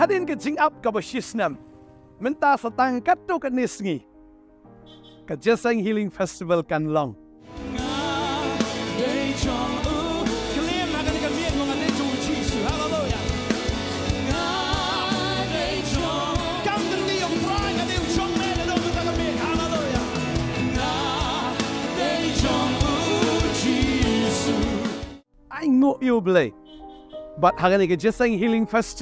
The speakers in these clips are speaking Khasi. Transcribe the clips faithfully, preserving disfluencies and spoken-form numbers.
Hadien ka jingap kaba shisnem, mynta sa tang katto katne sngi ka Jingïaseng Healing Festival kan long. Ai nguh ïa U Blei. Bad ha kane ka Jingïaseng Healing Festival,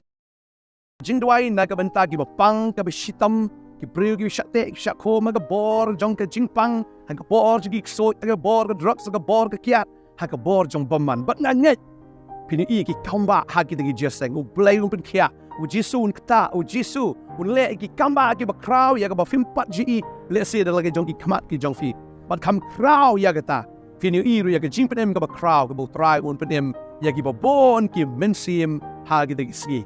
jingduwai na ka bynta kiba pang, kiba shitom, ki briew kiba shah teh, kiba shah khum, ha ka bor jong ka jingpang, ha ka bor jong ki ksuid, ha ka bor ka drugs, ha ka bor ka kiad, ha ka bor jong bymman. Bad nga ngeit phin ïohi ki kam bah ha kita ki jingïaseng. U Blei un pynkhiah, U Jisu un ktah, U Jisu un leh ki kam bah kiba khraw ïa kaba phim pat ju ïohi lehse da la ki jong ki khmat ki jong phi. Bad kham khraw ïa kata, phin ïohi ruh ïa ka jingpynim kaba khraw kaba U Trai un pynim ïa kiba bun ki mynsiem ha kita ki sngi.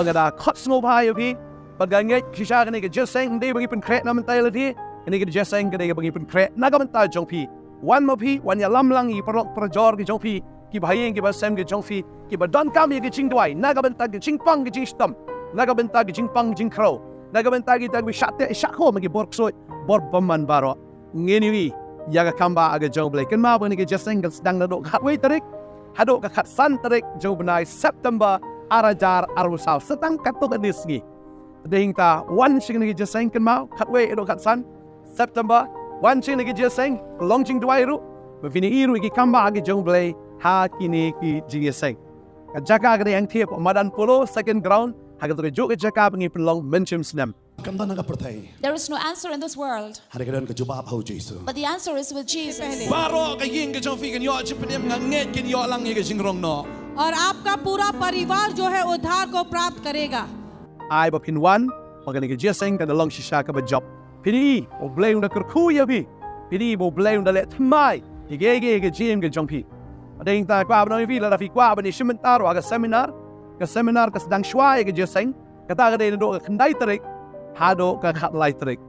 Ba nga da khot sngewbha ïa phi, ba nga ngeit shisha kane ka jingïaseng ym dei ba ngi pynkhreh na bynta ïa lade. Kane ka jingïaseng ka dei ba ngi pynkhreh na ka bynta jong phi. Wan ma phi, wan ïalam lang ïa ki paralok parajor ki jong phi, kiba ha ïing kiba sem ki jong phi, kiba donkam ïa ka jingduwai na ka bynta ka jingpang ka jingshitom, na ka bynta ka jingpang jingkhraw, na ka bynta kita kiba shah teh shah khum, ki bor ksuid, bor bymman baroh. Ngin ïohi ïa ka kam bah ka jong U Blei. Kynmaw ba kane ka jingïaseng kan sdang naduh ka khatwei tarik haduh ka khatsan tarik jong u bnai September ar hajar arphew saw, sa tang katto katne sngi. Te hangta wan sha kane ka jingïaseng, kynmaw, khatwei haduh khatsan September, wan sha kane ka jingïaseng, long jingduwai ruh, ba phin ïohi ruh ïa ki kam bah ki jong U Blei ha kine ki jingïaseng. Ka jaka ka dei hangtei hapoh madan Polo, second ground, ha kato kajuh ka jaka ba ngi pynlong mynshem snem. Kam don ha ka pyrthei. There is no answer in this world. Hynrei ka don ka jubab ha U Jisu. But the answer is with Jesus. Baroh ka ïing ka jong phi kin ïoh jingpynim, nga ngeit kin ïoh lang ïa ka jingrong noh. और आपका पूरा परिवार जो है उद्धार को प्राप्त करेगा। Ai ba phin wan, ba kane ka jingïaseng kan da long shisha kaba jop. Phin ïohi ba U Blei un da kyrkhu ïa phi. Phin ïohi ba U Blei un da leh thymmai ïa kiei kiei ha ka jingim ka jong phi. Te hangta kwah ban ong ïa phi, lada phi kwah ban ïashim bynta ruh ha ka seminar, ka seminar ka sdang shuwa ïa ka jingïaseng. Kata ka dei naduh ka khyndai tarik haduh ka khatlai tarik.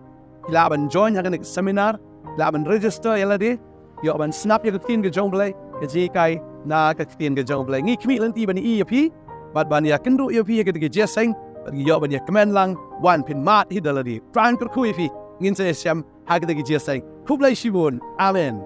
Phi lah ban join ha kane ka seminar, phi lah ban register ïa lade, ïoh ban sngap ïa ka ktien ka jong U Blei, ka jinghikai na ka ktien ka jong U Blei. Ngi khmih lynti ban ïohi ïa phi bad ban ïakynduh ïa phi ha kata ka jingïaseng, bad ngi ïoh ban ïakmen lang, wan phin mad hi da lade. Trai un kyrkhu ïa phi, ngin sa ïashem ha kata ka jingïaseng. Khublei shibun. Amen.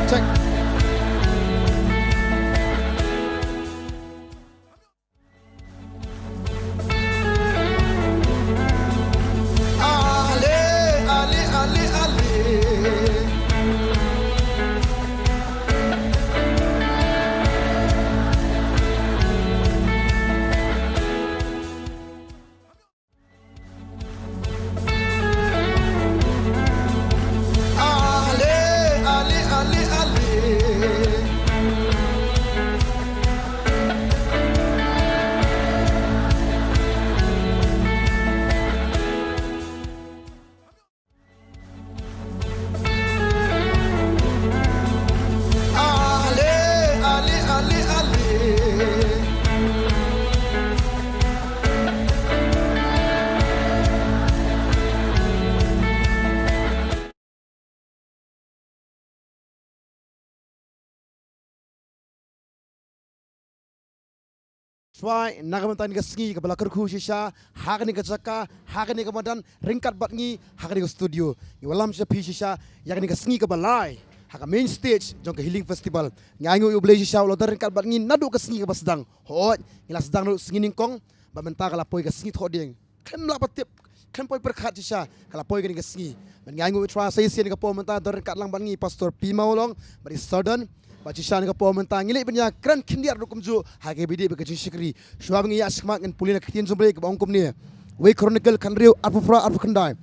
Check. Ale, ale, ale, ale. Ale, ale, ale, ale. Ale, ale, ale, ale. Trai, na ka bynta kane ka sngi kaba la kyrkhu shisha ha kane ka jaka, ha kane ka madan, ryngkat bad ngi ha kane ka studio. Ngi wallam sha phi shisha ïa kane ka sngi kaba lai ha ka main stage jong ka Healing Festival. Ngi ainguh ïa U Blei shisha u la don ryngkat bad ngi naduh ka sngi kaba sdang. Hooid, ngi la sdang naduh sngi nyngkong bad mynta ka la poi ka sngi thohdieng. Khlem lah ba tip, khlem poi pyrkhat shisha ka la poi kane ka sngi. Bad ngi ainguh ïa U Trai sa shisien kane ka por mynta don ryngkat lang bad ngi Pastor P Mawlong bad i Sordon. Bad shisha kane ka por mynta ngi leit ban ïakren khyndiat ruh kumjuh ha kaba ïadei bad ka jingshakri. Shuwa ba ngi ïaid shakhmat, ngin pule na ka Ktien jong U Blei kaba ong kumne. Wei Chronicle khathynriew, arphew phra, arphew khyndai.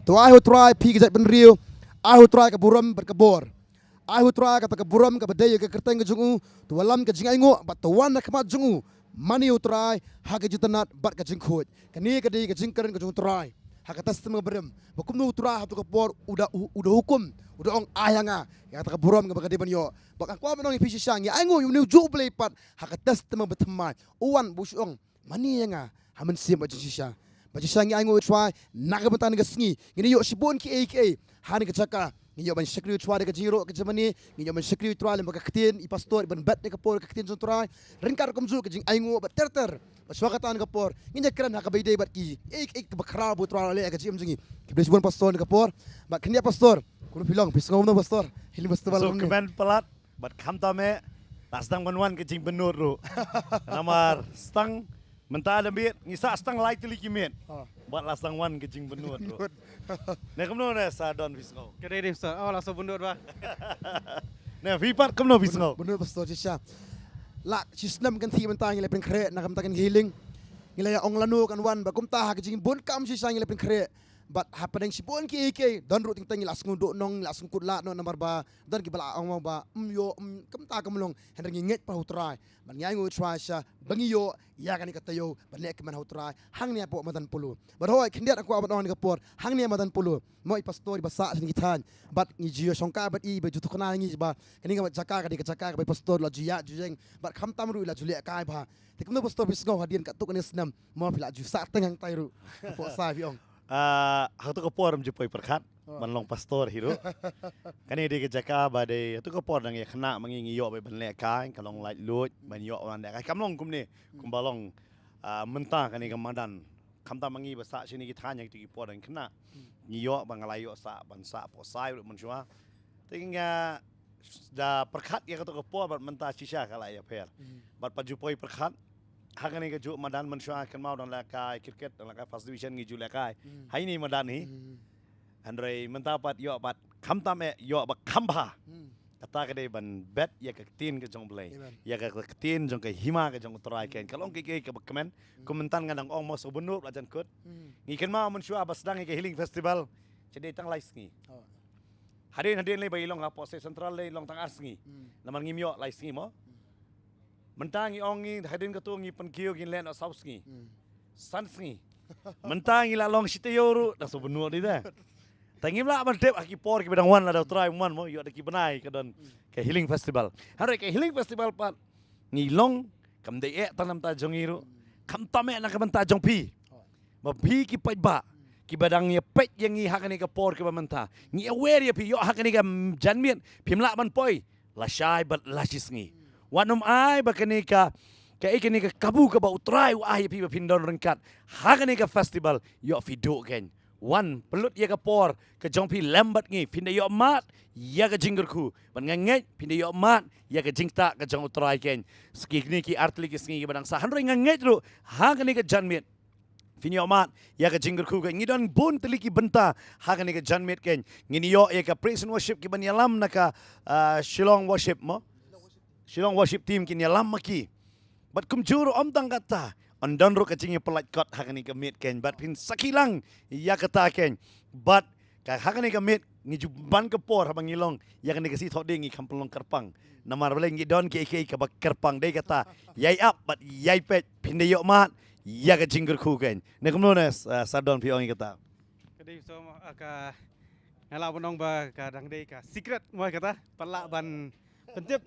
To ai ha U Trai phi ki jaitbynriew, ai ha U Trai ka burom bad ka bor. Ai ha U Trai kata ka burom kaba dei ïa ka kyrteng ka jong u. To wallam ka jingainguh bad to wan na khmat jong u. Mane ïa U Trai ha ka jingtynnad bad ka jingkhuid. Kane ka dei ka jingkren ka jong U Trai ha ka Testament barim, ba kumno U Trai ha kato ka por u da, u, u da hukum, u da ong, ai ha nga ïa kata ka burom kaba ka dei ban ïoh. Bad nga kwah ban ong ïa phi shisha, ngi ainguh ïa une ujuh U Blei pat ha ka Testament bathymmai, u wan bad u shu ong, mane ïa nga ha mynsiem bad jingshisha. Bad shisha ngi ainguh ïa U Trai na ka bynta kane ka sngi, ngin ïoh shibun kiei kiei ha kane ka jaka. Ngin ïoh ban shakri ïa U Trai da ka jingïaroh ka jingmane, ngin ïoh ban shakri ïa U Trai lem bad ka ktien, i Pastor i ban bet ïa ka por ka ktien jong U Trai. Ryngkat ruh kumjuh ka jingainguh bad ter ter. Bad shuwa kata kane ka por ngin ïakren ha kaba ïadei bad kiei kiei kaba khraw ba U Trai u la leh ha ka jingim jong ngi. Khublei shibun Pastor kane ka por. Bad khyndiat Pastor, kumno phi long, phi sngew kumno Pastor? Healing Festival kumne? Kmen palat. Bad khamtam eh, la sdang ban wan ka jingpynnud ruh. Namar sdang mynta da miet, ngi sah sdang lai tylli ki miet. Ha. Bad la sdang wan ka jingpynnud ruh. Pynnud. Ne kumno ne Sordon, phi sngew? Ka dei rim Sordon. Oh, la sdang pynnud ba. Ne phi pat kumno phi sngew? Pynnud Pastor shisha. La shi snem kynthih mynta ngi la pynkhreh na ka bynta kane ka healing. Ngi la ïa ong lano kan wan, bad kumta ha ka jingbun kam shisha ngi la pynkhreh. Bad hapdeng shibun kiei kiei, don ruh teng teng ngi la sngewduh nong, ngi la sngewkut lad noh namar ba don kiba la ong ba ym ïoh, ym, kumta kam long, hynrei ngi ngeit pat ha U Trai. Bad ngi ainguh ïa U Trai shisha ba ngi ïoh ïa kane ka taïew ban leh kmen ha U Trai hangne hapoh madan Polo. Bad hooid, khyndiat nga kwah ban ong ha kane ka por, hangne madan Polo, mo, i Pastor iba sah shane ki thaiñ. Bad ngi ju ïashongkai bad i, iba ju tukna ïa ngi ba kane ka jaka ka dei ka jaka kaba i Pastor la ju ïaid ju ïeng, bad khamtam ruh i la ju lehkai bha. Te kumno Pastor phi sngew hadien katto katne snem, mo, phi la ju sah teng hangtai ruh? Hapoh sa phi ong. Ah, ha kato ka por ym ju poi pyrkhat, oh, ban long Pastor hi ruh. Kane dei ka jaka ba dei, ha kato ka por dang ïa khynnah ma ngi, ngi ïoh ba ban lehkai, ka long laitluid ban ïoh ban lehkai. Kam long kumne, hmm, kumba long, ah, mynta kane ka madan. Khamtam ma ngi ba sah shane ki thaiñ ha kito ki por dang khynnah, hmm, ngi ïoh ba nga la ïoh sah ban sah hapoh sa ruh mynshuwa. Te nga da pyrkhat ïa kato ka por bad mynta shisha ka la ïapher. Hmm. Bad pat ju poi pyrkhat, ha kane kajuh madan mynshuwa kynmaw dang lehkai cricket, dang lehkai first division ngi ju lehkai. Hmm. Ha ine i madan hi. Hmm. Hynrei mynta pat ïoh pat khamtam eh, ïoh ba kham bha. Hmm. Kata ka dei ban bet ïa ka ktien ka jong U Blei. Amen. Ïa ka ktien jong ka hima ka jong U Trai, hmm, kan ka long kiei kiei kaba kmen. Hmm. Kum mynta nga dang ong mo, sngewbha ban ïoh la jan kut. Hmm. Ngi kynmaw mynshuwa ba sdang ïa ka Healing Festival, ka dei tang lai sngi. Oh. Hadien, hadien lei ba i long hapoh State Central lei long tang ar sngi. Hmm. Namar ngim ïoh lai sngi mo. Hmm. Mynta ngi ong ngi hadien kato ngi pynkiew ngin leh noh saw sngi. Hmm. San sngi. Mynta ngi la long shi taïew ruh, dang sngewbha ban ïoh dei te. Te ngim lah ban tip ha ki por kiba dang wan, lada U Trai u mon mo, ïoh da ki bnai ka don, hmm, ka Healing Festival. Hynrei ka Healing Festival pat ngi long kam dei eh tang na bynta jong ngi ruh. Khamtam eh na ka bynta jong phi. Ba phi ki paidbah kiba dang ïa peit ïa ngi ha kane ka por kaba mynta, ngi aware ïa phi, ïoh ha kane ka janmiet phim lah ban poi lashai bad lashisngi. Wat nym ai ba kane ka, kaei kane ka kabu kaba U Trai u ai ïa phi ba phin don ryngkat ha kane ka festival, ïoh phi duh kein. wan pynlut ïa ka por ka jong phi lem bad ngi, phin da ïoh mad ïa ka jingkyrkhu. Bad nga ngeit phin da ïoh mad ïa ka jingktah ka jong U Trai keiñ. Sa kine ki artylli ki sngi kiba dang sah, hynrei nga ngeit ruh ha kane ka janmiet phin ïoh mad ïa ka jingkyrkhu keiñ. Ngi don bun tylli ki bynta ha kane ka janmiet keiñ. Ngin ïoh ïa ka praise and worship kiban ïalam na ka, ah, Shillong Worship mo. Shillong Worship Team kin ïalam ma ki. Bad kumjuh ruh ym tang kata, yn don ruh ka jingïapyllait kot ha kane ka miet keiñ. Bad phin sakhi lang ïa kata keiñ. Bad ka ha kane ka miet ngi ju ban ka por haba ngi long ïa kane ka sngi, thoh dei ngi kham pynlong kyrpang. Namar balei, ngi don kiei kiei kaba kyrpang, dei kata ïai ap bad ïai peit, phin da ïoh mad ïa ka jingkyrkhu keiñ. Ne kumno ne, ah, Sardon, phi ong ïa kata? Ka dei so, ah, ka nga lah ban ong ba ka dang dei ka secret mo kata, pat lah ban pyntip.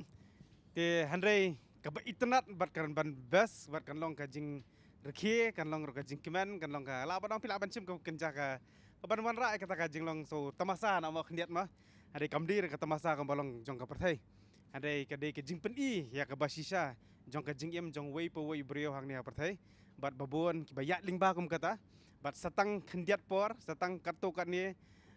Te hynrei kaba itynnad bad kan ban best bad kan long ka jingrkhie, kan long ruh ka jingkmen, kan long ka, lah ban ong, phi lah ban shim ka kynja ka, ka ban wanrah ïa kata ka jinglong so tamasa na mo khyndiat mo. Hynrei kam dei ka tamasa kaba long jong ka pyrthei. Hynrei ka dei ka jingpyni ïa kaba shisha jong ka jingim jong uwei pa uwei u briew hangne ha pyrthei. Bad ba bun kiba ïaid lyngba kum kata. Bad sa tang khyndiat por, sa tang katto katne,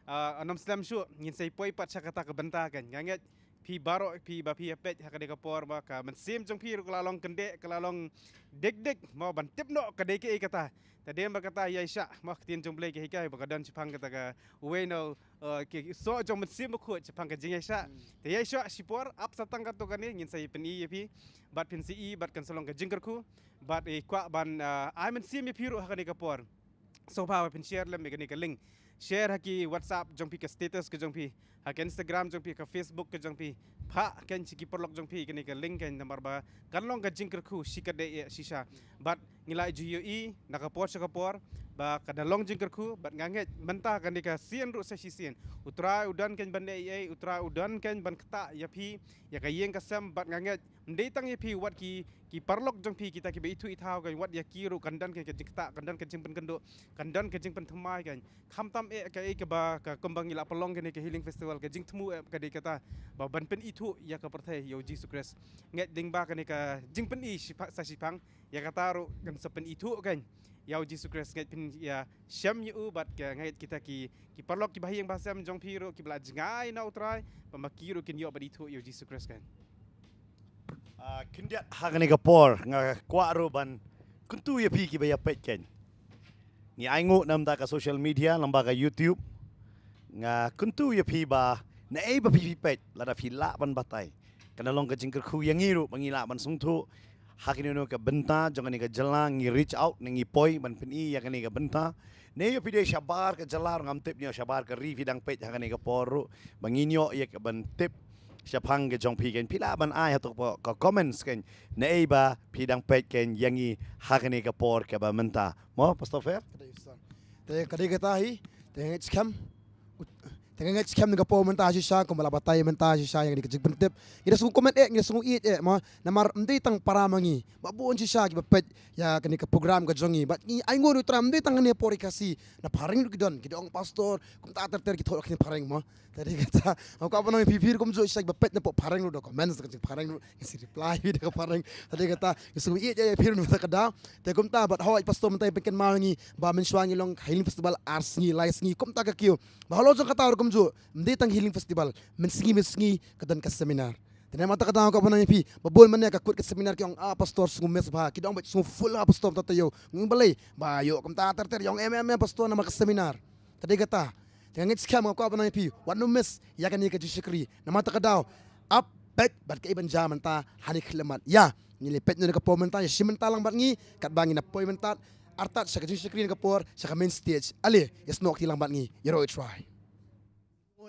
ah, ym slem shuh ngin sa ïa poi pat sha kata ka bynta keiñ. Nga ngeit phi baroh phi ba phi ïa peit ha kane ka por ba ka mynsiem jong phi ruh ka la long kyndit, ka la long dik dik mo ban tip noh ka dei kaei kata. Te dei ba kata ïaishah mo, ka ktien jong U Blei ka hikai ba ka don shaphang kata ka uwei na, eh, ki soh jong Mynsiem Bakhuid shaphang ka jingïaishah. Hmm. Te ïaishah shipor, ap sa tang katto katne ngin sa ïa pyni ïa phi bad phin sa i bad kan sa long ka jingkyrkhu. Bad i kwah ban, eh, ai mynsiem ïa phi ruh ha kane ka por. Sngewbha ba phin share lem ïa kane ka link. Share ha ki WhatsApp jong phi, ka status ka jong phi, ha ka Instagram jong phi, ka Facebook ka jong phi. Phah keiñ sha ki paralok jong phi kane ka link keiñ, namar ba kan long ka jingkyrkhu shikatdei eh shisha. Bad ngi la ju ïohi na ka por sha ka por ba ka da long jingkyrkhu, bad nga ngeit mynta kane ka sien ruh sa shisien U Trai u don keiñ ban ei ei, U Trai u don keiñ ban ktah ïa phi, ïa ka ïing ka sem, bad nga ngeit ym dei tang ïa phi, wat ki, ki paralok jong phi kita kiba ithuh ithaw keiñ, wat ïa ki ruh kan don ka, ka jingktah, kan don ka jingpynkynduh, kan don ka jingpynthymmai keiñ. Khamtam eh kaei kaba, ka kumba ngi la pynlong kane ka Healing Festival, ka jingthmu eh ka dei kata ba ban pynithuh ïa ka pyrthei ïa U Jisu Khrist. Ngeit dei ba kane ka jingpyni shipha-, sa shiphang, ïa kata ruh kan sa pynithuh keiñ ïa U Jisu Khrist. Ngeit phin ïa shem ïa u bad ka ngeit kita ki, ki paralok kiba ha ïing ba ha sem jong phi ruh kiba la jngai na U Trai, ba ma ki ruh kin ïoh ban ithuh ïa U Jisu Khrist keiñ. Ah, khyndiat ha kane ka por nga kwah ruh ban kyntu ïa phi kiba ïa peit keiñ. Ngi ai nguh na bynta ka social media, lyngba ka YouTube. Nga kyntu ïa phi ba naei ba phi, phi peit, lada phi lah ban batai, kan long ka jingkyrkhu ïa ngi ruh ba ngi lah ban sngewthuh ha kano kano ka bynta jong kane ka jylla, ngi reach out ne ngi poi ban pyni ïa kane ka bynta. Ne ïa phi dei shabar ka jylla ruh ngam tip, ne ïa shabar ka ri phi dang peit ha kane ka por ruh, ba ngin ïoh ïa ka ban tip shaphang ka jong phi keiñ. Phi lah ban ai hato ka comments keiñ, naei ba phi dang peit keiñ ïa ngi ha kane ka por kaba mynta. Mo, Pastor Fer? Te ka dei kata hi, te ngeit skhem. Te ngeit skhem na ka por mynta shisha, kumba la batai mynta shisha ïa kane ka jingpyntip. Ngi da sngew comment eh, ngi da sngew ïeit eh, mo. Namar ym dei tang para ma ngi, ba bun shisha kiba peit ïa kane ka program ka jong ngi. Bad ngi ai nguh na U Trai ym dei tang kane por ïa ka si, na phareng ruh ki don, ki da ong pastor, kumta ter ter ki thoh ka phareng mo. Te dei kata, nga kwah ban ong ïa phi, phi ruh kumjuh shisha kiba peit na pdeng phareng ruh da comments da ka jingphareng ruh, ngi sa reply phi da ka phareng. Te dei kata, ngi sngew ïeit ïa phi ruh na kata ka daw. Te kumta bad hooid pastor mynta phi pynkynmaw ïa ngi ba mynshuwa ngi long Healing Festival ar sngi, lai sngi, kumta ka kiew. Ba halor jong kata ruh kumjuh, ym dei tang Healing Festival, mynsngi mynsngi ka don ka seminar. Te namar kata ka daw nga kwah ban ong ïa phi, ba bun mynne ka kut ka seminar ki ong, ah, pastor sngew miss bha, ki da ong ba sngew full ha pastor, mynta te ïoh, ngi ong balei, ba ïoh kumta ter ter, ïa ong em em em pastor namar ka seminar. Te dei kata, te nga ngeit skhem, nga kwah ban ong ïa phi, wat nym miss ïa kane ka jingshakri. Namar kata ka daw, ap, peit bad kaei ban jia mynta ha kane ka khyllipmat. Ïa, ngi la peit na ka por mynta, ïa shim bynta lang bad ngi, katba ngin ïa poi mynta artat sha ka jingshakri na ka por sha ka main stage. Ale, ïasnoh kti lang bad ngi, ïaroh ïa U Trai.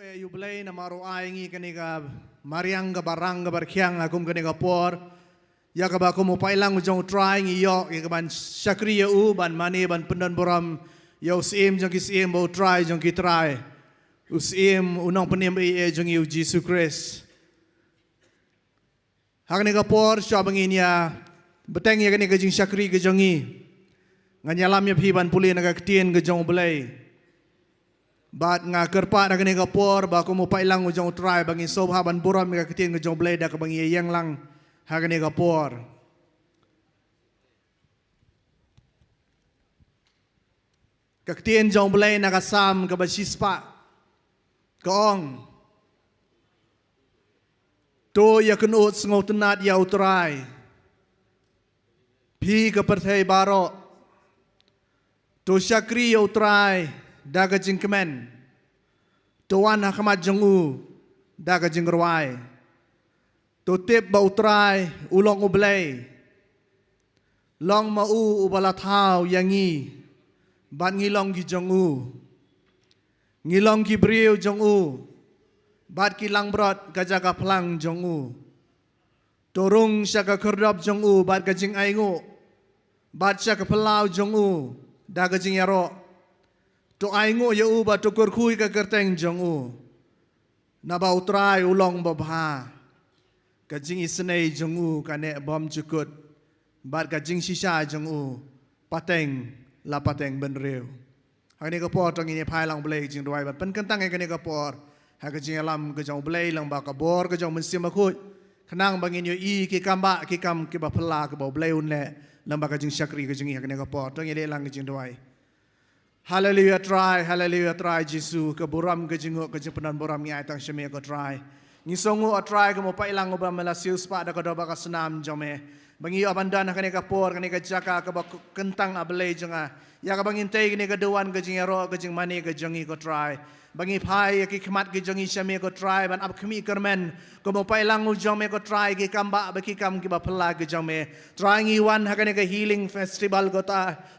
Ïa U Blei namar u ai ngi kane ka mariang kaba rang kaba rkhiang ha kum kane ka por. Ïa kaba kum u paidlang u jong U Trai ngi ïoh ïa ka ban shakri ïa u, ban mane, ban pyndonburom ïa u Syiem jong ki syiem bad U Trai jong ki trai, u Syiem, u Nongpynim ei ei jong ngi, U Jisu Khrist. Ha kane ka por, shuwa ba ngin ïa bteng ïa kane ka jingshakri ka jong ngi, ngan ïalam ïa phi ban pule na ka ktien ka jong U Blei. Bad nga kyrpad ha kane ka por ba kum u paidlang u jong U Trai ba ngin sngewbha ban burom ïa ka ktien ka jong U Blei da kaba ngi ïeng lang ha kane ka por. Ka ktien jong U Blei na ka Salm kaba shispah ka ong, to ïakynduh sngewtynnad ïa U Trai, phi ka pyrthei baroh. To shakri ïa U Trai da ka jingkmen. To wan ha khmat jong U da ka jingrwai. To tip ba U Trai u long U Blei. Long ma U uba la thaw ïa ngi, bad ngi long ki jong U. Ngi long ki briew jong U, bad ki langbrot ka jaka phlang jong U. To rung sha ka khyrdop jong U bad ka jingainguh, bad sha ka phyllaw jong U da ka jingïaroh. To ainguh ïa U bad to kyrkhu ïa ka kyrteng jong U. Naba U Trai u long babha. Ka jingisynei jong U ka neh bymjukut, bad ka jingshisha jong U pateng la pateng bynriew. Ha kane ka por to ngin ïa phai lang Blei ka jingduwai bad pynkyntang ïa kane ka por ha ka jingïalam ka jong U Blei lyngba ka bor ka jong U Mynsiem Bakhuid, khnang ba ngin ïohi ki kam ba, ki kam kiba phylla kiba U Blei un leh lyngba ka jingshakri ka jong ngi ha kane ka por. To ngin ïa leh lang ka jingduwai. Haleluya Trai, haleluya Trai Jisu, ka burom, ka jingnguh, ka jingpyndonkam burom ngi ai tang sha Me ko Trai. Ngi sngewnguh O Trai kum u paidlang uba Me la siewspah da ka doh bad ka snam jong Me, ba ngi ïoh ban don ha kane ka por, kane ka jaka kaba kyntang, A Blei jong nga, ïa kaba ngin tei kane ka duwan ka jingïaroh, ka jingmane ka jong ngi ko Trai. Ba ngi phai ïa ki khmat ki jong ngi sha Me ko Trai, ban ap khmih kyrmen kum u paidlang u jong Me ko Trai, ki kam ba, ba ki kam kiba phylla ki jong Me. Trai ngi wan ha kane ka healing festival ko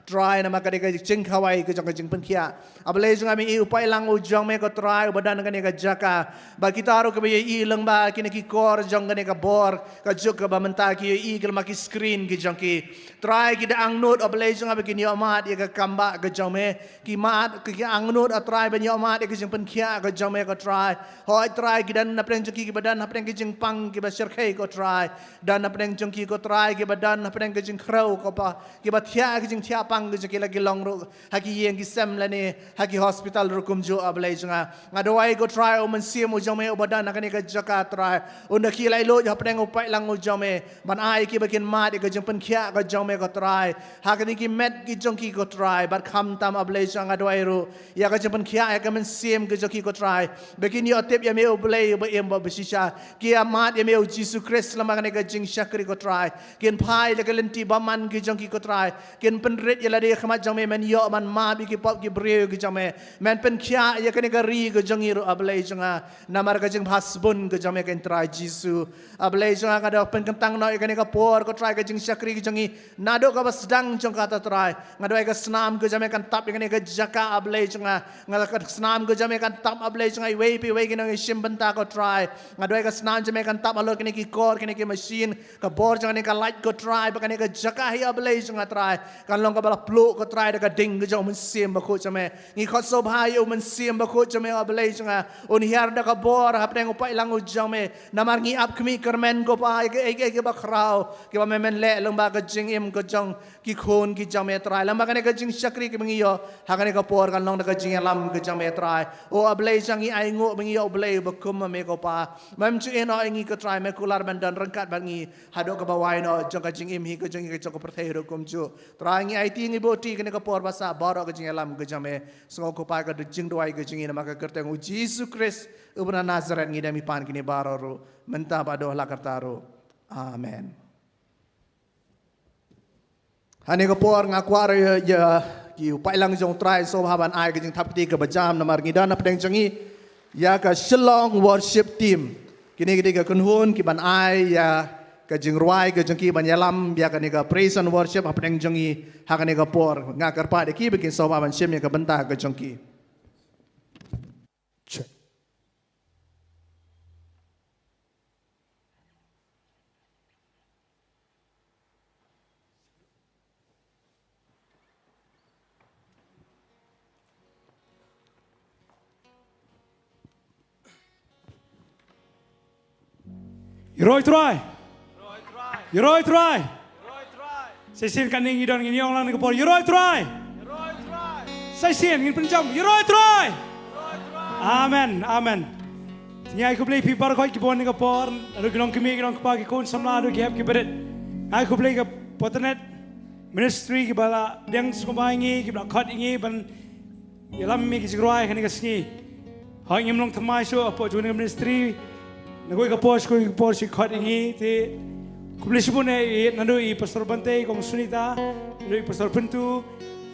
Trai, namar kane ka jingkhawai ka jong ka jingpynkhiah. A Blei jong nga, Me i u paidlang u jong Me ko Trai uba don ha kane ka jaka, bad kita ruh kiba ïohi lyngba kine ki kor jong kane ka bor, kajuh kaba mynta ki ïohi ki lyngba ki screen ki jong ki. Trai ki da angnud, A Blei jong nga, ba kin ïohmad ïa ka kam ba ka jong Me. Ki mad, ki, ki angnud, A Trai, ban ïohmad ïa ka jingpynkhiah ka jong Me ko Trai. Hooid Trai, ki don napdeng jong ki kiba don hapdeng ki jingpang kiba shyrkhei ko Trai. Don napdeng jong ki ko Trai kiba don hapdeng ki jingkhrew ko Pa, kiba thiah ki jingthiah pang ki jong ki, la ki long ruh ha ki ïing ki sem lane ha ki hospital ruh kumjuh, A Blei jong nga. Nga duwai ko Trai, u Mynsiem u jong Me uba don ha kane ka jaka Trai, un da khie laitluid hapdeng u paidlang u jong Me, ban ai ki ba kin mad ïa ka jingpynkhiah ka jong Me ko Trai ha kine ki met ki jong ki ko Trai. Bad khamtam, A Blei jong nga, nga duwai ruh ïa ka jingpynkhiah ïa ka mynsiem ka jong ki ko Trai, ba kin ïoh tip ïa Me U Blei uba im bad uba shisha. Ki ïa mad ïa Me U Jisu Khrist lyngba kane ka jingshakri ko Trai. Kin phai da ka lynti bymman ki jong ki ko Trai, kin pynrit ïa lade ha khmat jong Me, Men ïoh ban map ïa ki pop ki briew ki jong Me, Men pynkhiah ïa kane ka ri ka jong ngi ruh, A Blei jong nga, namar ka jingbha sbun ka jong Me ko Trai Jisu. A Blei jong nga, nga da pynkyntang noh ïa kane ka por ko Trai, ka jingshakri ka jong ngi naduh kaba sdang jong kata Trai. Nga duwai ka snam ka jong Me kan tap ïa kane ka jaka, A Blei jong nga. Nga duwai ka snam ka jong Me kan tap, A Blei jong nga, iwei pa iwei ki nongïashim bynta ko Trai. Nga duwai ka snam jong Me kan tap halor kine ki kor, kine ki machine, ka bor jong kane ka light ko Trai, ba kane ka jaka hi, A Blei jong nga Trai, kan long kaba la pluh ko Trai da ka ding ka jong u Mynsiem Bakhuid jong Me. Ngi khot sngewbha ïa u Mynsiem Bakhuid jong Me, A Blei jong nga, un hiar da ka bor hapdeng u paidlang u jong Me. Namar ngi ap khmih kyrmen ko Pa ïa kiei kiei kiba khraw kiba Me Men leh lyngba ka jingim ka jong ki khun ki jong Me Trai, lyngba kane ka jingshakri kaba ngi ïoh ha kane ka por, kan long da ka jingïalam ka jong Me Trai. O A Blei jong nga, ngi ainguh ba ngi ïoh U Blei uba kum ma Me ko Pa. Mem ju ïehnoh ïa ngi ko Trai, Me kular ban don ryngkat bad ngi haduh kaba wai noh jong ka jingim hi ka jong ngi, ka jong ka pyrthei ruh kumjuh. Trai ngi aiti, ngi buhti kane ka por ba sah baroh ka jingïalam ka jong Me. Sngew ko Pa ïa ka jingduwai ka jong ngi, namar ka kyrteng U Jisu Khrist uba na Nasareth ngi dang ïa pan kine baroh ruh, mynta bad haduh la karta ruh. Amen. Hane ka por nga kwah ruh ïa, ïa ki u paidlang jong U Trai sngewbha ban ai ka jingthap kti kaba jam, namar ngi don hapdeng jong ngi ïa ka Shillong Worship Team. Kine ki dei ka kynhun ki ban ai ïa ka jingrwai ka jong ki ban ïalam ïa kane ka praise and worship hapdeng jong ngi ha kane ka por. Nga kyrpad ïa ki ba kin sngewbha ban shim ïa ka bynta ka jong ki. Check. Ïaroh Trai. Ïaroh Trai. Sa shisien kane ngi don ngin ïong lang na ka por. Ïaroh Trai. Sa shisien ngin pynjam. Ïaroh Trai. Amen. Amen. Ngi ai khublei phi baroh ki ba wan na ka por. Haduh ki nongkmie, ki nongkpa, ki khun samla, haduh ki hep ki barit. Ngi ai khublei ka Potternet Ministry kiba la pdiang sngewbha ïa ngi, kiba la khot ïa ngi ban ïalam ïa ki jingrwai ha kane ka sngi. Hooid, ngim long thymmai shuh hapoh jong kane ka ministry. Na kawei ka por sha kawei ka por shu khot ïa ngi, te khublei shibun eh, naduh i Pastor Bante, Kong Sunita, naduh i Pastor Pintu,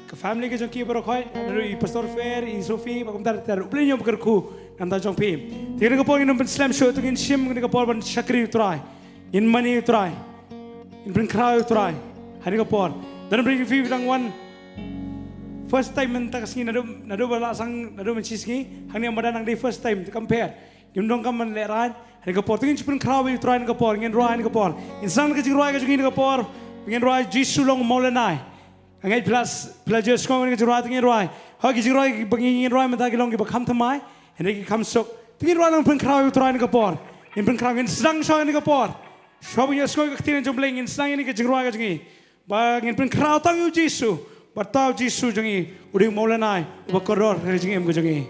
ka family ka jong ki baroh khoit, naduh i Pastor Fer, i Sophie, bad kumta ter ter. U Blei un ïoh ba kyrkhu na ka bynta jong phi. Te kane ka por ngin ym pynslem shuh, to ngin shim kane ka por ban shakri ïa u Trai. Ngin mane ïa u Trai. Ngin pynkhraw ïa u Trai ha kane ka por. Don ba phi dang wan first time mynta ka sngi, naduh, naduh ba la sdang, naduh mynshi sngi, hangne mynta nang dei first time, te kam pher. Ngim donkam ban lehraiñ ha kane ka por. Te ngin shu pynkhraw ïa u Trai ha kane ka por, ngin rwai ha kane ka por. Ngin sdang ka jingrwai ka jong ngi ha kane ka por. Ngin rwai Jisu long u mawlynnai. Nga ngeit phi la, phi la ju sngewthuh ïa ka jingrwai, te ngin rwai. Hooid, ki jingrwai ba ngin rwai mynta ki long kiba kham thymmai, hynrei ki kham suk. Te ngin rwai, lang pynkhraw ïa u Trai ha kane ka por. Ngin pynkhraw, ngin sdang shuwa ha kane ka por. Shuwa ban ïohsngew ïa ka ktien jong U Blei, ngin sdang ïa kane ka jingrwai ka jong ngi. Ba ngin pynkhraw tang ïa u Jisu, ba uta u Jisu jong ngi u dei u mawlynnai uba kordor ha ka jingim ka jong ngi.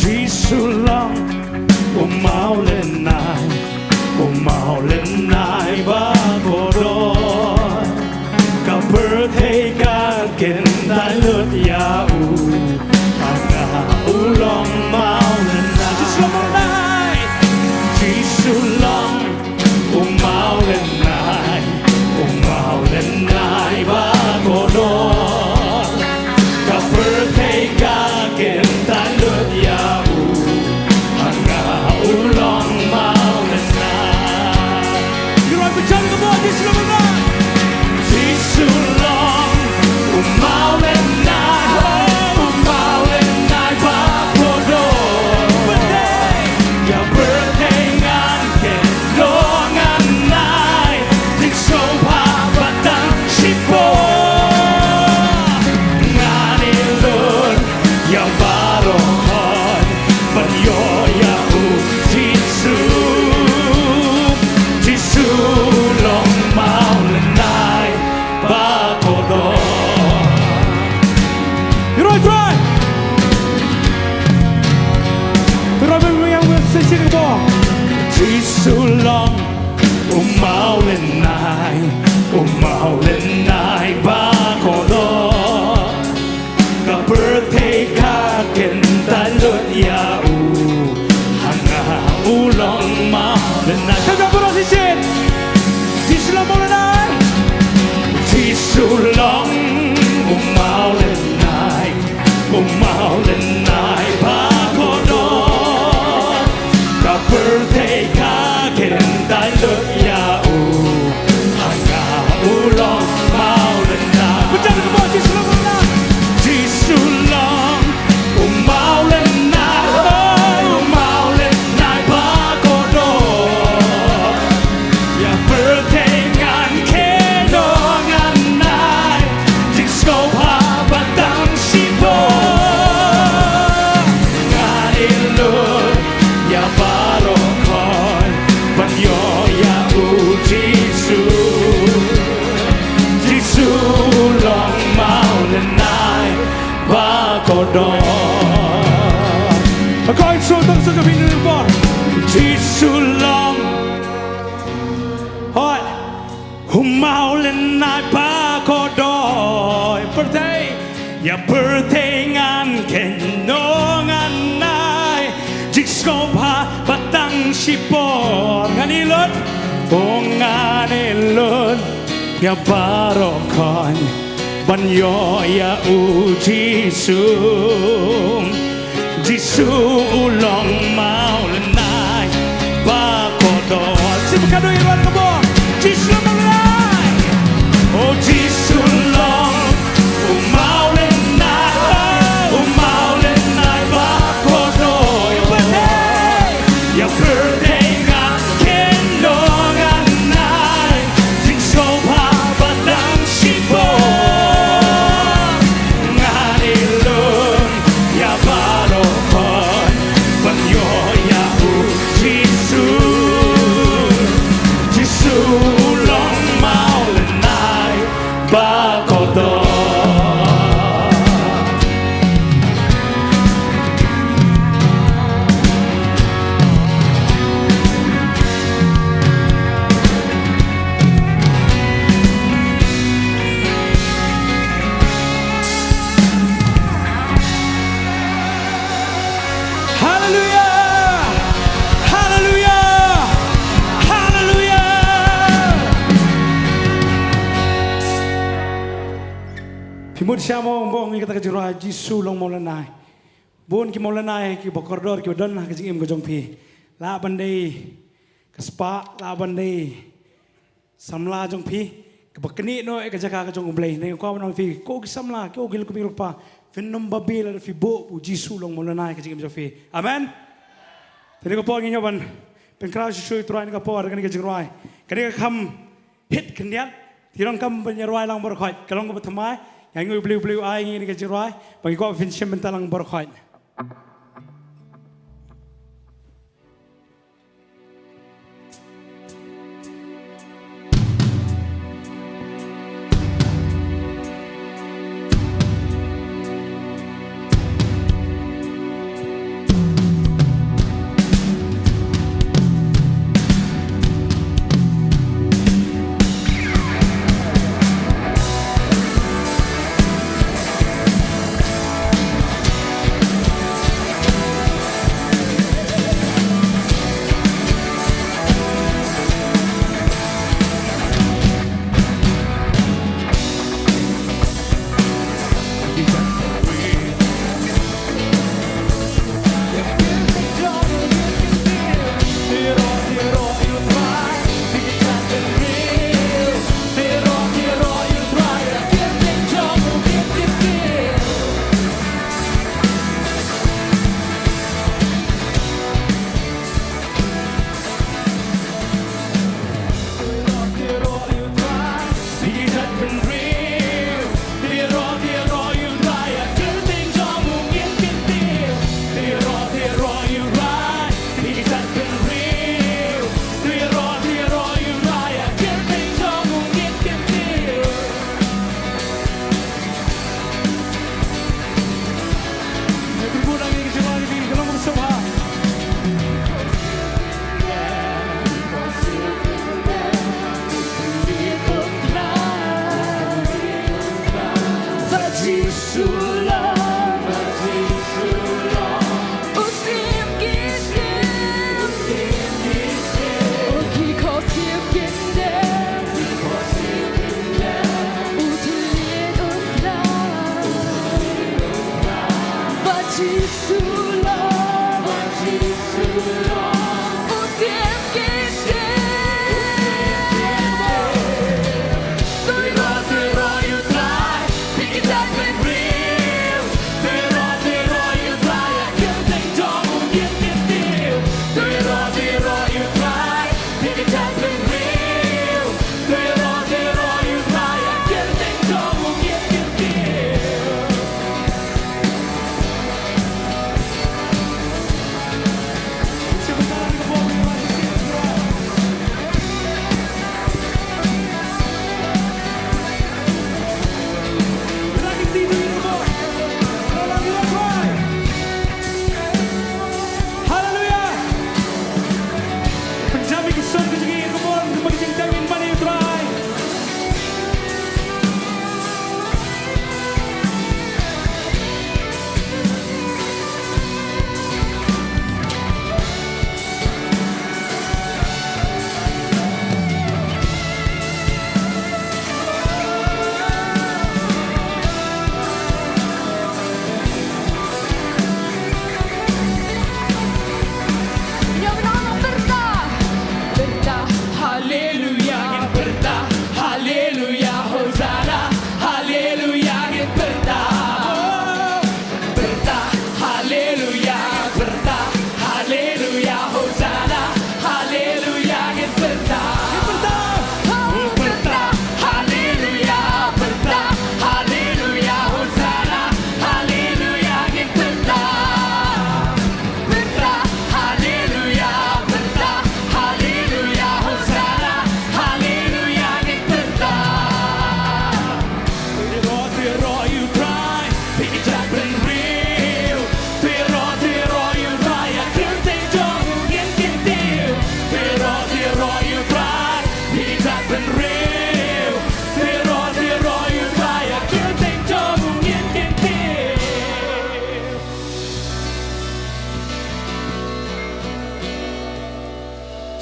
Jisu long u mawlynnai, u mawlynnai ba kordor. Ka pyrthei ka kyntait lut ïa u, hangta u long mawlynnai. Jisu long mawlynnai. Jisu long u mawlynnai, u mawlynnai ba kordor. Ka pyrthei ka kyntait lut ïa u, hangta u long mawlynnai. Jisu long u mawlynnai, u mawlynnai ba kordor. Ïa pyrthei ngan kynnoh, ngan ai jingsngewbha ba tang shipor. Ngan ïalum ïa baroh khoit ban ïoh ïa u Jisu. Jisu long mawlynnai ba kordor. Jisu long u mawlynnai, u mawlynnai ba kordor. Ka pyrthei ka kyntait lut ïa u, hangta u long mawlynnai. Jisu long mawlynnai. Jisu long u mawlynnai, u mawlynnai ba kordor. Ka pyrthei ka kyntait lut ïa u, hangta u long mawlynnai. Jisu long u mawlynnai, u mawlynnai ba kordor. Ïa pyrthei ngan kynnoh, ngan ai jingsngewbha ba tang shipor. Ngan ïalum ïa baroh khoit ban ïoh ïa u Jisu. Jisu long mawlynnai ba kordor. Ko Jisu, tang sa ka bini por. Jisu long Hooid. U mawlynnai ba kordor. Pyrthei, ïa pyrthei ngan kynnoh, ngan ai jingsngewbha ba tang shipor. Ngan ïalum, oh, ngan ïalum ïa baroh khoit ban ïoh ïa u Jisu. Jisu u long mawlynnai ba kordor. Sngewbha kynduh ïa ka bor. Jisu long mawlynnai. Oh, Jisu long u mawlynnai. Oh, u mawlynnai ba kordor. Ïa pyrthei, ïa pyrthei ngan kynnoh, ngan ai jingsngewbha ba tang shipor. Ngan ïalum ïa baroh khoit ban ïoh ïa u Jisu. Phi mut sha mo, ong ba ong ïa kata ka jingrwai Jisu long mawlynnai. Bun ki mawlynnai kiba kordor kiba don ha ka jingim ka jong phi. Lah ban dei ka spah, lah ban dei samla jong phi, kaba knieh noh ïa ka jaka ka jong U Blei. Nga kwah ban ong ïa phi, ko ki samla, ko ki lok kmie lok kpa, phin ym babe lada phi buh ba u Jisu long mawlynnai ha ka jingim jong phi. Amen. Te kane ka por ngin ïa ban pynkhraw shuh shuh ïa U Trai ha kane ka por, kane ka jingrwai, kane ka kham hit khyndiat. Te ngi donkam ban ïa rwai lang baroh khoit. Ka long kaba thymmai. Nga ngeit U Blei, U Blei u ai ïa ngi kane ka jingrwai ba ngi kwah ban shim bynta lang baroh khoit. Haleluia. Pynjam ïa ki sur ka jong ngi, come on, kumba ka jingtep ngin ban ïa U Trai. Haleluia, ngin pyrta, haleluia, hosana, haleluia, ngin pyrta. Pyrta, haleluia, pyrta, haleluia, hosana, haleluia, ngin pyrta. Ngin pyrta. Pyrta, haleluia, pyrta, haleluia, hosana, haleluia, ngin pyrta. Pyrta, haleluia, pyrta, haleluia, hosana, haleluia, ngin pyrta.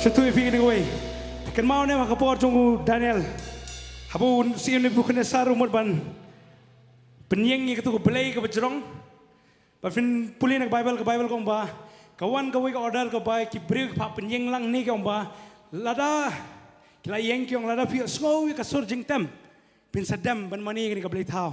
Sha tu ïa phi kane kawei. Kynmaw ne ha ka por jong u Daniel, haba u Syiem Nebukhadnessar u mut ban pynïeng ïa katu ka blei kaba jrong. Ba phin pule na ka Baibl, ka Baibl ka ong ba ka wan kawei ka order kaba ki briew ki phah pynïeng lang ne ka ong ba lada ki la ïeng ki ong lada phi sngew ïa ka sur jingtem phin sa dem ban mane ïa kane ka blei thaw.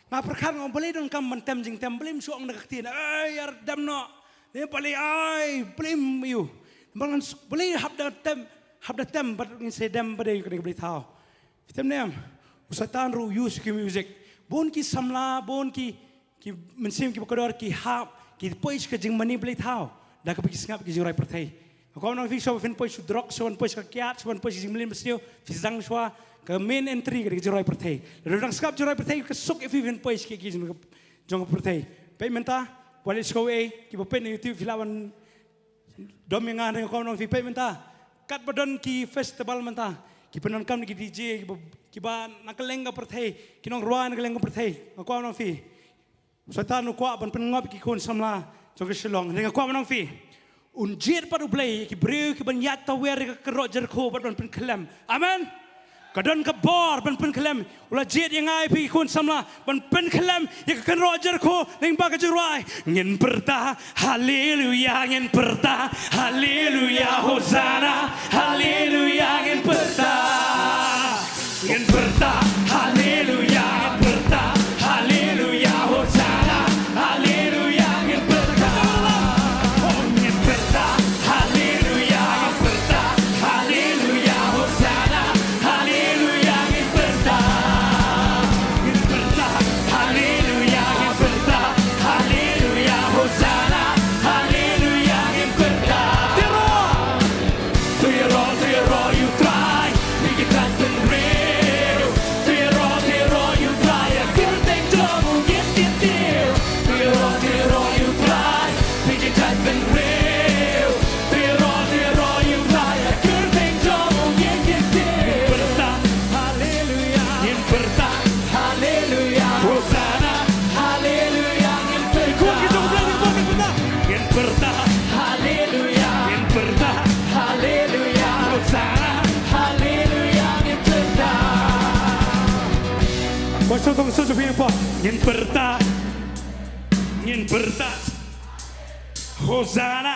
Nga pyrkhat nga ong balei donkam ban tem jingtem, balei ym shu ong da ka ktien, "Ei, ïa dem noh." Ne balei ai, balei ym ïoh. Balei hap da tem, hap da tem bad ngin sa dem bad ïa kane ka blei thaw. Phi tem ne em, u Soitan ruh u use ki music. Bun ki samla, bun ki, ki mynsiem kiba kordor ki hap, ki poi sha ka jingmane blei thaw da kaba ki sngap ki jingrwai pyrthei. Nga kwah ban ong ïa phi, shuwa ba phin poi sha u drok, shuwa ban poi sha ka kiad, shuwa ban poi sha ka jingmlien basniew, phi sdang shuwa ka main entry ka dei ka jingrwai pyrthei. Lada dang sngap jingrwai pyrthei ka suk ïa phi phin poi sha ki, ki jong, jong ka pyrthei. Peit mynta, wat leit sha kawei, kiba peit na YouTube phi lah ban dom ïa nga, nga kwah ban ong ïa phi, peit mynta. Katba don ki festival mynta, ki pyndonkam ki D J kiba, kiba na kylleng ka pyrthei, ki nongrwai na kylleng ka pyrthei. Nga kwah ban ong ïa phi, u Soitan u kwah ban pynngop ïa ki khun samla jong ka Shillong. Nga kwah ban ong ïa phi, un jied pat U Blei ïa ki briew kiban ïaid tawiar ïa ka kynroh Jerikho bad ban pynkhyllem. Amen. Ka don ka bor ban pynkhyllem. U la jied ïa nga ïa phi ki khun samla ban pynkhyllem ïa ka kynroh Jerikho lyngba ka jingrwai. Ngin pyrta haleluya, ngin pyrta haleluya, hosana, haleluya, ngin pyrta. Ngin pyrta haleluya, ngin pyrta haleluya, hosana, haleluya, ngin pyrta. Oh, ngin pyrta haleluya, ngin pyrta haleluya, hosana, haleluya, ngin pyrta. Ngin pyrta haleluya, ngin pyrta haleluya, hosana, haleluya, ngin pyrta. Tyrwa! Tyrwa, tyrwa ïa U Trai, phi ki jait bynriew. Tyrwa, tyrwa ïa U Trai, ïa ka kyrteng jong u ngin kyntiew. Tyrwa, tyrwa ïa U Trai, phi ki jait bynriew. Tyrwa, tyrwa ïa U Trai, ïa ka kyrteng jong u ngin kyntiew. Ngin pyrta haleluya, ngin pyrta haleluya, hosana, haleluya, ngin pyrta. Ngin pyrta haleluya, ngin pyrta haleluya, hosana, haleluya, ngin pyrta. Ba shu tong shu phi pa. Ngin pyrta, ngin pyrta hosana,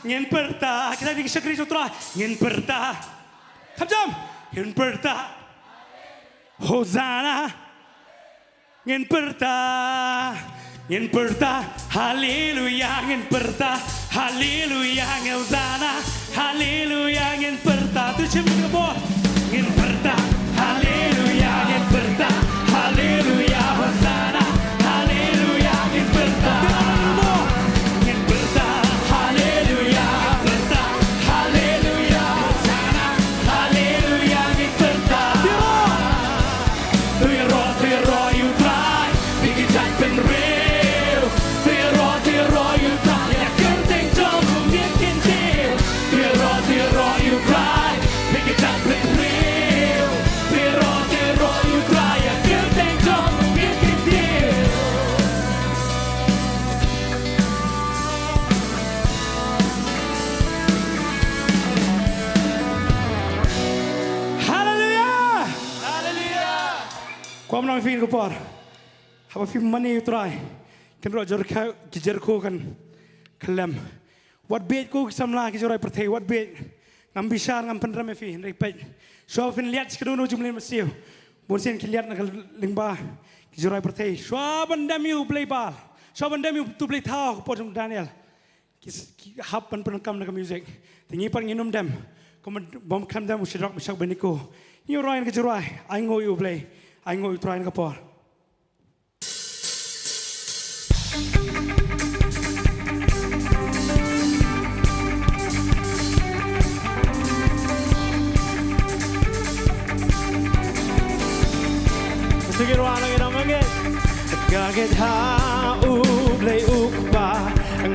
ngin pyrta. Kita dei ki shakri sutrai. Ngin pyrta. Kham jam. Ngin pyrta hosana. Ngin pyrta, ngin pyrta haleluya, ngin pyrta haleluya, ngin hosana haleluya, ngin pyrta. Tu shim ka bor. Ngin pyrta haleluya, ngin pyrta haleluya, hosana haleluya, ngin pyrta. Ngin pyrta haleluya, ngin pyrta haleluya, hosana haleluya, ngin pyrta. Tyrwa, tyrwa ïa U Trai, phi ki jait bynriew. Tyrwa, tyrwa ïa U Trai, ïa ka kyrteng jong u ngin kyntiew. Tyrwa, tyrwa ïa U Trai, phi ki jait bynriew. Tyrwa, tyrwa ïa U Trai, ïa ka kyrteng jong u ngin kyntiew. Haleluya! Haleluya! Kwah ban ong ïa phi ka por, haba phi mane ïa U Trai, kynroh Jerikho, ki Jerikho kan khyllem. Wat bieit ko ki samla ki jingrwai pyrthei, wat bieit. Ngam bishar, ngam pynrem ïa phi, hynrei peit, shuwa ba phin liat sha kano kano ka jingmlien basniew, bun sien ki liat na ka lyngba ki jingrwai pyrthei. Shuwa ban dem ïa u blei Baal, shuwa ban dem ïa utu u blei thaw, ka por jong u Daniel, ki, ki hap ban pyndonkam na ka music. Te ngi pat ngin ym dem. Kumba ym khlem dem u Shadrak, Meshak, Abednego. Ngin rwai na ka jingrwai Ainguh ïa U Blei, Ainguh ïa U Trai na ka por. Ngin rwai, ngin ong, ngin. Nga ngeit ha U Blei U Kpa,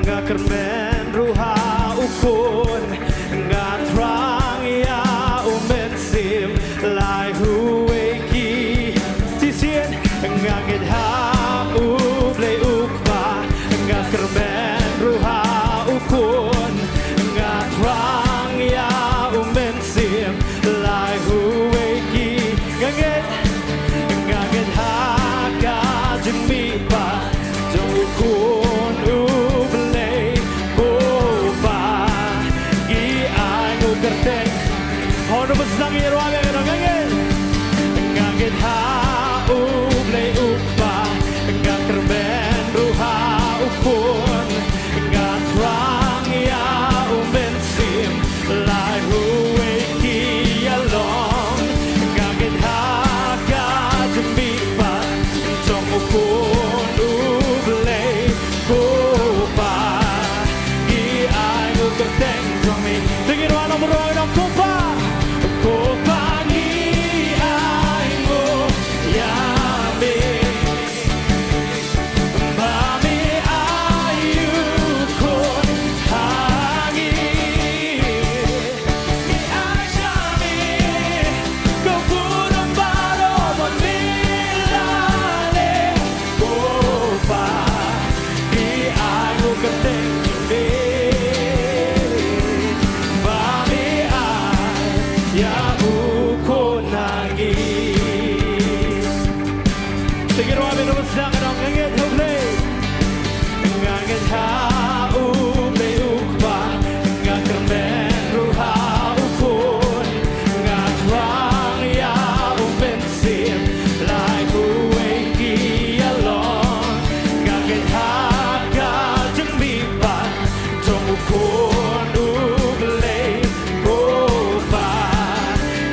nga kyrmen ruh ha U Khun, nga thrang ïa U Mynsiem Laihuweiki. Shisien. Nga ngeit ha U Blei U Kpa, nga kyrmen ruh ha U Khun, nga thrang ïa U Mynsiem Laihuweiki. Nga ngeit, nga ngeit ha Khun U Blei ko Pa, ngi ai nguh kyrteng. Hooid, ngi sdang ïa u Blei, ngi ong, ngi ong. Nga ngeit ha U Blei U Kpa, nga kyrmen ruh ha U Khun, nga thrang ïa U Mynsiem, lai uwei ki ïalong. Nga ngeit ha ka jingmihpat jong U Khun U Blei ko Pa, ngi ai nguh kyrteng jong me. Te ngin wan ym roi, ngi ong ko Pa, ko Pa ngi ai nguh ïa me. Ba me ai U Khun ha ngi. Ngi ai sha me ka burom baroh ba me la leh, ko Pa. Ngi ai nguh kyrteng jong me. Ba me ai ïa U Khun ha ngi. Te ngin wan, ngin ym sdang, ngi ong, nga ngeit ha U Blei. Nga ngeit ha U Blei U Kpa, nga kyrmen ruh ha U Khun, nga thrang ïa U Mynsiem, lai uwei ki ïalong. Nga ngeit ha ka jingmihpat jong U Khun U Blei ko Pa,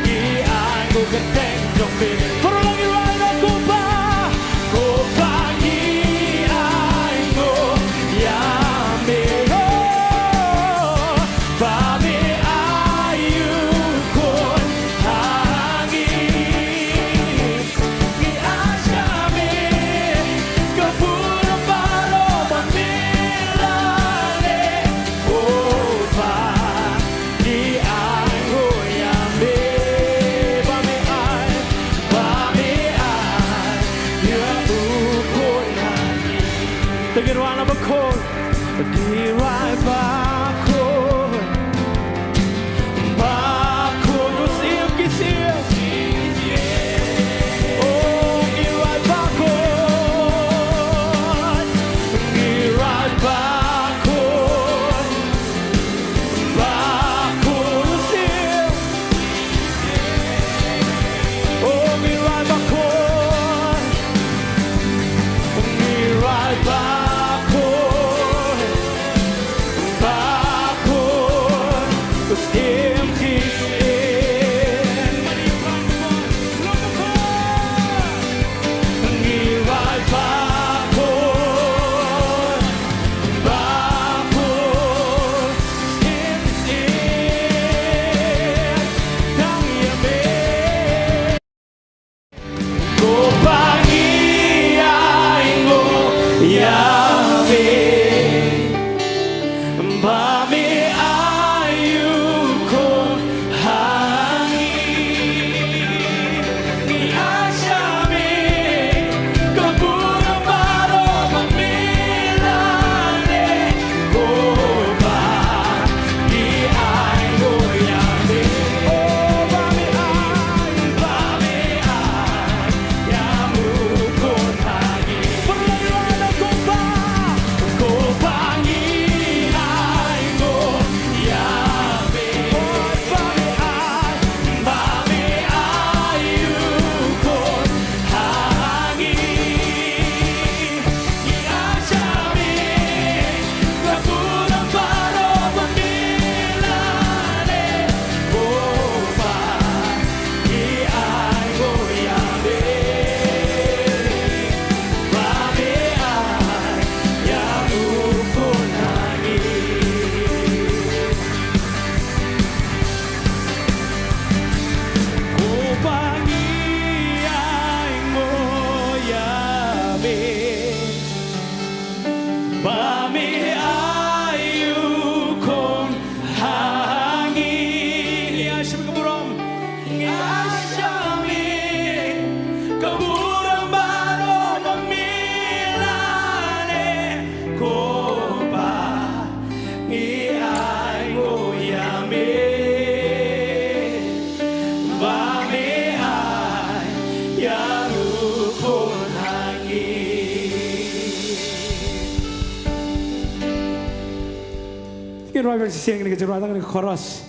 ngi ai nguh kyrteng jong me. Baroh lang, ngi rai, ngi ong ko Pa, ko Pa ngi ai nguh ïa me. Oh, ba me ai U Khun ha ngi. Ngi ai sha me ka burom baroh ba me la leh, ko Pa. Ngi ai nguh ïa me. Ba me ai, ba me ai ïa U Khun ha ngi. Te ngin wan, Bakhuid. Ngi rai Bakhuid. Bakhuid, u syiem ki syiem. Oh, ngi rai Bakhuid. Ngi rai Bakhuid. Bakhuid u syiem. Oh, ngi rai Bakhuid. Ngi rai Bakhuid. Rwai ban shisien kane ka jingrwai tang kane ka chorus.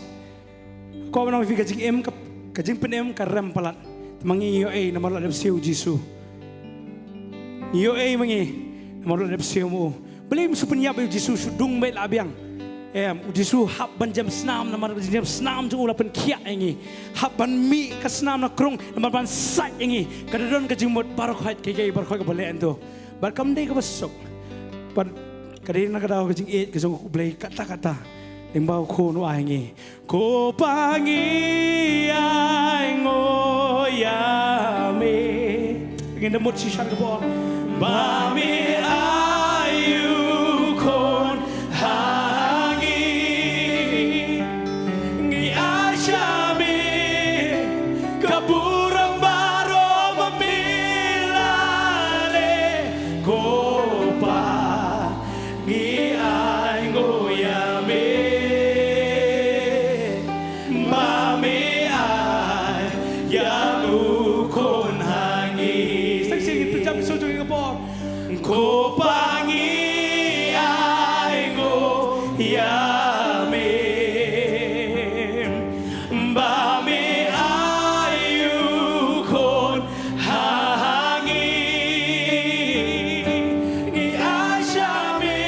Ko ba nong phi ka jingim ka, ka jingpynim ka rem palat. Te ma ngi ngi ïoh ei namar la dep siew Jisu. Ngi ïoh ei ma ngi namar la dep siew mo. Balei ym shu pynïap ïa u Jisu, shu dung beit la biang. Em, u Jisu hap ban jem snam namar ka jingjem snam jong u la pynkhiah ïa ngi. Hap ban mih ka snam na krung namar ban sait ïa ngi. Ka da don ka jingmut baroh khoit, kaei kaei baroh khoit kaba leh hangto. Bad kam dei kaba suk. Bad ka dei na ka daw ka jingïeit ka jong U Blei katta katta. Lyngba u Khun u ai ngi. Ko Pa, ngi ainguh ïa me. Ngin da mut shisha ka por. Ba me ai u Khun ha ngi. Ngi ai sha me ka burom baroh ba me la leh. Ko Pa, ngi ainguh ïa me. Ba me ai ïa u Khun ha ngi. Seng seng ngin pynjam shuh jong ngi ka por. Ko Pa, ngi ainguh ïa me. Ba me ai u Khun ha ngi. Ngi ai sha me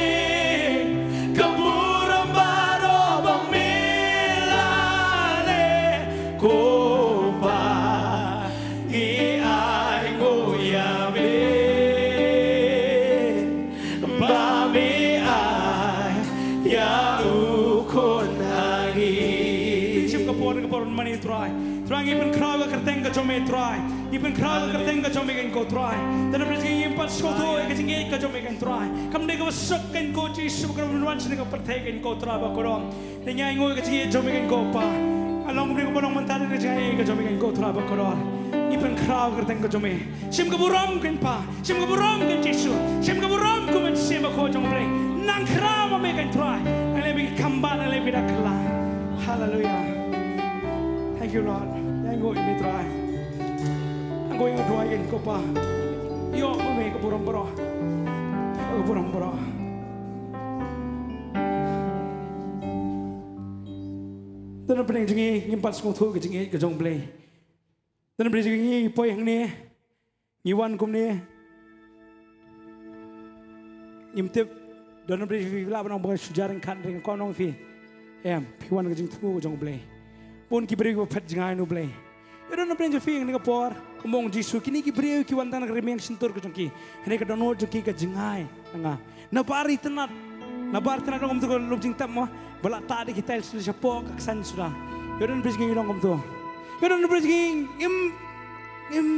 ka burom baroh ba me la leh. Ko Pa, ngi ainguh ïa me. Ba me ai ïa u Khun ha ngi. Shim ka por, ka por mane Trai. Trai, ngi pynkhraw ka kyrteng ka jong me Trai. Ngi pynkhraw ka kyrteng ka jong me kein ko Trai. Te na pyrthei ngim pat sngewthuh ïa ka jingïeit ka jong me kein Trai. Kam dei kaba suk kein ko Jisu, kaba wan sha ka pyrthei kein ko Trai ba kordor. Te ngi ainguh ïa ka jingïeit jong me kein ko Pa. Ka long kumne kaba long mynta, ka jingïeit ka jong me kein ko Trai ba kordor. Ngi pynkhraw ka kyrteng ka jong me. Shim ka burom kein Pa. Shim ka burom kein Jisu. Shim ka burom kum u Mynsiem Bakhuid jong U Blei. Nang khraw ma me kein Trai. Nang leh me ki kam ba, nang leh me da kylla. Hallelujah. Thank you, Lord. Ngi ainguh ïa me Trai. Ngi ainguh ïa me Trai kein ko Pa. Ïoh ma me ka burom baroh. Ka burom baroh. Don na pdeng jong ngi ngim pat sngewthuh ka jingïeit ka jong U Blei. Don na pdeng jong ngi ngi poi hangne, ngi wan kumne. Ngim tip, don na pdeng jong phi lah ban ong ba shu jar ryngkat ryngkat, ko nong phi. Em, phi wan ka jingthmu ka jong U Blei. Bun ki briew kiba phet jngai na U Blei. Ïa don na pdeng jong phi hangne ka por, kumba ong Jisu, kine ki briew ki wan tang na ka rmiang shyntur ka jong ki. Hangne ka dohnud jong ki ka jngai na nga. Nabar itynnad. Nabar itynnad ong kumto ka lum jingtep mo. Ba la tah da ki tiles shapoh ka ksan suda. Ïa don na pdeng jong ngi ong kumto. Ïa don na pdeng jong ngi im, im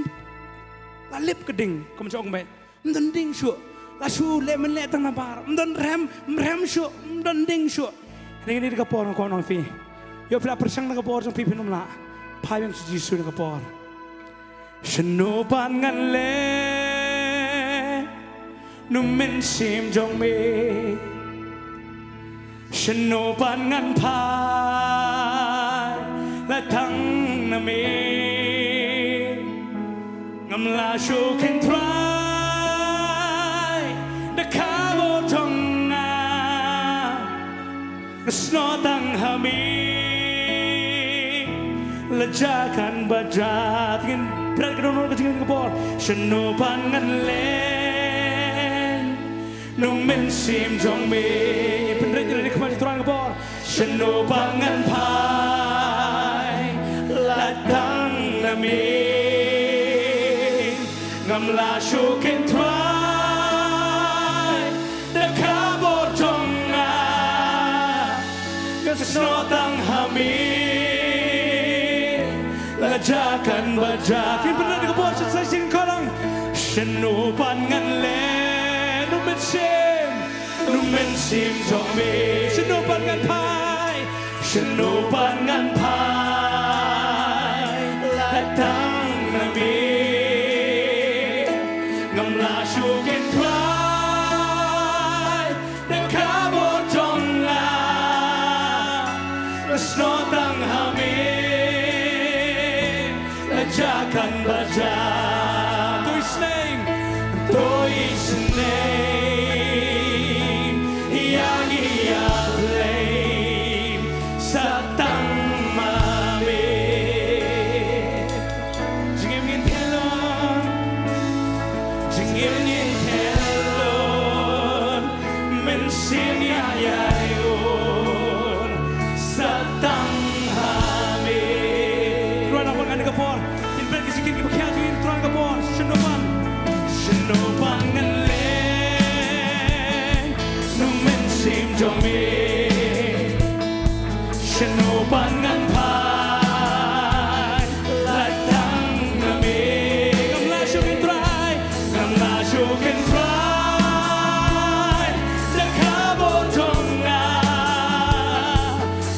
la lip ka ding, kum jong ong me. Ym don ding shuh. La shu leh men leh tang nabar. Ym don rhem, ym rhem shuh, ym don ding shuh. Hangne kane ka por nga kwah ong phi. Ïoh phi la pyrshang na ka bor jong phi phin ym lah. Phai biang sha Jisu na ka por. Shano pat ngan leh na u mynsiem jong me? Shano pat ngan phai lait tang na me? Ngam lah shuh kein Trai da ka bor jong nga. Nga snoh tang ha me la jia kan ba jia. Te ngin pynrem ka dohnud ka jingim ka bor. Shano pat ngan leh na u mynsiem jong me? Pynrem ka dohnud ka jingim ka bor. Shano pat ngan phai lait tang na me? Ngam lah shuh kein Trai da ka bor jong nga. Nga snoh tang ha me la jia kan ba jia. Ngin pynrem ka bor sha sa sing kolang. Shano pat ngan leh na u mynsiem, na u mynsiem jong me? Shano pat ngan phai? Shano pat ngan phai lait tang na me? Ngam lah shuh kein Trai da ka bor jong nga. Nga snoh tang ha me la jia kan ba jia. To isynei, to isynei ïa ngi ïa Blei. Jingim ngin khein lor, mynsiem ïa ïa un, sa tang ha me. Trai, nang ban ngan ka por. Ngin peit ki jingkit kiba khia jong ngi, Trai, ka por. Shano ban, shano ban ngan leh, nong mynsiem jong me. Shano ban ngan phai, lada tang na me. Ngam lah shuh ken Trai, ngam lah shuh ken Trai, da ka bor jong nga,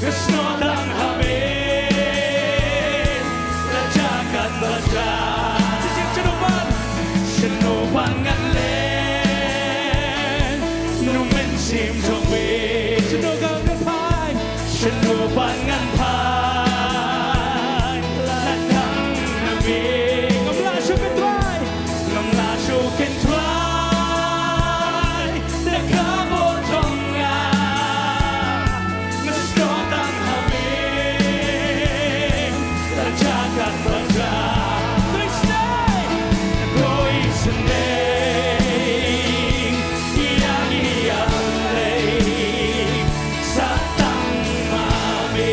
nga snoh tang ha me. La jaka ba jaka. Shano ban, shano ban ngan leh, nong mynsiem jong me. Shano ban ngan phai, shano ban ngan phai, la tang na me. Ngam lah shuh ken Trai, ngam lah shuh ken Trai, da ka bor jong nga, nga snoh tang ha me. La jaka ba jaka. Khublei shibun. Khublei shibun. Ïa ngi ïa Blei, sa tang ma me.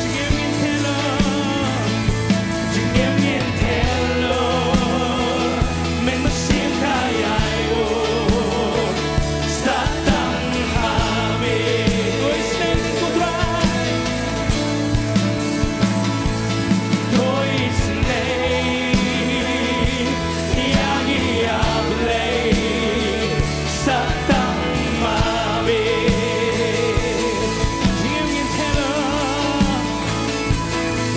Jingim ngin khein lor, jingim ngin khein lor, mynsiem ka ïa un, sa tang ha me. Khublei shibun ko Trai. Khublei shibun ïa ngi ïa Blei, sa tang ma me. Jingim ngin khein lor,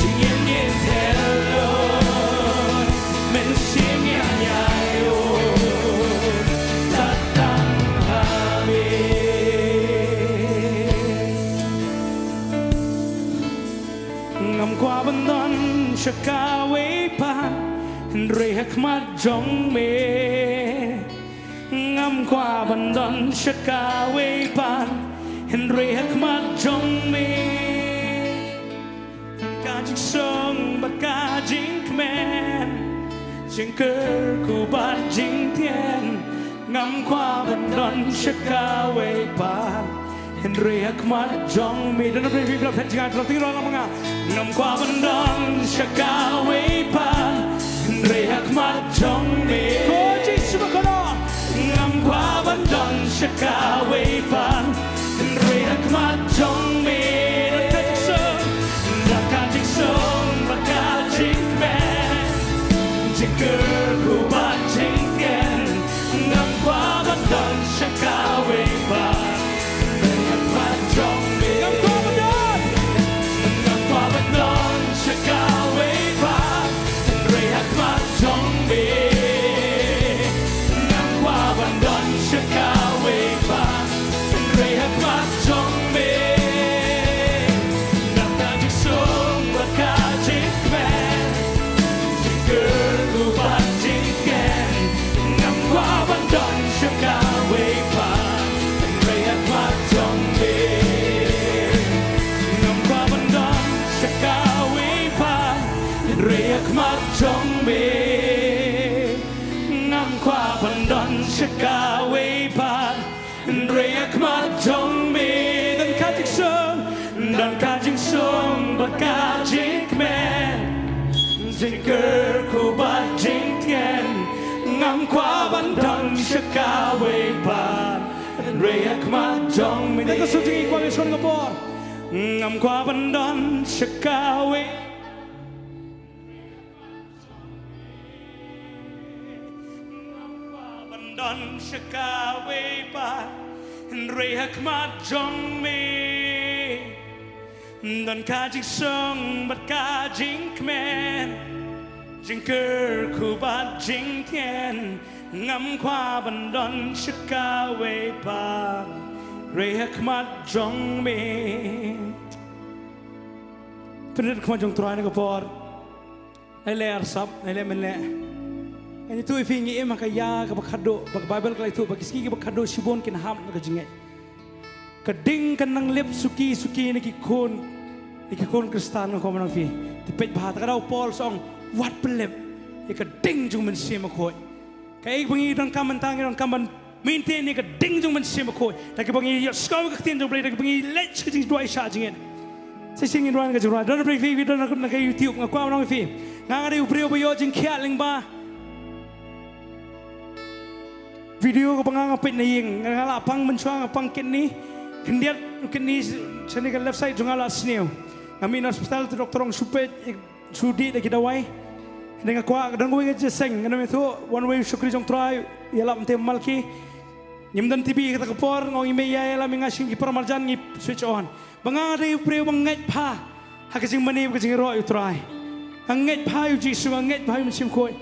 jingim ngin khein lor, mynsiem ïa ïa un, sa tang ha me. Ngam kwah ban don sha kawei pat, hynrei ha khmat jong me. Ngam kwah ban don sha kawei pat, hynrei ha khmat jong me. Ka jingsngew bad ka jingkmen, jingkyrkhu bad jingtien. Ngam kwah ban don sha kawei pat, hynrei ha khmat jong me. Don na phi phi phi phi jingïa tyrok tyrok lang ma nga. Ngam kwah ban don sha kawei pat, hynrei ha khmat jong me. Ko Jisu ba kordor. Ngam kwah ban don sha kawei pat, hynrei ha khmat jong me. Don ka jingsngew, don ka jingsngew bad ka jingkmen, jingkyrkhu bad jingtien. Ngam kwah ban don sha kawei pat, hynrei ha khmat jong me. Ngam kwah ban don. Ngam kwah ban don sha kawei pat, hynrei ha khmat jong me. Ngam kwah ban don sha kawei pat, hynrei ha khmat jong me. Don ka jingsngew bad ka jingkmen, jingkyrkhu bad jingtien. Ngam kwah ban don sha kawei pat, hynrei ha khmat jong me. Ngam kwah ban don sha kawei pat, hynrei ha khmat jong me. Ngam kwah ban don sha kawei pat, hynrei ha khmat jong me. Don ka jingsngew, don ka jingsngew bad ka jingkmen, jingkyrkhu bad jingtien. Ngam kwah ban don sha kawei pat, hynrei ha khmat jong me. Don ka jingsngew jong ngi kwah ban shon ka por. Ngam kwah ban don sha kawei. Ngam kwah ban don sha kawei pat, hynrei ha khmat jong me. Don ka jingsngew bad ka jingkmen, jingkyrkhu bad jingtien. Ngam kwah ban don sha kawei pat, hynrei ha khmat jong me. Pynrit khmat jong Trai na ka por. Nai leh arsap, nai leh mynleh. Ngan ïathuh ïa phi, ngi im ha ka ïa kaba khatduh, ba ka Baibl ka la ïathuh ba ki sngi kiba khatduh shibun kin hap na ka jingngeit. Ka ding kan nang lip suki suki na ki khun, na ki khun Khristan, nga kwah ban ong ïa phi. Te peit bha, ta ka daw u Paul u ong, wat pynlip. ïa ka ding jong u Mynsiem Bakhuid. Kaei ba ngi donkam mynta, ngi donkam ban maintain ïa ka ding jong u Mynsiem Bakhuid da kaba ngi ïohsngew ïa ka ktien jong u Blei, da kaba ngi leit sha ka jingduwai sha jingngeit. Shisien ngin duwai na ka jingrwai. Don na phi, phi don na ka YouTube, nga kwah ban ong ïa phi, nga nga dei u briew ba ïoh jingkhiah lyngba video kaba nga nga peit na ïing. Nga la pang mynshuwa, nga pang kidney, khyndiat kidney shane ka left side jong nga la sniew. Nga mih na hospital, te doktor ong shu peit, shu dih da ki dawai. Hynrei nga kwah, ka don kawei ka jingïaseng, nga nym ïathuh, wan wei u shakri jong u Trai u ïalap, mynta Malki. Ngim don T V kata ka por, nga ong i mei ïa ïalap ïa nga sha ki para marjan, ngi switch on. Ba nga nga dei u briew ba ngeit bha ha ka jingmane bad ka jingïaroh ïa u Trai. Nga ngeit bha ïa u Jisu, nga ngeit bha ïa u Mynsiem Bakhuid.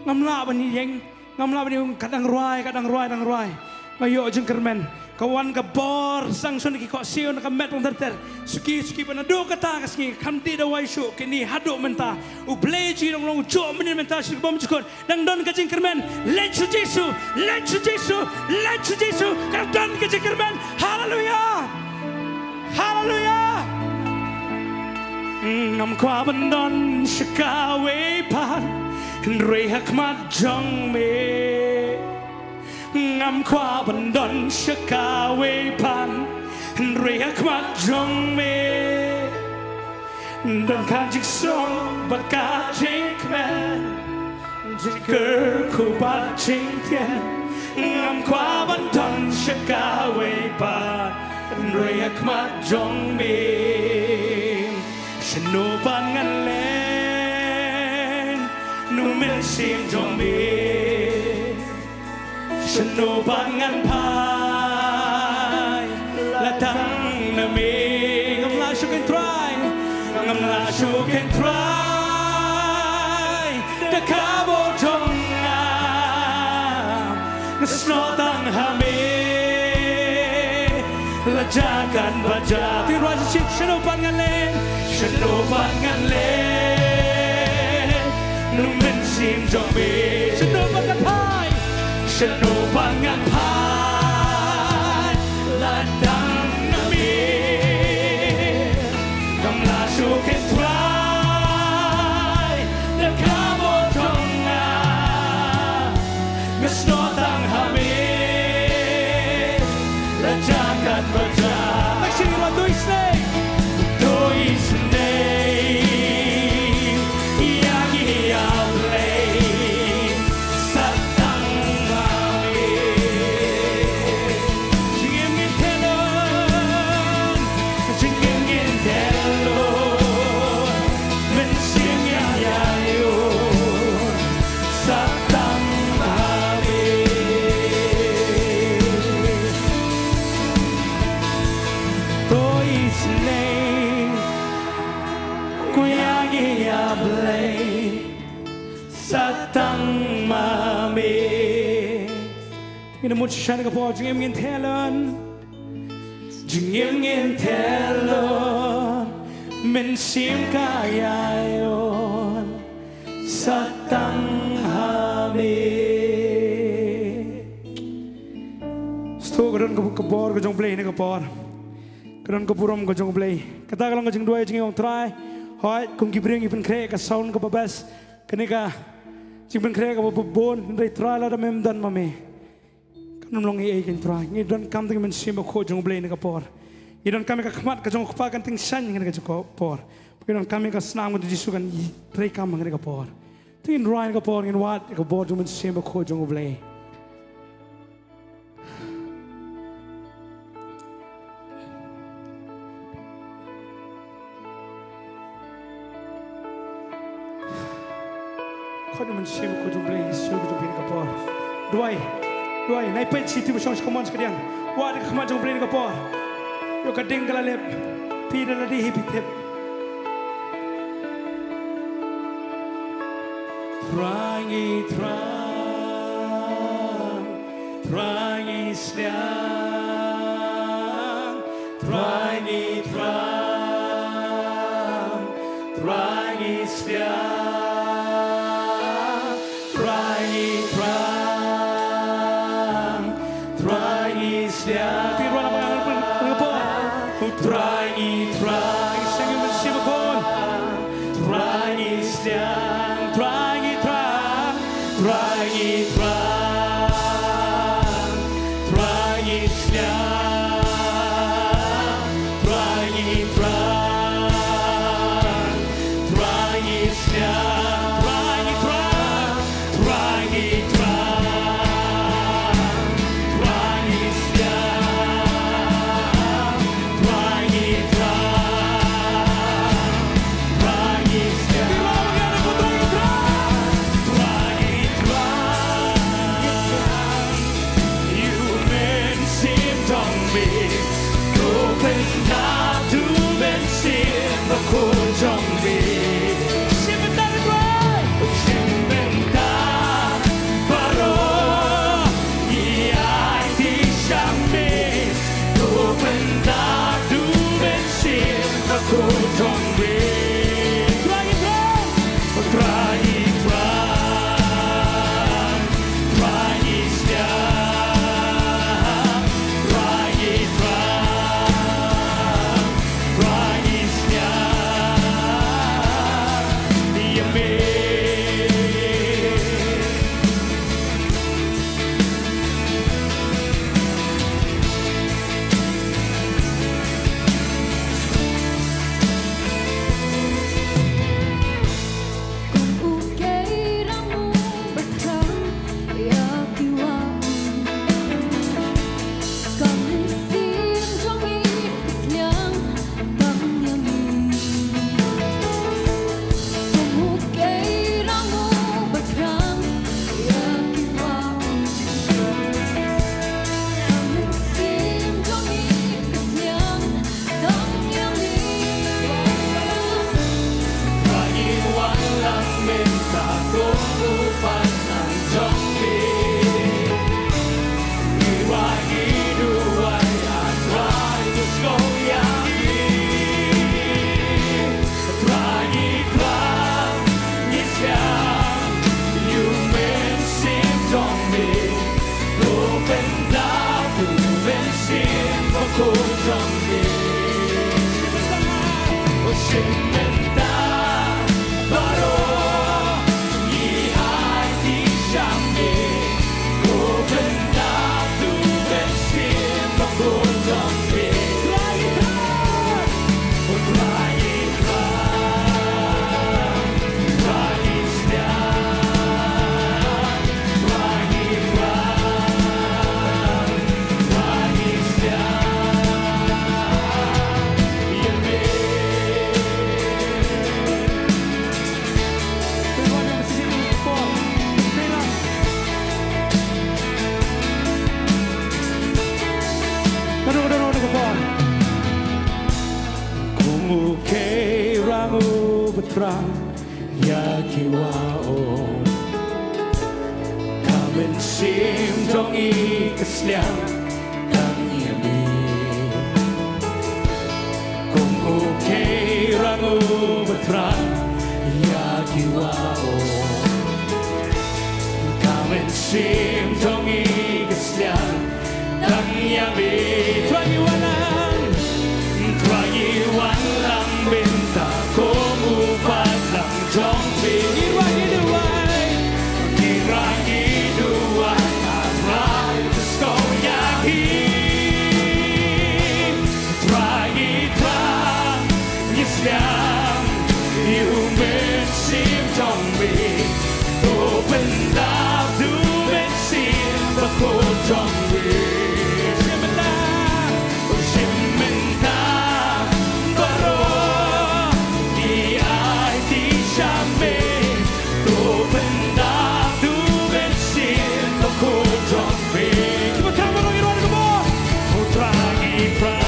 Ngam lah ban ïeng, ngam lah ban ïeng, ka dang rwai, ka dang rwai, dang rwai. Nga ïoh jingkyrmen. Ka wan ka bor sdang shuh na ki khohsiew, na ka met bad ter ter. Suki suki, ba naduh kata ka sngi kam dih dawai shuh, kine haduh mynta. U Blei jong ngi long long u juh mynnin mynta sha ki bymjukut. Dang don ka jingkyrmen. Leit sha u Jisu, leit sha u Jisu, leit sha u Jisu. Ka dang don ka jingkyrmen. Haleluya. Haleluya. Ngam kwah ban don sha kawei pat, hynrei ha khmat jong me. Ngam kwah ban don sha kawei pat, hynrei ha khmat jong me. Don ka jingsngew bad ka jingkmen, jingkyrkhu bad jingtien. Ngam kwah ban don sha kawei pat, hynrei ha khmat jong me. Shano pat ngan leit, na u Mynsiem jong me? Shano pat ngan phai, lada tang na me? Ngam lah shuh kein Trai, ngam lah shuh kein Trai. Da ka bor jong nga, nga snoh tang ha me. La jaka ba jaka, to ngin rwai shisyndon. Shano pat ngan leit, shano pat ngan leit, na u Mynsiem jong me? Shano pat ngan phai, shano pat ngan phai, lada tang na me? Ngam lah shuh kein Trai, da ka bor jong nga, nga snoh tang ha me. La jaka ba jaka, to ngin rwai. To isynei, to isynei, ïa ngi ïa Blei, sa tang ma me. Jingim ngin theh lon, jingim ngin theh lon, Mynsiem ïa ïa ïoh, sa tang ma me. To isynei, ko ïa ngi ïa Blei, sa tang ma me. Ngin mut shisha kane ka por, jingim ngin theh lon, jingim ngin theh lon, Mynsiem ka ïa ïoh, sa tang ha me. Sngewthuh, ka don ka, ka bor ka jong u Blei ha kane ka por. Ka don ka burom ka jong u Blei. Kata ka long ka jingduwai jong ngi, ong Trai, hooid, kum ki briew ngi pynkhreh ka sound kaba best, kane ka jingpynkhreh kaba bun, hynrei Trai, lada mem don ma me, kan ym long ei ei kein Trai. Ngi donkam tang ïa u Mynsiem Bakhuid jong u Blei ha kane ka por. Ngi donkam ïa ka khmat ka jong u Kpa kan tyngshaiñ ha kane ka por. Ngi donkam ïa ka snam ka jong u Jisu kan treikam ha kane ka por. To ngin rwai ha kane ka por, ngin wad ïa ka bor jong u Mynsiem Bakhuid jong u Blei. Khot ïa u Mynsiem Bakhuid jong u Blei, Jisu, ka jong phi ha kane ka por. Duwai, duwai, nai peit shi, to ba shong sha ka mon sha ka diang. Wad ïa ka khmat jong u Blei ha kane ka por. Ïoh ka ding ka la lip. Phi da lade hi phi tip. Trai ngi thrang, Trai ngi sliang, Trai ngi thrang, Trai ngi sliang, Trai ngi thrang, Trai ngi sliang. Phi rwai na ka bynta ka por. Trai ngi thrang, seng ïa u Mynsiem Bakhuid. Trai ngi sliang, Trai ngi thrang. Thrang ïa ki wah u. Ka mynsiem jong ngi ka sliang tang ïa me. Kum u kheiñ rang uba thrang ïa ki wah u. Ka mynsiem jong ngi ka sliang tang ïa me. Trai ngi wan lang, Trai ngi wan lang bynta kum u paidlang jong me. Ngi Trai ngi duwai, ngi Trai ngi duwai, A Trai, khuslai ïa ngi. Trai ngi thrang, ngi sliang ïa u mynsiem jong me. To pyndap da u Mynsiem Bakhuid jong me. Shim bynta, shim bynta baroh ngi aiti sha me. To pyndap da u Mynsiem Bakhuid jong me. Kiba thrang baroh ngi rwai ka bor. O Trai ngi thrang,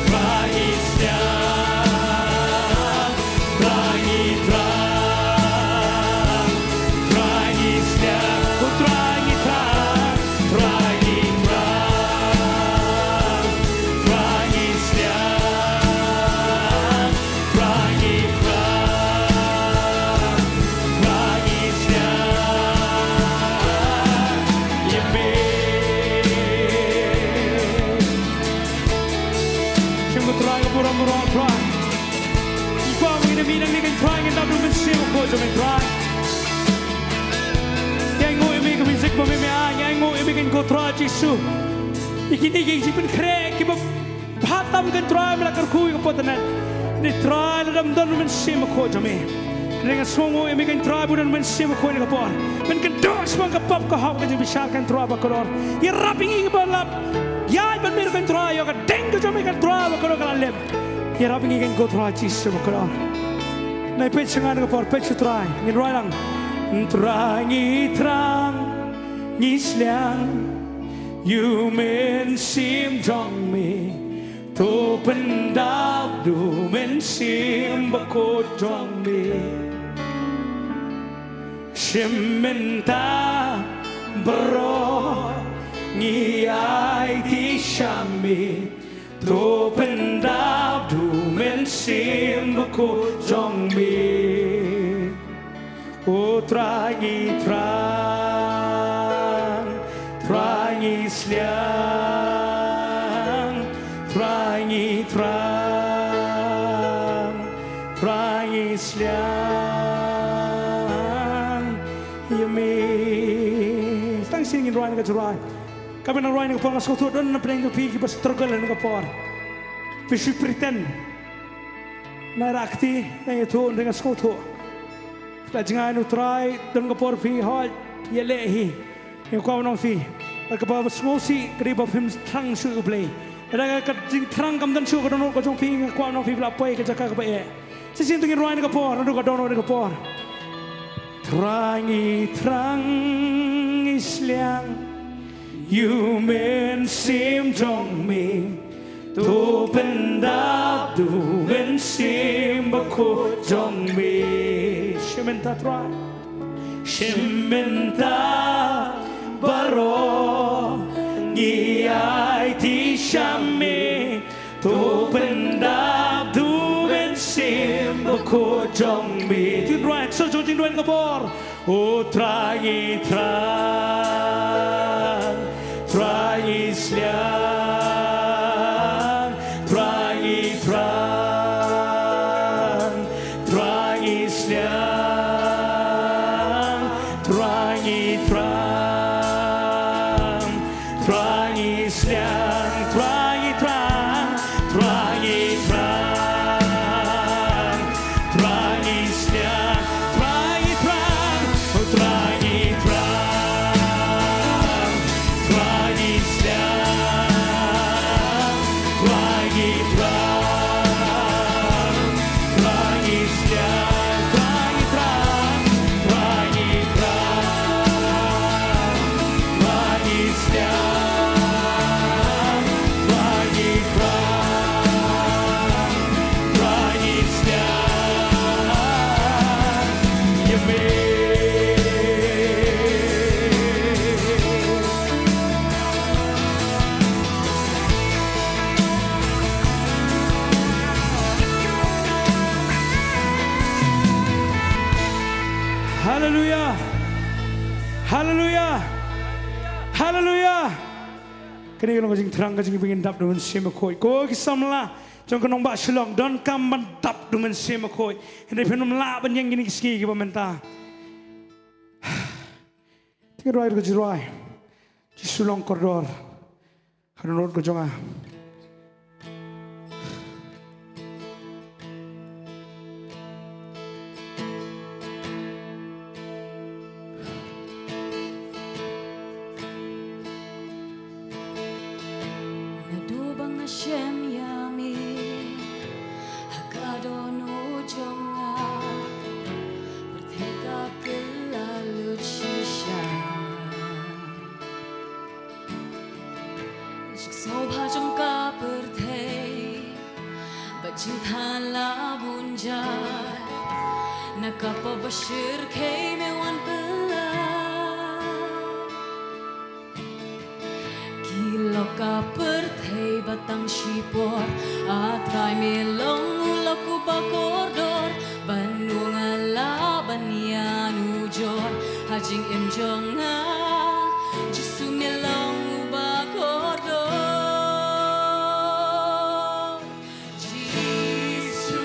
Trai ngi sliang, Trai ngi thrang, Trai ngi sliang, o Trai ngi thrang, Trai ngi thrang, Trai ngi sliang, Trai ngi thrang, Trai ngi sliang ïa me. Shim ko Trai ka burom burom Trai. Ngi kwah ba ngin ïa mih nangne ko Trai, ngin dap da u Mynsiem Bakhuid jong me Trai. Ïa ainguh ïa me ka music ba me me ai, ïa ainguh ïa me ko Trai Jisu. Ïa kine ki jingpynkhreh kiba bha tam ko Trai me la kyrkhu ïa ka por tang. Ïa Trai lada ym don u Mynsiem Bakhuid jong me. Hynrei nga sngewnguh ïa me ko Trai ba don u Mynsiem Bakhuid ha kane ka por. Men kyndoh shaphang ka pop ka hok ka jingbishar ko Trai bakhraw. Ïarap ïa ngi kiba la ïaid ban mih ko Trai ïa ka ding ka jong me ko Trai bakhraw ka la lem. Ïarap ïa ngi ko Trai Jisu bakhraw. Nai peit sha nga ha kane ka por, peit sha Trai. Ngin rwai lang. Trai ngi thrang, ngi sliang ïa u Mynsiem jong me. To pyndap da u Mynsiem Bakhuid jong me. Shim bynta baroh ngi aiti sha me. To pyndap da u Mynsiem Bakhuid jong me. O Trai ngi thrang, Trai ngi sliang, Trai ngi thrang, Trai ngi sliang ïa me. Tang sien ngin rwai ka jingim. Kaba nang rwai ka por nga sngewthuh don na pdeng jong phi kiba struggle ha kane ka por. Phi shu pretend. Nai rakti, nai ïathuh, nai nga sngewthuh. La jngai na u Trai, don ka por phi hoi, ïaleh hi. Nga kwah ban ong phi. Bad kaba sngewsih, ka dei ba phim thrang shuh ïa u Blei. Lada ka jingthrang kam don shuh ka dohnud ka jong phi, nga kwah ban ong phi ba la poi ka jaka kaba eh. Shisien to ngin rwai na ka por, naduh ka dohnud na ka por. Trai ngi thrang ngi sliang. Ïa u Mynsiem jong me, to pyndap da u Mynsiem Bakhuid jong me. Shim bynta Trai. Shim bynta baroh ngi aiti sha me. To pyndap da u Mynsiem Bakhuid jong me. Ngin rwai, sa jong jingduwai ka bor. O Trai ngi thrang, Trai ngi sliang, Trai ngi thrang, Trai ngi sliang, Trai ngi thrang. Trai ngi sliang, Trai ngi thrang, Trai ngi thrang, Trai ngi sliang, Trai ngi thrang, Trai ngi thrang, Trai ngi sliang, Haleluya. Haleluya. Haleluya. Kane ka long ka jingthrang ka jingim ba ngin dap da u Mynsiem Bakhuid. Ko ki samla jong ka nongbah Shillong, donkam ban dap da u Mynsiem Bakhuid. Hynrei phin ym lah ban ïeng kine ki sngi kiba mynta. Te ngin rwai ka jingrwai Jisu long kordor ha dohnud ka jong nga. Naduh ba nga shem ïa me ha ka dohnud jong nga, pyrthei ka kylla lut shisha. Jingsngewbha jong ka pyrthei bad jingthala bun jait, na ka pop ba shyrkhei me wan pynlait. Ki lok ka pyrthei ba tang shipor, A Trai me long u lok uba kordor, ban u nga lah ban ïanujor ha jingim jong nga. Jisu me long uba kordor. Jisu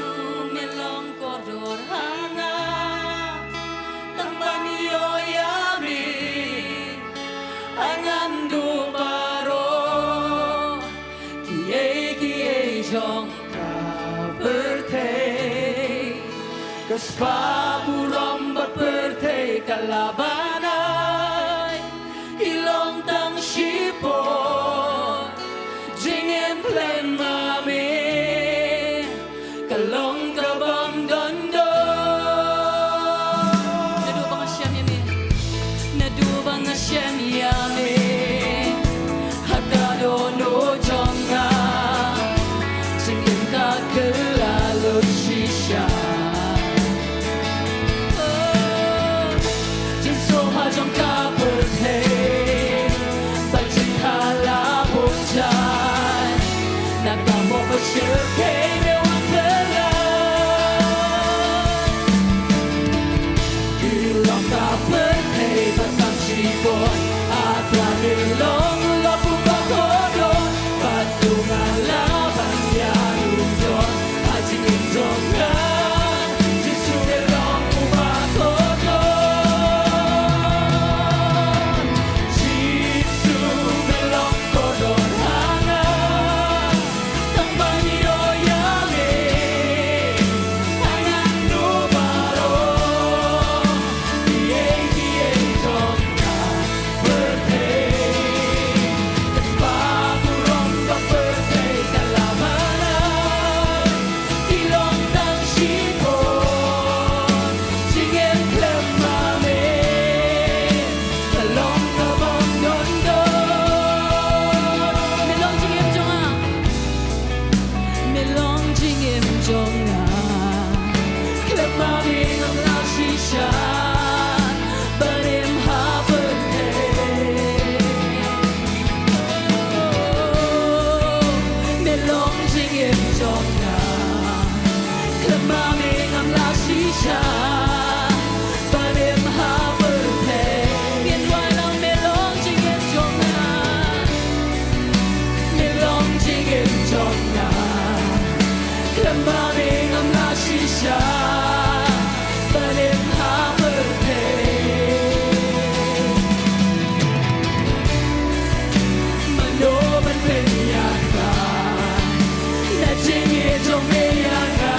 me long kordor ha nga, tang ban ïoh ïa me ha ngan duh baroh. Kiei kiei jong ka pyrthei, ka spah burom bad pyrthei ka lah ban ai, ki long tang shipor. Jingim khlem ma me ka long kabym don don. Naduh ba nga shem ïa me, naduh ba nga shem ïa me ha ka dohnud jong nga, jingim ka kylla lut shisha. Jingsngewbha jong ka pyrthei bad jingthala bun jait, na ka pop ba shyrkhei me wan pynlait. Ki lok ka pyrthei ba tang shipor, A Trai me long u lok uba kordor, bad u nga lah ban ïanujor ha jingim jong nga. Jisu me long uba kordor. Jisu me long kordor ha nga, tang ban ïoh ïa me ha ngan duh baroh. Kiei kiei jong ka pyrthei, ka spah burom ka pyrthei ka lah ban ai, ki long tang shipor. Jingim khlem ma me ka long kabym don don. Me long jingim jong nga, me long jingim jong nga. Khlem ma me ngam lah shisha ban im ha pyrthei. Me long jingim jong nga, khlem ma me ngam lah shisha ban im ha pyrthei. Ngin duwai lang, me long jingim jong nga, me long jingim jong nga. Khlem ma me ngam lah shisha ban im ha pyrthei. Mano ban pynïaid ba na jingïeit jong me ïa nga.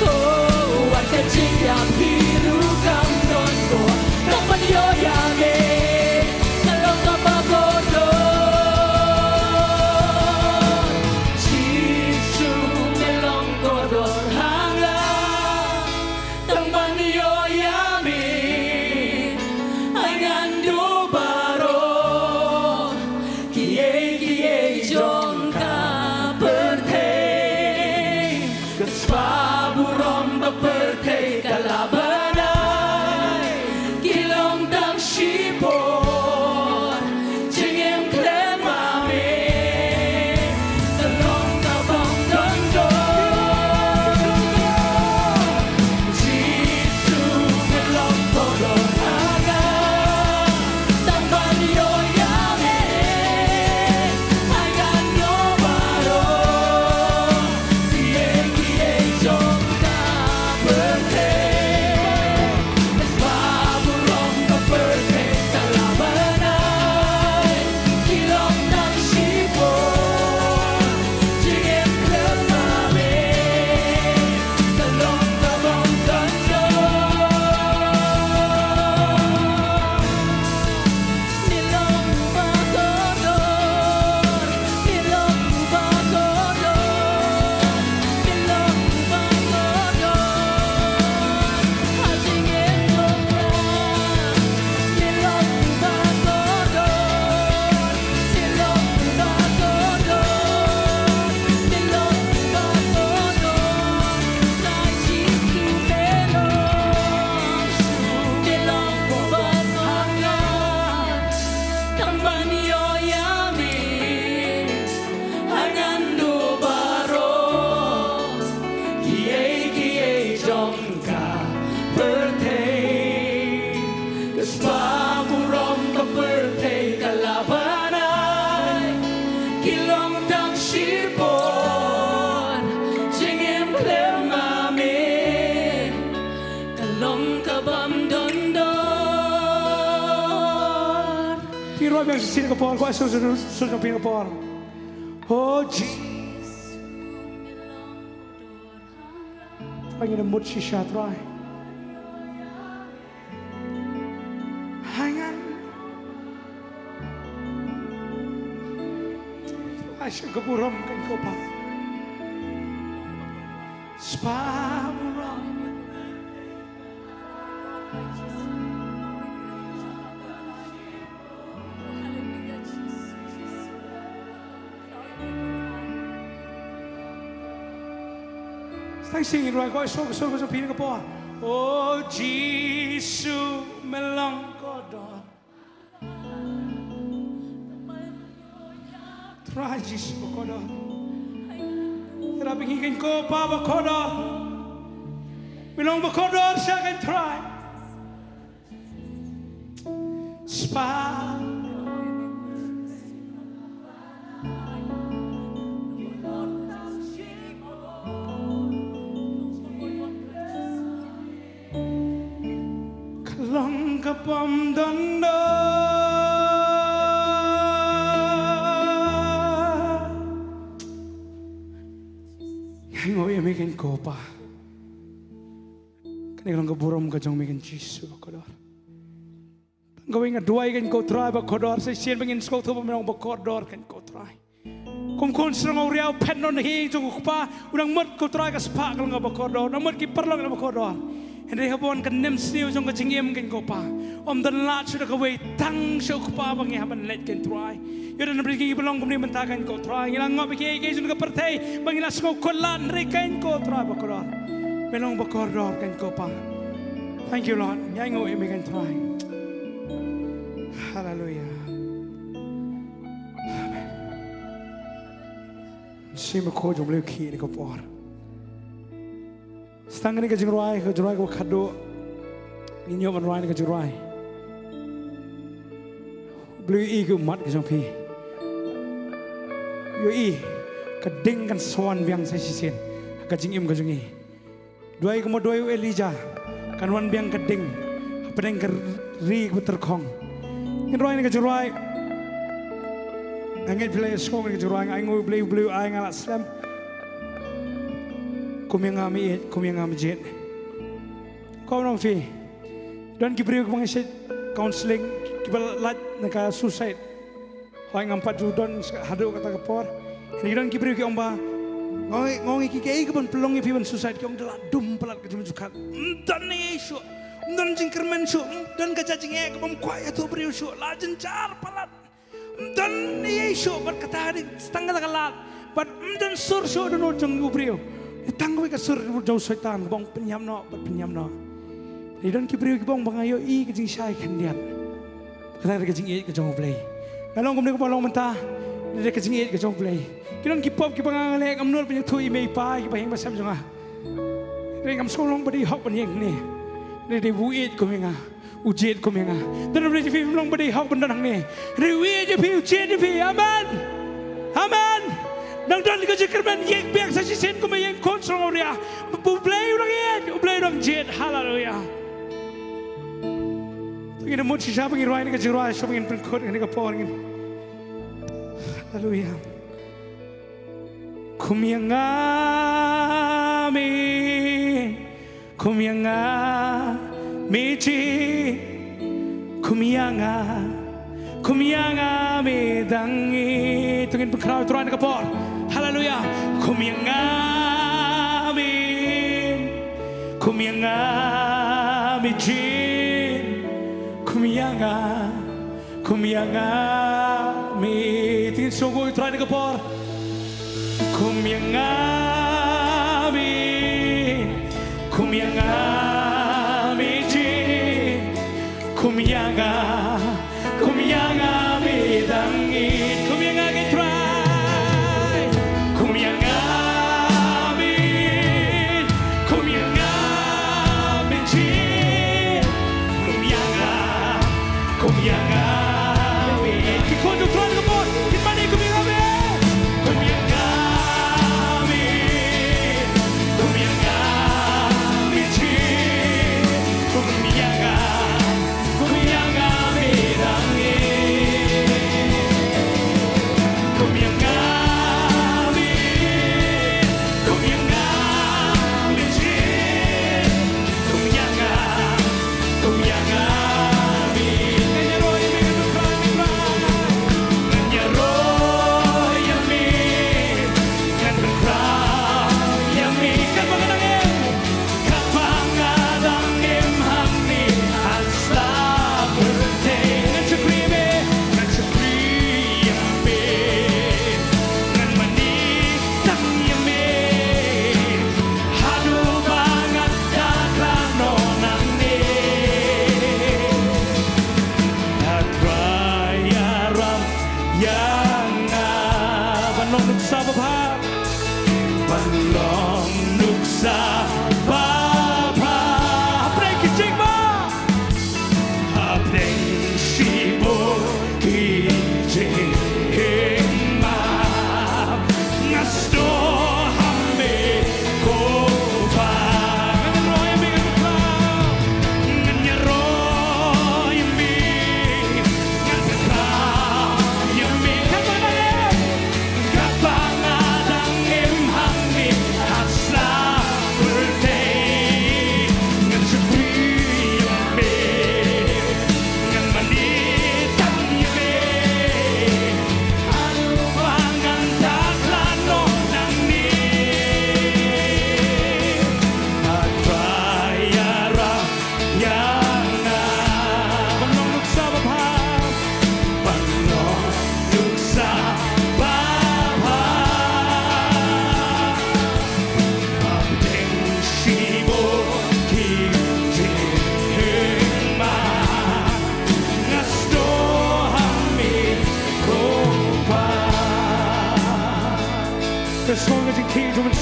Oh, wat ka jingïap hi ruh kam don bor, tang ban ïoh ïa me ka long kaba kordor. Jisu me long kordor Biang shisien ka por, kwah shu shu shu phi ka por. Oh Jesus. Trai, ngin mut shisha, Trai. Hangan. Trai, sha ka burom kein ko Pa. Spah burom. Tang sing in rwai ko, so so so phi ka por. O Jisu, me long kordor. Trai Jisu ba kordor. Ïarap ïa ngi kein ko Pa ba kordor. Me long ba kordor sha kein Trai. Spah. Ka long kaba ym don don. Nga ainguh ïa me kein ko Pa. Kane ka long ka burom ka jong me kein Jisu ba kordor. Tang kawei nga duwai kein ko Trai ba kordor, sa shisien ba ngin sngewthuh ba me long ba kordor kein ko Trai. Kum khun shnong Awria u phet noh na hi jong u kpa, u nang mut ko Trai ka spah ka long kaba kordor, u nang mut ki paralok ba kordor. Hynrei haba wan ka nemsniew jong ka jingim kein ko Pa, ym don lad shuh da kawei tang sha u kpa ba ngi hap ban leit kein Trai. Ïoh don na bynta kiba long kumne mynta kein ko Trai. Ngi la ngop ïa kiei kiei jong ka pyrthei ba ngi la sngew kut lad, hynrei kein ko Trai ba kordor, me long ba kordor kein ko Pa. Thank you Lord. Ngi ainguh ïa me kein Trai. Haleluia. Amen. Shim ko jong me ki ne ka por. Sa tang kane ka jingrwai, ka jingrwai kaba khatduh. Ngin ïoh ban rwai kane ka jingrwai. Blei ïohi ka ummat ka jong phi. Ïohi ka ding kan sa wan biang sa shisien ha ka jingim ka jong ngi. Duwai kumba duwai u Elijah, kan wan biang ka ding hapdeng ka ri kaba tyrkhong. Ngin rwai kane ka jingrwai. Nga ngeit phi la ïohsngew kane ka jingrwai, nga ainguh Blei, Blei u ai, nga la slem. Kum ïa nga me ïeit, kum ïa nga me jied. Kumno phi? Don ki briew kiba ngi shait counseling, kiba lait na ka suicide. Hooid, ngam pat ju don haduh kata ka por. Hynrei ki don ki briew ki ong ba, nga ong, nga ong ïa ki, kaei kaban pynlong ïa phi ban suicide? Ki ong da la dum palat ka jingmut jingpyrkhat. Ym don ei ei shuh. Ym don jingkyrmen shuh. Ym don ka jait jingeh kabym kwah ïathuh briew shuh. La jynjar palat. Ym don ei ei shuh bad kata ka dei tang kata ka lad. Bad ym don sur shuh dohnud jong u briew. Dei tang kawei ka sur jong u Soitan kaba ong pynïap noh bad pynïap noh. Dei don ki briew kiba ong ba nga ïohi ka jingshai khyndiat. Kata ka dei ka jingïeit ka jong U Blei. Nga long kumne kumba long mynta. Dei ka jingïeit ka jong U Blei. Ki don ki pop kiba nga leh ngam nud ban ïathuh ïa i mei i pa kiba ïeng ba sem jong nga. Dei ngam sngew long ba dei hok ban ïeng hangne. Dei dei u ïeit kum ïa nga. U jied kum ïa nga. Don ba dei phi long ba dei hok ban don hangne. Dei u ïeit ïa phi, u jied ïa phi. Amen. Amen. Nang don ka jingkyrmen, ïeng biang sa shisien kumba ïeng khun shnong Awria. U Blei u nang ïeit, U Blei u nang jied. Haleluia. Ngin mut shisha ba ngin rwai kane ka jingrwai, shisha ba ngin pynkut kane ka por ngin. Haleluia. Kum ïa nga me, kum ïa nga me jied, kum ïa nga, kum ïa nga me dang ïeit. To ngin pynkhraw ïa U Trai kane ka por. Haleluia. Kum ïa nga me, kum ïa nga me jied, kum ïa nga, kum ïa nga me. To ngin sngewthuh ïa U Trai kane ka por. Kum ïa nga me, kum ïa nga me jied, kum ïa nga, kum ïa nga me dang ïeit. Kum ïa nga keiñ Trai. Kum ïa nga me, kum ïa nga me jied, kum ïa nga, kum ïa nga me. Ki khun jong U Trai ka por, kin mane kum ïa nga me. Kum ïa nga me, kum ïa nga me jied, kum ïa nga, kum ïa nga me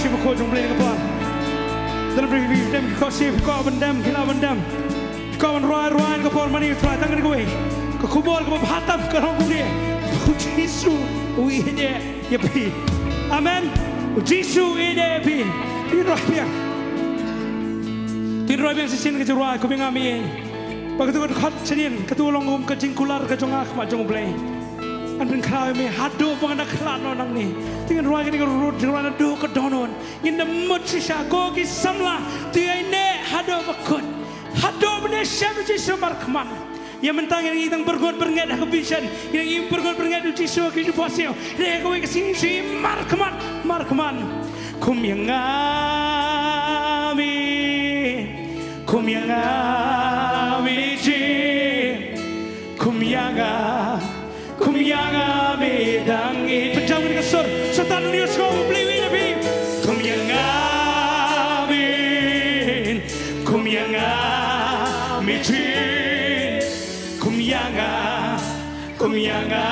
Ki ba khot jong Blei ka por. Don phi, phi dem ki khohsiew, phi kwah ban dem, phi lah ban dem. Phi kwah ban rwai, rwai ka por mane, Trai, tang kane kawei. Ka khubor kaba bha tam ka long kumne. U Jisu u ïeit ïa phi. Amen. U Jisu u ïeit ïa phi. Phi rwai biang. Phi rwai biang shisien ka jingrwai, Ko Mei nga me ïeit. Ba katu ka dkhot shisien, katu long kum ka jingkular ka jong nga ha khmat jong U Blei. Ngan pynkhraw ïa me haduh ba ngan da khlad noh nangne. Te ngan rwai kane ka rud, ngan rwai naduh ka dohnud. Ngin da mut shisha, ko ki samla, to ïaineh haduh ba kut. Haduh ba neh shem ïa u Jisu markhmat. Ïa mynta ngi dang ïohi tang byrngut byrnget ha ka vision, ngi dang ïohi byrngut byrnget ïa u Jisu ha ki jingphohsiew. Hynrei ha kawei ka sngi shu ïohi markhmat, markhmat. Kum ïa nga me, kum ïa nga me jin, kum ïa nga, kum ïa nga me dang ïeit. Pynjam kane ka sur. Sohtan, une u sngew ba U Blei u ïeit ïa phi. Kum ïa nga me, kum ïa nga me jin, kum ïa nga, kum ïa nga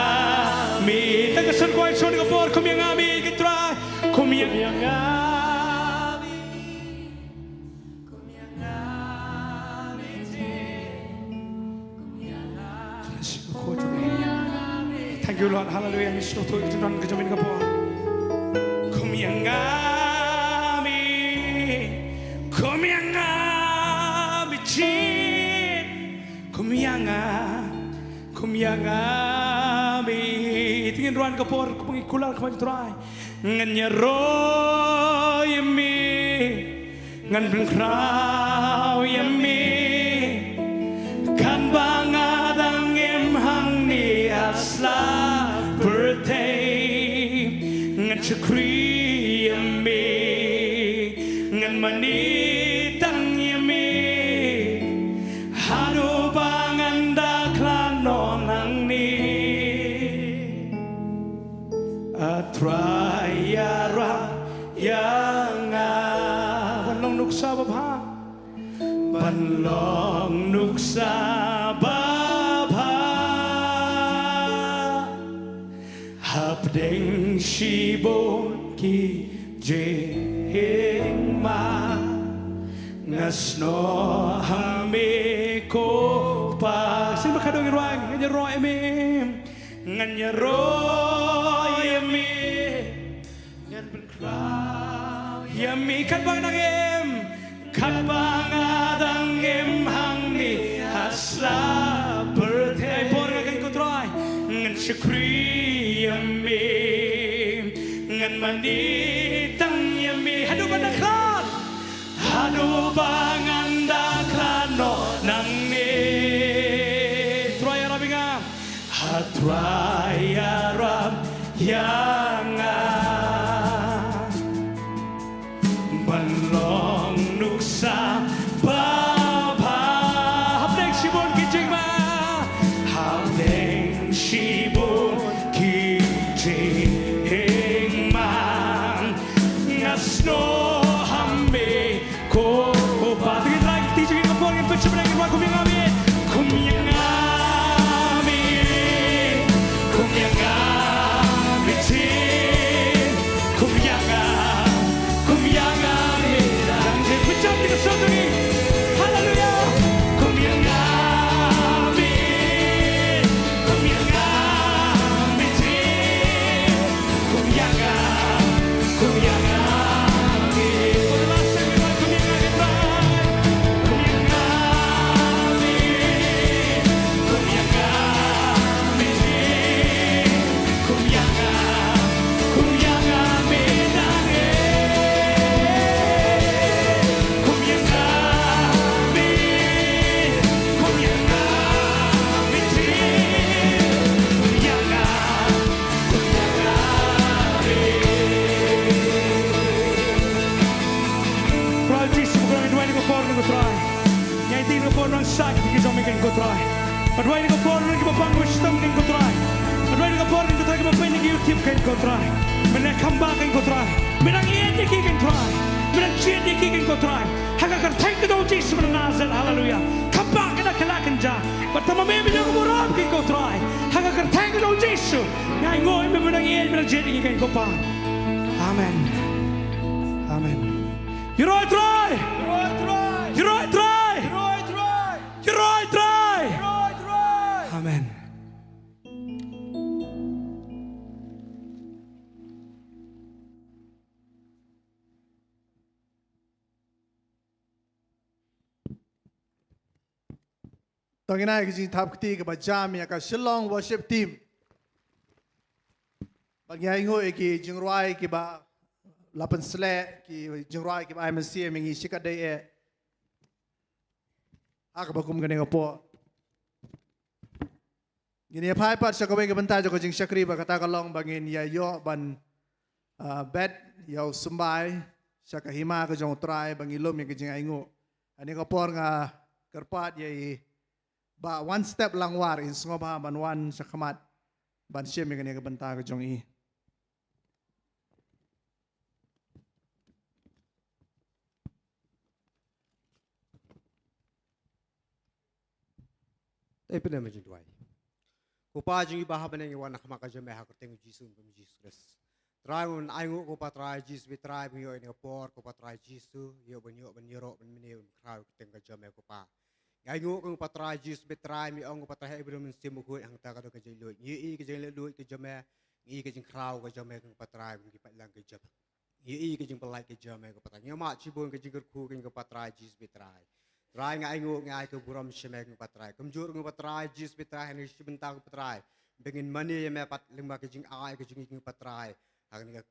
me. Tang ka sur kwai, sur kane ka por, kum ïa nga me, ko Trai. Kum ïa nga me. Thank you, Lord. Hallelujah. Ngi sngewthuh ïa ka jingdon ka jong me ha kane ka por. Kum ïa nga me, kum ïa nga me jin, kum ïa nga, kum ïa nga me. Te ngin rwai ha kane ka por, kumba ngi kular ha khmat jong U Trai. Ngan ïaroh ïa me, ngan pynkhraw ïa me. Katba nga dang im hangne ha sla pyrthei, ngan shakri ïa me, ngan mane tang ïa me, haduh ba ngan da khlad noh nangne. A Trai, ïarap ïa nga ban long nuksa babha, ban long nuksa babha hapdeng shibun ki jingma. Nga snoh ha me ko Pa. Sien ba khadduh ngi rwai, ngan ïaroh ïa me. Ngan ïaroh ïa me, ngan pynkhraw ïa me katba nga dang im, katba nga dang im hangne ha sla pyrthei. Por nga keiñ ko Trai, ngan shakri ïa me, ngan mane tang ïa me haduh ban da khlad. Haduh ba ngan da khlad noh nangne. Trai ïarap ïa nga. A Trai ïarap ïa nga ban long nuksa babha hapdeng shibun ki jingma. Hapdeng shibun ki jingma. Nga snoh ha me ko Pa. Te ngin rai kti jingim ka por, ngin pynshong bynta, ngin rai kum ïa nga me, kum ïa nga me, kum ïa nga me jin, kum ïa nga, kum ïa nga me dang jin. Pynshong bynta ka song jong ngi. Haleluya. Kum ïa nga me, kum ïa nga me jin. Kum ïa nga, kum ïa nga me. Kum ïa nga me, kum ïa nga me, kum ïa nga me, kum ïa nga me, kum ïa nga, kum ïa nga me dang ïeit. Kum ïa nga me, kum ïa nga me, kum ïa nga. Trai Jisu, ngi duwai ha kane ka por, keiñ ko Trai. Ngi aiti ha kane ka por, nang shah ïa ki jong me, keiñ ko Trai. Ngi duwai ha kane ka por, nang kiba pang ba shitom, keiñ ko Trai. Ngi duwai ha kane ka por, keiñ ko Trai, kiba peit ïa ki YouTube, keiñ ko Trai. Men nang kham bha, keiñ ko Trai. Men nang ïeit ïa ki, keiñ Trai. Men nang jied ïa ki, keiñ ko Trai. Ha ka kyrteng ka jong U Jisu Nazareth, haleluya. Kham bha, keiñ da khlad, keiñ ja. Bad tang ma me, men ïoh ka burom, keiñ ko Trai. Ha ka kyrteng ka jong U Jisu. Ngi ainguh ïa me, men nang ïeit, men nang jied ïa ki, keiñ ko Pa. Amen. Ïaroh ïa u Trai! Ïaroh ïa u Trai! Ïaroh ïa u Trai! Amen. To ngin ai ka jingthap kti kaba jam ïa ka Shillong Worship Team. Bad ngi ainguh ïa ki jingrwai kiba la pynsleh, ki jingrwai kiba ai mynsiem ïa ngi shikatdei eh. Ha kaba kum kane ka por, ngin ïa phai pat sha kawei ka bynta jong ka jingshakri, ba kata ka long ba ngin ïa ïoh ban, ah, bet ïa u symbai sha ka hima ka jong u Trai, ba ngi lum ïa ka jingainguh. Kane ka por nga kyrpad ïa i Bah One Step Langwar, in sngewbha ban wan sha khmat ban shim ïa kane ka bynta ka jong i. Te pyneh ma jingduwai. Ko Pa jong ngi ba ha bneng, ngi wan ha khmat ka jong me ha ka kyrteng u Jisu, u Nongpynim Jisu Khrist. Trai, ngan ainguh ko Pa Trai Jisu bad Trai, ba ngi ïoh ïa kane ka por ko Pa Trai Jisu, ïoh ban ïoh ban ïaroh ban mane ban khraw ïa ka kyrteng ka jong me ko Pa. Ngi ainguh ko Pa Trai Jisu bad Trai, me ong ko Pa Trai ha Hebru Mynsiem Bakhuid, hangta ka don ka jingluid. Ngi ïohi ka jingluid ka jong me, ngi ïohi ka jingkhraw ka jong me ko Pa Trai, kum ki paidlang ka jong me. Ngi ïohi ka jingpynlait ka jong me ko Pa Trai. Ngi mad shibun ka jingkyrkhu ko Pa Trai Jisu bad Trai. Trai, nga ainguh, nga ai ka burom sha me ko Pa Trai. Kumjuh ko Pa Trai Jisu bad Trai, ha kane ka shi bynta ko Pa Trai, ba ngin mane ïa me pat lyngba ka jingai ka jong ngi ko Pa Trai. Ha kane ka,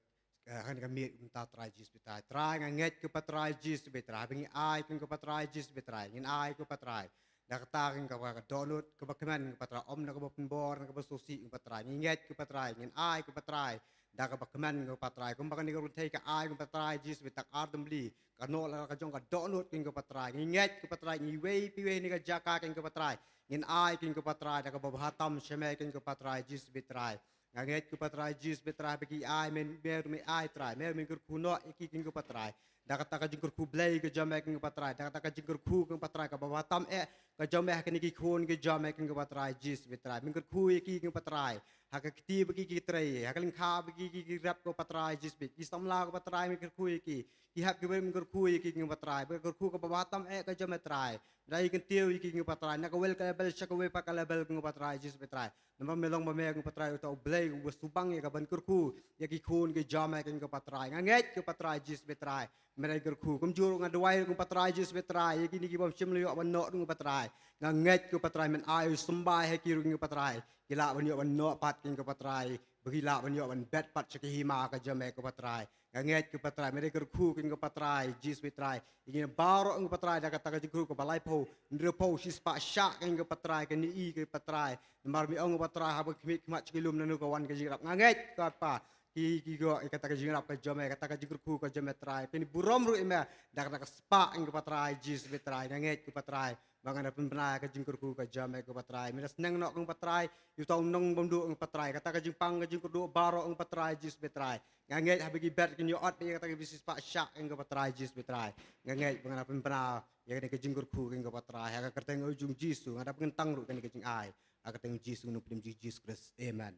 eh, ha kane ka miet mynta Trai Jisu bad Trai. Trai, nga ngeit ko Pa Trai Jisu bad Trai, ba ngin ai ko Pa Trai Jisu bad Trai. Ngin ai ko Pa Trai da kata ka, ka, ka dohnud kaba kmen ko Pa Trai, ym na kaba pynbor, na kaba sngewsih ko Pa Trai. Ngi ngeit ko Pa Trai, ngin ai ko Pa Trai da kaba kmen ko Pa Trai. Kumba kane ka kynthei ka ai ko Pa Trai Jisu bad Trai, ar Dimbli, ka noh la ka jong ka dohnud ko Pa Trai. Ngi ngeit ko Pa Trai, ngi wei pa wei ha kane ka jaka ko Pa Trai, ngin ai ko Pa Trai da kaba bha tam sha me ko Pa Trai Jisu bad Trai. Nga ngeit ko Pa Trai Jisu bad Trai, ba ki ai, men, me ruh me ai Trai, me ruh men kyrkhu noh ïa ki ko Pa Trai da kata ka jingkyrkhu Blei ka jong me ko Pa Trai, da kata ka jingkyrkhu ko Pa Trai kaba bha tam eh ka jong me ha kine ki khun ki jong me ko Pa Trai Jisu bad Trai. Men kyrkhu ïa ki ko Pa Trai ha ka kti ba ki ki trei, ha ka lyngkha ba ki ki rep ko Pa Trai Jisu bad, ki samla ko Pa Trai, men kyrkhu ïa ki, ki hep ki briew, men kyrkhu ïa ki ko Pa Trai, ba ka kyrkhu kaba bha tam eh ka jong me Trai. Ba ïa kyntiew ïa ki ko Pa Trai na kawei ka level sha kawei pat ka level ko Pa Trai Jisu bad Trai. Namar me long ba me ko Pa Trai uta u Blei uba sngewbang ïa kaban kyrkhu ïa ki khun ki jong me ko Pa Trai. Nga ngeit ko Pa Trai Jisu bad Trai, me dei kyrkhu. Kumjuh nga duwai ko Pa Trai Jisu bad Trai ïa kine ki bym shym la ïoh ban noh ko Pa Trai. Nga ngeit ko Pa Trai, men ai u symbai ha ki ruh ko Pa Trai, ki lah ban ïoh ban noh pat ko Pa Trai, ba ki lah ban ïoh ban bet pat sha ka hima ka jong me ko Pa Trai. Nga ngeit ko Pa Trai, me dei kyrkhu ko Pa Trai Jisu bad Trai. Ïa kine baroh ko Pa Trai da kata ka jingkyrkhu kaba laiphew, hynriewphew, shispah shah ko Pa Trai, kane i ko Pa Trai. Namar me ong ko Pa Trai, haba khmih khmat sha ki lum, nangno ka wan ka jingïarap. Nga ngeit ko Pa, ki, ki ïoh ïa kata ka jingïarap ka jong me, kata ka jingkyrkhu ka jong me Trai. Pynburom ruh ïa me da kata ka spah ko Pa Trai Jisu bad Trai. Nga ngeit ko Pa Trai ba ngan da pynbna ïa ka jingkyrkhu ka jong me ko Pa Trai. Me da sneng noh ko Pa Trai ïa uta u nongbymduh ko Pa Trai, kata ka jingpang ka jingkyrduh baroh ko Pa Trai Jisu bad Trai. Nga ngeit haba ki bet kin ïoh ot ïa kata ka shispah shah ko Pa Trai Jisu bad Trai. Nga ngeit ba ngan da pynbna ïa kane ka jingkyrkhu ko Pa Trai ha ka kyrteng u jong u Jisu. Nga da pynkyntang ruh kane ka jingai ha ka kyrteng u Jisu, u Nongpynim jong ngi Jisu Khrist. Amen.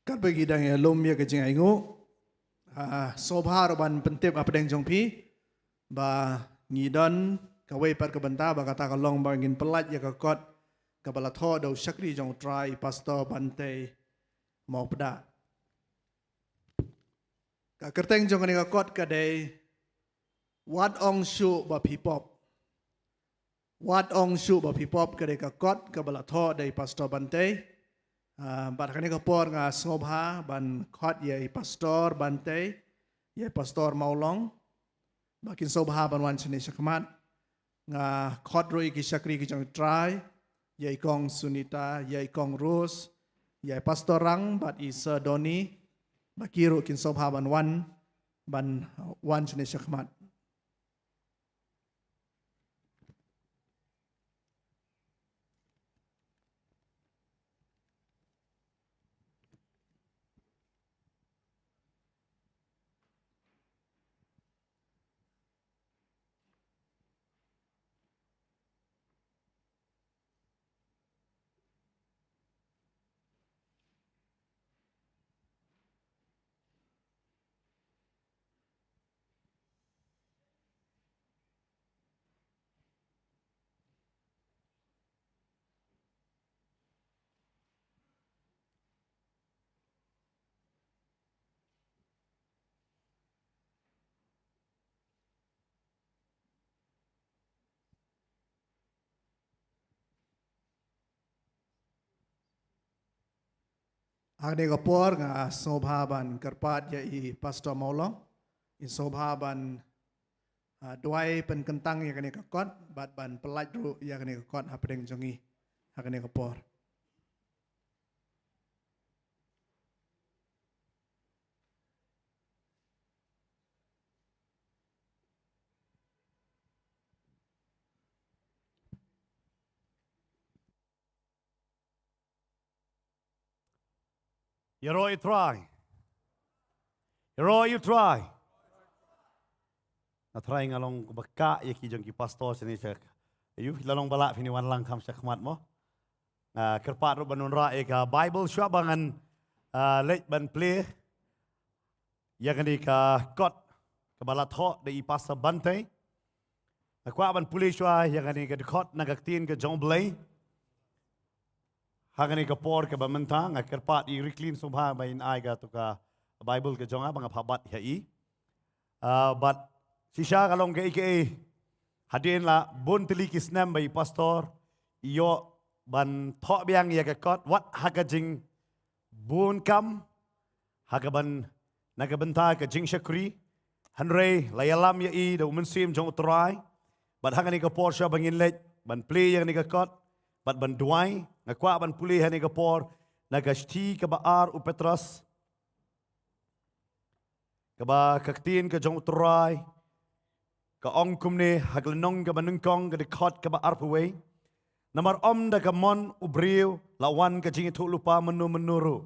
Katba ngi dang ïalum ïa ka jingainguh, ah, sngewbha ruh ban pyntip hapdeng jong phi ba ngi don kawei pat ka bynta, ba kata ka long ba ngin pyllait ïa ka kot kaba la thoh da u shakri jong u Trai, Pastor Bantei Mawpdah. Ka kyrteng jong kane ka kot ka dei Wat Ong Shuh Ba Phi Pop. Wat Ong Shuh Ba Phi Pop ka dei ka kot kaba la thoh da i Pastor Bantei. Ah, bad kane ka por nga sngewbha ban khot ïa i Pastor Bantei, ïa i Pastor Mawlong, ba kin sngewbha ban wan shane shakhmat. Nga khot ruh ïa ki shakri ki jong u Trai, ïa i Kong Sunita, ïa i Kong Rose, ïa i Pastor Rang bad i Sir Donny, ba ki ruh kin sngewbha ban wan, ban wan shane shakhmat. Ha kane ka por nga sngewbha ban kyrpad ïa i Pastor Mawlong. In sngewbha ban, ah, duwai pynkyntang ïa kane ka kot bad ban pyllait ruh ïa kane ka kot hapdeng jong ngi ha kane ka por. Ïaroh ïa u Trai. Ïaroh ïa u Trai. Nga trai nga long ba kah ïa ki jong ki pastor shane sha. Ïa u la long ba lah phin wan lang kham shakhmat mo. Nga kyrpad ruh ban wanrah ïa ka Bible shuwa ba ngan, ah, leit ban plie ïa kane ka kot kaba la thoh da i Pastor Bantei. Nga kwah ban pule shuwa ïa kane ka dkhot na ka ktien ka jong U Blei. Ha kane ka por kaba mynta nga kyrpad ïa i Riklin sngewbha ba in ai kato ka Bible ka jong nga ba nga phah bat ïa i. Ah, bad shisha ka long kaei kaei hadien la bun tylli ki snem ba i pastor i ïoh ban thoh biang ïa ka kot wat ha ka jingbun kam ha ka ban na ka bynta ka jingshakri. Hynrei la ïalam ïa i da u Mynsiem jong U Trai. Bad ha kane ka por shuwa ba ngin leit ban plie ïa kane ka kot bad ban duwai, nga kwah ban pule ha kane ka por na ka shithi kaba ar u Petros, kaba ka ktien ka jong U Trai ka ong kumne ha ka lynnong kaba nyngkong ka dkhot kaba arphew wei. Namar ym da ka mon u briew la wan ka jingïathuhlypa mynno mynno ruh,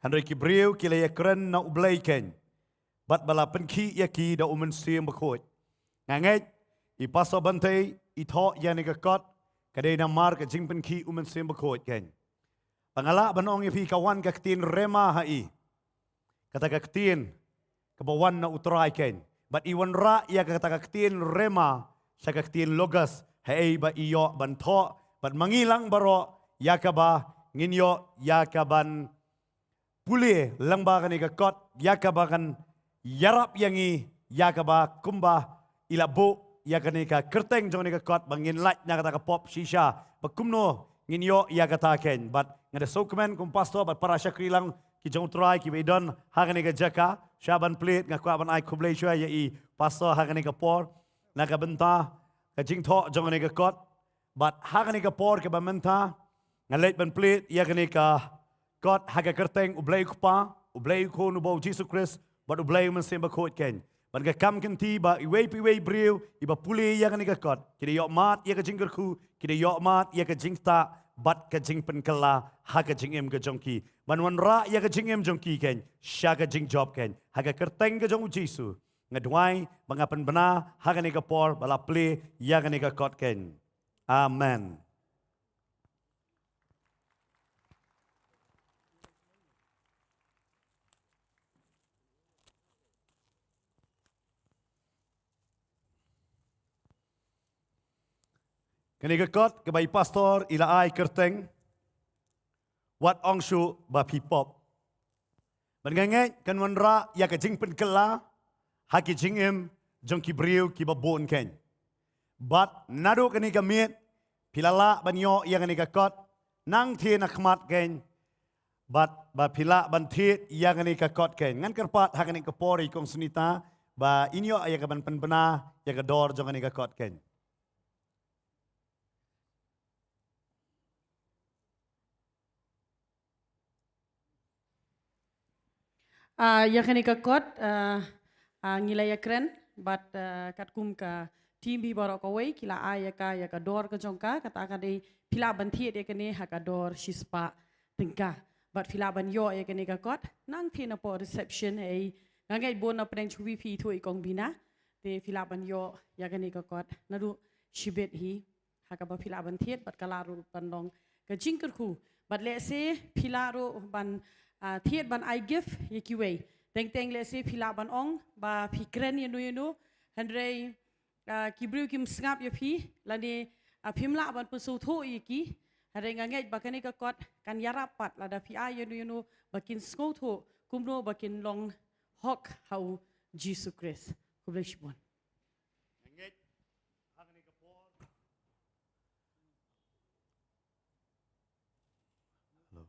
hynrei ki briew ki la ïakren na U Blei keiñ, bad ba la pynkhih ïa ki da u Mynsiem Bakhuid. Nga ngeit i Pastor Bantei i thoh ïa kane ka kot ka dei namar ka jingpynkhih u Mynsiem Bakhuid keiñ. Ba nga lah ban ong ïa phi ka wan ka ktien rhema ha i. Kata ka ktien kaba wan na U Trai keiñ. Bad i wanrah ïa kata ka ktien rhema sha ka ktien logos, haei ba i ïoh ban thoh bad ma ngi lang baroh ïa kaba ngin ïoh ïa ka ban pule lyngba kane ka kot ïa kaba kan ïarap ïa ngi ïa kaba kumba i la buh ïa kane ka kyrteng jong kane ka kot ba ngin lait na kata ka pop shisha ba kumno ngin ïoh ïa kata keiñ. Bad nga da sngewkmen kum pastor bad para shakri lang ki jong U Trai kiba i don ha kane ka jaka. Sha ban plie nga kwah ban ai khublei shuwa ïa i pastor ha kane ka por na ka bynta ka jingthoh jong kane ka kot. Bad ha kane ka por kaba mynta nga leit ban plie ïa kane ka kot ha ka kyrteng U Blei U Kpa, U Blei U Khun U Ba U Jisu Khrist bad U Blei U Mynsiem Bakhuid keiñ. Bad nga kam kynti ba iwei pa iwei briew iba pule ïa kane ka kot ki da ïoh mad ïa ka jingkyrkhu, ki da ïoh mad ïa ka jingktah bad ka jingpynkylla ha ka jingim ka jong ki. Ban wanrah ïa ka jingim jong ki keiñ sha ka jingjop keiñ. Ha ka kyrteng ka jong U Jisu nga duwai bad nga pynbna ha kane ka por ba la plie ïa kane ka kot keiñ. Amen. Kane ka kot kaba i pastor i la ai kyrteng Wat Ong Shuh Ba Phi Pop. Bad nga ngeit kan wanrah ïa ka jingpynkylla ha ki jingim jong ki briew kiba bun keiñ. Bad naduh kane ka miet phi la lah ban ïoh ïa kane ka kot nangtei na khmat keiñ. Bad ba phi lah ban thied ïa kane ka kot keiñ. Ngan kyrpad ha kane ka por ïa i Kong Sunita ba in ïoh ïa ka ban pynbna ïa ka dor jong kane ka kot keiñ. Ah, ïa kane ka kot, ah, ah, ngi la ïakren bad, ah, katkum ka team hi baroh kawei ki la ai ïa ka, ïa ka dor ka jong ka, kata ka dei phi lah ban thied ïa kane ha ka dor shispah tyngka. Bad phi lah ban ïoh ïa kane ka kot nangtei napoh reception, haei nga ngeit bun na pdeng jong phi phi ithuh i Kong Bina. Te phi lah ban ïoh ïa kane ka kot naduh shibit hi. Ha kaba phi lah ban thied bad ka lah ruh ban long ka jingkyrkhu. Bad lehse phi lah ruh ban, ah, thied ban ai gift ïa kiwei. Teng teng lehse phi lah ban ong ba phi kren ïano ïano, hynrei, ah, ki briew kim sngap ïa phi lane, ah, phim lah ban pynsngewthuh ïa ki. Hynrei nga ngeit ba kane ka kot kan ïarap pat lada phi ai ïano ïano ba kin sngewthuh kumno ba kin long hok ha U Jisu Khrist. Khublei shibun. Hello, hello.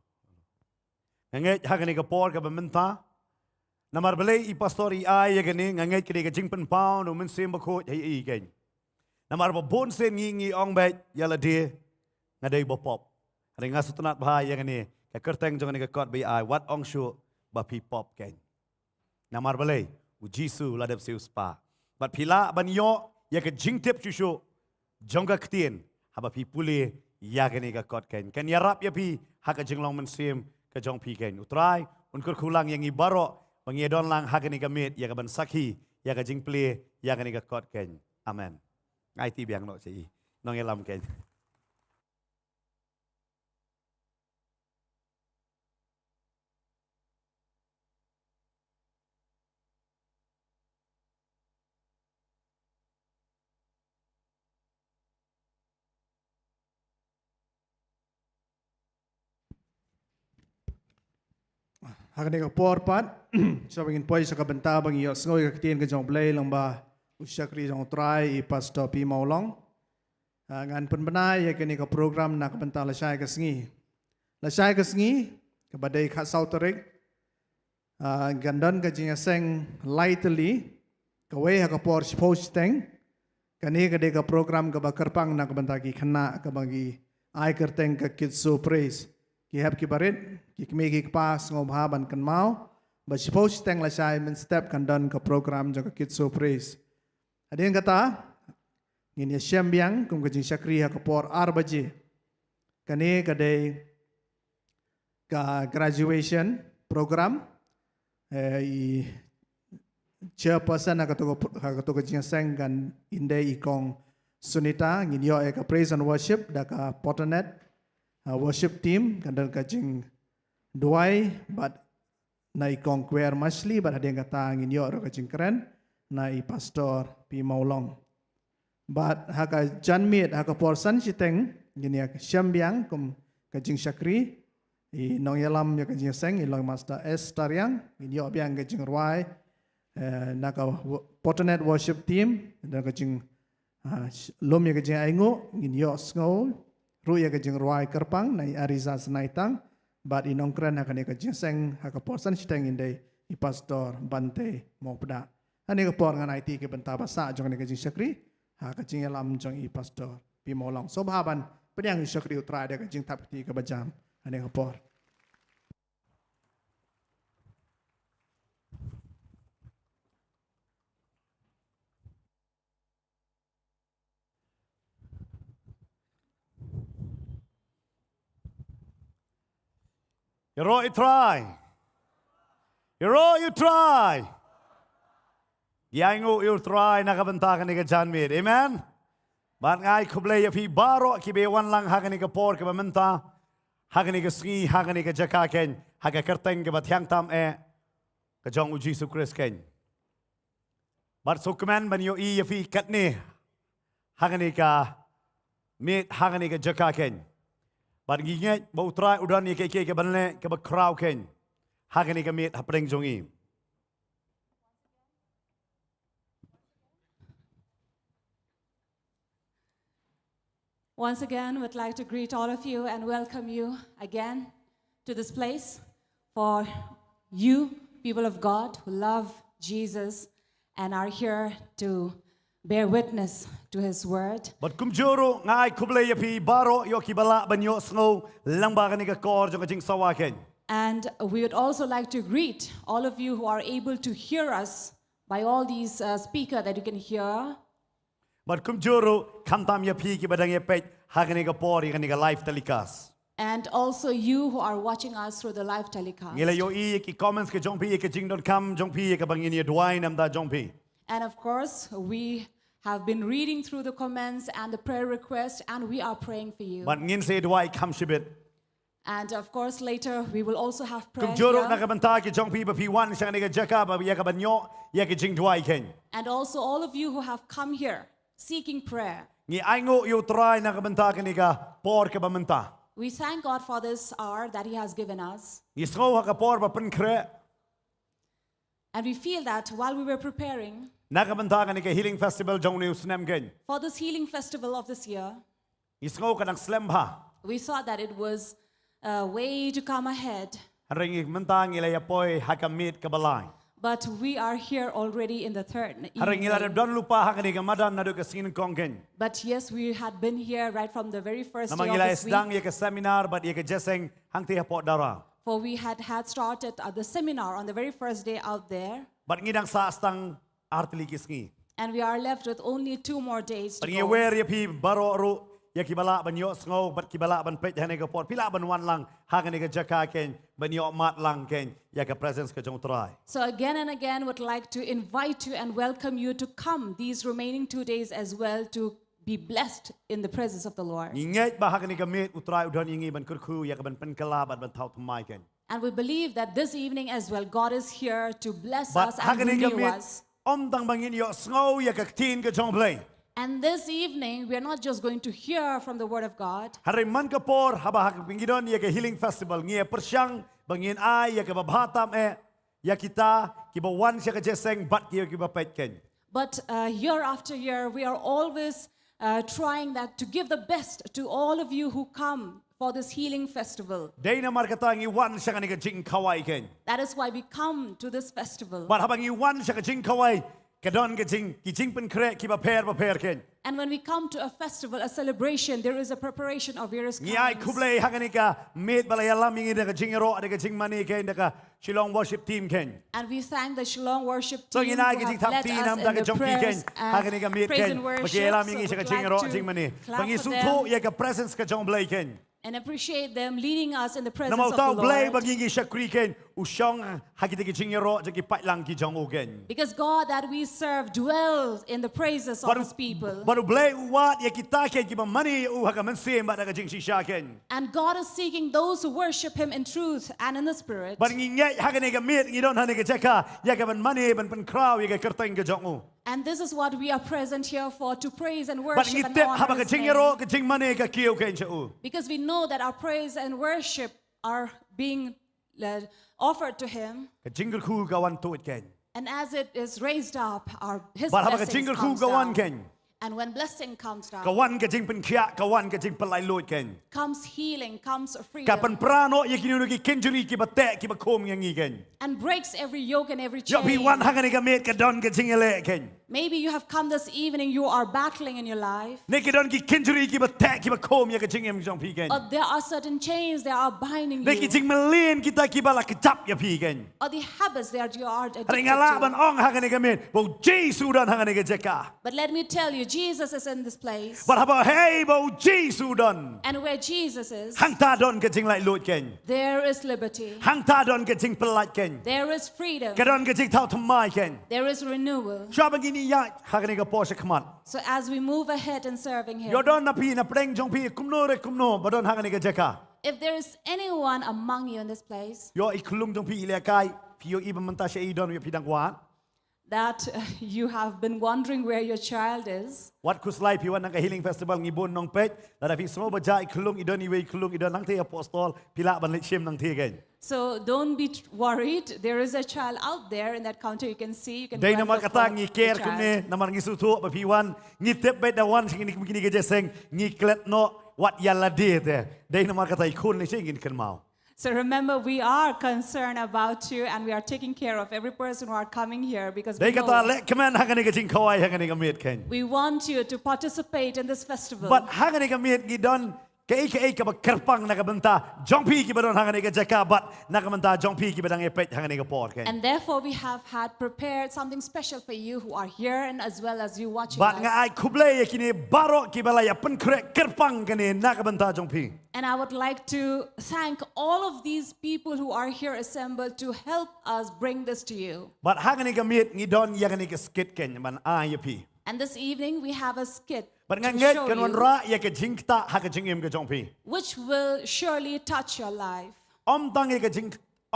Nga ngeit ha kane ka por kaba mynta. Namar balei i pastor i ai ïa kane, nga ngeit ka dei ka jingpynpaw na u Mynsiem Bakhuid ha i keiñ. Namar ba bun sien ngi ngi ong beit ïa lade nga dei ba pop. Hynrei nga sngewtynnat bha ïa kane, ka kyrteng jong kane ka kot ba i ai, wat ong shuh ba phi pop keiñ. Namar balei, u Jisu la dep siew spah. Bad phi lah ban ïoh ïa ka jingtip shuh shuh jong ka ktien haba phi pule ïa kane ka kot keiñ. Kan ïarap ïa phi ha ka jinglong mynsiem ka jong phi keiñ. U Trai un kyrkhu lang ïa ngi baroh ba ngi don lang ha kane ka miet ïa ka ban sakhi ïa ka jingpule ïa kane ka kot keiñ. Amen. Ngai ti biang noh sha i nongïalam keiñ. Ha kane ka por pat, shuwa ba ngin poi sha ka bynta ba ngin ïohsngew ïa ka ktien ka jong U Blei lyngba u shakri jong U Trai i Pastor P Mawlong. Ah, ngan pynbna ïa kane ka program na ka bynta lashai ka sngi. Lashai ka sngi, kaba dei khatsaw tarik, ah, kan don ka jingïaseng lai tylli, kawei ha ka por shiphew shiteng. Kane ka dei ka program kaba kyrpang na ka bynta ki khynnah kaba ngi ai kyrteng ka Kids Show Praise. Ki hep ki barit, ki kmie ki kpa sngewbha ban kynmaw ba shiphew shiteng lashai mynstep kan don ka program jong ka Kids Show Praise. Hadien kata, ngin ïa shem biang kum ka jingshakri ha ka por ar baje. Kane ka dei ka graduation program. Eh, i chairperson ha kato ka, ha kato ka jingïaseng kan dei i Kong Sunita, ngin ïoh ïa ka praise and worship da ka Potanet, ah, worship team, kan don ka jingduwai bad na i Kong Kwer Mashli, bad hadien kata ngin ïoh ruh ka jingkren na i Pastor P Mawlong. Bad ha ka janmiet, ha ka por san shiteng, ngin ïa shem biang kum ka jingshakri i nongïalam ïa ka jingïaseng, i Long Master S Tariang, ngin ïoh biang ka jingrwai, eh, na ka wo-, Potanet Worship Team, na ka jing, ah, sh-, lum ïa ka jingainguh, ngin ïohsngew ruh ïa ka jingrwai kyrpang na i Ariza Senaitang, bad i nongkren ha kane ka jingïaseng ha ka por san shiteng ngin dei i Pastor Bante Mawpda. Kane ka por ngan aiti ki bynta ba sah jong kane ka jingshakri ha ka jingïalam jong i Pastor P Mawlong. Sngewbha ban pdiang ïa u shakri U Trai da ka jingthap kti kaba jam. Kane ka por. Ïaroh ïa u Trai. Ïaroh ïa u Trai. Ïainguh ïa u Trai na ka bynta kane ka janmiet. Amen. Bad nga ai khublei ïa phi baroh kiba wan lang ha kane ka por kaba mynta, ha kane ka sngi, ha kane ka jaka keiñ, ha ka kyrteng kaba thiang tam eh ka jong u Jisu Khrist keiñ. Bad sngewkmen ban ïohi ïa phi katne ha kane ka miet, ha kane ka jaka keiñ. Bad ngi ngeit ba u Trai u don ïa kiei kiei kiban leh kaba khraw keiñ ha kane ka miet hapdeng jong ngi. Once again, would like to greet all of you and welcome you again to this place. For you, people of God, who love Jesus and are here to bear witness to his word. Bad kumjuh ruh nga ai khublei ïa phi baroh ïoh kiba lah ban ïohsngew lyngba kane ka kor jong ka jingsawa keiñ. And we would also like to greet all of you who are able to hear us by all these, uh, speaker that you can hear. Bad kumjuh ruh khamtam ïa phi kiba dang ïa peit ha kane ka por ïa kane ka live telecast. And also you who are watching us through the live telecast. Ngi la ïohi ïa ki comments ka jong phi, ïa ka jingdonkam jong phi, ïa kaba ngin ïa duwai na ka bynta jong phi. And of course, we have been reading through the comments and the prayer request, and we are praying for you. Bad ngin sa duwai kham shibit. And of course, later we will also have prayer here. Kumjuh ruh na ka bynta ki jong phi ba phi wan sha kane ka jaka ba ïa kaban ïoh ïa ka jingduwai keiñ. And also all of you who have come here seeking prayer. Ngi ainguh ïa u Trai na ka bynta kane ka por kaba mynta. We thank God for this hour that he has given us. Ngi sngew ha ka por ba pynkhreh. And we feel that while we were preparing, na ka bynta kane ka healing festival jong une u snem keiñ, for this healing festival of this year, ngi sngew ka dang slem bha. We thought that it was, uh, way to come ahead. Hynrei ngi mynta ngi la ïa poi ha ka miet kaba lai. But we are here already in the third Hynrei ngi la dep evening. Don lypa ha kane ka madan naduh ka sngi nyngkong keiñ. But yes, we had been here right from the very first Namar day ngi of la this week. Sdang ïa ka seminar bad ïa ka jingïaseng hangtei hapoh Dara. For we had had started uh, the seminar on the very first day out there. Bad ngi dang sah tang ar tylli ki sngi. And we are left with only two more days to Bad ngi go. Wer ïa phi baroh ruh ïa kiba lah ban ïohsngew bad kiba lah ban peit ha kane ka por. Phi lah ban wan lang ha kane ka jaka keiñ ban ïohmad lang keiñ ïa ka presence ka jong U Trai. So again and again would like to invite you and welcome you to come these remaining two days as well to be blessed in the presence of the Lord. Ngi ngeit ba ha kane ka miet U Trai u don ïa ngi ban kyrkhu ïa ka ban pynkylla bad ban thaw thymmai keiñ. And we believe that this evening as well, God is here to bless Bad us ha and kane ka renew miet us. Ym tang ba ngin ïohsngew ïa ka ktien ka jong U Blei. And this evening, we are not just going to hear from the Word of God, Hynrei man ka por haba ha ka ngi don ïa ka healing festival ngi ïa pyrshang ba ngin ai ïa kaba bha tam eh ïa kita kiba wan sha ka jingïaseng bad ïa kiba peit keiñ. but uh, year after year, we are always uh, trying that to give the best to all of you who come for this healing festival. Dei namar kata ngi wan sha kane ka jingkhawai keiñ. That is why we come to this festival. Bad haba ngi wan sha ka jingkhawai ka don ka jing ki jingpynkhreh kiba pher ba pher keiñ. And when we come to a festival, a celebration, there is a preparation of various Ngi ai kinds. Khublei ha kane ka miet ba la ïalam ïa ngi da ka jingïaroh da ka jingmane keiñ da ka Shillong worship team keiñ. And we thank the Shillong worship So team ngi ai who ka have jingthap led ti us nam da in ka the jong phi prayers keiñ ha and kane ka miet praise keiñ. and Ba ki worship. ïalam ïa So ngi sha ka would like jingïaroh to jingmane. Ba clap ngi for sngewthuh them ïa ka presence ka jong U Blei keiñ. and appreciate them leading us in the presence Namar of uta the U Blei Lord. Ba ngi ngi shakri keiñ u shong ha kita ki jingïaroh jong ki paidlang ki jong u keiñ. Because God that we serve dwells in the praises of Bad his people. Bad U Blei u wad ïa kita keiñ kiba mane ïa u ha ka mynsiem bad ha ka jingshisha keiñ. And God is seeking those who worship him in truth and in the spirit. Bad ngi ngeit ha kane ka miet ngi don ha kane ka jaka ïa ka ban mane ban pynkhraw ïa ka kyrteng ka jong u. And this is what we are present here for, to praise and Bad worship ngi and tip honor haba ka his name. jingïaroh ka jingmane ka kiew keiñ sha u. Because we know that our praise and worship are being uh, offered to him. Ka jingkyrkhu ka wan tuid keiñ. And as it is raised up, our his Bad haba ka blessings jingkyrkhu comes ka wan down. Keiñ. And when blessing comes down, Ka wan ka jingpynkhiah, ka wan ka jingpyllait luid keiñ. Comes healing, comes Ka freedom. Pynpra noh ïa kino kino ki kynjri kiba teh kiba khum ïa ngi keiñ. And breaks every yoke and every Ïoh phi chain. Wan ha kane ka miet ka don ka jingïaleh keiñ. Maybe you have come this evening, you are battling in your life. Ne ki don ki kynjri kiba teh kiba khum ïa ka jingim jong phi keiñ. Or there are certain chains that are binding Ne ki you. Jingmlien kita kiba la kjap ïa phi keiñ. Or the habits that you are addicted Hynrei nga lah ban to. Ong ha kane ka miet ba U Jisu u don ha kane ka jaka. But let me tell you, Jesus is in this place. Bad haba hei ba U Jisu u don, And where Jesus is, hangta don ka jinglaitluid keiñ. There is liberty. Hangta don ka jingpyllait keiñ. There is freedom. Ka don ka jingthaw thymmai keiñ. There is renewal. Shuwa ba ngin ïaid ha kane ka por sha khmat, So as we move ahead in serving Him, ïoh don na phi na pdeng jong phi kumno re kumno ba don ha kane ka jaka. If there is anyone among you in this place Ïoh i khyllung jong phi i lehkai, phi ïohi ba mynta sha i don, ïoh phi dang wad. That uh, you have been wondering where your child is, Wat khuslai phi wan na ka healing festival, ngi bun nongpeit. Lada phi sngew ba jia i khyllung, i don iwei i khyllung, i don nangtei apostol, phi lah ban leit shim nangtei keiñ. So don't be t- worried. There is a child out there in that counter. You can see. You can Dei go and namar look kata for ngi the care child. kumne, namar ngi sngewthuh ba phi wan, ngi tip beit da wan sha kine ki jingïaseng, ngi klet noh wat ïa lade te. Dei namar kata i khun lei shisha ngin kynmaw. So remember, we are concerned about you, and we are taking care of every person who are coming here because we Dei kata know leh kmen ha kane ka jingkhawai, ha kane ka miet keiñ. we want you to participate in this festival. Bad ha kane ka miet ngi don kaei kaei kaba kyrpang na ka bynta jong phi kiba don ha kane ka jaka bad na ka bynta jong phi kiba dang ïapeit ha kane ka por keiñ. And therefore, we have had prepared something special for you who are here and as well as you watching Bad us. Nga ai khublei ïa kine baroh kiba la ïa pynkhreh kyrpang kane na ka bynta jong phi. And I would like to thank all of these people who are here assembled to help us bring this to you. Bad ha kane ka miet ngi don ïa kane ka skit keiñ ban ai ïa phi. And this evening, we have a skit Bad nga to ngeit show kan you, wanrah ïa ka jingktah ha ka jingim ka jong phi. which will surely touch your life. Ym tang ïa ka jing,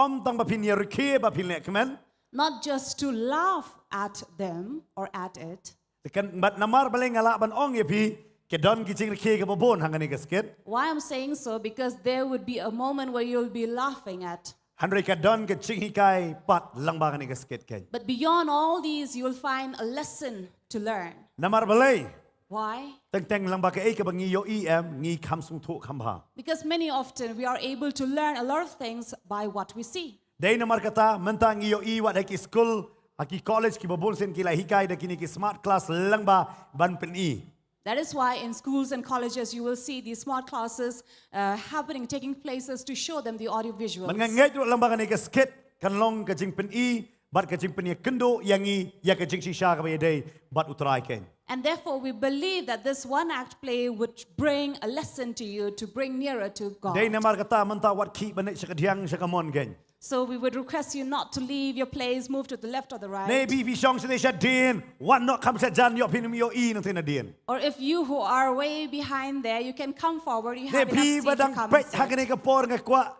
ym tang ba phin ïa rkhie ba phin leh kmen. Not just to laugh at them or at it, Kan bad namar balei nga lah ban ong ïa phi, ka don ki jingrkhie kaba bun ha kane ka skit. Why I'm saying so? Because there would be a moment where you'll be laughing at. Hynrei ka don ka jinghikai pat lyngba kane ka skit keiñ. But beyond all these, you'll find a lesson to learn. Namar balei? Why? Teng teng lang ba kaei kaba ngi ïohi em, ngi kham sngewthuh kham bha. Because many often we are able to learn a lot of things by what we see. Dei namar kata mynta ngi ïohi wat ha ki skul, ha ki college kiba bun sien ki la hikai da kine ki smart class lyngba ban pyni. That is why in schools and colleges you will see these smart classes uh, happening, taking places to show them the audio visuals. Man nga ngeit ruh lyngba kane ka skit kan long ka jingpyni bad ka jingpynïakynduh ïa ngi ïa ka jingshisha kaba ïadei bad U Trai kein. And therefore, we believe that this one act play would bring a lesson to you to bring nearer to God. Dei namar kata mynta wat khih ban leit sha ka dhiang sha ka mon kein. So we would request you not to leave your place, move to the left or the right. Ne phi phi shong shatei shadien, wat noh kham sha jan, ïoh phin ym ïohi nangtei nadien. Or if you who are way behind there, you can come forward. You have enough seat to come and sit. Ne phi ba dang peit ha kane ka por nga kwah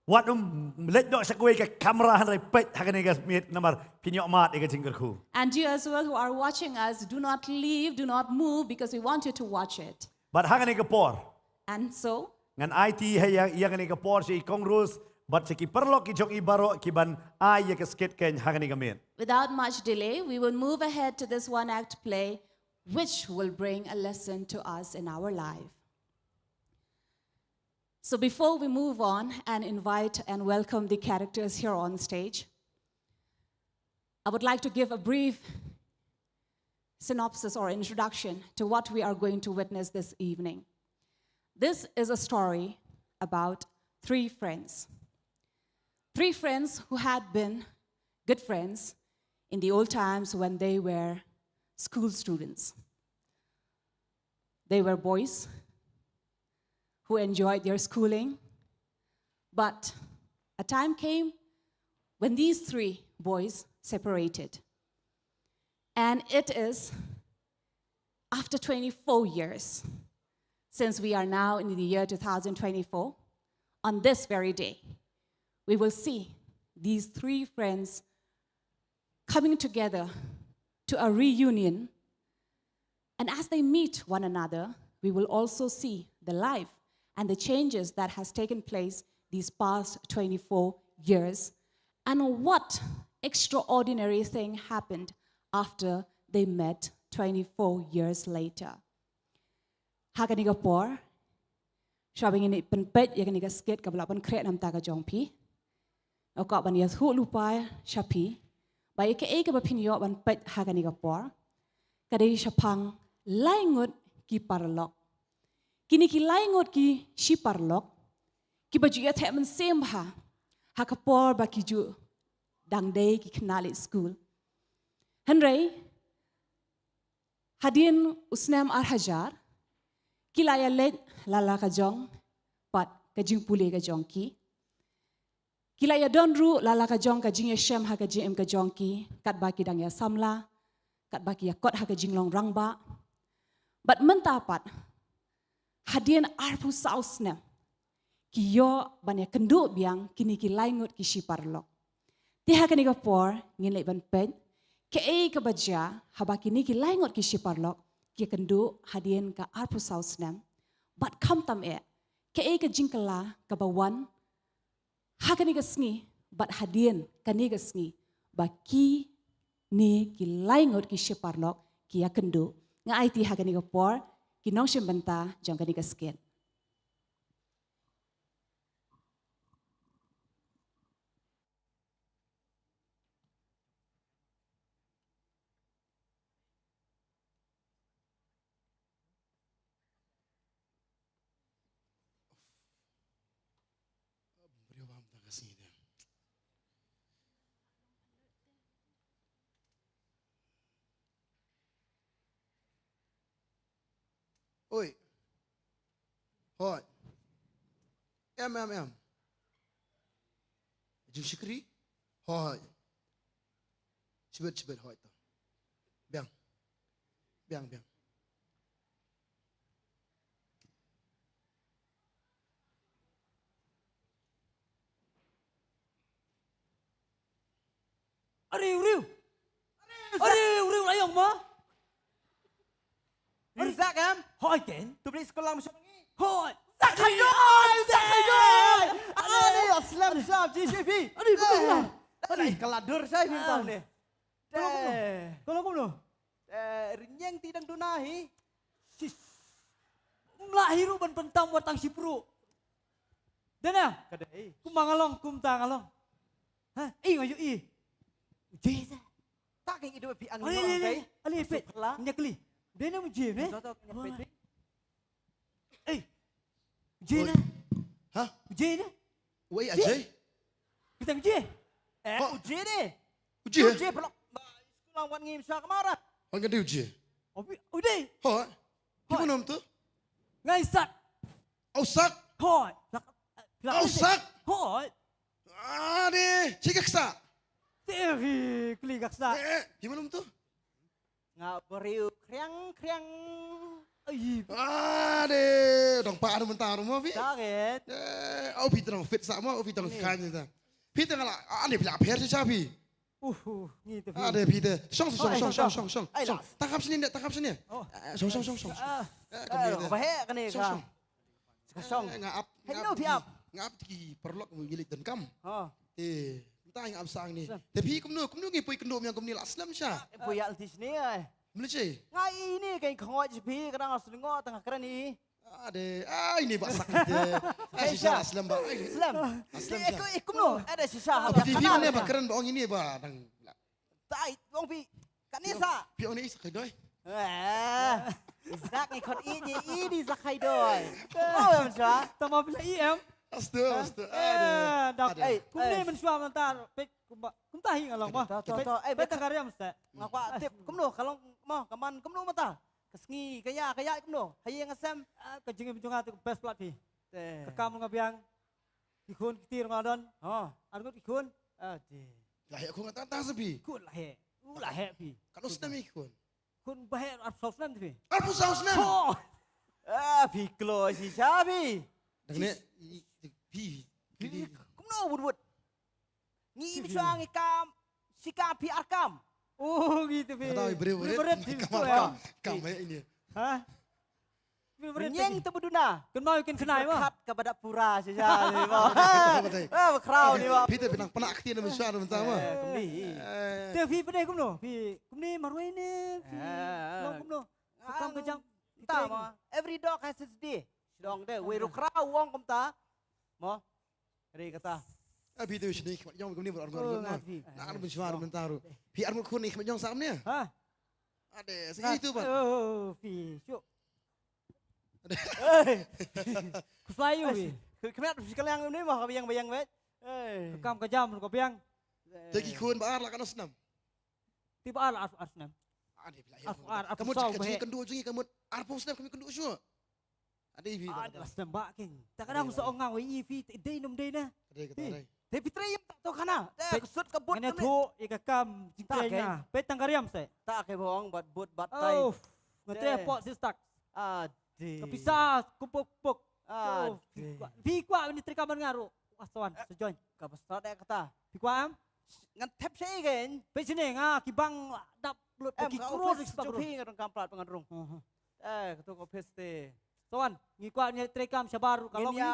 wat ym leit noh sha kawei ka kamra hynrei peit ha kane ka miet namar phin ïoh mad ïa ka jingkyrkhu. And you as well who are watching us, do not leave, do not move because we want you to watch it. Bad ha kane ka por. And so, ngan aiti ha ïa, ïa kane ka por sha i Kong Rose bad sha ki paralok ki jong i baroh ki ban ai ïa ka skit kein ha kane ka miet. Without much delay, we will move ahead to this one act play, which will bring a lesson to us in our life. So before we move on and invite and welcome the characters here on stage, I would like to give a brief synopsis or introduction to what we are going to witness this evening. This is a story about three friends. Three friends who had been good friends in the old times when they were school students. They were boys who enjoyed their schooling, but a time came when these three boys separated. And it is after twenty-four years, since we are now in the year two thousand twenty-four, on this very day, we will see these three friends coming together to a reunion. And as they meet one another, we will also see the life and the changes that has taken place these past twenty-four years and what extraordinary thing happened after they met twenty-four years later. Ha kane ka por, shuwa ba ngin ïa pynpeit ïa kane ka skit kaba la pynkhreh na ka bynta ka jong phi, nga kwah ban ïathuh lypa sha phi ba ïa kaei kaba phin ïoh ban peit ha kane ka por ka dei shaphang lai ngut ki paralok. Kine ki lai ngut ki shi paralok kiba ju ïatheh mynsiem bha ha ka por ba ki ju dang dei ki khynnah leit skul. Hynrei hadien u snem ar hajar, ki la ïaleit la la ka jong pat ka jingpule ka jong ki. Ki la ïadon ruh la la ka jong ka jingïashem ha ka jingim ka jong ki, katba ki dang ïasamla, katba ki ïakot ha ka jinglong rangbah. Bad mynta pat, hadien arphew saw snem, ki ïoh ban ïakynduh biang kine ki lai ngut ki shi paralok. Te ha kane ka por ngin leit ban peit kaei kaba jia haba kine ki lai ngut ki shi paralok ki ïakynduh hadien ka arphew saw snem. Bad khamtam eh kaei ka jingkylla kaba wan ha kane ka sngi bad hadien kane ka sngi ba kine ki lai ngut ki shi paralok ki ïakynduh. Nga aiti ha kane ka por ki nongshim bynta jong kane ka skit. Oi. Hoi. Em, em, em. Jingshakri. Hoi. Shibit, shibit, hoi to. Biang. Biang, biang. Are u riu. Are u riu la ïong mo. Are Zak em? Hoi ken. Tu beli sekolah masuk ni. Hoi. Zak hai doi, Zak hai doi. Are slem slem G C P. Are betul lah. Are kala dur saya ni tau ni. Tolong kumno? Tolong kumno? Eh, rinyeng ti dang duna hi. Tis. Mlah hi ruh ban pyntam wat tang shi pruh. Dena. Ka dei. Kumba nga long, kumta nga long. Ha? Ih, nga ju ih. Jeh ta. Ta ka ih dei phi ang. Ale, ale, ale, ale, pet. Nya kli. Dena mu jeh ne? Ei. Jeh ne? Ha? Jeh ne? Wei Ajay? Kita jeh. Eh, Ujeh ne? Ujeh? Ujeh pelok. Ba, sekolah wan ngim sha kamarat. Wan ngan dei Ujeh. Obi, Ujeh. Ho. Ki mo nam tu? Ngai Sak. Au Sak. Hoi. Au Sak. Hoi. Ade, chika ksa. Te hi kli ka ksa. Eh, hi mo nam tu? Nga bariu kriang kriang. Ai. Ade, dong pa anu mentang rumah pi. Target. Eh, au pi tong fit sama, au pi tong kan ta. Pi tong la, ane pila pher si chabi. Uh, uh, ngi te phi. Ade phi te. Shong shong shong shong shong shong. Ai, shong. Tangkap sini dek, tangkap sini. Oh. Eh, shong shong shong shong. Ah. Eh, kami te. Bahek kani ka. Shong shong. Ka shong. Eh, nga ap. Hello, phi ap. Nga ap ki paralok mu ngilik dan kam. Ha. Eh, entah nga ap sang ni. Te phi kumno, kumno ngi poi kendo miang kumni la slem sha. Poi ya altis ni ai. Mlei. Nga ini kan khngoi phi kadang asli ngo tengah keren ni. Ade, ai ni ba sak te. Ai shisha la slem ba. Slem. Slem. Aku ikum no. Ada shisha. Apa T V mana ba keren ba ong ini ba dang. Tai ong pi. Kan ni sa. Pi ong ni sa kai doi. Eh. Isak ni khot i ni i ni sa kai doi. Oh, em sa. Tama pila i em. Astu, astu. Eh, dak. Ade. Kumne men suam ntar. Pek kumba. Kumta hi ngalong ba. Pek ta kariam sa. Ngakwa tip kumno kalong mo kaman kumno mata. Ka sngi, ka ya, ka ya kumno. Haye nga sem. Ah, ka jingim jong nga te best plat phi. Te. Ka kam nga biang. Ki khun ki tir nga don. Ha. Ar ngut ki khun. Ah, te. Lahek khun nga ta ta sa phi. Khun lahek. U lahek phi. Ka no snem ki khun. Khun bahek ar saw snem te phi. Ar saw snem. Ho. Ah, phi klo si cha phi. Dang ne phi. Phi. Kumno wut wut. Ngi mi shuwa ngi kam. Shika phi ar kam. Oh, ngi te phi. Kata i briew bret. Kam ar kam. Kam hai ini. Ha? Nyeng te beduna. Ken mau ken khnai ma. Khat ka badak pura shisha ni ma. Ah, bakhraw ni ma. Phi te phi nang pynah kti na mi shuwa na mynta ma. Te phi pyneh kumno? Phi kumne marwei ne phi. Long kumno? Kam ka jam. Ta ma. Every dog has its day. Shidong de. Wei ruh khraw wong kumta. Mo. Re kata. Abi tu sini khmat jong kumni bor ngor ngor. Ngan bin shwar mynta ruh. Phi ar mut khun ni khmat jong sam ne. Ha. Ade, sini tu ban. Oh, phi. Shu. Ade. Kuslai yu phi. Khmat phi kaliang ni mah ka biang biang wet. Eh. Kam ka jam ka biang. Te ki khun ba ar la ka no snam. Ti ba ar ar ar snem. Ar ar ar. Ka mut ka jingkynduh jong ngi ka mut arphew snem ka mut kynduh shuh. Ade phi. Ar ar snem ba king. Ta ka dang so nga wei phi dei num dei na. Ade ka dei. Te phi trei yam ta to khana. Te ka sut ka but. Ngane thu i ka kam jingtrei nga. Pe tang ka riam se. Ta ke bong bat but bat tai. Oh. Nga trei pot sistak. Ade. Ka pisa kupuk puk. Ade. Phi kwa ni trei ka ban nga ru. Aswan se join. Ka pisa de kata. Phi kwa am? Ngan thep sha i gen. Pe sini nga ki bang dap lut ki kror ris bang. Phi ngan rung kam plat ngan rung. Eh, ka tu ka piste. Sawan, ngi kwah ngi trei kam shabar ka long. Ngi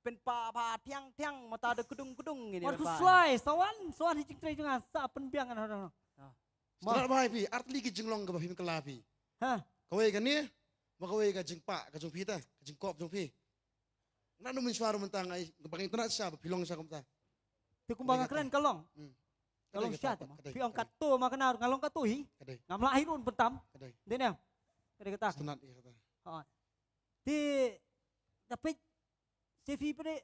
pen pa ba tiang tiang mata de kudung kudung ngi. War ku slai, sawan, sawan hi jingtrei jong nga sa pynbiang ngan. Strat bai phi, ar tylli ki jinglong kaba phim kylla phi. Ha. Kawei kane, ba kawei ka jingpah, ka jong phi ta, ka jingkop jong phi. Nanu mynshwa mynta ngai ba ngi tnat sha ba phi long sha kumta. Te kumba nga kren ka long. Ka long sha te ma. Phi ong katto ma kane nga long katto hi. Ngam lah hi run pyntam. Dei ne. Ka dei kata. Tnat hi kata. Ha. Te da peit se phi pede.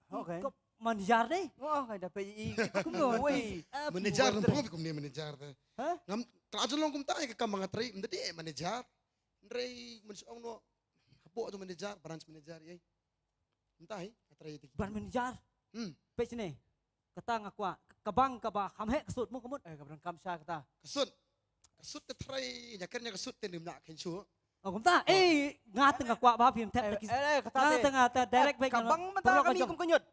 Okay. Manager dei. Oh, ka da peit i. Kumno. Manager rumpang phi kumne manager te. Ha? Ngam tla jong long kumta ka kam nga trei mdei manager. Ndrei mynshwa ong no. Hapoh tu manager, branch manager, yei. Mynta hi, ka trei tik. Branch manager. Hmm. Peit sini. Kata nga kwah, ka bang kaba kham heh ka sut mo ka mut. Eh, ka bang kam sha kata. Ka sut. Ka sut ka trei, nya ken nya ka sut te nim na khen shu. Oh, kumta. Eh, nga te nga kwah ba phim tep. Eh, kata nga te direct back. Ka bang mynta kami kum kunyut.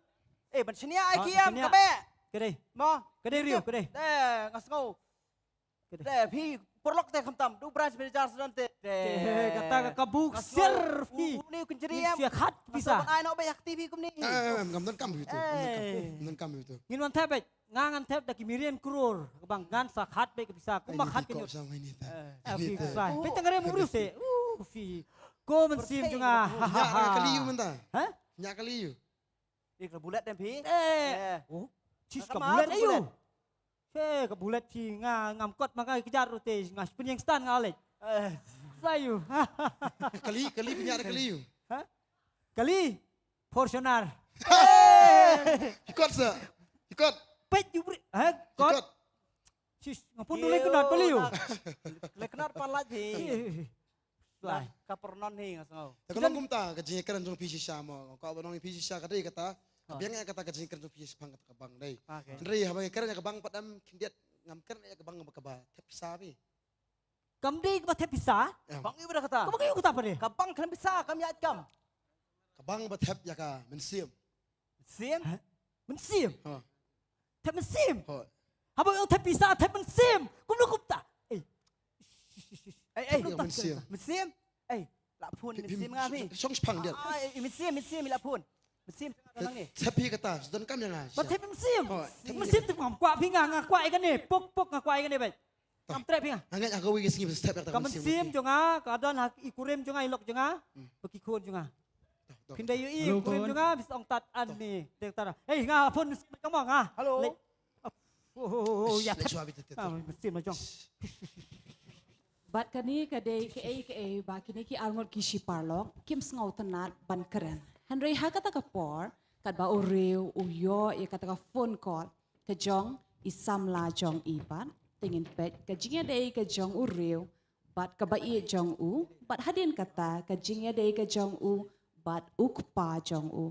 Eh, ban shania ai ki am ka be. Ka dei. Mo. Ka dei riu, ka dei. Eh, nga sngew. Ka dei. Phi Paralok te khamtam, du branch manager sa don te. Te, kata ka kabu ksir phi. Uni u kynjri em. Sia khat pisa. Ban ai noh ba ïa ka T V kumni. Eh, eh, eh, ngam don kam ïa uto. Eh. Ngam don kam ïa uto. Ngin wan thep beit. Nga ngan thep da ki million crore. Ka bang ngan sa khat beit ka pisa. Kumba khat ki nyut. Eh, phi sa. Phi tang re mu riu se. Uh, phi. Ko mynsiem jong nga. Ha, ha, ha. Nya kali ïa u mynta. Ha? Nya kali ïa u. Ih, ka bullet em phi. Eh. Eh. Oh. Sis ka bullet ayu. He, ka bullet phi nga ngam kot ma nga kejar rute nga pynïeng stan nga leit. Eh. Sayu. Kali, kali phi nya kali ïa u. Ha? Kali. Fortuner. He! Kot sa. Kot. Peit ju bri. He, kot. Sis, nga pun dulu kynat bali ïa u. Le kynat palat hi. Lai. Ka pyrnon hi nga sngew. Te ka long kumta ka jingkren jong phi shisha mo. Ka ba nong phi shisha ka dei kata. Ka biang ïa kata ka jingkren jong phi shaphang kata ka bang dei. Hynrei haba ka kren ïa ka bang pat em khyndiat ngam kren ïa ka bang ba ka ba thep pisa phi. Kam dei ka ba thep pisa? Bang ïa ba kata. Ka bang ïa kata pa dei. Ka bang kren pisa kam ïa kam. Ka bang ba thep ïa ka mynsiem. Mynsiem? Ha? Mynsiem? Ha. Thep mynsiem? Ha. Haba ong thep pisa, thep mynsiem. Kumno kumta? Eh. Eh, eh. Mynsiem. Mynsiem? Eh, la phone mynsiem nga phi. Shong shpang dia. Ah, eh, mynsiem, mynsiem la phone. Mynsiem. Thep phi kata, don kam ïa nga. Ba thep mynsiem. Mynsiem tu ngam kwah phi nga, nga kwah ïa kane. Pok, pok nga kwah ïa kane bai. Ngam treh phi nga. Nga ngeit ha kawei ka sngi ba step ïa ka mynsiem jong nga, ka don ha i kurim jong nga, i lok jong nga, ba ki khun jong nga. Phin da ïohi i kurim jong nga, bis ong tat an ni, te tara. Hei, nga phone mynsiem jong nga. Hello. Oh, oh, oh, oh, ïa thep. Ah, mynsiem jong. Bad kane ka dei kaei kaei ba kine ki arngut ki shi paralok kim sngewtynnat ban kren. Hynrei ha kata ka por, katba u riew u ïoh ïa kata ka phone call, ka jong i samla jong i pat, te ngin peit ka jingïadei ka jong u riew bad ka ba ïeit jong u, bad hadien kata ka jingïadei ka jong u bad u kpa jong u.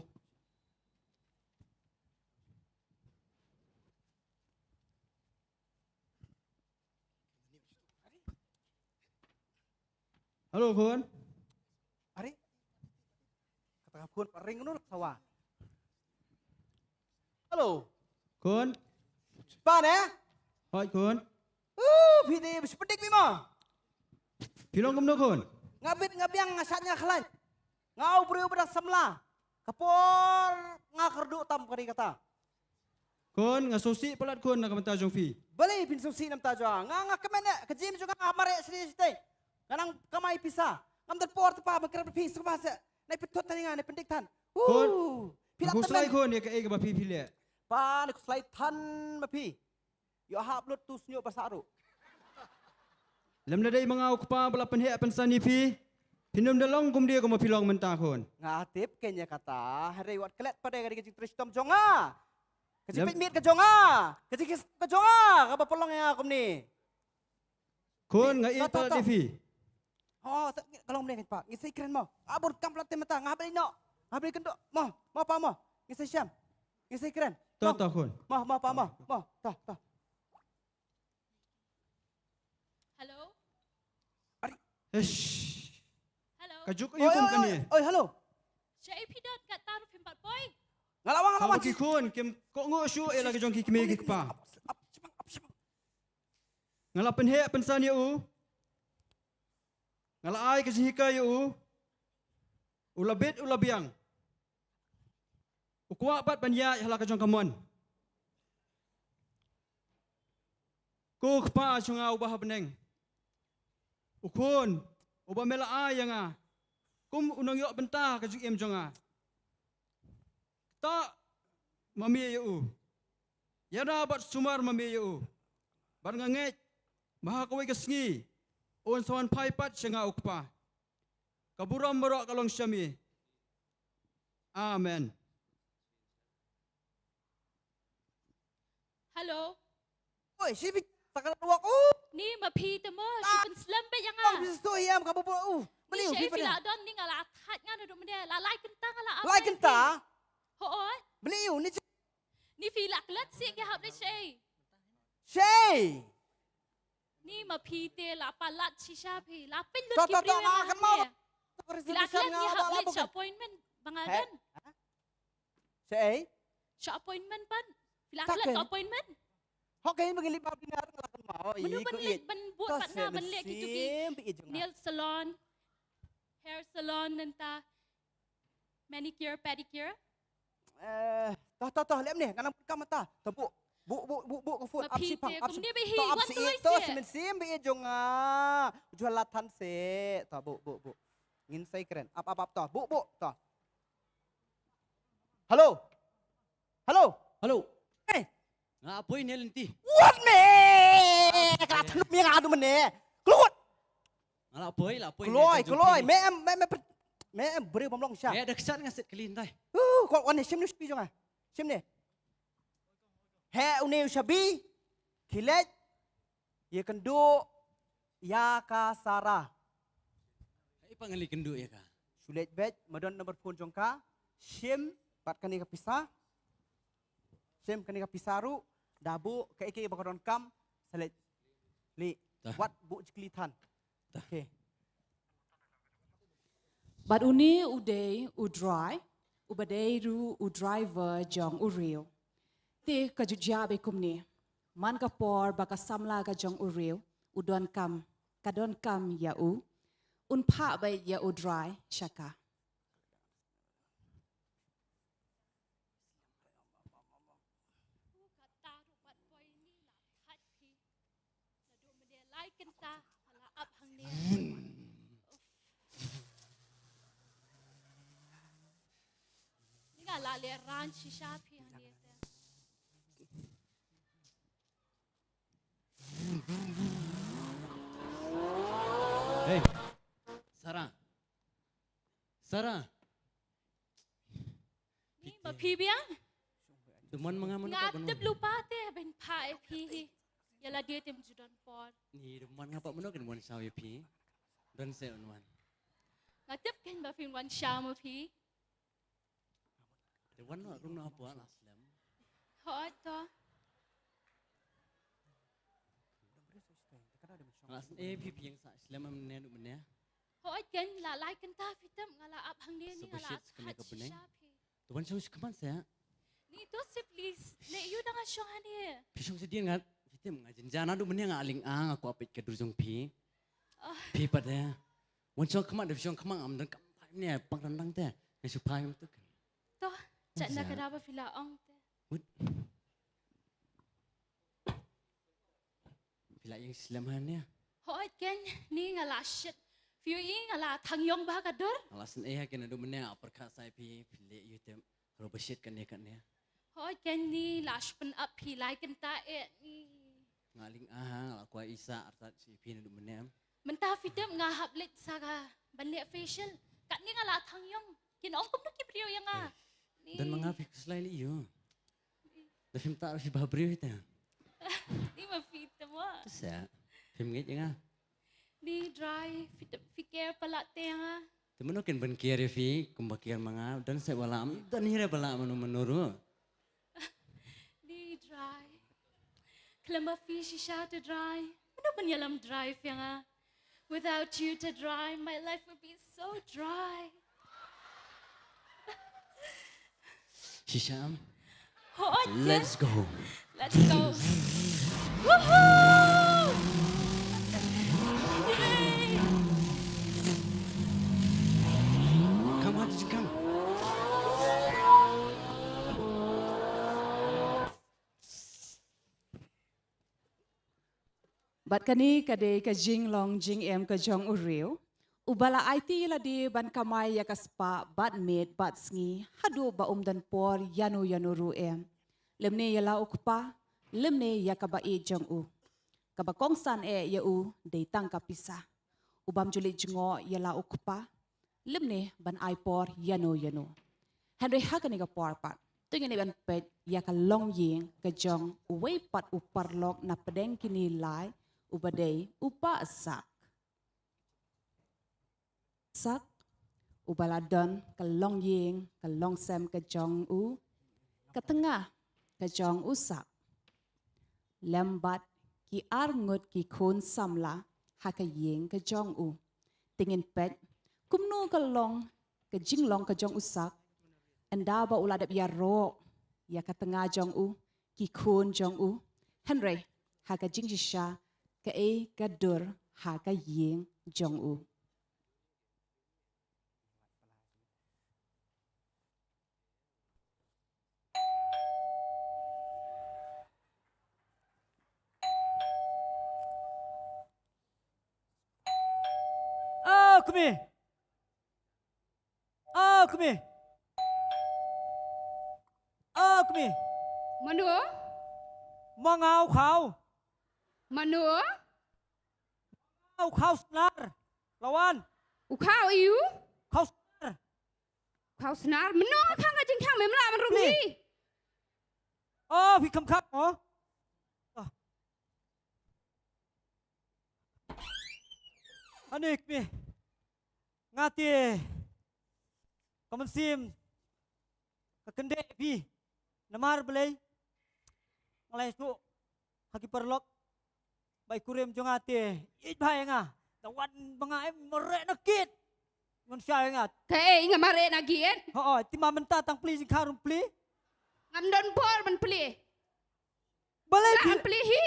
Hello, khun. Are? Kata ka phone pa ring noh sawa. Hello. Khun. Pan eh? Hoi khun. Uh, phi dei ba shu pyndik mi ma. Phi long kumno khun? Nga bit nga biang nga shat nga khlaiñ. Nga u briew ba dang samla. Ka por nga kyrduh tam ka dei kata. Khun, nga sngewsih palat khun na ka bynta jong phi. Balei phin sngewsih na bynta jong nga? Nga, nga kmen eh, ka jingim jong nga ha mareh shisha shisha. Nga nang kamai pisa. Ngam don por te pa ban kren bad phi sngewbha seh. Nai pynthut than ïa nga, nai pyndik than. Khun, phi lah khuslai khun ïa kaei kaba phi phi leh. Pa, nai khuslai than ma phi. Ïoh hap lut tu sniuh ba sah ruh. Lem lada dei ma nga u kpa ba la pynheh pynsan ïa phi, phin ym da long kumne kumba phi long mynta khun. Nga tip kein ïa kata, hynrei wat klet pat de ka dei ka jingtrei shitom jong nga. Ka jingpeit miet ka jong nga, ka jingkis ka jong nga, kaba pynlong ïa nga kumne. Khun, nga ïeit palat ïa phi. Oh, ka long mynne kein pa. Ngi sa ïakren mo. Ah, bun kam palat te mynta, nga hap ban ïeh noh. Nga hap ban ïeh kynduh. Mo, mo pa mo. Ngi sa ïashem. Ngi sa ïakren. To, to khun. Mo, mo pa mo. Mo, to, to. Hello? Ish. Hello? Ka juk aïu kum kane? Oi, hello. Shaei phi don, katta ruh phim pat poi? Nga la wan, nga la wan. Ki khun kim kohnguh shuh ïa la ki jong ki kmie ki kpa. Nga la pynheh pynsan ïa u. Nga la ai ka jinghikai ïa u. U la bit u la biang. U kwah pat ban ïaid ha la ka jong ka mon. Ko Kpa jong nga uba ha bneng. U khun uba me la ai ïa nga kum u nongïoh bynta ka jingim jong nga. Kata ma me ïa u. Ïada bad sumar ma me ïa u. Bad nga ngeit ba ha kawei ka sngi un sa wan phai pat sha nga, U Kpa. Ka burom baroh ka long sha me. Amen. Hello. Oi, shi bit, ta ka la wak, uh. Ni ma phi te mo, shi pynslem beit ïa nga. Ong phi sto hiam ka bubu, uh. Beli u phi pynslem. Ni la don ni nga la that nga naduh mynne, la lai kynta nga la. Lai kynta? Hooid. Beli u ni. Ni phi la klet sih ki hap leit shaei. Shaei. Ni ma phi te la palat shisha phi, la pynlut ki briew. To, to, to, nga kan mo. Phi la klet ki hap leit sha appointment ba nga don. Shaei? Sha appointment pan. Phi la klet ka appointment. Hok, kaei ba ngi leit ba phi nga la kan Oh, mano ban leit ban bud pat nga ban leh kitu ki nail salon, hair salon nangta manicure, pedicure. Eh, to to to lem ne ngan kam ta. To bu bu bu bu bu ka phone ap si pang ap si. To ap si to si men sim bi jong nga. Jual latan se. To bu bu bu. Ngin sai kren. Ap ap ap to. Bu bu to. Hello. Hello. Hello. Hey. Nga apoi ne lenti. What me? Ka thnu mi nga adu mene. Klut. Nga la apoi la apoi. Kloi kloi. Me em me me me em bri bom long sha. Me da ksat nga sit kali ndai. Uh, ko wan shim nu spi jonga. Shim ne. He une u shabi. Kilet. Ye kendu. Ya ka Sara. Ai pa ngali kendu ya ka. Sulet bet madon number phone jong ka. Shim pat kani ka pisa. Shim kani ka pisa ru. Dabu ka eke ba ka don kam. Salet. Li. Wat bu jikli than. Okay. Bad une u dei u drai, u ba dei ru u driver jong u riu. Te ka ju jia be kumne. Man ka por ba ka samla ka jong u riu, u don kam, ka don kam ya u, un pha be ya u drai shaka. Naduh mynne lai kynta nga la ap hangne. Nga la leh ran shisha phi hangne te. Hey, Sarah. Sarah. Ni ma phi biang. Duman ma nga mano ka bano. Nga tip lupa te ben pha e phi hi. Ya la dia tem ju don por. Ni duman nga pa mano ken wan shaw e phi. Don se wan wan. Nga tip ken ba phi wan shaw ma phi. Te wan no rum no apo la slem. Hot to. Las e phi phi yang sa slem am ne du mene. Hooid ken la lai kynta phi tip nga la ap hangne ni nga la ap khat shisha phi. To wan shong shi khmat sa. Ni to si please. Le yu dang a shong hangne. Phi shong shi dien ngat. Phi tip nga jynjar naduh mynne nga aling a nga kwah peit ka dur jong phi. Phi pat de. Wan shong khmat de phi shong khmat ngam dang kam phai ne pang dang dang te. Nga shu phai ngam tuk. To chat na ka da ba phi la ong te. Phi la ïeng slem ha ne? Hooid ken, ni nga la shit. Phi ïohi nga la thang ïong bha ka dur. Nga la sngewthuh ha ken naduh mynne nga pyrkhat sa ïa phi, phi leh ïa u tem. Ka ruh ba shit kane kane. Hooid ken ni la shu pynap phi lai kynta eh ni. Nga ling aha nga la kwah isa artat sha ïa phi naduh mynne. Mynta phi tip nga hap leit sa ka ban leh facial. Katne nga la thang ïong. Kin ong kumno ki briew ïa nga. Don ma nga phi khuslai leh ïa u. Da phim tah phi ba briew ita. Ni ma phi tah ma. Sa phim ngeit ïa nga. Ni dry phi tip phi care palat te ïa nga. Te mano ken ban care ïa phi kumba care ma nga. Don sa ba lah am don hi re ba lah mano mano ruh. Ni dry. Khlem ma phi shisha te dry. Mano ban ïalam dry phi ïa nga. Without you te dry, my life would be so dry. Shisha am. Hooid. Let's go. Let's go. Woohoo! Yay! Come on, did you come? Bad kane ka dei ka jinglong jingem ka jong u riew uba la aiti ïa lade ban kamai ïa ka spah bad miet bad sngi haduh ba um don por ïano ïano ruh em. Lymne ïa la u kpa, lymne ïa kaba ïeit jong u. Kaba kongsan eh ïa u dei tang ka pisa. U bym ju leit jngoh ïa la u kpa lymne ban ai por ïano ïano. Hynrei ha kane ka por pat to ngin ïa ban peit ïa ka longïing ka jong uwei pat u paralok na pdeng kine lai uba dei u Bah Sak. Sak uba la don ka longïing ka longsem ka jong u, ka tnga ka jong u Sak. Lem bad ki arngut ki khun samla ha ka ïing ka jong u. Te ngin peit kumno ka long ka jinglong ka jong u Sak ynda ba u la dep ïaroh ïa ka tnga jong u, ki khun jong u. Hynrei ha ka jingshisha kaei ka dur ha ka ïing jong u. Oh, kmie. Oh, kmie. Oh, kmie. Mano? Ma nga u khaw. Mano? U khaw Snar. La wan. U khaw aiu? Khaw Snar. Khaw Snar. Mano nga khang ka jingkhang, mem lah ban rung hi. Oh, phi kham kham mo. Oh. Ani kmie. Nga te ka mynsiem ka kyndit phi. Namar balei? Nga la ïathuh ha ki paralok ba i kurim jong nga te ïeit bha ïa nga. Da wan ba nga em mareh na kit. Ngan shai nga. Kaei nga mareh na kit? Ho, ti ma mynta tang plie jingkhang ruh plie. Ngam don bor ban plie. Balei phi plie hi?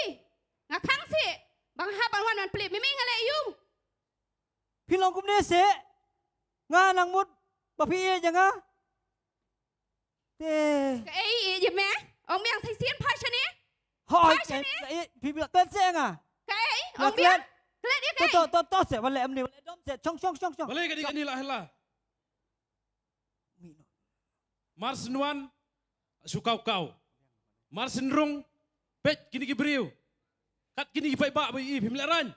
Nga khang sih ba nga hap ban wan ban plie. Mimi nga leh aiu? Phi long kumne seh. Nga nang mut ba phi ïeit ïa nga. Te. Kaei ïeit ïa me? Ong biang sa shisien, phai shane. Hoi. Phai shane. Phi ba klet seh ïa nga. Kaei? Ong biang. Klet ïa kaei? To to to seh, wat leh ym ni, wat leh dom seh. Shong shong shong shong. Balei kane kane la hela. Mar shen wan shu kaw kaw. Mar shen rung peit kine ki briew. Kat kine ki paidbah ba ïohi, phim lehraiñ.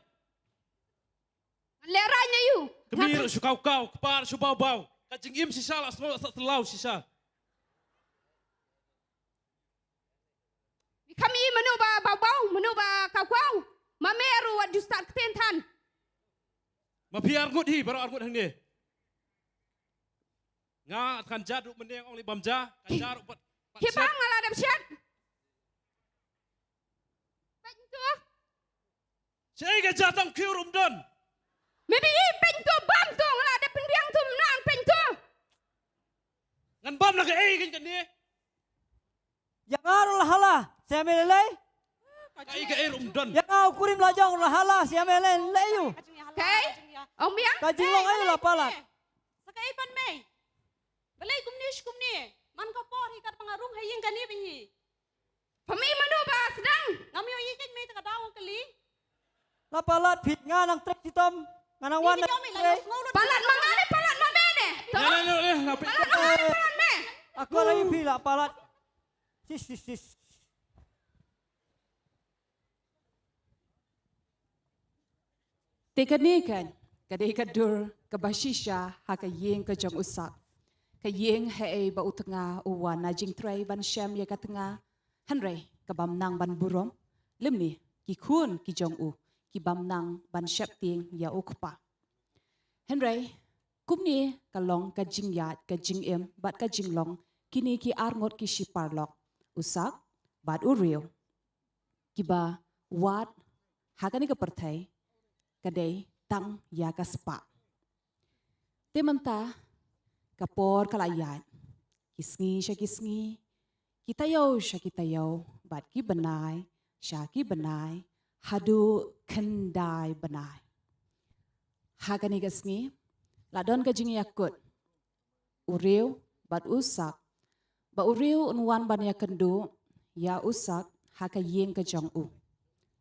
Ngan lehraiñ aiu? Kmie ruh shu kaw kaw, kpa ruh shu baw baw. Ka jingim shisha la sngew la sah tlaw shisha. Me kham ïohi mano ba baw baw, mano ba kaw kaw. Ma me ruh wat ju stad ktien than. Ma phi arngut hi, baroh arngut hangne. Nga kan jia ruh mynne, ong lei bam jia, kan jia ruh pat. Hi bam, nga la dep shet. Peit to. Shaei ka jia, tang khiew ruh ym don. Me bi peit to, bam to, nga la dep pynbiang to, nang peit to. Ngan bam na kaei kane? Ïa nga ruh la hala, sha me lei lei. Kaei kaei ruh ym don. Ïa nga u kurim la jong la hala, sha me lei lei aiu. Kaei? Ong biang? Ka jinglong aiu la palat? Sa kaei pat mei? Balei kumne shi kumne? Man ka por hi katba nga rung ha ïing kane ba hi. Pha mih mano ba sdang? Ngam ïohi keiñ mei, te ka daw kali. La palat phi, nga nang trei shitom, nga nang wan na trei. Palat ma nga ne, palat ma me ne? To. Palat ma nga ne, palat me? Ako la phi la palat. Sis sis sis. Te kane kan ka dei ka dur kaba shisha ha ka ïing ka jong u Sak. Ka ïing haei ba u tnga u wan na jingtrei ban shem ïa ka tnga. Hynrei ka bym nang ban burom lymne ki khun ki jong u ki bym nang ban sheptieng ïa u kpa. Hynrei kumne ka long ka jingïaid ka jingim bad ka jinglong kine ki arngut ki shiparalok, u Sak bad u Riew, kiba wad ha kane ka pyrthei ka dei tang ïa ka spah. Te mynta ka por ka la ïaid, ki sngi sha ki sngi, ki taïew sha ki taïew, bad ki bnai sha ki bnai, haduh khyndai bnai. Ha kane ka sngi la don ka jingïakut u Riew bad u Sak, ba u Riew un wan ban ïakynduh ïa u Sak ha ka ïing ka jong u.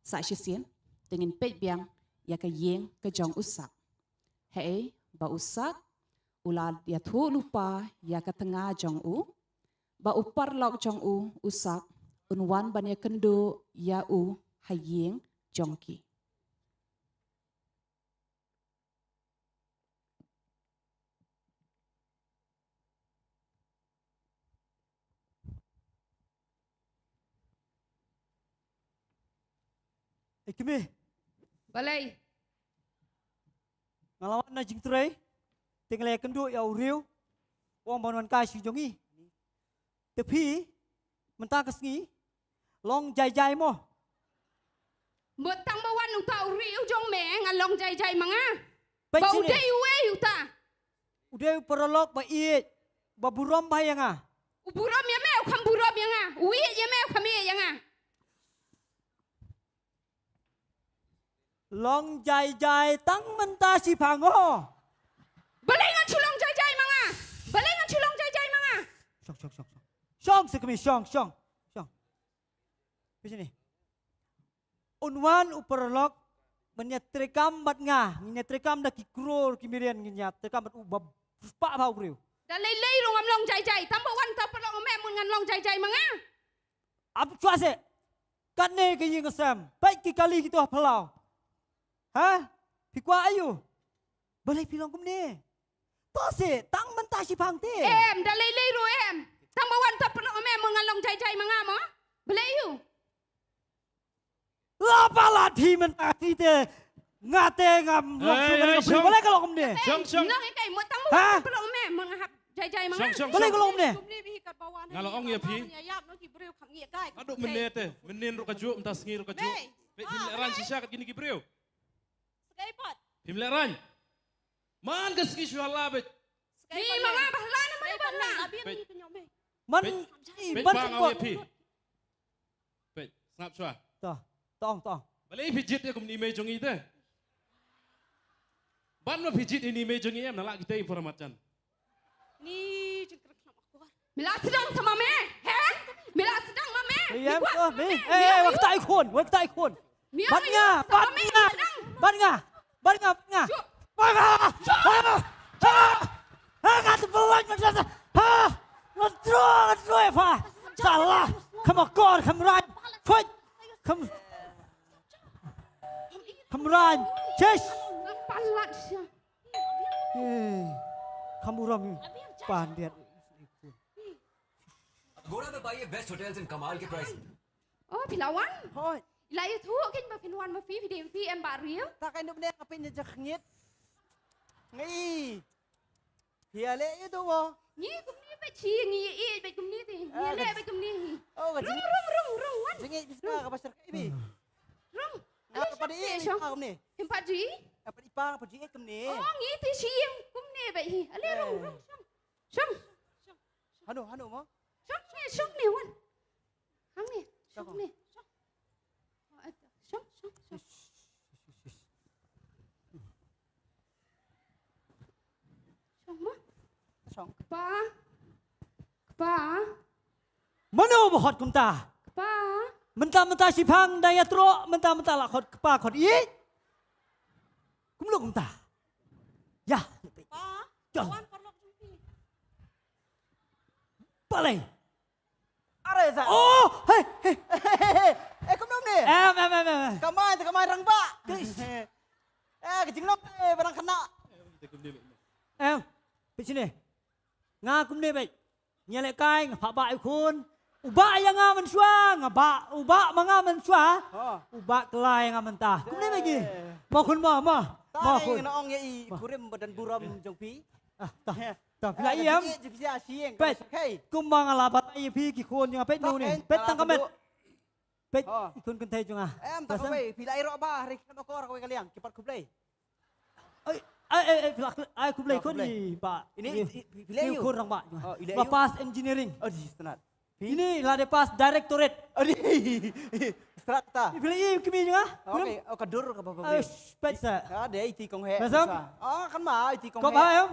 Sa shisien te ngin peit biang ïa ka ïing ka jong u Sak. Haei ba u Sak u la ïathuh lypa ïa ka tnga jong u, ba u paralok jong u, u Sak, un wan ban ïakynduh ïa u ha ïing jong ki. Ei kmie. Balei? Nga la wan na jingtrei, te nga la ïakynduh ïa u Riew, u ong ban wan kai sha jong ngi. Te phi mynta ka sngi long jai jai mo? Mut tang ba wan uta u Riew jong me nga long jai jai ma nga. Ba u dei uei uta? U dei u paralok ba ïeit, ba burom bha ïa nga. U burom ïa me, u kham burom ïa nga. U ïeit ïa me, u kham ïeit ïa nga. Long jai jai tang mynta shipang ho. Balei ngan shu long jai jai ma nga? Balei ngan shu long jai jai ma nga? Shong, shong, shong, shong. Shong, sa kmie, shong, shong, shong. Phi shini. Un wan u paralok, ban ïa treikam bad nga, ngin ïa treikam da ki crore ki million ngin ïa treikam bad u ba spah bha u briew. Da lei lei ruh ngam long jai jai, tang ba wan u paralok ma me, mut ngan long jai jai ma nga. Ap chwa se. Katne ka ïing ka sem. Peit ki kali kito ha phyllaw. Ha? Phi kwah aïu? Balei phi long kumne? To se, tang mynta shipang te. Em, da lei lei ruh em. Tang ba wan u paralok ma me, mut ngan long jai jai ma nga mo. Balei aïu? La palat phi mynta te. Nga te ngam long. Ei, shuh ei, ka briew. Shong. Balei ka long kumne? Shong, shong. Nang ikai mo tang mo. Ha? Pelong me mo nga hap jai jai ma nga. Shong, shong, balei shong. Ka long kumne? Nga la ong ïa phi. Haduh mynne te, mynnin ruh ka juk, mynta sngi ruh ka juk. Mei. Phi, phim leh rang shisha kat kine ki briew. Phim leh rang. Man ka sngi shu hala beit. Ni ma nga ba hala na ma ba hala. Peit. Man, peit, i, peit man ba nga ong ïa phi. Peit, sngap shuwa. To, tong, tong. Balei phi jied ïa kumne i mei jong i te? Ban ma phi jied ïa i mei jong i em, na la kita i para marjan. Ni jingkyrkhu ma kor. Me la sdang sa ma me, he? Me la sdang ma me. Ei, em, to, me. Ei, ei, wa kata i khun, wa kata i khun. Ban nga, ban nga, ban nga, ban nga, ban nga. Ban nga. Ha! Ha! Ha! Nga te pelai ma sa. Ha! Nga tro, nga tro, eh, fa. Shala, kham akor, kham rain. Fai. Kham, kham rain. Shish. Nga palat sha. Eh, kham burom. Pandiat. Agora में पाइए बेस्ट होटल्स एंड कमाल के प्राइस। Oh, phi la wan? Hooid. I la ïathuh kein ba phin wan ma phi, phi dei phi em Bah Riew. Ta ka ïa nop ne ka pynjah jingkhngit. Ngi. Phi ïaleh ïa u mo. Ngi kumne bad shi, ngi ïa ïeit bad kumne te. Ngi ïaleh bad kumne. Oh, ka jingïeit. Rung, rung, rung, rung, wan. Jingïeit bishna ka ba syrkai bi. Rung. Nga ka pat ïeit kumne. Phin pat ju ïeit? Ka pat ïeit pa, pat ju ïeit kumne. Oh, ngi te shi ïing kumne bad hi. Ale rung, rung, shong. Shong. Hano, hano mo? Shong ne, shong ne, wan. Hangne, shong ne. Shong, shong, shong. Shong ma. Shong. Kpa. Kpa. Mano ba khot kumta? Kpa. Mynta mynta shipang da ïatroh, mynta mynta la khot kpa khot ïeit. Kumno kumta? Ya. Pa. Wan paralok jong phi. Balei? Are sa. Oh, hey, hey. Eh, kumno ne? Em, em, em, em. Kamai, kamai rangbah. Eh, ka jinglong, eh, barang kena. Em, peit shane. Nga kumne beit. Nga lehkai, nga phah bah ïa u khun. U bah ïa nga mynshuwa, nga bah, u bah ma nga mynshuwa. Ha. U bah kylla ïa nga mynta. Kumne beit ngi. Mo khun mo, mo. Mo khun. Nga ong ïa i kurim ba don burom jong phi. Ah, ta. Ta, phi la ïam. Peit, kumba nga la batai ïa phi ki khun jong nga, peit, no ne. Peit tang ka met. Peit, i khun kynthei jong nga. Em, ta ka wei, phi la ïaroh ba, ri khlem akor kawei ka liang, ki pat khublei. Ai, ai, ai, ai, phi la khublei, ai, khublei khun i ba. Ini, i, i, phi la ïa u khun rangbah jong nga. Ba pass engineering. Oh, di stnat. Ini la dei pass directorate. Adi. Strat ta. Phi la ïa kmie jong nga. Okay, oh, ka dur ka ba ba. Peit sa. Ah, dei iti kong he. Basam. Ah, kan ma iti kong he. Ko ba em?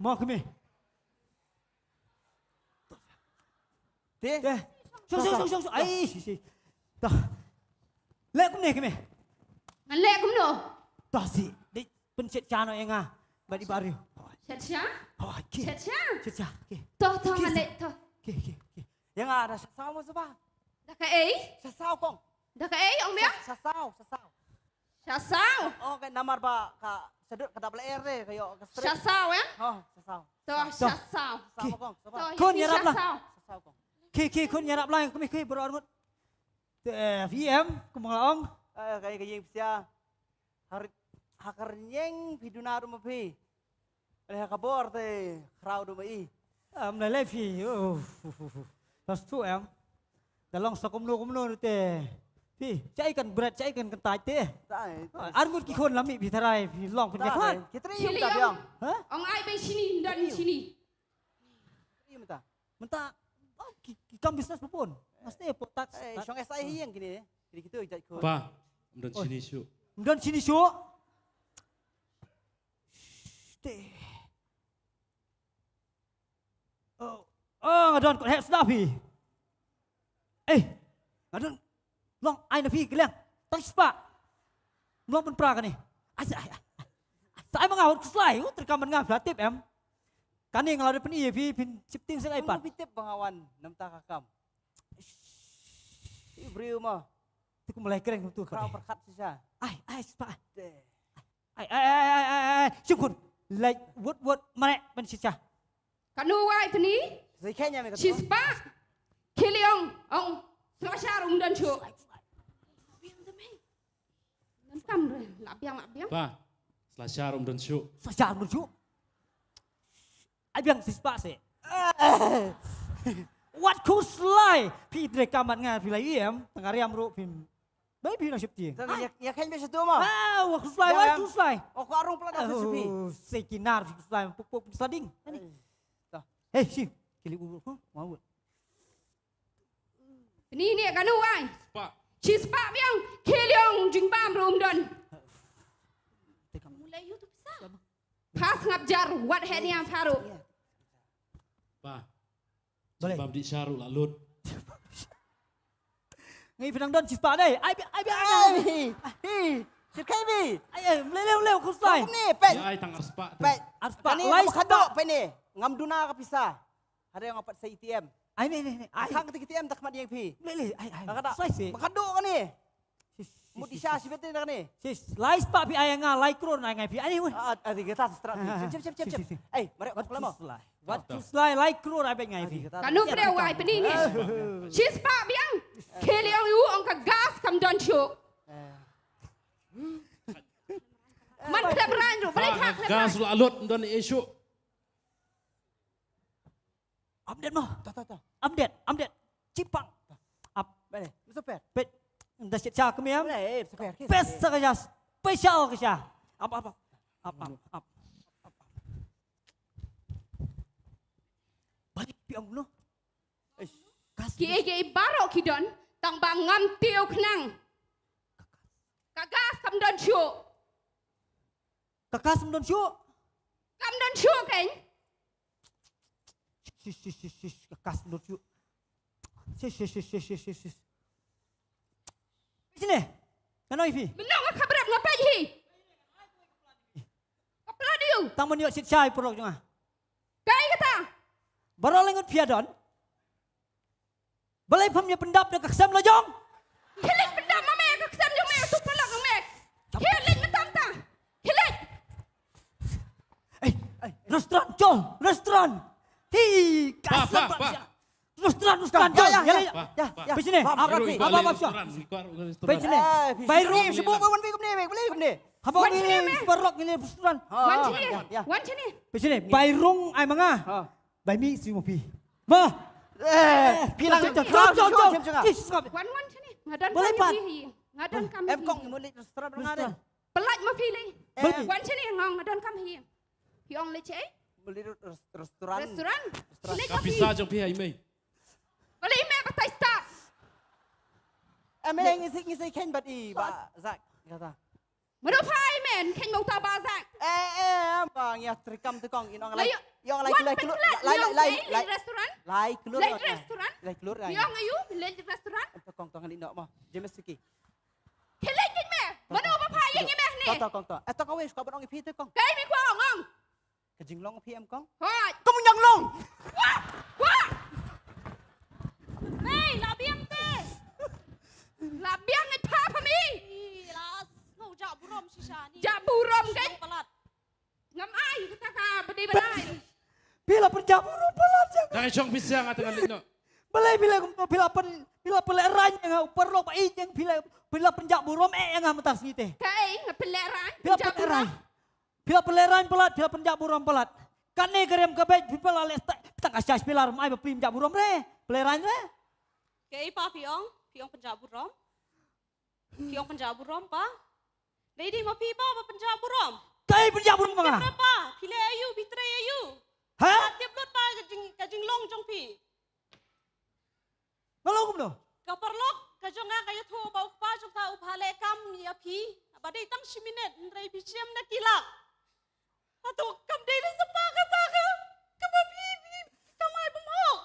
Mo kmie. Te. Te. Shong, shong, shong, shong. Ai, shi, shi. Ta. Leh kumne kmie. Ngan leh kumno? Ta si. Dei pynshet sha noh ïa nga. Bad i Bah Riew. Shet sha? Shet sha? Shet sha. To, to, ngan leh, to. Ïa nga da sha saw mo saba. Da kaei? Sha saw kong. Da kaei ong bia? Sha saw, sha saw. Sha saw. Oh, ka namar ba ka sha dud ka da bla er de ka ïoh ka straight. Sha saw, eh? Oh, sha saw. To, sha saw. Sha saw kong, saba. Khun ïarap lang. Sha saw kong. Ki, ki, khun ïarap lang, kmie ki baroh arngut. Te, eh, V M, kumba nga la ong. Eh, ka ïing pisa. Har, ha ka rynïeng phi duna ruh ma phi. Leh ha ka bor te khraw ruh ma i. Am leh leh phi. Pas tu em. Da long sa kumno kumno te. Phi, chai kan bret, chai kan kyntait te. Arngut ki khun la mih phi tharai phi long phi ïa khmat. Ki tri ïa ka biang. Ha? Ong ai bad shini, don shini. Tri ïa mynta. Mynta, oh, ki, ki kam business ba bun. Mesti pot tax. Eh, shong S I hi ïa kine. Kine kitu jait khun. Pa, ym don shini shuh. Ym don shini shuh. Te. Oh, oh, nga don kot heh sda phi. Eh, nga don. Long ai na phi kylliang. Tang shispah. Long pynpra kane. Ai, ai, ai. Sa ai ma nga hot khuslai, hot treikam bad nga phi la tip em. Kane nga la dep pyni ïa phi, phin shifting sa ai pat. Phi tip ba nga wan namar ka kam. I briew ma. Te kum lai kreng tu. Kraw pyrkhat shisha. Ai, ai, spah. Te. Ai, ai, ai, ai, ai, ai, shim khun. Lai, wut, wut, mane, ban shisha. Kano wai pyni? Zai khenya me ka tu. Shispah. Khiliong, ong, sla shar um don shuh. Nan kam re, la biang, la biang. Pa, sla shar um don shuh. Sla shar um don shuh. Ai biang shispah se. Wat khuslai. Phi treikam bad nga phi la ïem, tang riam ruh phim. Bai phi na shit ti. Tang ïa, ïa khein bad shuh tu ma. Ah, wat khuslai, wat khuslai. Oh, ka rung pla na phi. Oh, se kinar phi khuslai, puk puk slading. Ani. Hei, shi. Kili u, huh? Mau. Ni ni kano wai. Shispah. Shispah biang, khiliong jingbam ruh um don. Mulai ïa u tu pisa. Pas ngap jar, wat henia faru. Pa. Boleh. Jingbam di sharu la lut. Ngi pynang don shispah dei. Ai bi, ai bi, ai. Ai, hi, hi. Shikai bi. Ai, ai, mlei leu leu khuslai. Ni, pet. Ya, ai tang arspah tu. Pet. Arspah. Kani lai ngam khadok, pet ni. Ngam duna ka pisa. Hada nga pat sa A T M. Ai ni, ni, ni. Ai. Khang kata A T M tak mat ïa phi. Leh, leh, ai, ai. Ka kata. Sai si. Ba khadok kani. Sis, sis, mut sis, isha sis. Sibet ni kani. Sis, lai spah phi ai nga, lai klur na ngai phi. Ai ni, weh. Ah, ah, di kata stra phi. Ah, ah. Chem, chem, chem, chem, sis, chem. Sis, sis. Ai, mari wat khuslai. Wat khuslai, lai klur ai bet ngai phi. Kanu pre wai pini ni. Ah. Shispah biang. Khel ïa u ong ka gas kam don shuh. Eh. Man khlem rang ruh, balik ha khlem rang. Gas ruh alut don issue. Update mo. Ta, ta, ta. Update, update. Cipang. Up. Bale, mesti pet. Pet. Dah siap siap kami ya. Bale, eh, mesti pet. Pet saja, special ke siap. Up, up, up. Up, up, up. Balik piang no. Eish. Gas. Ki, ki baroh ki don, tang ba ngam tiew khnang. Ka gas kam don shuh. Ka kas ym don shuh. Kam don shuh kein. Shish, shish, shish, shish, ka kas ym don shuh. Shish, shish, shish, shish, shish, shish. Peit shane. Nga ong ïa phi. Mynno nga khabrep nga peit hi. Ka pla diu. Tang ban ïoh shit shai paralok jong nga. Kaei kata? Baroh lyngngoh phi ïa don. Balei phim ïa pyndap da ka ksem la jong? Khie leit pyndap ma me ka ksem jong me, tu paralok jong me. Khie leit mynta mynta. Khie leit. Eh, eh, restaurant, jong, restaurant. Hi, pa, ka ksem pa, pa. Restaurant, restaurant, ya, jong, ya, ya, ya, ya, ya. Peit shane, pa, pa, pa, pa, pa, restaurant, restaurant. Peit shane. Eh, peit shane. Bai rung, shu buh, wan, wan, wan, wan, wan, wan. Haba ni paralok ni restaurant. Wan shane. Ya, ya. Wan shane. Peit shane, bai rung ai ma nga. Ha. Bai mih siew ma phi. Ba. Eh, phi lang jong jong jong jong. Wan wan shane. Nga don kam hi. Nga don kam hi. Em kong mo leit restaurant nga de. Pynlait ma phi lei. Wan shane nga ong nga don kam hi. Phi ong leit shaei? Mo leit restaurant. Restaurant. Ka pisa jong phi ha i mei. Balei i mei batai stad? Em ngi sei ngi sei khein bad i ba Zak. Kata. Mano phai men, kheiñ mo uta ba Zak. Eh, eh, ba ngi ïa treikam te kong, in ong lai, ïa ong lai, lai klur, lai, lai, lai, lai restaurant. Lai klur, lai restaurant. Lai klur, lai. Ïa ong ayu, lai restaurant. Te kong, tong ngi noh mo. James Suki. Khie leit kheiñ me. Mano ba phai ïa ngi me ne. To, to, kong, to. Eh, to, kong, wei, shka ban ong ïa phi te kong. Kaei me kwah ong ong. Ka jinglong phi em kong? Hooid. Ka munyang long. Wah! Wah! Mei, la biang te. La biang ngi tha pha mi. Ih, la snow ja burom shisha ni. Ja burom ke? Palat. Ngam ai kata ka bede balai. Phi la pynjah burom palat jong. Dang shong phi siang ata ngan leit noh. Balai phi la phi la pyn phi la pynlehrain nga u paralok ba ïeit jong phi la phi la pynjah burom eh nga mynta sngi te. Kaei nga pynlehrain? Phi la pynlehrain. Phi la pynlehrain palat, phi la pynjah burom palat. Kane ka rem ka beit, phi la leh stai, tang ka shai phi la rem ai ba phi pynjah burom re, pynlehrain re. Kaei pa phi ong, phi ong pynjah burom. Phi ong pynjah burom pa. Dei dei ma phi pa ba pynjah burom. Kaei pynjah burom ma nga? Phi pa, phi leh ayu, phi trei ayu. Ha? Tip lut pa ka jing ka jinglong jong phi. Nga long kumno? Ka paralok ka jong nga ka ïathuh ba u kpa jong ka u ba leh kam ïa phi. Ba dei tang shi minit, hynrei phi shem na ki lak. Hato kam dei da sapa kata ka, kaba phi, phi kamai bymhok.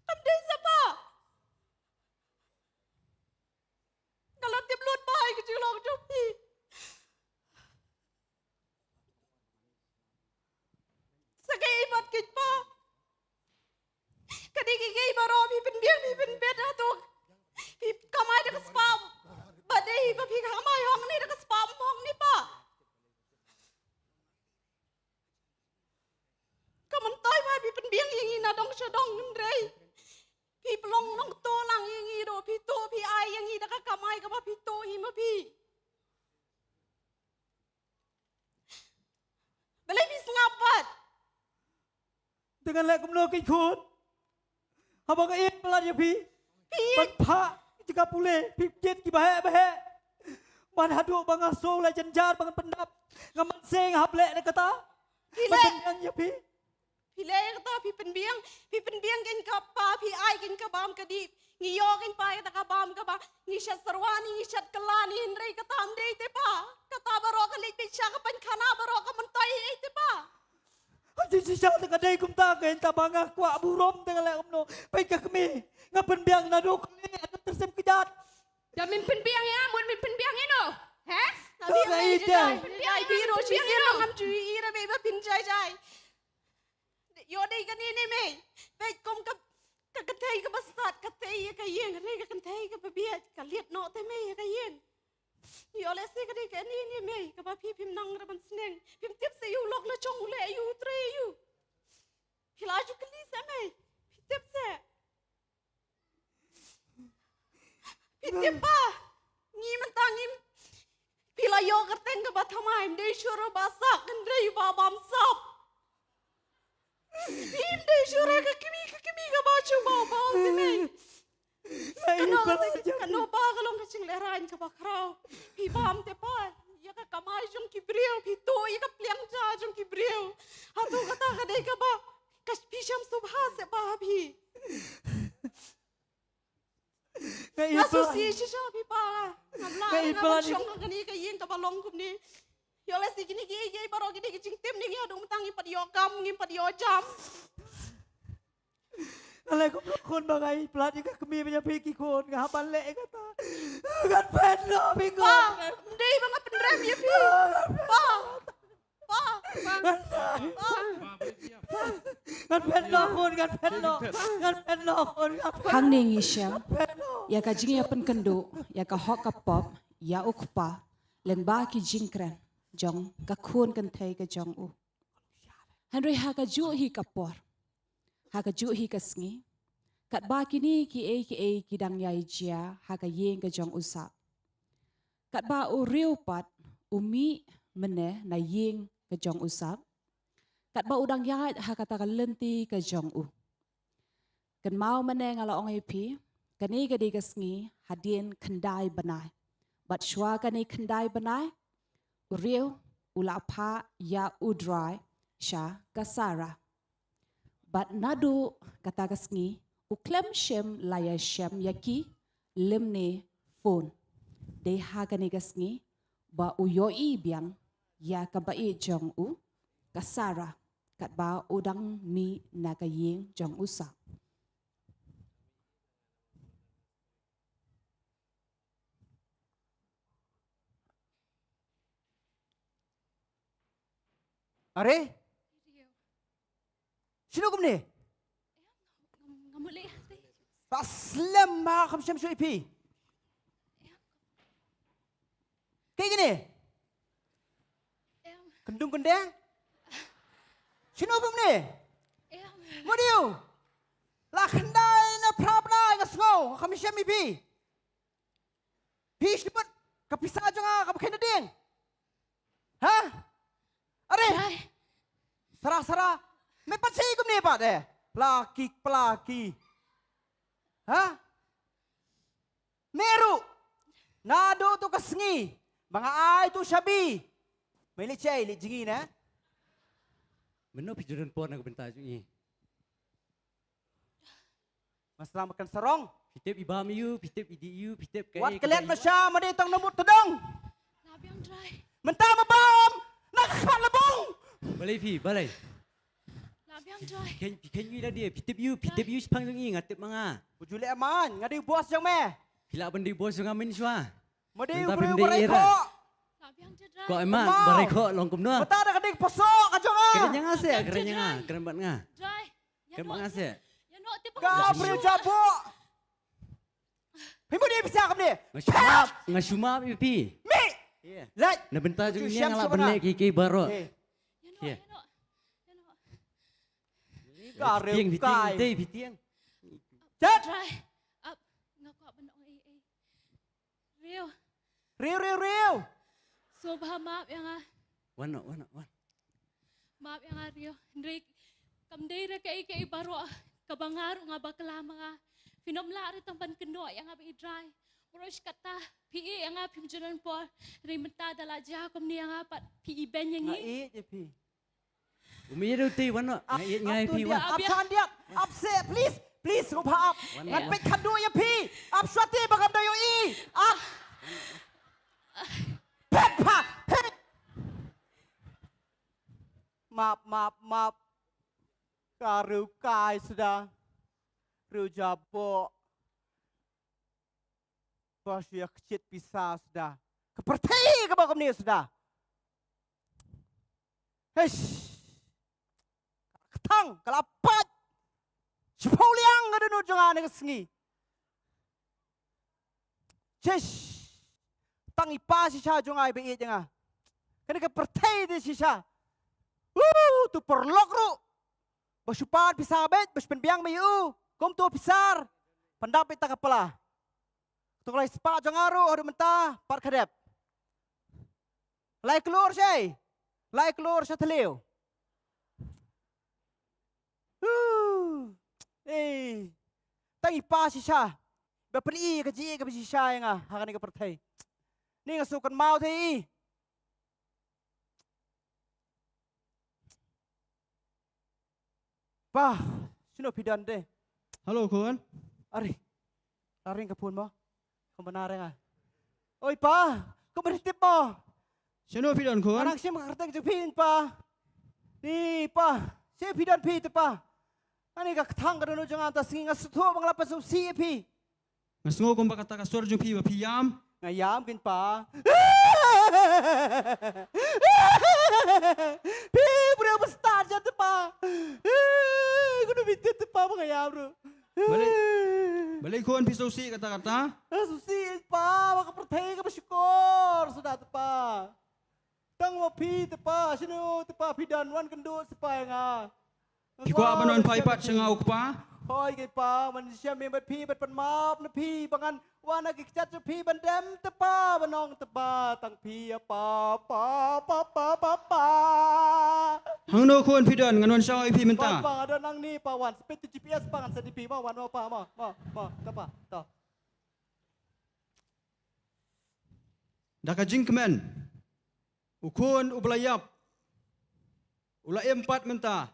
Kam dei sapa. Nga la tip lut ba ïa ka jinglong jong phi. Sa kaei pat keiñ pa. Ka dei kiei kiei baroh phi pynbiang phi pynbit hato. Phi kamai da ka spah. Ba dei ba phi kamai hangne da ka spah hangne pa. Ka myntoi ba phi pynbiang ïa ngi na dong sha dong hynrei phi pynlong nongtuh lang ïa ngi ruh, phi tuh phi ai ïa ngi da ka kamai kaba phi tuh hi ma phi. Balei phi sngap pat? Te ngan leh kumno keiñ khun? Haba nga ïeit palat ïa phi. Phi ïeit? Ban phah jaka pule, phi jied kiba heh ba heh. Ban haduh ba nga sngew la jynjar ba ngan pyndap. Nga mynsiem nga hap leh na kata. Phi leh? Ban pynbiang ïa phi. Phi leh ïa kata, phi pynbiang, phi pynbiang keiñ ka pa, phi ai keiñ ka bam ka dih. Ngi ïoh keiñ pa ïa kata ka bam kaba ngi shet syrwa ne ngi shet kylla ne hynrei kata ym dei te pa. Kata baroh ka leit beit sha ka pynkhana baroh ka myntoi ei ei te pa. Ha, shisha te ka dei kumta keiñ, tangba nga kwah burom te nga leh kumno. Peit ka kmie nga pynbiang naduh kali haduh tyrsim kjat. Da men pynbiang ïa, mut men pynbiang ïa no? He? Naduh kali ïa jai. Pynbiang ïa, men pynbiang ïa no? Ngam ju ïohi ruh ba phin jai jai. Ïoh dei kane ne mei. Peit kum ka, ka kynthei kaba sat ka tei ïa ka ïing, hynrei ka kynthei kaba bieit ka liet noh te mei ïa ka ïing. Ïoh lehse ka dei kane ne mei kaba phi phim nang ruh ban sneng. Phim tip seh ïa u lok la jong u leh ïa u, u trei ïa u. Phi la ju kylli seh mei. Phi tip seh. Phi tip ba ngi mynta ngim, phi la ïoh kyrteng kaba thymmai, ym dei shuh ruh ba sak, hynrei ba bamsap. Ym dei shuh ruh ka kmie, ka kmie kaba shu baw baw te mei. Kano ka, kano ba ka long ka jinglehrain kaba khraw. Phi bam te pa ïa ka kamai jong ki briew, phi tuh ïa ka pliang ja jong ki briew. Hato kata ka dei kaba ka phi shem sngewbha seh ba phi. Nga ïeit palat. Nga sngewsih shisha phi pa. Ngam lah, nga ïeit palat. Nga ban shong ha kane ka ïing kaba long kumne. Ïoh lehse kine kiei kiei baroh kine ki jingtip ne ngi haduh mynta ngim pat ïoh kam, ngim pat ïoh jam. Nga leh kumno khun ba nga ïeit palat ïa ka kmie ba ïa phi ki khun, nga hap ban leh ïa kata. Ngan phet noh phi khun. Pa, ym dei ba nga pynrem ïa phi. Pa. Pa, pa, pa. Ngan phet noh khun, ngan phet noh. Ngan phet noh khun, ngan phet noh. Hangne ngi shem ïa ka jingïapynkynduh ïa ka hok ka pop ïa u kpa lyngba ki jingkren jong ka khun kynthei ka jong u. Hynrei ha kajuh hi ka por, ha kajuh hi ka sngi, katba kine kiei kiei ki dang ïai jia ha ka ïing ka jong u Sap, katba u riew pat u mih mynne na ïing ka jong u Sap, katba u dang ïaid ha kata ka lynti ka jong u. Kynmaw mynne nga la ong ïa phi, kane ka dei ka sngi hadien khyndai bnai. Bad shuwa kane khyndai bnai, u riew u la phah ïa u Drai sha ka Sara. Bad naduh kata ka sngi u khlem shym la ïashem ïa ki lymne phone. Dei ha kane ka sngi ba u ïohi biang ïa ka baieit jong u ka Sara katba u dang mih na ka ïing jong u Sap. Are? Shano kumne? Ba slem ma kham shem shuh ïa phi. Kaei kane? Kyndung kyndeng? Shano kumne? Madiu. La khyndai ne phra bnai nga sngew kham shem ïa phi. Phi shu put ka pisa jong nga kaba kheiñ na dieng. Ha? Are. Sara, Sara. Me pat shi kumne pat eh. Plaki, plaki. Ha? Me ruh. Naduh tu ka sngi ba nga ai tu shabi. Me leit shai leit jngi ne. Mynno phi ju don por na ka bynta jong ngi? Nga sdang ba kan sarong. Phi tip i bam ïa u, phi tip i dih ïa u, phi tip kaei. Wat klet ma sha, ma dei tang na mut tdong. La biang drai. Mynta ma bam na ka khat la bong. Balei phi, balei? La biang drai. Phi khein, phi khein ïa u da dei, phi tip ïa u, phi tip ïa u shaphang jong i, nga tip ma nga. U ju leh man, nga dei u boss jong me. Phi lah ban dei u boss jong nga mynshuwa. Ma dei u briew ba rei khoh. Ko em ma ba rei khoh long kumno. Mynta da ka dei ka poso ka jong nga. Kren ïa nga seh, kren ïa nga, kren bad nga. Kren bad nga seh. Ka briew jaboh. Phi mut ïa phi sha kumne. Nga shu map, nga shu map ïa phi. Mi. Lait. Na bynta jong ngi nga lah ban leh kiei kiei baroh. Ka riew kai. Dei phi tieng. Chat. Trai. Ap, nga kwah ban ong ei ei. Riew. Riew, riew, riew. Sngewbha map ïa nga. Wan noh, wan noh, wan. Map ïa nga Riew. Hynrei kam dei re kaei kaei baroh kaba nga ruh nga bakla ma nga. Phin ym lah re tang ban kynnoh ïa nga ba i drai. Baroh shi katta phi ïeh ïa nga phim ju don por. Hynrei mynta da la jia kumne ïa nga pat phi ibeiñ ïa ngi. Nga ïeit ïa phi. U mih ïa u tei wan noh. Nga ïeit nga ïa phi wan. Ap shan diak. Ap seh, please. Please, sngewbha ap. Ngan peit khadduh ïa phi. Ap shuwa te ba ngam da ïohi. Ap. Phet pha. Phet. Map, map, map. Ka riew kai suda. Riew jaboh. Ba shu ïa kjit pisa suda. Ka pyrthei kaba kumne suda. Eish. Ka la kthang, ka la pait. Shiphew liang ka dohnud jong nga ha kane ka sngi. Shish. Tang i pa shisha jong nga iba ïeit ïa nga. Kane ka pyrthei te shisha. Woo, uto u paralok ruh. Ba shu pan pisa beit, ba shu pynbiang beit ïa u. Kum uto u pisa. Pyndap beit tang ka pla. Uto u lai spah jong nga ruh haduh mynta, pat ka dep. Lai klur shai. Lai klur sha thliew. Huh. Eh. Tang i pa shisha. Ba pyn-i ka jingïeit kaba shisha ïa nga ha kane ka pyrthei. Ni nga shu kynmaw te i. Pa, shano phi don te? Hello khun. Are. La ring ka phone mo. Kumba na ring ah. Oi pa, kumba tip mo. Shano phi don khun? Nang shim ka kyrteng jong phi pa. Ni pa, shi phi don phi te pa. Ani ka kthang ka dohnud jong nga ta sngi nga sngewthuh ba nga la pynsngewsih ïa phi. Nga sngew kumba kata ka sur jong phi ba phi ïam. Nga ïam kein pa. Phi briew ba stad jan te pa. Kumno phi tip te pa ba nga ïam ruh. Balei, balei khun phi sngewsih kata kata? Sngewsih pa ba ka pyrthei kaba shukor suda te pa. Tang ma phi te pa, shano te pa phi don wan kynduh sha pa ïa nga. Phi kwah ban wan phai pat sha nga u kpa? Hooid kei pa, ngan shem bad phi bad pan map na phi ba ngan wan ha ki kjat jong phi ban dem te pa, ban ong te pa tang phi ïa pa, pa, pa, pa, pa, pa. Hangno khun phi don, ngan wan shaw ïa phi mynta. Wan pa, nga don nangne pa, wan. Spit to G P S pa, ngan send ïa phi, ma, wan ma pa, ma, ma, ma, ta pa, ta. Da ka jingkmen, u khun uba la ïap u la im pat mynta.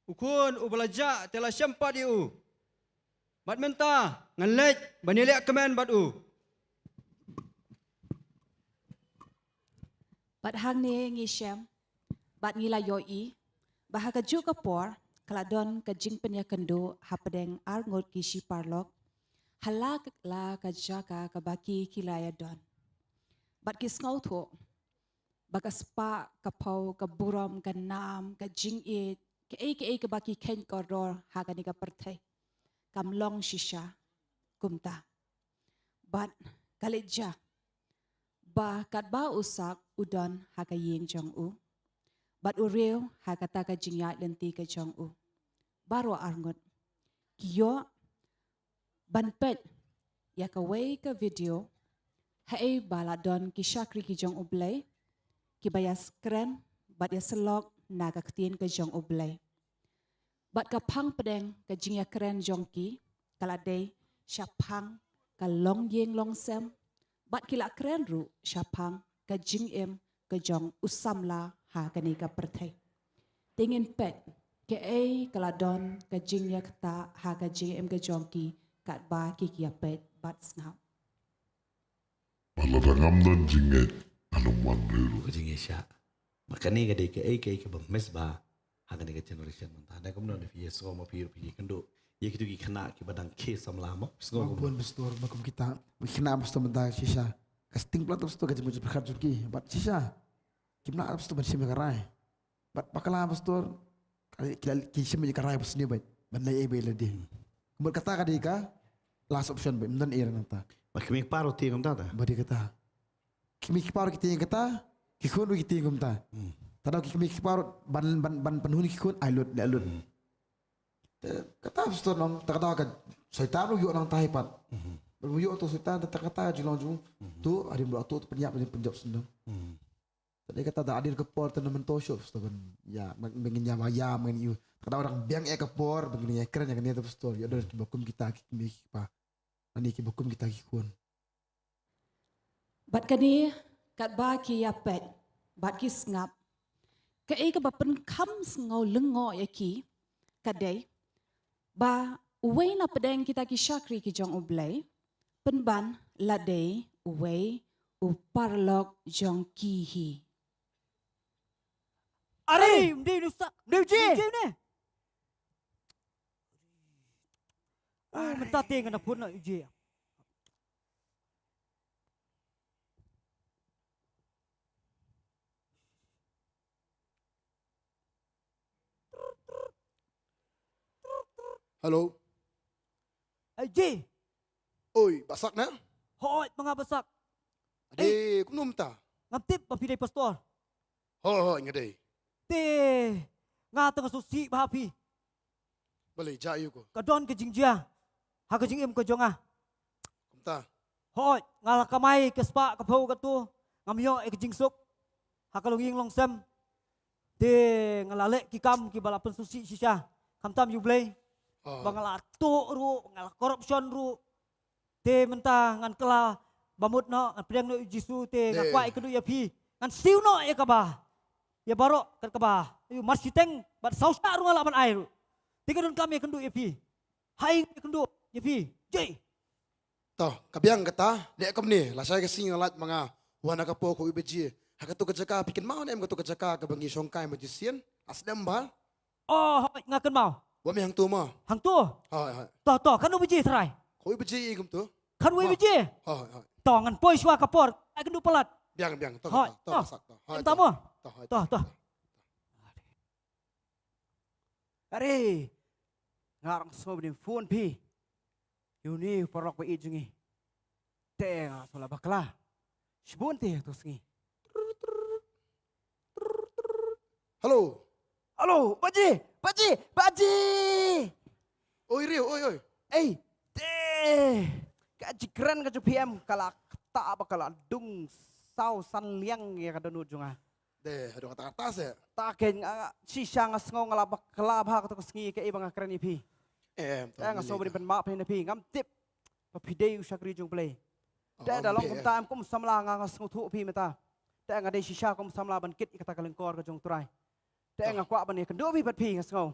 U khun uba la jah te la shem pat ïa u. Bad mynta ngan leit ban ïaleh kmen bad u. Bad hangne ngi shem bad ngi la ïohi ba ha kajuh ka por ka la don ka jingpynïakynduh hapdeng arngut ki shi paralok ha la ka, la ka jaka kaba ki, ki la ïadon. Bad ki sngewthuh ba ka spah, ka phew, ka burom, ka nam, ka jingïeit, kaei kaei kaba ki kheiñ kordor ha kane ka pyrthei kam long shisha kumta. Bad ka leit jia ba katba u sak u don ha ka ïing jong u bad u riew ha kata ka jingïaid lynti ka jong u, baroh arngut ki ïoh ban peit ïa kawei ka video haei ba la don ki shakri ki jong U Blei kiba ïakren bad ïasyllok na ka ktien ka jong U Blei. Bad ka phang pdeng ka jingïakren jong ki ka la dei shaphang ka longïing longsem bad ki la kren ruh shaphang ka jingim ka jong u samla ha kane ka pyrthei. Te ngin peit Kaei ka la don ka jingïakta ha ka jingim ka jong ki katba ki ki ïapeit bad sngap. Ba lada ngam don jingngeit, ngan ym wan ruh. Ka jingïaishah. Ba kane ka dei kaei kaei kaba mys bha ha kane ka generation mynta. Da kumno ne phi ïa sngew ma phi ruh phi ïa kynduh ïa kitu ki khynnah kiba dang khie samla mo? Sngew kumno? Bun pastor, ba kum kita, ba khynnah pastor mynta shisha. Ka sting plat pastor ka jingmut jingpyrkhat jong ki. Bad shisha kim lah pastor ban shim ïa ka rai. Bad bakla pastor, ki, ki, ki shim ïa ka rai ba sniew bad ban leh ei ba ïa lade. Kumta kata ka dei ka last option bad ym don ei nangta. Ba ki mih par u ti kumta ta. Ba dei kata. Ki mih par ki ti kata, ki khun ki ti kumta. Hmm. Tang ki mih par ban, ban, ban pynhun ki khun ai lut, leh lut. Hmm. Te kata pastor nong, te kata ka Soitan u ïoh nangta hi pat. Hmm. Ba u ïoh to Soitan te kata ka jinglong jong u. Hmm. To, hadien ba u ïoh to, to pynïap, pynïap, pynïap sendong. Hmm. Te dei kata da hadien ka por te na mynta shuh, shuh ban, ïa, ban, ban ngin ïa ma ïa, ban ngin ïa. Te kata u dang biang ïa ka por, ban ngin ïa kren ïa kane te pastor, ïa don kiba kum kita ki kmie ki kpa. Ani kiba kum kita ki khun. Bad kane, katba ki ïapeit, bad ki sngap. Kaei kaba pynkham sngew lyngngoh ïa ki, ka dei, ba uwei na pdeng kita ki shakri ki jong U Blei, pynban la dei uwei u paralok jong ki hi. Are, ym dei u Sak, ym dei u Ji. Ym dei u ne. Oh, mynta te ngan da phone na u Ji. Hello. Ai Ji. Oi, Bah Sak ne? Hooid, ma nga Bah Sak. Ade, kumno mynta? Ngam tip ba phi dei pastor. Hooid, hooid, nga dei. Te nga tang sngewsih bha phi. Balei, jia aiu ko? Ka don ka jingjia ha ka jingim ka jong nga. Kumta. Hooid, nga la kamai ka spah ka phew katto, ngam ïoh ïa ka jingsuk ha ka longïing longsem. Te nga la leh ki kam kiba la pynsngewsih shisha, khamtam ïa U Blei. Oh. Ba nga la tuh ruh, nga la corruption ruh. Te mynta ngan kylla ba mut noh, ngan pdiang noh ïa U Jisu, te nga kwah ïakynduh ïa phi. Ngan siew noh ïa kaba, ïa baroh kat kaba, ïa mar shiteng bad saw shah ruh nga lah ban ai ruh. Te ka donkam ïakynduh ïa phi. Haei ïakynduh ïa phi? Jai. To, ka biang kata, leh kumne, lashai ka sngi nga lait ma nga wan ha ka por khaw wei baje. Ha kato ka jaka phi kynmaw ne em, kato ka jaka kaba ngi shongkai ma Jisien, la slem bha. Oh, hooid, nga kynmaw. Wan me hangto mo. Hangto? Hooid, hooid. To, to, katno baje trai? Khaw wei baje kumto. Khaw wei baje? Hooid, hooid. To, ngan poi shuwa ka por, ai kynduh palat. Biang, biang, to. Hooid, to. Hooid, to. Em ta mo? To, hooid, to, to. Are, nga dang sngew ba ym phone phi. Ïa une u paralok ba ïeit jong ngi. Te nga sngew la bakla shibun te ha kata ka sngi. Hello. Hello, baje, baje, baje. Oi, Rio, oi, oi. Ei, te. Ka jingkren ka jong phi em, ka la kata ba ka la dung saw san liang ïa ka dohnud jong nga. Dei, haduh katta katta seh. Ta kein nga, nga, shisha nga sngew nga la bakla bha kato ka sngi kaei ba nga kren ïa phi. Em, te nga sngew ban pynmap hi na phi, ngam tip ba phi dei u shakri jong U Blei. Te da long kumta em kum samla nga, nga sngewthuh phi mynta. Te nga dei shisha kum samla ban kit ïa kata ka lyngkor ka jong U Trai. Te nga kwah ban ïakynduh phi bad phi nga sngew.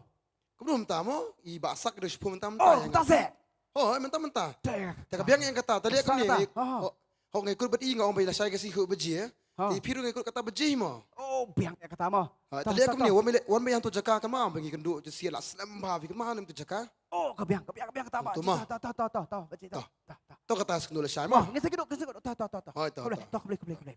Kumno mynta mo, i Bah Sak dei shiphew mynta mynta. Oh, mynta seh. Oh, mynta mynta. Te ka biang ïa kata, te leh kumne. Ho, ho, nga kut bad i nga ong ba lashai ka sngi khaw wei baje. Te phi ruh nga kut kata baje mo. Oh, biang ïa kata mo. Ha, te leh kumne, wan me leh, wan me ïa hangto jaka ka mo, ba ngi kynduh Jisien la slem bha, phi kynmaw ne em to jaka. Oh, ka biang, ka biang, ka biang kata mo. To mo. To, to, to, to, to, baje to. To, to, to. To kata sngewthuh lashai mo. Ngi sa kynduh, ngi sa kynduh, to, to, to, to. Hooid, to, to. Khublei, khublei, khublei, khublei.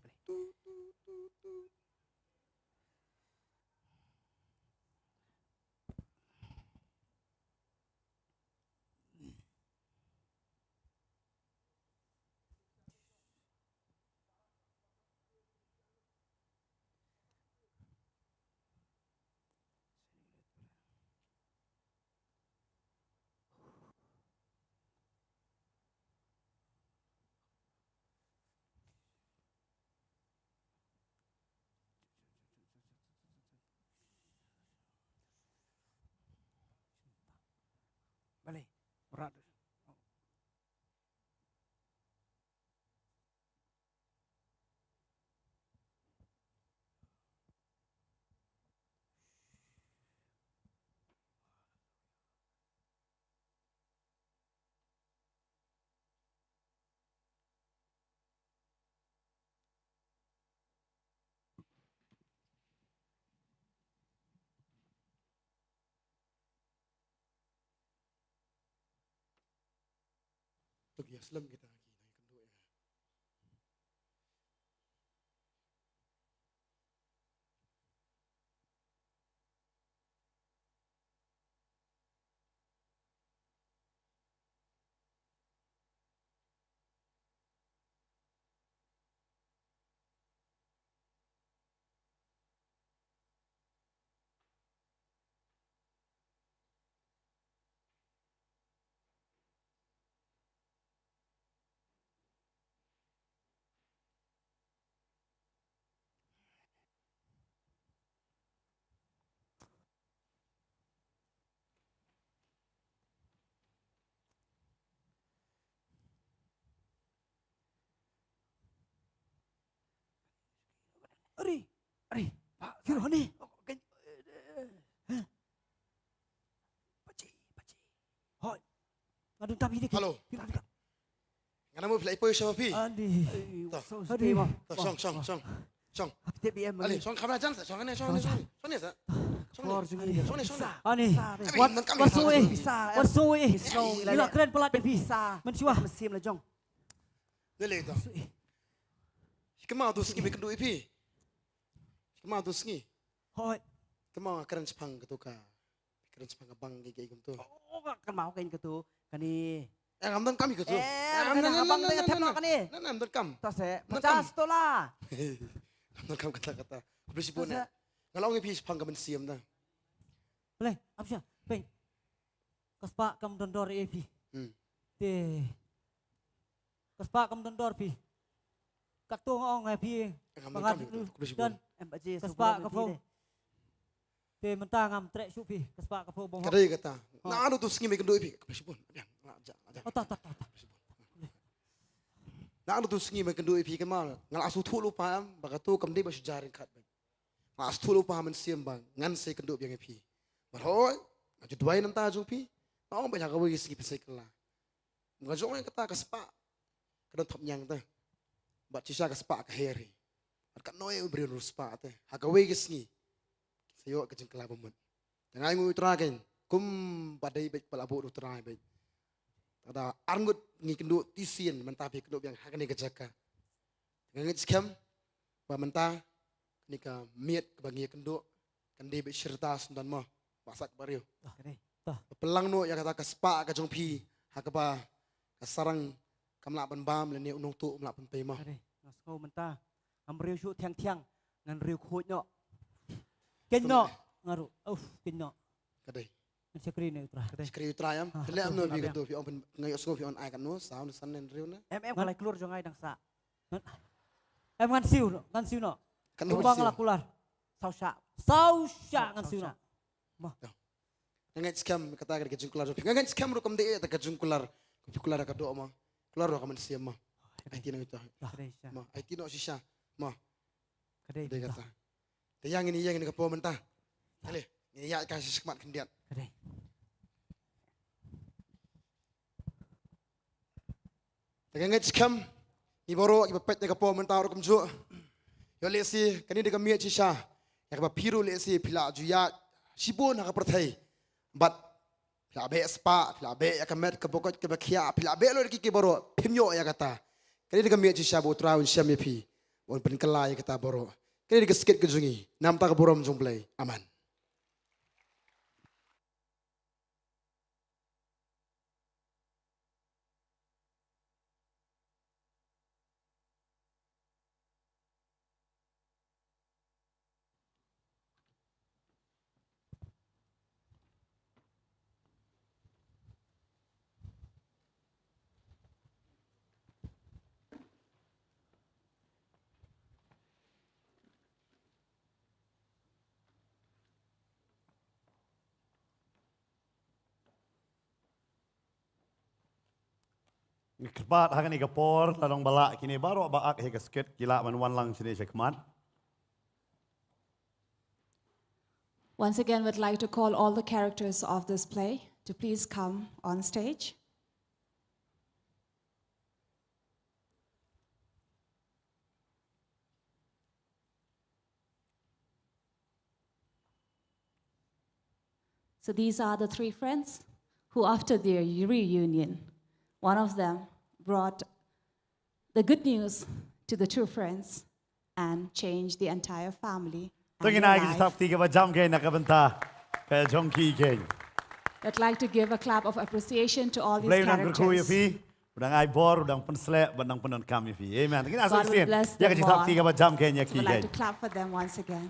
Balei? Berat. To ki ïa slem kita ki nongïakynduh ïa. Ari, ari, Pak Firhoni. Pachi, pachi. Hoi. Ngadun tam ini. Halo. Firhoni. Ngana mo phi la ipoi sha phi. Ani. Ani. Shong, shong, shong. Shong. Hapte B M. Ali, shong kamera jan sa, shong ne, shong ne, shong ne. Shong ne sa. Shong ne. Shong ne, shong ne. Ani. Wat, wat sui. Wat sui. Ila kren palat phi. Mensiwa. Mesim la jong. Nele to. Kema tu sngi me kynduh ïa phi. Kema tu sngi. Hoi. Kema kren chpang katu ka. Kren chpang ka bang ki ki kumtu. Oh, ka kren mau kein katu. Kani. Eh, ngam don kam ïa katu. Eh, ngam don kam ïa katu kani. Na, na, ngam don kam. Ta se. Ngam don kam. Pachas tola. Ngam don kam kata kata. Khublei shibun. Nga la ong ïa phi chpang ka mynsiem da. Blei, ap sha. Pei. Ka spah kam don dor ïa phi. Hmm. Te. Ka spah kam don dor phi. Katto nga ong ïa phi. Ka spah ka phew. Te mynta ngam treh shuh phi. Ka spah ka phew bong. Ka dei kata. Na adu tu sngi me kynduh ïa phi. Ka phew shibun. Ata, ata, ata. Na adu tu sngi me kynduh ïa phi ka mal. Nga la shu thuh lypa em ba kato kam dei ba shu jaring khat ba. Nga la shu thuh lypa mynsiem ba ngan sa kynduh biang ïa phi. Ba hoi. Nga ju duwai nangta jong phi. Nga ong ba ïa kawei ka sngi phi sa kylla. Nga jong kata ka spah ka don thapniang te. Bad shisha ka spah ka her hi. Bad katno u briew u spah te. Ha kawei ka sngi. Sa ïoh ka jingkylla ba mut. Te nga ainguh u Trai kein. Kumba dei beit ba la buh u Trai beit. Te da arngut ngi kynduh tisien mynta phi kynduh biang ha kane ka jaka. Te nga ngeit skhem ba mynta kane ka miet kaba ngi kynduh kan dei beit shi rta syndon mo. Ba sat ba riu. Ka dei. Ba pynlang noh ïa kata ka spah ka jong phi ha kaba ka sarang kam lah ban bam lane u nongtuh um lah ban pei mo. Ka dei. Nga sngew mynta ngam riu shuh thiang thiang ngan riu khuid noh. Keiñ noh. Nga ruh. Uf, keiñ noh. Ka dei. Ngan shakri ne u Trai. Shakri u Trai em. Te leh em no phi katu phi ong pyn nga ïohsngew phi ong ai katno saw ne san ne hynriew ne. Em em ka lai klur jong nga dang sah. Em ngan siew noh, ngan siew noh. Katno bang la kular. Saw shah. Saw shah ngan siew noh. Mo. Nga ngeit skhem kata ka jingkular jong phi. Nga ngeit skhem ruh kam dei ïa ka jingkular. Ka phi kular ka doh mo. Kular ruh ka mynsiem mo. Aiti noh ita. Mo, aiti noh shisha. Mo. Ka dei kata. Te ïa ngin ïeng ïa ka por mynta. Ale, ngin ïaid ka sha khmat khyndiat. Ka dei. Te nga ngeit skhem ngi baroh kiba peit ïa ka por mynta ruh kumjuh. Ïoh lehse kane dei ka miet shisha ïa kaba phi ruh lehse phi la ju ïaid shibun ha ka pyrthei. Bad phi la beh spah, phi la beh ïa ka met ka bokoj kaba khiah, phi la beh lut ki ki baroh, phim ïoh ïa kata. Kane dei ka miet shisha ba u Trai un shem ïa phi, un pynkylla ïa kata baroh. Kane dei ka skit ka jong ngi, namar ka burom jong U Blei. Amen. Ngi kyrpad ha kane ka por, la dang ba lah kine baroh ba ak ha ka skit ki lah ban wan lang shane sha khmat. Once again, we'd like to call all the characters of this play to please come on stage. So these are the three friends who, after their reunion, one of them brought the good news to the two friends and changed the entire family and their life. To ngin ai ka jingthap kti kaba jam kein na ka bynta ka jong ki kein. I'd like to give a clap of appreciation to all these characters. Blei un nang kyrkhu ïa phi, u dang ai bor, u dang pynsleh, u dang pyndonkam ïa phi. Amen. To ngin ai sa shisien ïa ka jingthap kti kaba jam kein ïa ki kein. God will bless them all. So I'd like to clap for them once again.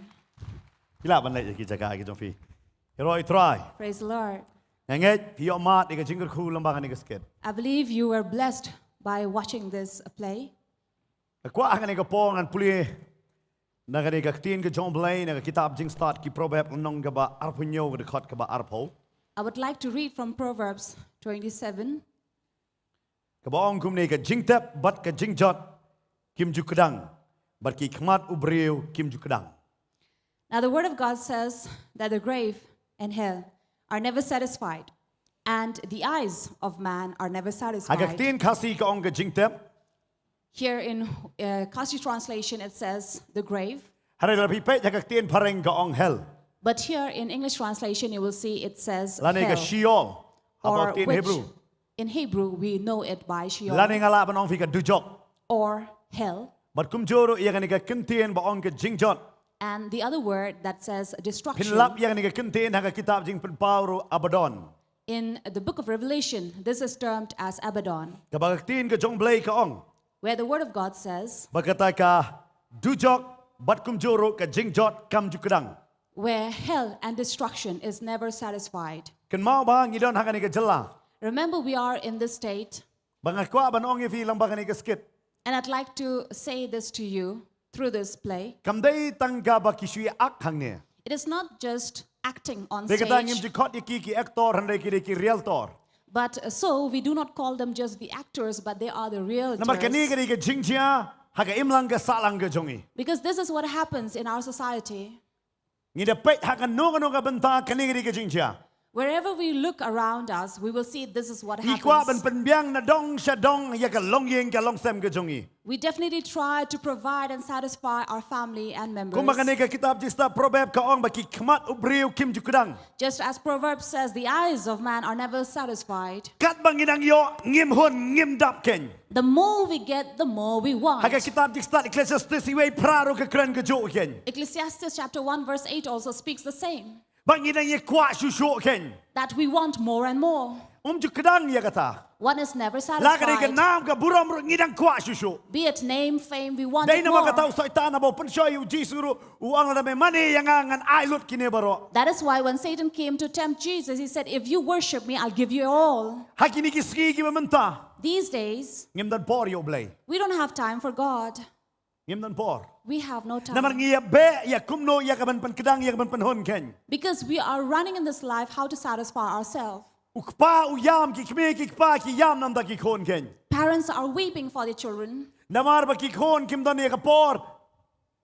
Phi lah ban leit ïa ki jaka ki jong phi. Ïaroh ïa U Trai. Praise the Lord. Nga ngeit phi ïoh mad ïa ka jingkyrkhu lyngba kane ka skit. I believe you were blessed by watching this play. Nga kwah ha kane ka por ngan pule na kane ka ktien ka jong U Blei na ka kitab Jingstad ki Proverb lynnong kaba arphew hynñiew ka dkhot kaba arphew. I would like to read from Proverbs twenty-seven. Kaba ong kumne, ka jingtep bad ka jingjot kim ju kdang, bad ki khmat u briew kim ju kdang. Now the word of God says that the grave and hell are never satisfied, and the eyes of man are never satisfied. Ha ka ktien Khasi ka ong ka jingtep. Here in, uh, Khasi translation, it says the grave. Hynrei lada phi peit ha ka ktien Phareng ka ong hell. But here in English translation, you will see it says hell. Lane ka Sheol, ha ka ktien Hebrew. Or which in Hebrew, we know it by Sheol. Lane nga lah ban ong phi ka dujok. Or hell. Bad kumjuh ruh ïa kane ka kyntien ba ong ka jingjot. And the other word that says destruction. Phin lap ïa kane ka kyntien ha ka kitab Jingpynpaw ruh Abaddon. In the book of Revelation, this is termed as Abaddon. Kaba ka ktien ka jong U Blei ka ong, where the word of God says, ba kata ka dujok bad kumjuh ruh ka jingjot kam ju kdang. Where hell and destruction is never satisfied. Kynmaw ba ngi don ha kane ka jylla. Remember, we are in this state. Ba nga kwah ban ong ïa phi lyngba kane ka skit. And I'd like to say this to you through this play. Kam dei tang kaba ki shu ïa act hangne. It is not just acting on stage. Te kata ngim ju khot ïa ki ki actor, hynrei ki dei ki realtor. But, uh, so we do not call them just the actors, but they are the realtors. Namar kane ka dei ka jingjia ha ka imlang ka sahlang ka jong ngi. Because this is what happens in our society. Ngi da peit ha kano kano ka bynta, kane ka dei ka jingjia. Wherever we look around us, we will see this is what happens. Ngi kwah ban pynbiang na dong sha dong ïa ka longïing ka longsem ka jong ngi. We definitely try to provide and satisfy our family and members. Kumba kane ka kitab Jingstad Proverb ka ong ba ki khmat u briew kim ju kdang. Just as Proverbs says, the eyes of man are never satisfied. Katba ngi nang ïoh, ngim hun, ngim dap kein. The more we get, the more we want. Ha ka kitab Jingstad Ecclesiastes wei phra ruh ka kren kajuh kein. Ecclesiastes chapter one verse eight also speaks the same. Ba ngi nang ïa kwah shuh shuh kein. That we want more and more. Um ju kdang ïa kata. One is never satisfied. La ka dei ka nam ka burom ruh ngi dang kwah shuh shuh. Be it name, fame, we want it more. Dei namar kata u Soitan haba u pynshoi ïa u Jisu ruh u ong lada me mane ïa nga ngan ai lut kine baroh. That is why when Satan came to tempt Jesus, he said, "If you worship me, I'll give you all." Ha kine ki sngi kiba mynta. These days, ngim don por ïa U Blei. We don't have time for God. Ngim don por. We have no time. Namar ngi ïa beh ïa kumno ïa kaban pynkdang ïa kaban pynhun kein. Because we are running in this life how to satisfy ourselves. U kpa u ïam, ki kmie ki kpa ki ïam namar ki khun kein. Parents are weeping for their children. Namar ba ki khun kim don ïa ka por.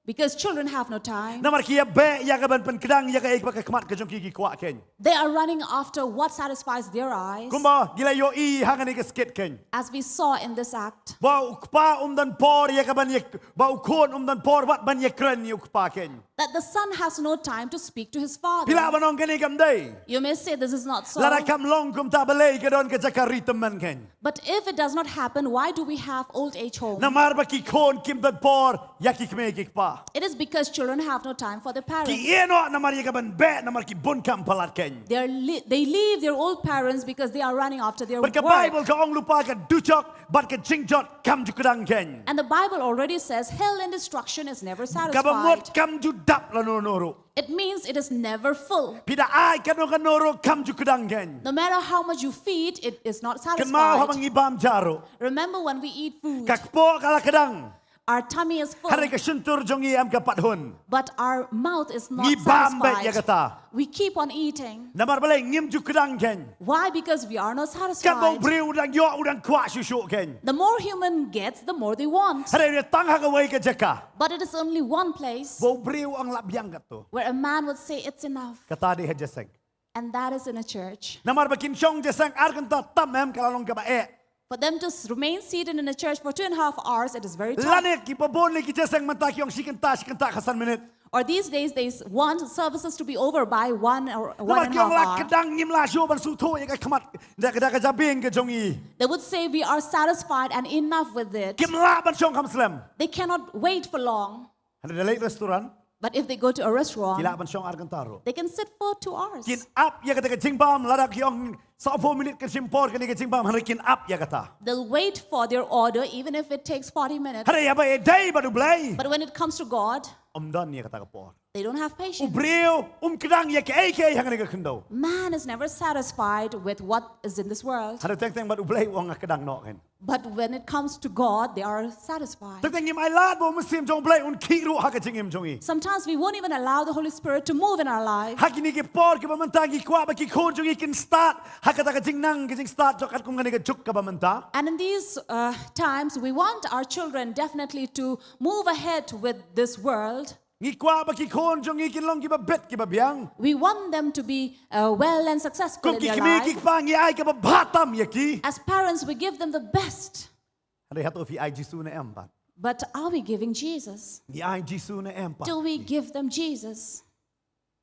Because children have no time. Namar ki ïa beh ïa kaban pynkdang ïa kaei kaba ka khmat ka jong ki ki kwah kein. They are running after what satisfies their eyes. Kumba ngi la ïohi ha kane ka skit kein. As we saw in this act. Ba u kpa um don por ïa kaban ïa, ba u khun um don por wat ban ïakren ïa u kpa kein. That the son has no time to speak to his father. Phi lah ban ong kane kam dei. You may say this is not so. Lada kam long kumta balei ka don ka jaka ri tymmen kein. But if it does not happen, why do we have old age home? Namar ba ki khun kim don por ïa ki kmie ki kpa. It is because children have no time for their parents. Ki ïeh noh namar ïa kaban beh namar ki bun kam palat kein. They are li-, they leave their old parents because they are running after their work. Bad ka Baibl ka ong lypa ka dujok bad ka jingjot kam ju kdang kein. And the Bible already says hell and destruction is never satisfied. Kaba mut kam ju dap lano lano ruh. It means it is never full. Phi da ai kano kano ruh kam ju kdang kein. No matter how much you feed, it is not satisfied. Kynmaw haba ngi bam ja ruh. Remember when we eat food. Ka kpoh ka la kdang. Our tummy is full. Hynrei ka shyntur jong ngi em ka pat hun. But our mouth is not satisfied. Ngi bam beit ïa kata. We keep on eating. Namar balei ngim ju kdang kein. Why? Because we are not satisfied. Katba u briew u dang ïoh u dang kwah shuh shuh kein. The more human gets, the more they want. Hynrei tang ha kawei ka jaka. But it is only one place. Ba u briew u ong la biang katto. Where a man would say, "It's enough." Kata dei ha jingïaseng. And that is in a church. Namar ba kin shong jingïaseng ar kynta tam em ka la long kaba eh. For them to s-, remain seated in a church for two and a half hours, it is very tough. Lane kiba bun ki jingïaseng mynta ki ong shi kynta, shi kynta khatsan minit. Or these days they s- want services to be over by one or one Namar and ki a ong la half hour. Kdang, ngim lah shuh ban sngewthuh ïa ka khmat da ka da ka jabieng ka jong i. They would say, "We are satisfied and enough with it." Kim lah ban shong kham slem. They cannot wait for long. Hynrei da leit restaurant, But if they go to a ki restaurant, lah ban shong ar kynta ruh. they can sit for two hours. Kin ap ïa kata ka jingbam, lada ki ong sawphew minit kan shim por kane ka jingbam, hynrei kin ap ïa kata. They'll wait for their order, even if it takes forty minutes. Hynrei haba ïadei bad U Blei, But when it comes to God, ym don ïa kata ka por. they don't have U patience. briew um kdang ïa kaei kaei ha kane ka khyndew. Man is never satisfied with what is in this world. Hynrei teng teng bad U Blei u ong nga kdang noh kein. But when it comes to God, they are satisfied. Teng teng ngim ailad ba u Mynsiem jong U Blei un khih ruh ha ka jingim jong i. Sometimes we won't even allow the Holy Spirit to move in our life. Ha kine ki por kiba mynta ngi kwah ba ki khun jong i kin stad ha kata ka jingnang ka jingstad jong katkum kane ka juk kaba mynta. And in these uh, times, we want our children definitely to move ahead with this world. Ngi kwah ba ki khun jong i kin long kiba bit kiba biang. We want them to be uh, well and successful Kum in ki their kmie ki life. kpa ngi ai kaba bha tam ïa ki. As parents, we give them the best. Hynrei hato phi ai Jisu ne em pat? But are we giving Jesus? Ngi ai Jisu ne em pat? Do we give them Jesus?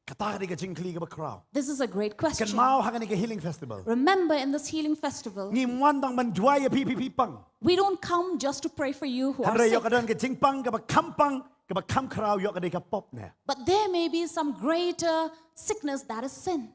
Kata ka dei ka jingkylli kaba khraw. This is a great question. Kynmaw ha kane ka healing festival, Remember in this healing festival, ngim wan tang ban duwai ïa phi phi phi pang. We don't come just to pray for you who are Hynrei ïoh sick. Ka don ka jingpang kaba kham pang, kaba kham khraw, ïoh ka dei ka pop ne. But there may be some greater sickness, that is sin.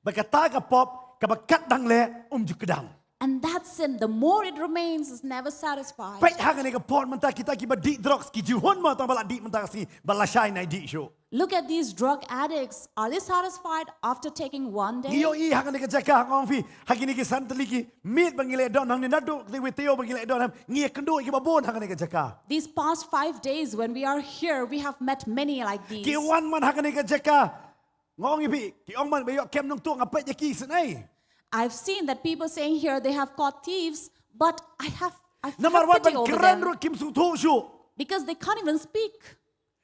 Ba kata ka pop kaba kat dang leh um ju kdang. And that sin, the more it remains, is never satisfied. Peit ha kane ka por mynta kita kiba dih drugs ki ju hun mo tang ba la dih mynta ka sngi, ba lashai nai dih shuh. Look at these drug addicts. Are they satisfied after taking one Ngi day? ïohi ha kane ka jaka, nga ong phi, ha kine ki san tylli ki miet ba ngi la don hangne, naduh kata ka taïew ba ngi la don hangne, ngi ïakynduh ïa kiba bun ha kane ka jaka. These past five days when we are here, we have met many like these. Ki wan man ha kane ka jaka, nga ong ïa phi, ki ong man ba ïoh kem nongtuh, nga peit ïa ki sngewsih. I've seen that people saying here they have caught thieves, but I have I Namar have wat pity ban over kren them ruh kim sngewthuh shuh. Because they can't even speak.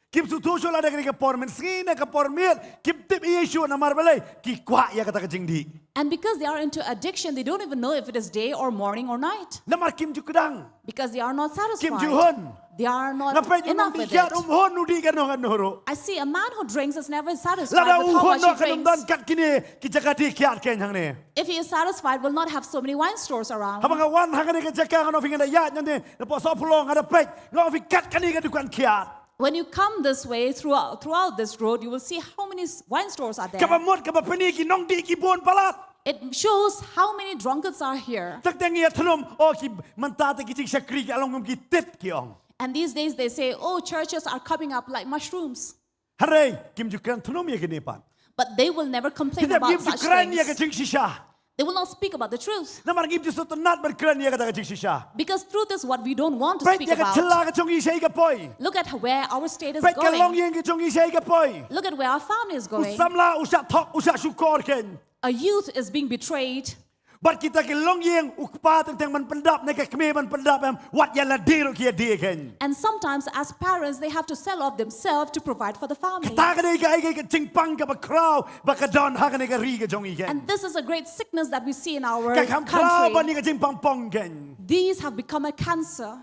Kim sngewthuh shuh lada kane ka por mynsngi ne ka por miet, kim tip ei ei shuh, namar balei? Ki kwah ïa kata ka jingdih. And because they are into addiction, they don't even know if it is day or morning or night. Namar kim ju kdang. Because they are not satisfied. Kim ju hun. They are not Nga peit u enough nongdih with kiad it. um hun, u dih kano kano ruh. I see a man who drinks is never satisfied Lada with u how hun much he noh kan um drinks. don kat kine ki jaka dih kiad kein hangne. If he is satisfied, will not have so many wine stores around. Haba nga wan ha kane ka jaka, nga ong phi nga da ïaid nangne, napoh Sohphlong nga da peit, nga ong phi kat kane ka dukan kiad. When you come this way throughout, throughout this road, you will see how many s- wine stores are there. Kaba mut kaba pyni ki nongdih ki bun palat. It shows how many drunkards are here. Teng teng ngi ïathnum, oh, ki mynta te ki jingshakri ki la long kum ki tit, ki ong. And these days they say, "Oh, churches are coming up like mushrooms." Hynrei kim ju kren thnum ïa kine pat. But they will never complain Ki dei about kim ju such kren ïa ka things. jingshisha. They will not speak about the truth. Namar ngim ju sngewtynnat ban kren ïa kata ka jingshisha. Because truth is what we don't want to Peit speak ïa ka about. Jylla ka jong ngi shaei ka poi. Look at where our state is Peit ka going. longïing ka jong ngi shaei ka poi. Look at where our family is U going. samla u shah thok, u shah shukor kein. A youth is being betrayed. Bad kita ki longïing, u kpa teng teng ban pyndap ne ka kmie ban pyndap em, wat ïa lade ruh ki ïadie kein. And sometimes, as parents, they have to sell off themselves to provide for the family. Kata ka dei ka, ka, ka jingpang kaba khraw ba ka don ha kane ka ri ka jong ngi kein. And this is a great sickness that we see in our Ka kham khraw ban country. ïa ka jingpang pong kein. These have become a cancer,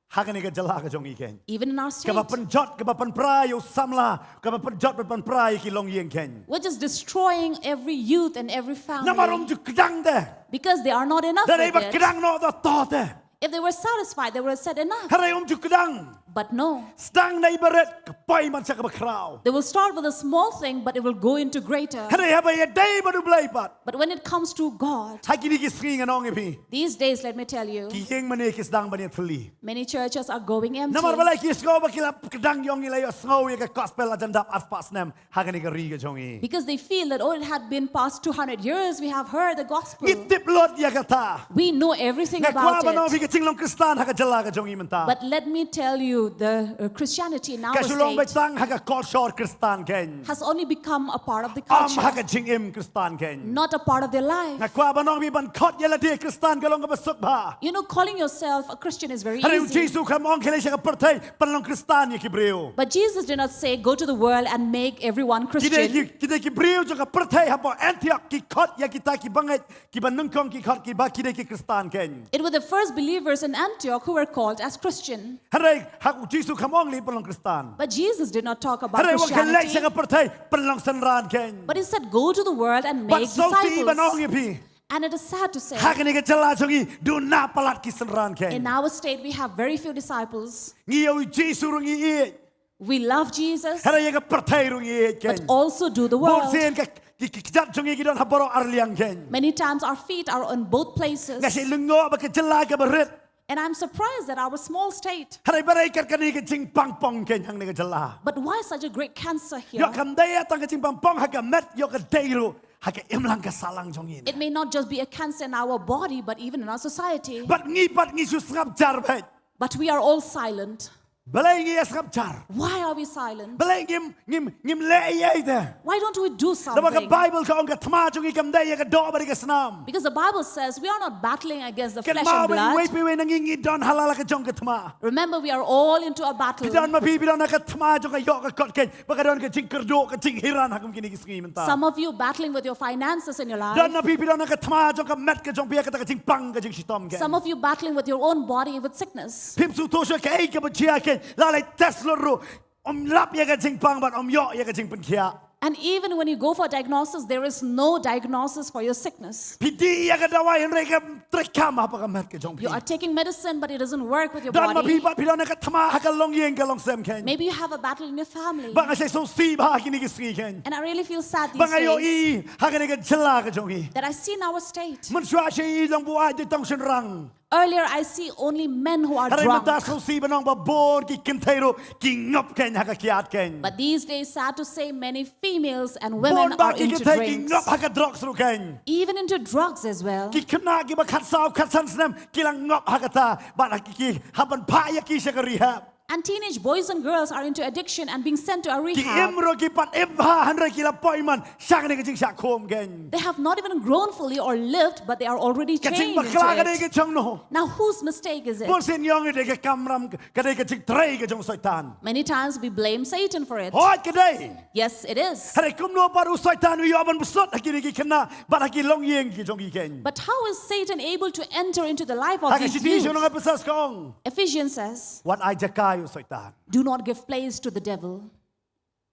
Ha kane ka Jylla ka jong ngi kein. even in our state, Kaba pynjot, kaba pynpra ïa u samla, kaba pynjot, kaba pynpra ïa ki longïing kein. which is destroying every youth and every family. Namar um ju kdang te. Because they are not enough Da dei with ba it. kdang noh da to te. If they were satisfied, they would have said enough. Hynrei um ju kdang. But no, Sdang na i barit ka poi man sha kaba khraw. they will start with a small thing, but it will go into greater. Hynrei haba ïadei bad U Blei pat. But when it comes to God, Ha kine ki sngi ngan ong ïa phi. These days, let me tell you, Ki ïing mane ki sdang ban ïathylli. many churches are going empty. Namar balei? Ki sngew ba ki la kdang, ki ong ngi la ïohsngew ïa ka gospel la jan dap arspah snem ha kane ka ri ka jong ngi. Because they feel that, oh, it had been past two hundred years, we have heard the gospel. Ngi tip lut ïa kata. We know everything Nga kwah about ban ong ïa phi it. ka jinglong Khristan ha ka Jylla ka jong ngi mynta. But let me tell you, the uh, Christianity in our Ka shu long beit state, tang ha ka culture Khristan kein. has only become a part of the Ym ha culture, ka jingim Khristan kein. not a part of their life. Nga kwah ban ong ïa phi, ban khot ïalade Khristan ka long kaba suk bha. You know, calling yourself a Christian is very Hynrei u easy. Jisu kam ong khie leit sha ka pyrthei, pynlong Khristan ïa ki briew. But Jesus did not say, "Go to the world and make everyone Ki dei Christian." ki, ki dei ki briew jong ka pyrthei hapoh Antioch, ki khot ïa kita ki bangeit, ki banyngkong, ki khot ki ba ki dei ki Khristan kein. It were the first believers in Antioch who were called as Christian. Hynrei ha U Jisu kam ong leh pynlong Khristan. But Jesus did not talk about Hynrei u ong khie leit sha Christianity. ka pyrthei pynlong synran kein. But he said, "Go to the world and Bad make sngewsih ban ong disciples." ïa phi. And it is sad to say, Ha kane ka jylla jong ngi duna palat ki synran kein. in our state, we have very few disciples. Ngi ïa u Jisu ruh ngi ïeit. We love Jesus, Hynrei ïa ka pyrthei ruh ngi ïeit kein. but also do the Bun world. sien ka ki ki kjat jong ngi ki don ha baroh arliang kein. Many times our feet are on both places. Nga shu lyngngoh ba ka jylla kaba rit. And I'm surprised that our small state, Hynrei balei kat kane ka jingpang pong kein hangne ka jylla. But why such a great cancer here? Ïoh kam dei ïa tang ka jingpang pong ha ka met, ïoh ka dei ruh ha ka imlang ka sahlang jong ngi. It may not just be a cancer in our body, but even in our society. Bad ngi pat ngi shu sngap jar beit. But we are all silent. Balei ngi ïa sngap jar? Why are we silent? Balei ngim ngim ngim leh ei ei te? Why don't we do Namar ka something? Bible ka ong ka thma jong ngi kam dei ïa ka doh bad ïa ka snam. Because the Bible says we are not battling against the Kan flesh ma and ba ngi wei blood. pa wei na ngi ngi don ha la la ka jong ka thma. Remember, we are all into a battle. Phi don ma phi phi don ha ka thma jong ka ïoh ka kot kein. Ba ka don ka jingkyrduh ka jinghiran ha kum kine ki sngi mynta. Some of you battling with your finances in your life. Don ma phi phi don ha ka thma jong ka met ka jong phi ha kata ka jingpang ka jingshitom kein. Some of you battling with your own body with sickness. Phim sngewthuh shuh kaei kaba jia kein, la lei test lut ruh. Ym lap ïa ka jingpang bad ym ïoh ïa ka jingpynkhiah. And even when you go for diagnosis, there is no diagnosis for your sickness. Phi dih ïa ka dawai hynrei kam treikam ha ka met ka jong phi. You are taking medicine, but it doesn't work with your Don ma phi body. pat phi don ha ka thma ha ka longïing ka longsem kein. Maybe you have a battle in your family. Ba nga sngewsih bha ha kine ki sngi kein. And I really feel sad Ba these nga ïohi days ha kane ka jylla ka jong ngi. That I see in our state. Mynshuwa shu i long buaid dei tang shynrang. Earlier, I see only men who are Hynrei mynta drunk. sngewsih ban ong ba bun ki kynthei ruh ki ngop kein ha ka kiad kein. But these days, sad to say, many females and women Bun ba are ki into kynthei ki drinks, ngop ha ka drugs ruh kein. Even into drugs as well. Ki khynnah kiba khatsaw khatsam snem ki la ngop ha kata. Bad ki ki hap ban phah ïa ki sha ka rehab. And teenage boys and girls are into addiction and being sent to a Ki rehab. im ruh ki pat im bha hynrei ki la poi man sha kane ka jingshah khum kein. They have not even grown fully or lived, but they are already Ka trained into jingbakla ka dei it. ka jong no. Now, whose mistake is it? Bun sien ngi ong ka dei ka kamram, ka dei ka jingtrei ka jong Soitan. Many times we blame Satan for it. Hooid ka dei. Yes, it is. Hynrei kumno pat u Soitan u ïoh ban bsut ha kine ki khynnah bad ha ki longïing ki jong ki kein. But how is Satan able to enter into the life of Ha ka these shithi sha u nong youths? Ephesus ka ong. Ephesians says, Wat ai jaka ïa u Soitan. "Do not give place to the devil."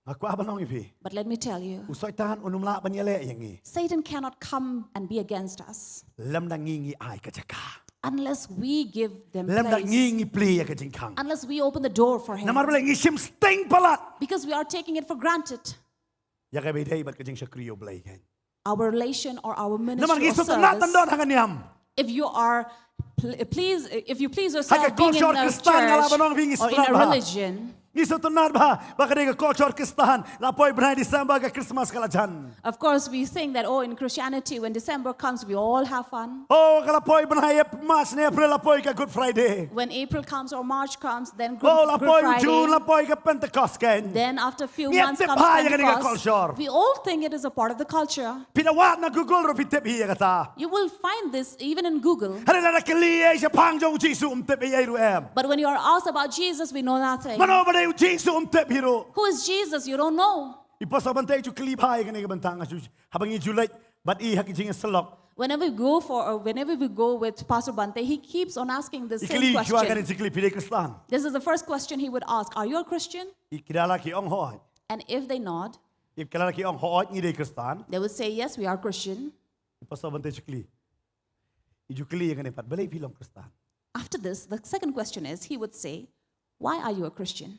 Nga kwah ban ong ïa phi. But let me tell you, U Soitan un ym lah ban ïaleh ïa ngi. Satan cannot come and be against us Lymda ngi ngi ai ka jaka. Unless we give them Lymda ngi place, ngi plie ïa ka jingkhang. Unless we open the door for him. Namar balei ngi shim sting palat. Because we are taking it for granted. Ïa ka ba ïadei bad ka jingshakri ïa u Blei kein. Our relation or our ministry Namar ngi or sngewtynnat tang don service. Ha ka niam. If you are, pl- please, if you please Ha yourself ka being in culture a Khristan nga lah ban ong phi ngi church or in sngewtynnat a bha. religion, Ngi sngewtynnat bha ba ka dei ka culture Khristan la poi bnai December ka Christmas ka la jan. Of course, we think that, oh, in Christianity, when December comes, we all have fun. Oh, ka la poi bnai Ep-, March ne April la poi ka Good Friday. When April comes or March comes, then Good, Oh, la Good poi u Friday. June la poi ka Pentecost kein. Then after a few Ngi months tip comes bha ïa ka dei ka Pentecost. Culture. We all think it is a part of the culture. Phi da wad na Google ruh phi tip hi ïa kata. You will find this even in Google. Hynrei lada kylli ïa shaphang jong u Jisu ym tip ei ei ruh em. But when you are asked about Jesus, we know nothing. Mano ba dei u Jisu ym tip hi ruh. Who is Jesus? You don't know. I Pastor Bante ju kylli bha ïa kane ka bynta nga ju haba ngi ju leit bad i ha ki jingïasyllok. Whenever we go for, or whenever we go with Pastor Bante, he keeps on asking the I same kylli ju ïa kane question. Jingkylli, phi dei Khristan? This is the first question he would ask. Are you a Christian? I kila ki ong hooid. And if they nod, I kila ki ong hooid ngi dei Khristan. They would say, yes, we are Christian. I Pastor Bante ju kylli. I ju kylli ïa kane pat balei phi long Khristan? After this, the second question is, he would say, why are you a Christian?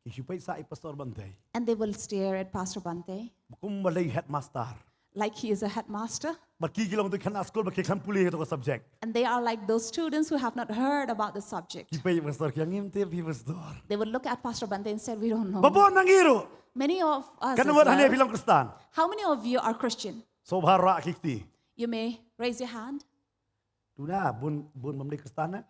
Ki ju peit sa i Pastor Bante. And they will stare at Pastor Bante Kum balei headmaster. Like he is a headmaster. Bad ki ki long tu khynnah skul bad ki khlem pule kato ka subject. And they are like those students who have not heard about the subject. Ki peit Pastor ki ong ngim tip hi Pastor. They would look at Pastor Bante and said, we don't know. Ba bun na ngi ruh. Many of us Kan as wat hangne phi well. Long Khristan. How many of you are Christian? Sngewbha rah ki kti. You may raise your hand. Duna bun bun bym dei Khristan na.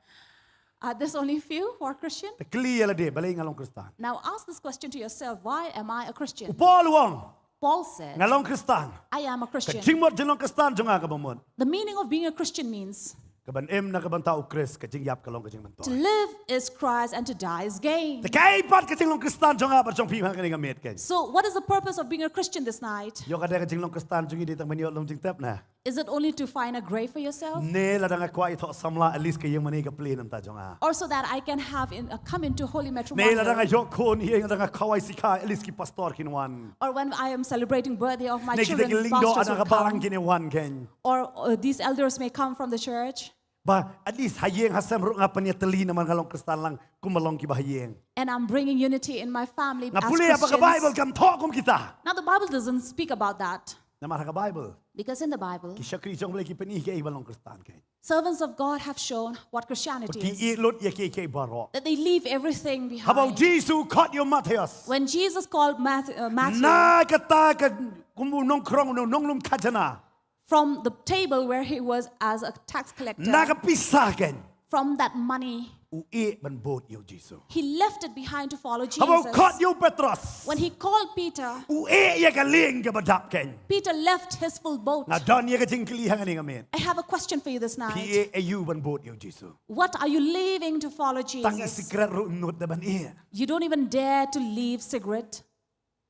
Uh, there's only few who are Christian. Te kylli ïa lade balei nga long Khristan. Now ask this question to yourself, why am I a Christian? Paul u ong Paul said, nga long Khristan. I am a Ka Christian. jingmut jong long Khristan jong nga kaba mut. The meaning of being a Christian means Ka ban im na ka bynta u Khrist ka jingïap ka long ka jingmyntoi. To live is Christ and to die is gain. Te kaei pat ka jinglong Khristan jong nga bad jong phi ha kane ka miet kein. So, what is the purpose of being a Christian this night? Ïoh ka dei ka jinglong Khristan jong ngi dei tang ban ïoh long jingtep na. Is it only to find a grave for yourself? Ne lada nga kwah ïathoh samla, at least ka ïing mane ka plie na ka bynta jong nga. Or so that I can have in, uh, come into holy Ne lada nga matrimonial? ïoh khun ïa nga, lada nga khawai shikha, at least ki pastor kin wan. Or when I am celebrating birthday of my Ne kita ki children, lyngdoh pastors na will ka balang come. Kin wan kein. Or uh, these elders may come from the church. Ba at least ha ïing ha sem ruh nga pynïatylli namar nga long Khristan lang kumba long kiba ha ïing. And I'm bringing unity in my family Nga as pule ba ka Bible Christians. Kam thoh kum kita. Now the Bible doesn't speak about that. Namar ha ka Bible Because in the Bible, ki shakri jong U Blei ki pyni kiei ba long Khristan kein. servants of God have shown what Ba Christianity ki is. ïeh lut ïa kiei kiei baroh. That they leave everything Haba u behind. Jisu u khot ïa u Mathaios. When Jesus called Matthew, uh, Matthew Na kata ka kum u nongkhrong, u nonglum khajana. from the table where he was as a tax collector, Na ka pisa kein. from that money, U ïeh ban bud ïa u Jisu. he left it behind to follow Haba u Jesus. khot ïa u Petros. When he called Peter, U ïeh ïa ka lieng kaba dap kein. Peter left his full boat. Nga don ïa ka jingkylli hangne nga mut. I have a question for you this Phi night. ïeh aïu ban bud ïa u Jisu. What are you leaving to follow Tang ïa Jesus? sikret ruh ym nud da ban ïeh. You don't even dare to leave cigarette.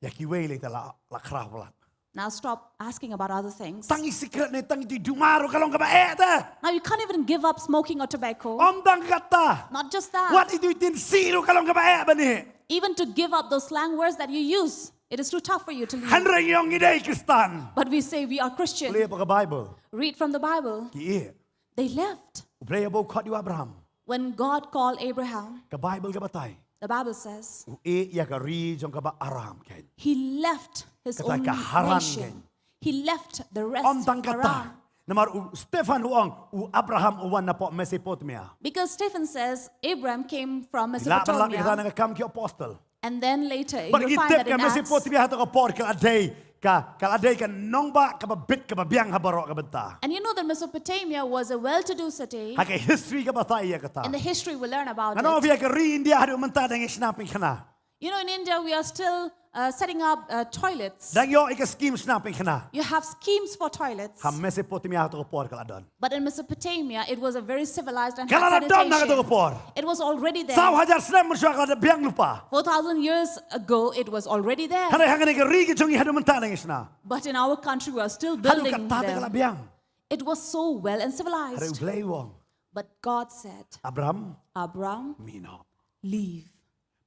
Ïa kiwei lei te la la khraw palat. Now stop asking about other things. Tang ïa sikret ne tang ïa duma ruh ka long kaba eh te. Now you can't even give up smoking or tobacco. Ym tang kata. Not just that. Wat ïa tu ïa tin sih ruh ka long kaba eh ban ïeh. Even to give up those slang words that you use, it is too tough for you to leave. Hynrei ngi ong ngi dei Khristan. But we say we are Christian. Pule ba ka Bible. Read from the Bible. Ki ïeh. They left. U Blei haba u khot ïa u Abraham. When God called Abraham, Ka Bible ka batai. The Bible says, U ïeh ïa ka ri jong ka ba Aram kein. He left his Kata own ka Haran nation. Kein. He left the rest Ym tang Haran. Kata. Namar u Stephen u ong u Abraham u wan napoh Mesopotamia. Because Stephen says Abraham came from Mesopotamia. Kam ki apostle. And then later, But you find that in Acts. Mesopotamia ha kata ka por ka la dei ka, ka la dei ka nongbah kaba bit kaba biang ha baroh ka bynta. And you know that Mesopotamia was a well-to-do city. Ha ka history ka batai ïa kata. In the history we learn about Nga ong it. Phi ïa ka ri India haduh mynta dang ïa shna pyngkhana. You know, in India, we are still uh, setting up uh, toilets. Dang ïoh ïa ka scheme shna pyngkhana. You have schemes for toilets. Ha Mesopotamia ha kata ka por ka la don. But in Mesopotamia, it was a very civilized and Ka la la don ha kata ka por. It was already there. Saw hajar snem mynshuwa ka la biang lypa. Four thousand years ago, it was already there. Hynrei hangne ka ri ka jong ngi haduh mynta dang ïa shna. But in our country, we are still Haduh building kata te ka la them. biang. It was so well and Hynrei u civilized. Blei u ong. But God said, Abram. Abram, Mih noh. Leave.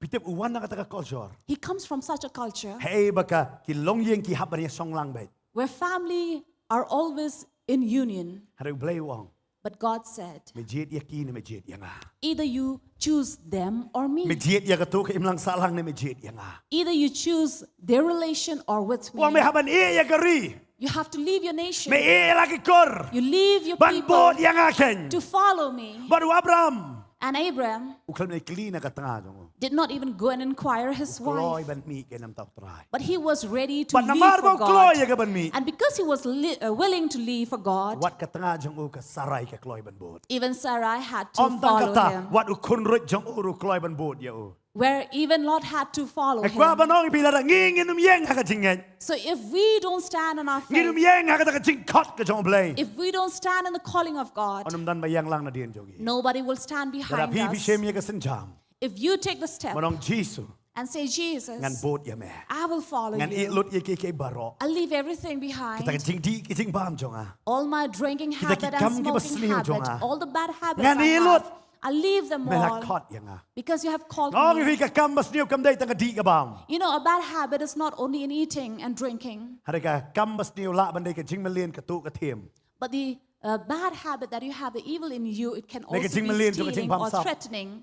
Phi tip u wan na kata ka culture. He comes from such a culture Hei ba ka ki longïing ki hap ban ïa shong lang beit. Where family are always in union. Hynrei u Blei u ong. But God said, Me jied ïa ki ne me jied ïa nga. Either you choose them or me. Me jied ïa kato ka imlang sahlang ne me jied ïa nga. Either you choose their relation or with me. U ong me hap ban ïeh ïa ka ri. You have to leave your nation. Me ïeh ïa la ki kur. You leave your Ban people bud ïa nga kein. To follow me. Bad u Abram. And Abraham U khlem leit kylli na ka tnga jong u. Did not even go and inquire his U kloi wife. Ban mih ïa ka na ka bynta u Trai. But he was ready to Bad leave namar ba for u kloi God. Ïa ka ban mih. And because he was li- uh, willing to leave for God, Wat ka tnga jong u ka Sarai ka kloi ban bud. Even Sarai had to Ym tang follow kata, him. Wat u khun ruh jong u ruh u kloi ban bud ïa u. Where even Lot had to follow Nga kwah him. Ban ong ïa phi lada ngi ngin ym ïeng ha ka jingngeit. So if we don't stand on our faith, Ngin ym ïeng ha kata ka jingkhot ka jong u Blei. If we don't stand in the calling of God, Un ym don ba ïeng lang nadien jong ngi. Nobody will stand Lada behind phi phi us. Shem ïa ka sienjam. If you take the step Ban ong Jisu. And say, Jesus, Ngan bud ïa me. I will follow Ngan you. Ïeh lut ïa kiei kiei baroh. I'll leave everything behind. Kata ka jingdih ka jingbam jong nga. All my drinking Kita ki habit kam and kiba smoking sniew jong habit, nga. All the bad habits Ngan I ïeh have, lut. I'll leave them Me la all. Khot ïa nga. Because you have called Nga ong ïa me. Phi ka kam ba sniew kam dei tang ka dih ka bam. You know, a bad habit is not only in eating and drinking. Hynrei ka kam ba sniew lah ban dei ka jingmlien ka tuh ka thiem. But the uh, bad habit that you have, the evil in you, it can also be Dei ka jingmlien jong ka stealing jingbam or sap. Threatening,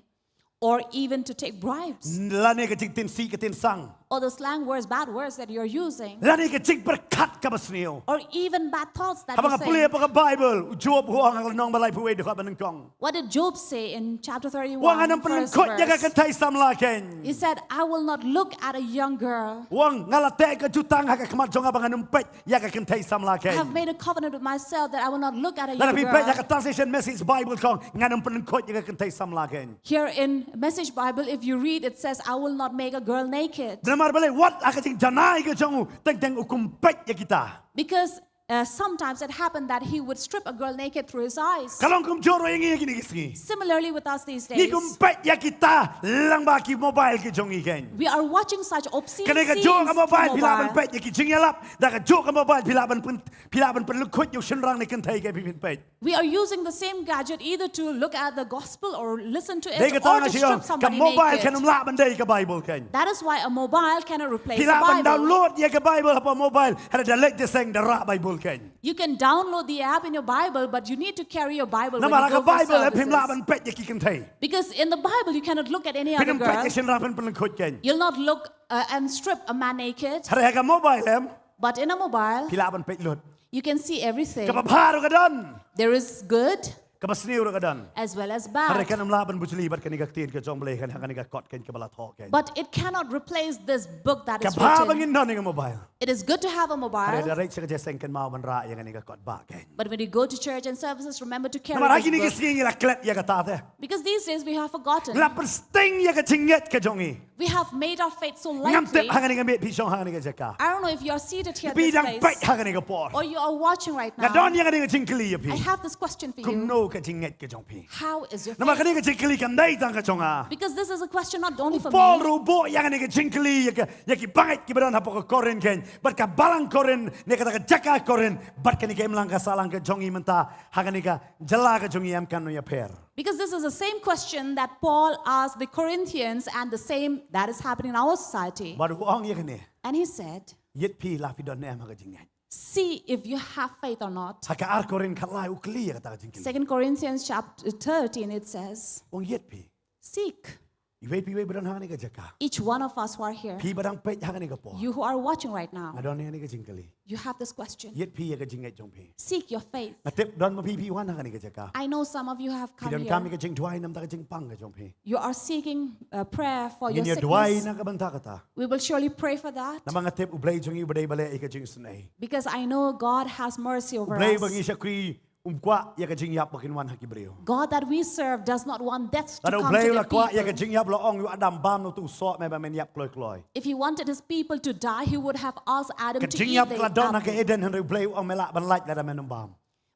or even to take bribes. Lane ka jingtinsih ka tinsang. Or the slang words, bad words that you're using. Lane ka jingpyrkhat kaba sniew. Or even bad thoughts that Haba you nga pule say. Ba ka Bible, u Job u ong ha ka lynnong ba laiphew wei dkhot ba nyngkong. What did Job say in chapter U ong ngan thirty-one, ym first pynkhuid ïa ka verse? Kynthei samla kein. He said, I will not look at a young girl. U ong nga la teh ka jutang ha ka khmat jong nga ba ngan ym peit ïa ka Kynthei samla kein. I have made a covenant with myself that I will not look at a Lada young phi peit ïa ka girl. Translation Message Bible ka ong ngan ym pynkhuid ïa ka Kynthei samla kein. Here in Message Bible, if you read, it says, I will not make a girl naked. Namar balei wat ha ka jingjanai ka jong u teng teng u kum peit ïa kita. Because Uh, sometimes it happened that he would strip a girl naked through his eyes. Ka long kumjuh ruh ïa ngi ha kine ki sngi. Similarly, with us these days, ngi kum peit ïa kita lyngba ki mobile ki jong ngi kein. We are watching such obscene scenes through mobile. Kane kajuh ka mobile phi lah ban peit ïa ki jingïalap, da kajuh ka mobile phi lah ban pyn, phi lah ban pynlyngkhuit ïa u shynrang ne kynthei kaei phi peit. We are using the same gadget either to look at the gospel or listen to it or to strip somebody naked. Dei kata nga shu ong ka mobile kan ym lah ban dei ka Bible kein. That is why a mobile cannot replace the Bible. Phi lah ban download ïa ka Bible hapoh mobile, hynrei da leit da seng da rah Bible kein. You can download the app in your Bible, but you need to carry your Bible when you go for services. Namar ha ka Bible phim lah ban peit ïa ki kynthei. Because in the Bible you cannot look at any other girl. Phin ym peit ïa shynrang, phin pynlyngkhuit kein. You'll not look uh, and strip a man naked. Hynrei ha ka mobile em. But in a mobile, phi lah ban peit lut. You can see everything. Kaba bha ruh ka don. There is good. Kaba sniew ruh ka don. As well as bad. Hynrei kan ym lah ban bujli bad kane ka ktien ka jong U Blei kein, ha kane ka kot kein kaba la thoh kein. But it cannot replace this book that is written. Ka bha ba ngin don ïa ka mobile. It is good to have a mobile. Hynrei da leit sha ka jingïaseng kynmaw ban rah ïa kane ka kot bah kein. But when you go to church and services, remember to carry this book. Namar ha kine ki sngi ngi la klet ïa kata te. Because these days we have forgotten. Ngi la pynsting ïa ka jingngeit ka jong ngi. We have made our faith so lightly. Ngam tip hangne nga miet phi shong hangne ka jaka. I don't know if you are seated here this place. Phi dang peit hangne ka por. Or you are watching right now. Nga don ïa kane ka jingkylli ïa phi. I have this question for you. Kumno ka jingngeit ka jong phi? How is your faith? Namar kane ka jingkylli kam dei tang ka jong nga. Because this is a question not only for me. U Paul ruh u buh ïa kane ka jingkylli ïa ka, ïa ki bangeit kiba don hapoh ka Korinth kein. Bad ka balang Korinth, ne kata ka jaka Korinth, bad kane ka imlang ka sahlang ka jong ngi mynta, ha kane ka jylla ka jong ngi em kan ïapher. Because this is the same question that Paul asked the Corinthians and the same that is happening in our society. Bad u ong ïa kane. And he said, ïit phi la phi don ne em ha ka jingngeit. See if you have faith or not. Ha ka ar Korinth khatlai u kylli ïa kata ka jingkylli. Second Corinthians chapter thirteen, it says, u ong ïit phi. Seek. Iwei pa iwei ba don hangne ka jaka. Each one of us who are here. Phi ba dang peit hangne ka por. You who are watching right now. Nga don hangne ka jingkylli. You have this question. Ïit phi ïa ka jingngeit jong phi. Seek your faith. Nga tip don ma phi phi wan hangne ka jaka. I know some of you have come here. Phi donkam ïa ka jingduwai namar ka jingpang ka jong phi. You are seeking uh, prayer for your sickness. Ngin ïa duwai na ka bynta kata. We will surely pray for that. Namar nga tip U Blei jong ngi u ba dei ba leh ïa ka jingisynei. Because I know God has mercy over us. U Blei ba ngi shakri um kwah ïa ka jingïap ba kin wan ha ki briew. God that we serve does not want death to come to the people. Lada U Blei u la kwah ïa ka jingïap, u la ong ïa u Adam, bam na utu u soh me ba men ïap kloi kloi. If he wanted his people to die, he would have asked Adam to eat the apple. Ka jingïap ka la don ha ka Eden, hynrei U Blei u ong me lah ban lait lada men ym bam.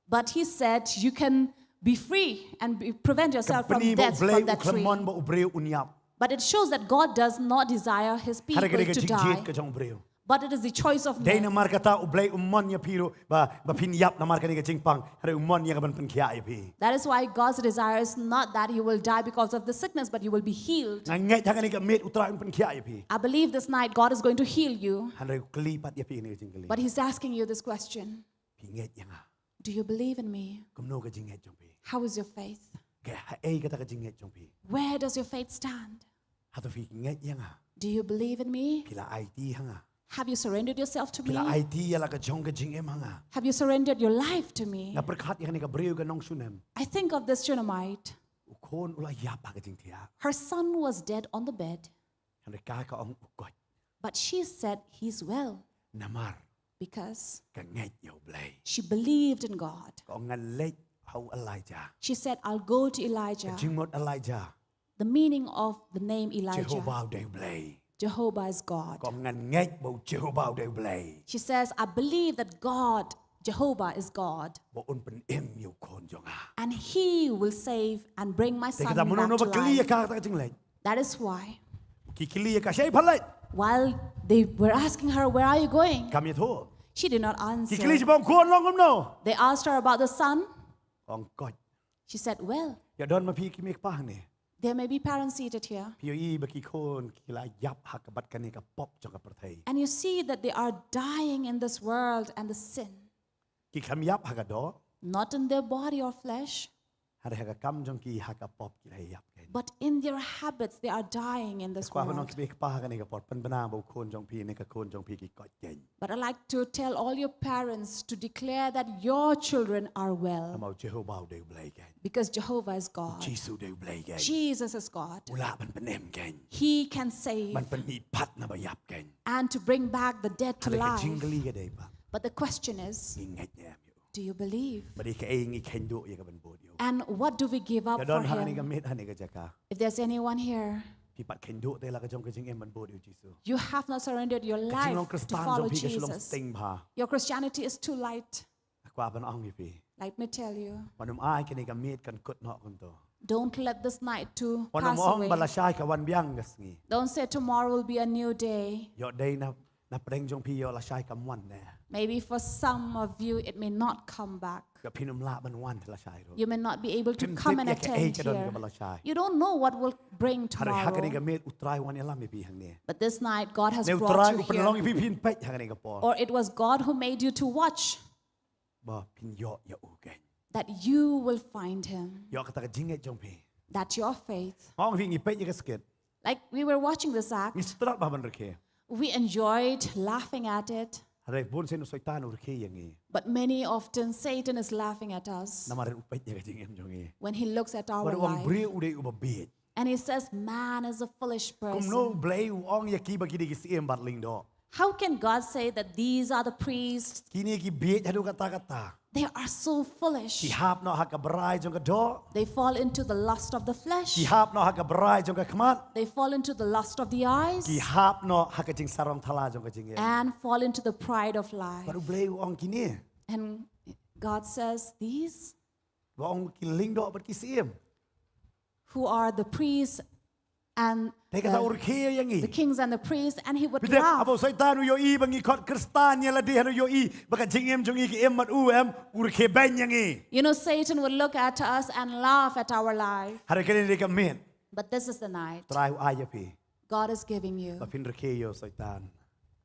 But he said, you can be free and be, prevent yourself from death from that tree. Ka pyni ba U Blei u khlem mon ba u briew un ïap. But it shows that God does not desire his people to die. Hynrei ka dei ka jingjied ka jong u briew. But it is the choice of man. Dei namar kata U Blei um mon ïa phi ruh ba, ba phin ïap namar kane ka jingpang. Hynrei u mon ïa ka ban pynkhiah ïa phi. That is why God's desire is not that you will die because of the sickness, but you will be healed. Nga ngeit ha kane ka miet U Trai un pynkhiah ïa phi. I believe this night God is going to heal you. Hynrei u kylli pat ïa phi kane ka jingkylli. But he's asking you this question. Phi ngeit ïa nga? Do you believe in me? Kumno ka jingngeit jong phi? How is your faith? Ka haei kata ka jingngeit jong phi? Where does your faith stand? Hato phi ngeit ïa nga? Do you believe in me? Phi la aiti ha nga? Have you surrendered yourself to me? Phi la aiti ïa la ka jong ka jingim ha nga? Have you surrendered your life to me? Nga pyrkhat ïa kane ka briew ka nong Shunem. I think of this Shunammite. U khun u la ïap ha ka jingthiah. Her son was dead on the bed. Hynrei ka ka ong u koit. But she said, he's well. Namar. Because. Ka ngeit ïa U Blei. She believed in God. Ka ong ngan leit ha u Elijah. She said, I'll go to Elijah. Ka jingmut Elijah. The meaning of the name Elijah. Jehovah u dei U Blei. Jehovah is God. Ka ong ngan ngeit ba u Jehovah u dei U Blei. She says, I believe that God, Jehovah is God. Ba un pynim ïa u khun jong nga. And he will save and bring my son back to life. Te kata mano mano ba kylli ïa ka kata ka jingleit. That is why. Ki kylli ïa ka shaei pha leit. While they were asking her, where are you going? Kam ïathuh. She did not answer. Ki kylli shaei ba u khun long kumno. They asked her about the son. Ong koit. She said, well. Ïa don ma phi ki mei kpa hangne. There may be parents seated here. Phi ïohi ba ki khun ki la ïap ha ka bad kane ka pop jong ka pyrthei. And you see that they are dying in this world and the sin. Ki khlem ïap ha ka doh. Not in their body or flesh. Hynrei ha ka kam jong ki ha ka pop ki la ïap kein. But in their habits they are dying in this world. Nga kwah ban ong ki mei kpa ha kane ka por, pynbna ba u khun jong phi ne ka khun jong phi ki koit kein. But I like to tell all your parents to declare that your children are well. Namar u Jehovah u dei U Blei kein. Because Jehovah is God. U Jisu u dei U Blei kein. Jesus is God. U lah ban pynim kein. He can save. Ban pynmihpat na ba ïap kein. And to bring back the dead to life. Hynrei ka jingkylli ka dei ba. But the question is, ngi ngeit ne em ïa u? Do you believe? Bad ïa kaei ngi kheiñ duh ïa ka ban bud ïa u? And what do we give up for him? Lada don hangne ka miet hangne ka jaka. If there's anyone here, Phi pat khein duh te la ka jong ka jingim ban bud ïa u Jisu. You have not surrendered your life to follow Jesus. Ka jinglong Khristan jong phi ka shu long sting bha. Your Christianity is too light. Nga kwah ban ong ïa phi. Let me tell you. Wat nym ai kane ka miet kan kut noh kumto. Don't let this night to pass away. Wat nym ong ba lashai ka wan biang ka sngi. Don't say tomorrow will be a new day. Ïoh dei na, na pdeng jong phi ïoh lashai kam wan ne. Maybe for some of you it may not come back. Ïoh phin ym lah ban wan te lashai ruh. You may not be able to come and attend here. Phim tip ïa kaei ka don kaba lashai. You don't know what will bring tomorrow. Hynrei ha kane ka miet U Trai u wan ïalam ïa phi hangne. But this night God has brought you here. Ne U Trai u pynlong ïa phi phin peit ha kane ka por. Or it was God who made you to watch. Ba phin ïoh ïa u keiñ. That you will find him. Ïoh kata ka jingngeit jong phi. That your faith. Nga ong phi ngi peit ïa ka skit. Like we were watching this act. Ngi sngewtynnat bha ban rkhie. We enjoyed laughing at it. Hynrei bun sien u Soitan u rkhie ïa ngi. But many often Satan is laughing at us. Namar u peit ïa ka jingim jong ngi. When he looks at our life. Bad u ong briew u dei uba bieit. And he says, "Man is a foolish person." Kumno u Blei u ong ïa ki ba ki dei ki syiem bad lyngdoh? How can God say that these are the priests? Kine ki bieit haduh katta katta. They are so foolish. Ki hap noh ha ka brai jong ka doh. They fall into the lust of the flesh. Ki hap noh ha ka brai jong ka khmat. They fall into the lust of the eyes. Ki hap noh ha ka jingsarong thala jong ka jingim. And fall into the pride of life. Bad u Blei u ong kine. And God says, "These," ba ong ki lyngdoh bad ki syiem, who are the priests and, uh, the kings and the priests, and he would laugh. Dei kata u rkhie ïa ngi. Phi tip, haba u Soitan u ïohi ba ngi khot Khristan ïa lade, haba u ïohi ba ka jingim jong ngi ka im bad u, em, u rkhie beiñ ïa ngi. You know, Satan would look at us and laugh at our life. Hynrei kane dei ka miet. But this is the night. U Trai u ai ïa phi. God is giving you. Ba phin rkhie ïa u Soitan.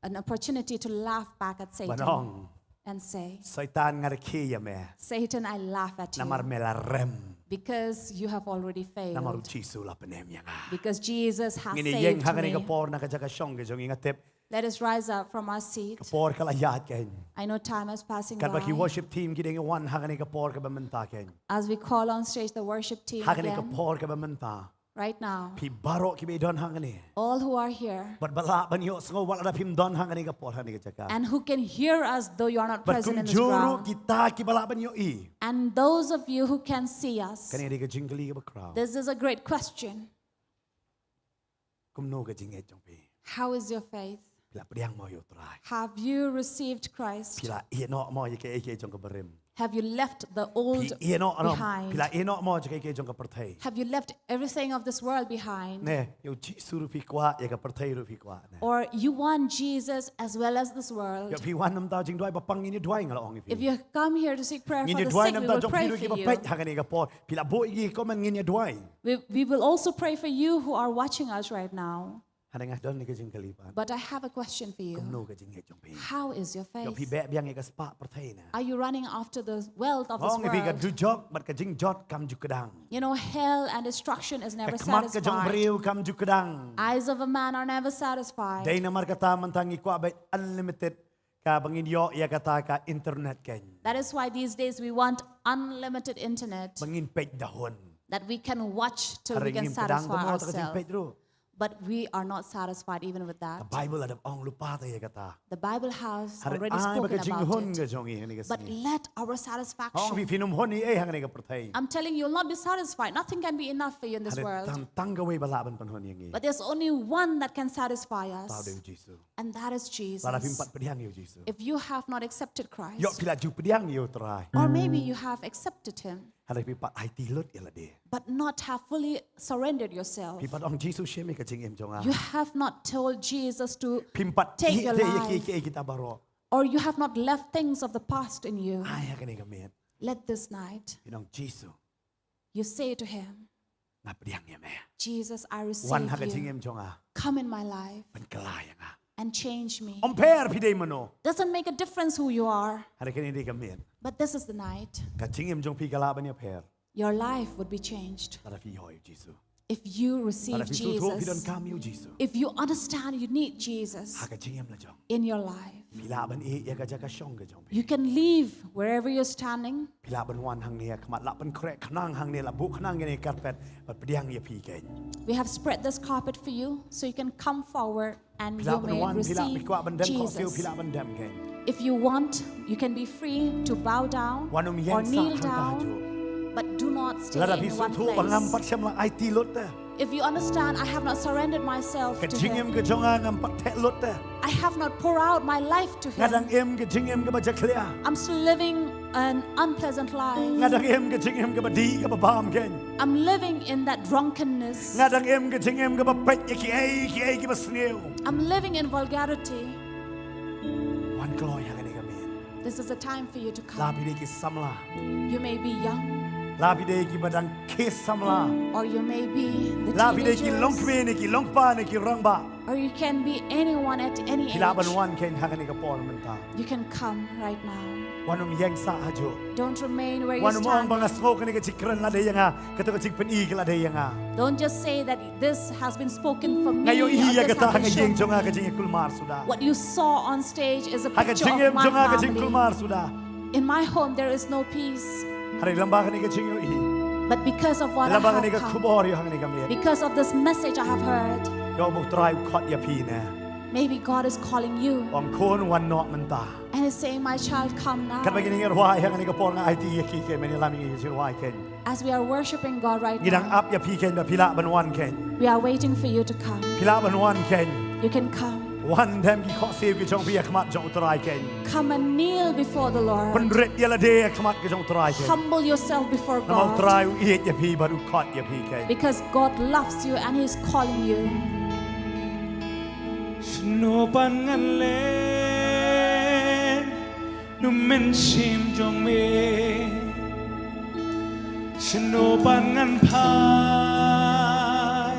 An opportunity to laugh back at Satan. Ban ong, and say, "Soitan, nga rkhie ïa me. Satan, I laugh at you. Namar me la rem. Because you have already failed. Namar u Jisu u la pynim ïa nga." Because Jesus has saved me. Ngin ïeng ha kane ka por na ka jaka shong ka jong ngi, nga tip. Let us rise up from our seat. Ka por ka la ïaid keiñ. I know time is passing by. Katba ki worship team ki dang wan ha kane ka por kaba mynta keiñ. As we call on stage the worship team again. Ha kane ka por kaba mynta. Right now. Phi baroh kiba don hangne. All who are here. Bad ba lah ban ïohsngew wat lada phim don hangne ka por hangne ka jaka. And who can hear us though you are not present in this ground. Bad kumjuh ruh kita kiba lah ban ïohi. And those of you who can see us. Kane dei ka jingkylli kaba khraw. This is a great question. Kumno ka jingngeit jong phi? How is your faith? Phi la pdiang mo ïa u Trai? Have you received Christ? Phi la ïeh noh mo ïa kiei kiei jong ka barim? Have you left the old behind? Phi ïeh noh mo, phi la ïeh noh mo ïa kiei kiei jong ka pyrthei? Have you left everything of this world behind? Ne, ïa u Jisu ruh phi kwah, ïa ka pyrthei ruh phi kwah, ne. Or you want Jesus as well as this world? Ïa phi wan na ka bynta jingduwai ba pang, ngin ïa duwai, nga la ong ïa phi. If you come here to seek prayer for the sick, we will pray for you. Ngin ïa duwai na ka bynta jong phi ruh kiba peit ha kane ka por. Phi la buh ïa ki comment, ngin ïa duwai. We, we will also pray for you who are watching us right now. Hynrei nga don ïa ka jingkylli pat. But I have a question for you. Kumno ka jingngeit jong phi? How is your faith? Ïoh phi beh biang ïa ka spah pyrthei, ne? Are you running after the wealth of this world? Nga ong ïa phi, ka dujok bad ka jingjot kam ju kdang. You know, hell and destruction is never satisfied. Ka khmat ka jong u briew kam ju kdang. Eyes of a man are never satisfied. Dei namar kata mynta ngi kwah beit unlimited kaba ngin ïoh ïa kata ka internet keiñ. That is why these days we want unlimited internet. Ba ngin peit da hun. That we can watch till we can satisfy ourselves. Hynrei ngim kdang kumno ïa ka jingpeit ruh. But we are not satisfied even with that. Ka Baibl la dep ong lypa te ïa kata. The Bible has already spoken about it. Hynrei ai ba ka jinghun ka jong ngi hangne ka sngi. But let our satisfaction. Nga ong ïa phi, phin ym hun ei ei hangne ka pyrthei. I'm telling you, you'll not be satisfied. Nothing can be enough for you in this world. Hynrei tang, tang kawei ba lah ban pynhun ïa ngi. But there's only one that can satisfy us. Uta u dei u Jisu. And that is Jesus. Lada phim pat pdiang ïa u Jisu. If you have not accepted Christ. Ïoh phi la ju pdiang ïa u Trai. Or maybe you have accepted him. Hynrei phi pat aiti lut ïa lade. But not have fully surrendered yourself. Phi pat ong, "Jisu, shim ïa ka jingim jong nga." You have not told Jesus to take your life. Phim pat ïeh ïa kiei kiei kita baroh. Or you have not left things of the past in you. Ai ha kane ka miet. Let this night. Phin ong, "Jisu." You say to him, "Nga pdiang ïa me. Jesus, I receive you. Wan ha ka jingim jong nga. Come in my life. Pynkylla ïa nga. And change me." Ym pher phi dei mano. Doesn't make a difference who you are. Hynrei kane dei ka miet. But this is the night. Ka jingim jong phi ka lah ban ïapher. Your life would be changed. Lada phi ïoh ïa u Jisu. If you receive Jesus. Lada phi sngewthuh phi donkam ïa u Jisu. If you understand you need Jesus. Ha ka jingim la jong. In your life. Phi lah ban ïeh ïa ka jaka shong ka jong phi. You can leave wherever you're standing. Phi lah ban wan hangne ha khmat, lah ban khreh khnang hangne, lah buh khnang ïa kane ka carpet, bad pdiang ïa phi keiñ. We have spread this carpet for you, so you can come forward and you may receive Jesus. Phi lah ban wan, phi lah, phi kwah ban dem khohsiew, phi lah ban dem keiñ. If you want, you can be free to bow down or kneel down, but do not stay in one place. Wan ym ïeng sah hangta juh. Lada phi sngewthuh ba ngam pat shym la aiti lut te. If you understand, I have not surrendered myself Ka to Him. jingim ka jong nga ngam pat theh lut te. I have not poured out my life to Nga Him. dang im ka jingim kaba jakhlia. I'm still living an unpleasant life. Nga dang im ka jingim kaba dih kaba bam kein. I'm living in that drunkenness. Nga dang im ka jingim kaba peit ïa kiei kiei kiba sniew. I'm living in vulgarity. Wan kloi ha kane ka miet. This is the time for you to La come. phi dei ki samla. You may be young, La phi dei kiba dang khie samla. or you may be the La phi dei ki long teenagers, kmie ne ki long kpa ne ki rangbah. or you can be anyone at any Phi lah ban age. wan kein ha kane ka por mynta. You can come right now. Wan ym ïeng sah hajuh. Don't remain where you Wan ym ong ba stand. nga sngew kane ka jingkren la dei ïa nga, kata ka jingpyni ka la dei ïa nga. Don't just say that this has been spoken for me. Nga ïohi Or ïa this kata has ha been ka ïing shown. jong nga ka jingïakulmar suda. What you saw on stage is a Ha ka picture jingim of my jong nga ka family. jingkulmar suda. In my home, there is no peace. Hynrei lyngba kane ka jingïohi. But because of what I Lyngba kane have ka come, khubor ïa kane ka miet. Because of this message I have heard, Ïoh ba U Trai u khot ïa phi ne. Maybe God is calling you. Ong khun wan noh mynta. And He's saying, "My child, come now." Katba ngi nang rwai ha kane ka por nga aiti ïa ki kein, mynta la ngi ngi rwai kein. As we are worshiping God right Ngi dang now, ap ïa phi kein ba phi lah ban wan kein. We are waiting for you to come. Phi lah ban wan kein. You can come. Wan dem ki khohsiew ki jong phi ha khmat jong U Trai kein. Come and kneel before the Lord. Pynrit ïa lade ha khmat ki jong U Trai kein. Humble yourself before Namar U God. Trai u ïeit ïa phi bad u khot ïa phi kein. Because God loves you and He's calling you. Shano ban ngan leh na u mynsiem jong me? Shano ban ngan phai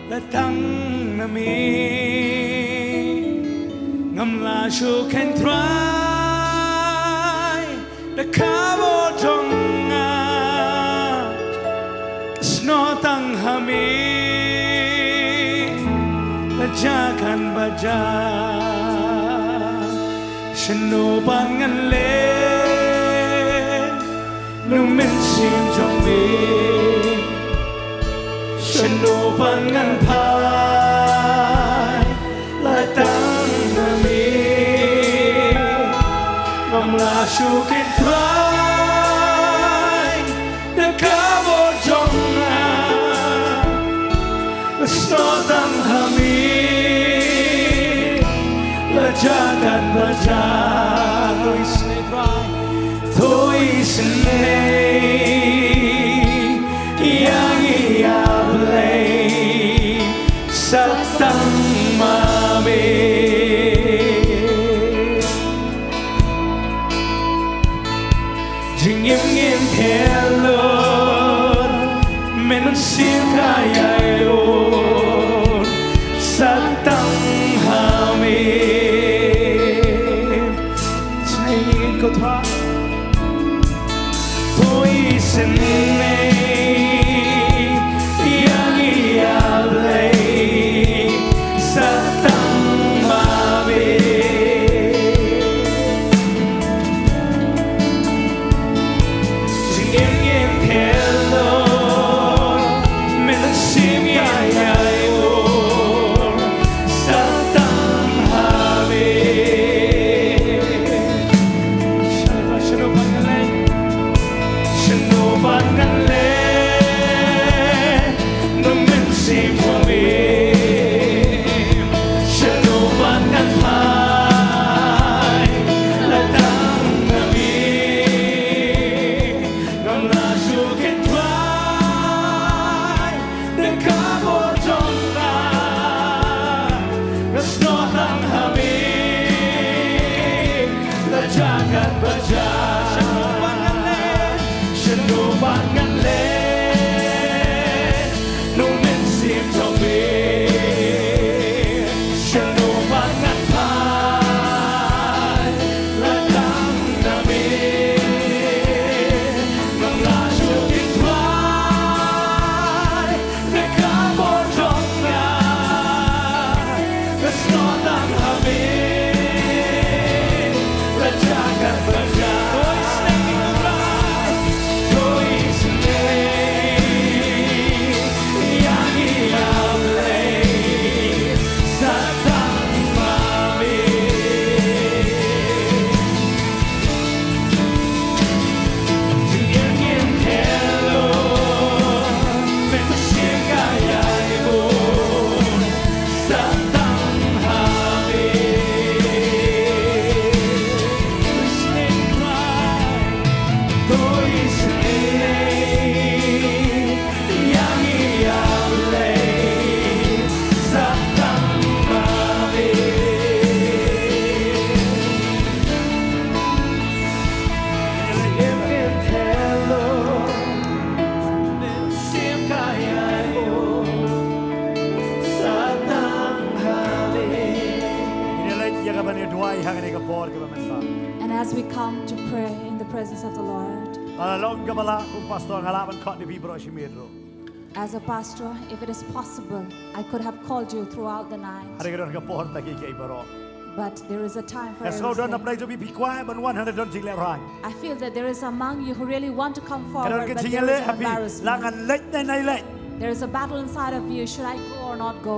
la tang na me? Ngam lah shuh khein Trai, da ka bor jong nga, snoh tang ha me, la jia kan ba jia. Shano ban ngan leh na u mynsiem jong me? Shano ban ngan phai la tang na me? Ngam lah shuh khein Trai, da ka bor jong nga, snoh tang ha me, la jia kan ba jia. To isynei Trai, to isynei ïa ngi ïa Blei, sah tang ma me. Jingim ngim theh lut, mynsiem ka ïai lum, sah tang ha me. Isynei ïa ngi ko Trai. To isynei ïa ngi ïa Blei, sah tang ma me. Jingim ngim theh lut, mynsiem ka ïai lum, As we come to pray in the presence of the Lord, la long ka ba lah kum pastor nga lah ban khot ïa phi baroh shi miet ruh. As a pastor, if it is possible, I could have called you throughout the night. Hynrei ka don ka por tang ïa kiei baroh. But there is a time for everything. Nga sngew don na pdeng jong phi phi kwah ban wan hynrei don jinglehrain. I feel that there is among you who really want to come forward, but there is an embarrassment. Ka don ka jingïaleh ha phi la ngan leit ne ym leit. There is a battle inside of you. Should I go or not go?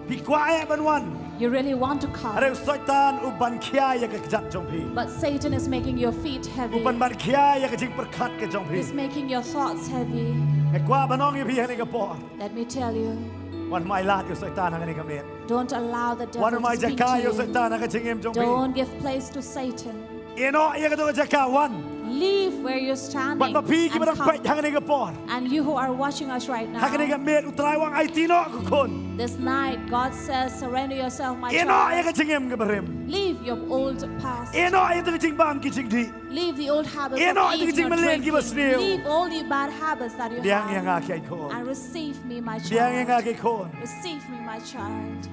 Phi kwah eh ban wan. You really want to come. Hynrei u Soitan u ban khia ïa ka kjat jong phi. But Satan is making your feet heavy. U ban ban khia ïa ka jingpyrkhat ka jong phi. He's making your thoughts heavy. Nga kwah ban ong ïa phi ha kane ka por. Let me tell you. Wan hmai lad ïa u Soitan ha kane ka miet. Don't allow the devil to speak to you. Wan hmai jaka ïa u Soitan ha ka jingim jong phi. Don't give place to Satan. Ïehnoh ïa kato ka jaka, wan. Leave where you're standing. Bad ma phi kiba dang peit ha kane ka por. And you who are watching us right now. Ha kane ka miet U Trai u ong aiti noh ko khun. This night God says, surrender yourself, my child. Ïehnoh ïa ka jingim kaba rim. Leave your old past. Ïehnoh ïa kato ka jingbam ki jingdih. Leave the old habits of eating or drinking. Ïehnoh ïa kato ka jingmlien kiba sniew. Leave all the bad habits that you have. Pdiang ïa nga ko khun. And receive me, my child. Pdiang ïa nga ko khun. Receive me, my child.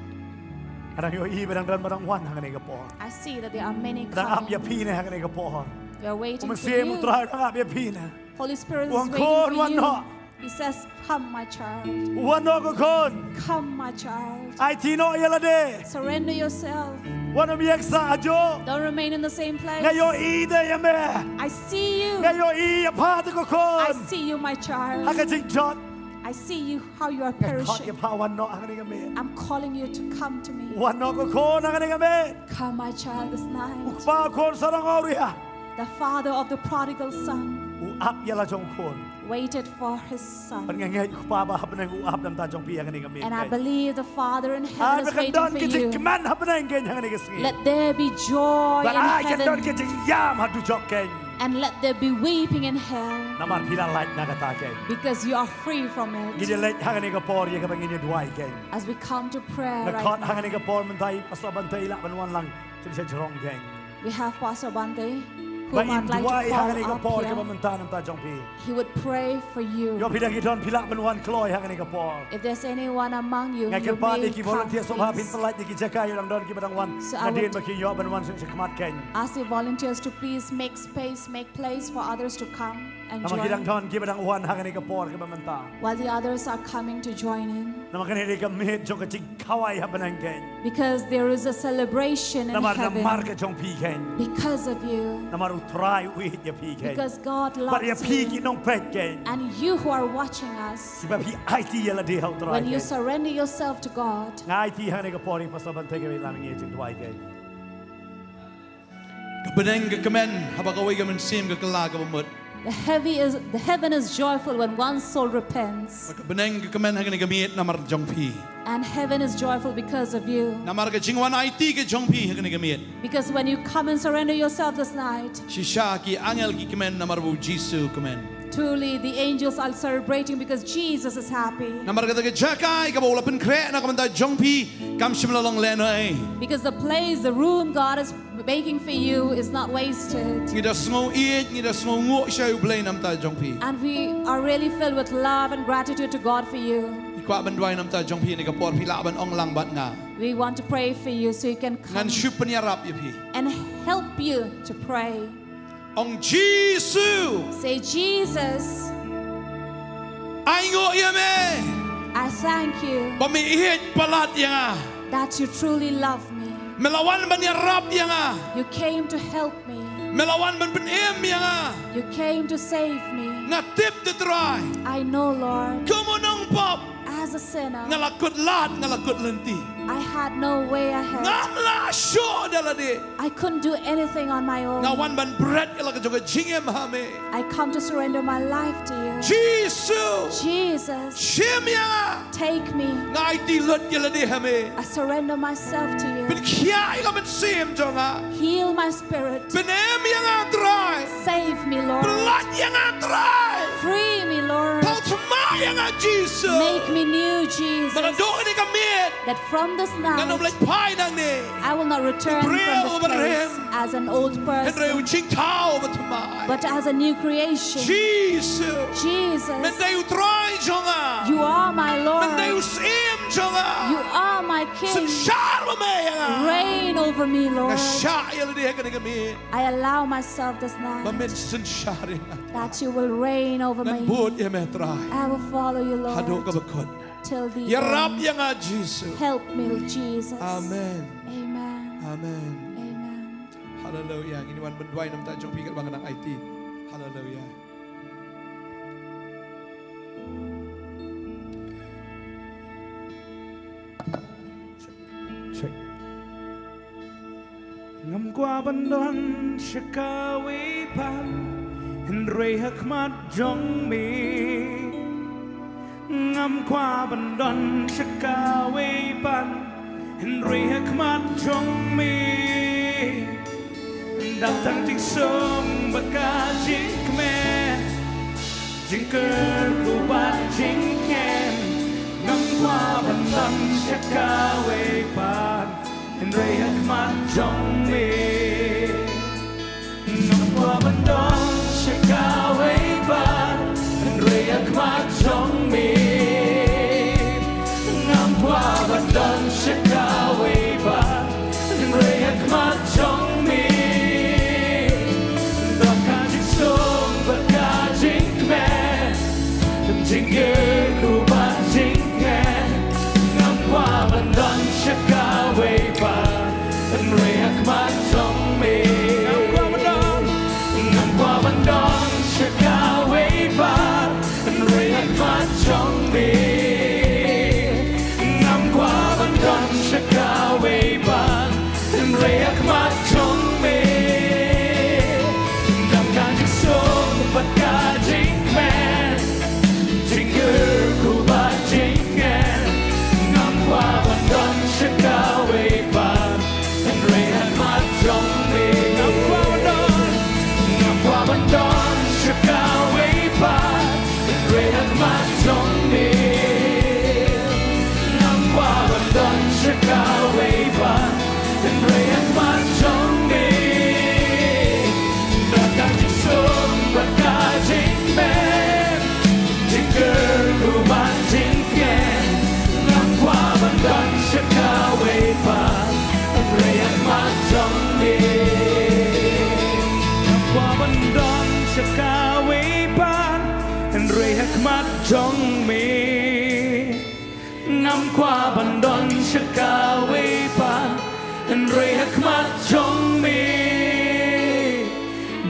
Nga dang ïohi ba dang don ba dang wan ha kane ka por. I see that there are many coming. Dang ap ïa phi ne ha kane ka por. They are waiting for you. U Mynsiem U Trai dang ap ïa phi ne. Holy Spirit is waiting for you. U ong khun, wan noh. He says, come, my child. Wan noh ko khun. Come, my child. Aiti noh ïa lade. Surrender yourself. Wat nym ïeng sah hajuh. Don't remain in the same place. Nga ïohi de ïa me. I see you. Nga ïohi ïa pha te ko khun. I see you, my child. Ha ka jingjot. I see you, how you are perishing. Nga khot ïa pha, wan noh ha kane ka miet. I'm calling you to come to me. Wan noh ko khun ha kane ka miet. Come, my child, this night. U kpa u khun sarong awria. The father of the prodigal son. U ap ïa la jong u khun. Waited for his son. Bad nga ngeit u Kpa ba ha bneng u ap na ka bynta jong phi ha kane ka miet. And I believe the Father in heaven is waiting for you. Ai ba kan don ka jingkmen ha bneng kein ha kane ka sngi. Let there be joy in heaven. Bad ai kan don ka jingïam ha dujok kein. And let there be weeping in hell. Namar phi la lait na kata kein. Because you are free from it. Ngin ïa leit ha kane ka por ïa kaba ngin ïa duwai kein. As we come to prayer right now. Nga khot ha kane ka por mynta i Pastor Bante i lah ban wan lang sha jrong kein. We have Pastor Bante, whom I'd like to call up here. Ba in duwai ha kane ka por kaba mynta na ka bynta jong phi. He would pray for you. Ïoh phi dang don phi lah ban wan kloi ha kane ka por. If there's anyone among you, you may come, please. Nga kyrpad ïa ki volunteer sngewbha phin pyllait ïa ki jaka, ïoh dang don kiba dang wan. So I would ask the volunteers to please make space, make place for others to come and join. Namar ki dang don kiba dang wan ha kane ka por kaba mynta. While the others are coming to join in. Namar kane ka dei ka miet jong ka jingkhawai ha bneng kein. Because there is a celebration in heaven. Namar, namar ka jong phi kein. Because of you. Namar U Trai u ïeit ïa phi kein. Because God loves you. Bad ïa phi ki nongpeit kein. And you who are watching us. Kiba phi aiti ïa lade ha U Trai kein. When you surrender yourself to God. Nga aiti ha kane ka por ïa Pastor Bante ka ba in lam ïa ka jingduwai kein. Ka bneng ka kmen haba kawei ka mynsiem ka kylla ka bamut. The heavy is, the heaven is joyful when one soul repents. Ka bneng ka kmen ha kane ka miet namar jong phi. And heaven is joyful because of you. Namar ka jingwan aiti ka jong phi ha kane ka miet. Because when you come and surrender yourself this night, shisha ki angel ki kmen namar ba U Jisu u kmen. Truly, the angels are celebrating because Jesus is happy. Namar kata ka jaka ïa kaba u la pynkhreh na ka bynta jong phi kam shym la long lehnoh. Because the place, the room God is making for you is not wasted. Ngi da sngew ïeit, ngi da sngew nguh sha U Blei na ka bynta jong phi. And we are really filled with love and gratitude to God for you. Ngi kwah ban duwai na ka bynta jong phi ha kane ka por, phi lah ban ong lang bad nga. We want to pray for you so you can come. Ngan shu pynïarap ïa phi. And help you to pray. Ong Jisu. Say, Jesus. Ai nguh ïa me. I thank you. Ba me ïeit palat ïa nga. That you truly love me. Me la wan ban ïarap ïa nga. You came to help me. Me la wan ban pynim ïa nga. You came to save me. Nga tip te Trai. I know, Lord. Kum u nongpop. As a sinner, nga la kut lad, nga la kut lynti. I had no way ahead. Ngam lah shuh da lade. I couldn't do anything on my own. Nga wan ban bret ïa la ka jong ka jingim ha me. I come to surrender my life to you. Jisu. Jesus. Shim ïa nga. Take me. Nga aiti lut ïa lade ha me. I surrender myself to you. Pynkhiah ïa ka mynsiem jong nga. Heal my spirit. Pynim ïa nga Trai. Save me, Lord. Pyllait ïa nga Trai. Free me, Lord. Thaw thymmai ïa nga Jisu. Make me new, Jesus. Ba naduh kane ka miet. That from this night, ngan ym leit phai nangne. I will not return from this place as an old person. U briew uba rim. Hynrei u jingthaw ba thymmai. But as a new creation. Jisu. Jesus. Me dei u Trai jong nga. You are my Lord. Me dei u Syiem jong nga. You are my Synshar ma me ïa nga. Reign over me, Lord. Nga shah ïa lade ha kane ka miet. I allow myself this night. Ba men synshar ïa nga. That you will reign over me. Ngan bud ïa me, Trai. I will follow you, Lord. Haduh kaba kut. Till the end. Ïarap ïa nga, Jisu. Help me, Jesus. Amen. Amen. Amen. Amen. Haleluya. Ngin wan ban duwai namar jong phi katba nga dang aiti. Haleluya. Check. Ngam kwah ban don sha kawei pat, hynrei ha khmat jong me. Ngam kwah ban don sha kawei pat, hynrei ha khmat jong me. Dap tang jingsuk bad ka jingkmen, jingkyrkhu bad jingkmen. Ngam kwah ban don sha kawei pat, hynrei ha khmat jong me. Ngam kwah ban don sha kawei pat, hynrei ha khmat jong me. Ngam kwah ban don sha kawei pat, hynrei ha khmat jong me. Dap ka jingsuk bad ka jingkmen, jingkyrkhu bad jingkmen. Ngam kwah ban don sha kawei pat, hynrei ha khmat jong me. Ngam kwah ban don, ngam kwah ban don sha kawei pat, hynrei ha khmat jong me. Ngam kwah ban don sha kawei pat, hynrei ha khmat jong me. Dap ka jingsuk bad ka jingkmen, jingkyrkhu bad jingkmen. Ngam kwah ban don sha kawei pat, hynrei ha khmat jong me. Ngam kwah ban don, ngam kwah ban don sha kawei pat, hynrei ha khmat jong me. Ngam kwah ban don sha kawei pat, hynrei ha khmat jong me. Dap ka jingsuk bad ka jingkmen, jingkyrkhu bad jingkmen. Ngam kwah ban don sha kawei pat, hynrei ha khmat jong me. Ngam kwah ban don sha kawei pat, hynrei ha khmat jong me. Ngam kwah ban don sha kawei pat, hynrei ha khmat jong me.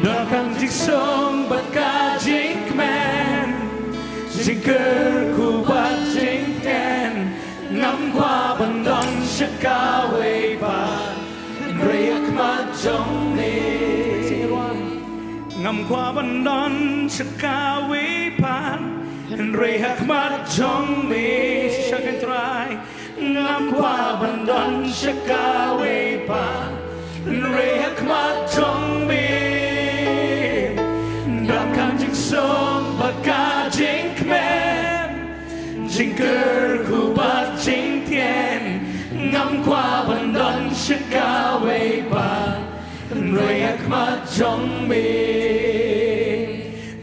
Dap ka jingsuk bad ka jingkmen, jingkyrkhu bad jingkmen. Ngam kwah ban don sha kawei pat, hynrei ha khmat jong me. Ngam kwah ban don sha kawei pat, hynrei ha khmat jong me. Shisha kein Trai. Ngam kwah ban don sha kawei pat, hynrei ha khmat jong me. Dap ka jingsuk bad ka jingkmen, jingkyrkhu bad jingkmen. Ngam kwah ban don sha kawei pat, hynrei ha khmat jong me.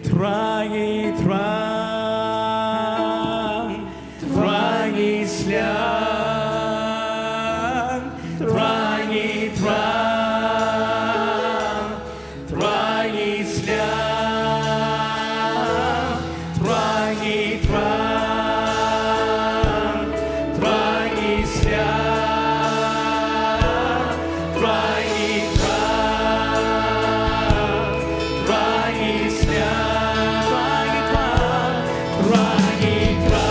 Trai ngi thrang, Trai ngi sliang, Trai ngi thrang, Trai ngi sliang, Trai ngi thrang, Trai ngi sliang, Trai ngi thrang, Trai ngi sliang, Trai ngi thrang, Trai ngi thrang,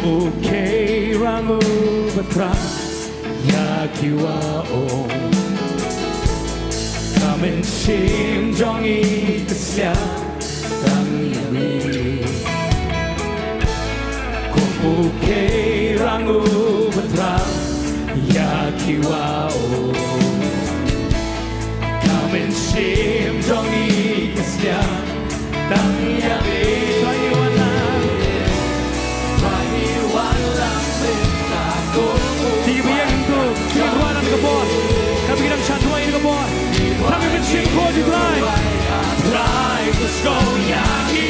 Ukhei rang u Batrai ïa ki wa ong. Ka mynsiem jong ngi ka sliang tang ïa me. Ko ukhei rang u Batrai ïa ki wa ong. Ka mynsiem jong ngi ka sliang tang ïa me. Trai ngi wan lang. Trai ngi wan lang mynta ko. Te ki biang tu, ki wan lang ka por. Ka biang shah duwai ka por. Tang mynsiem ko di Trai. Trai ko sngewbha ïa ngi.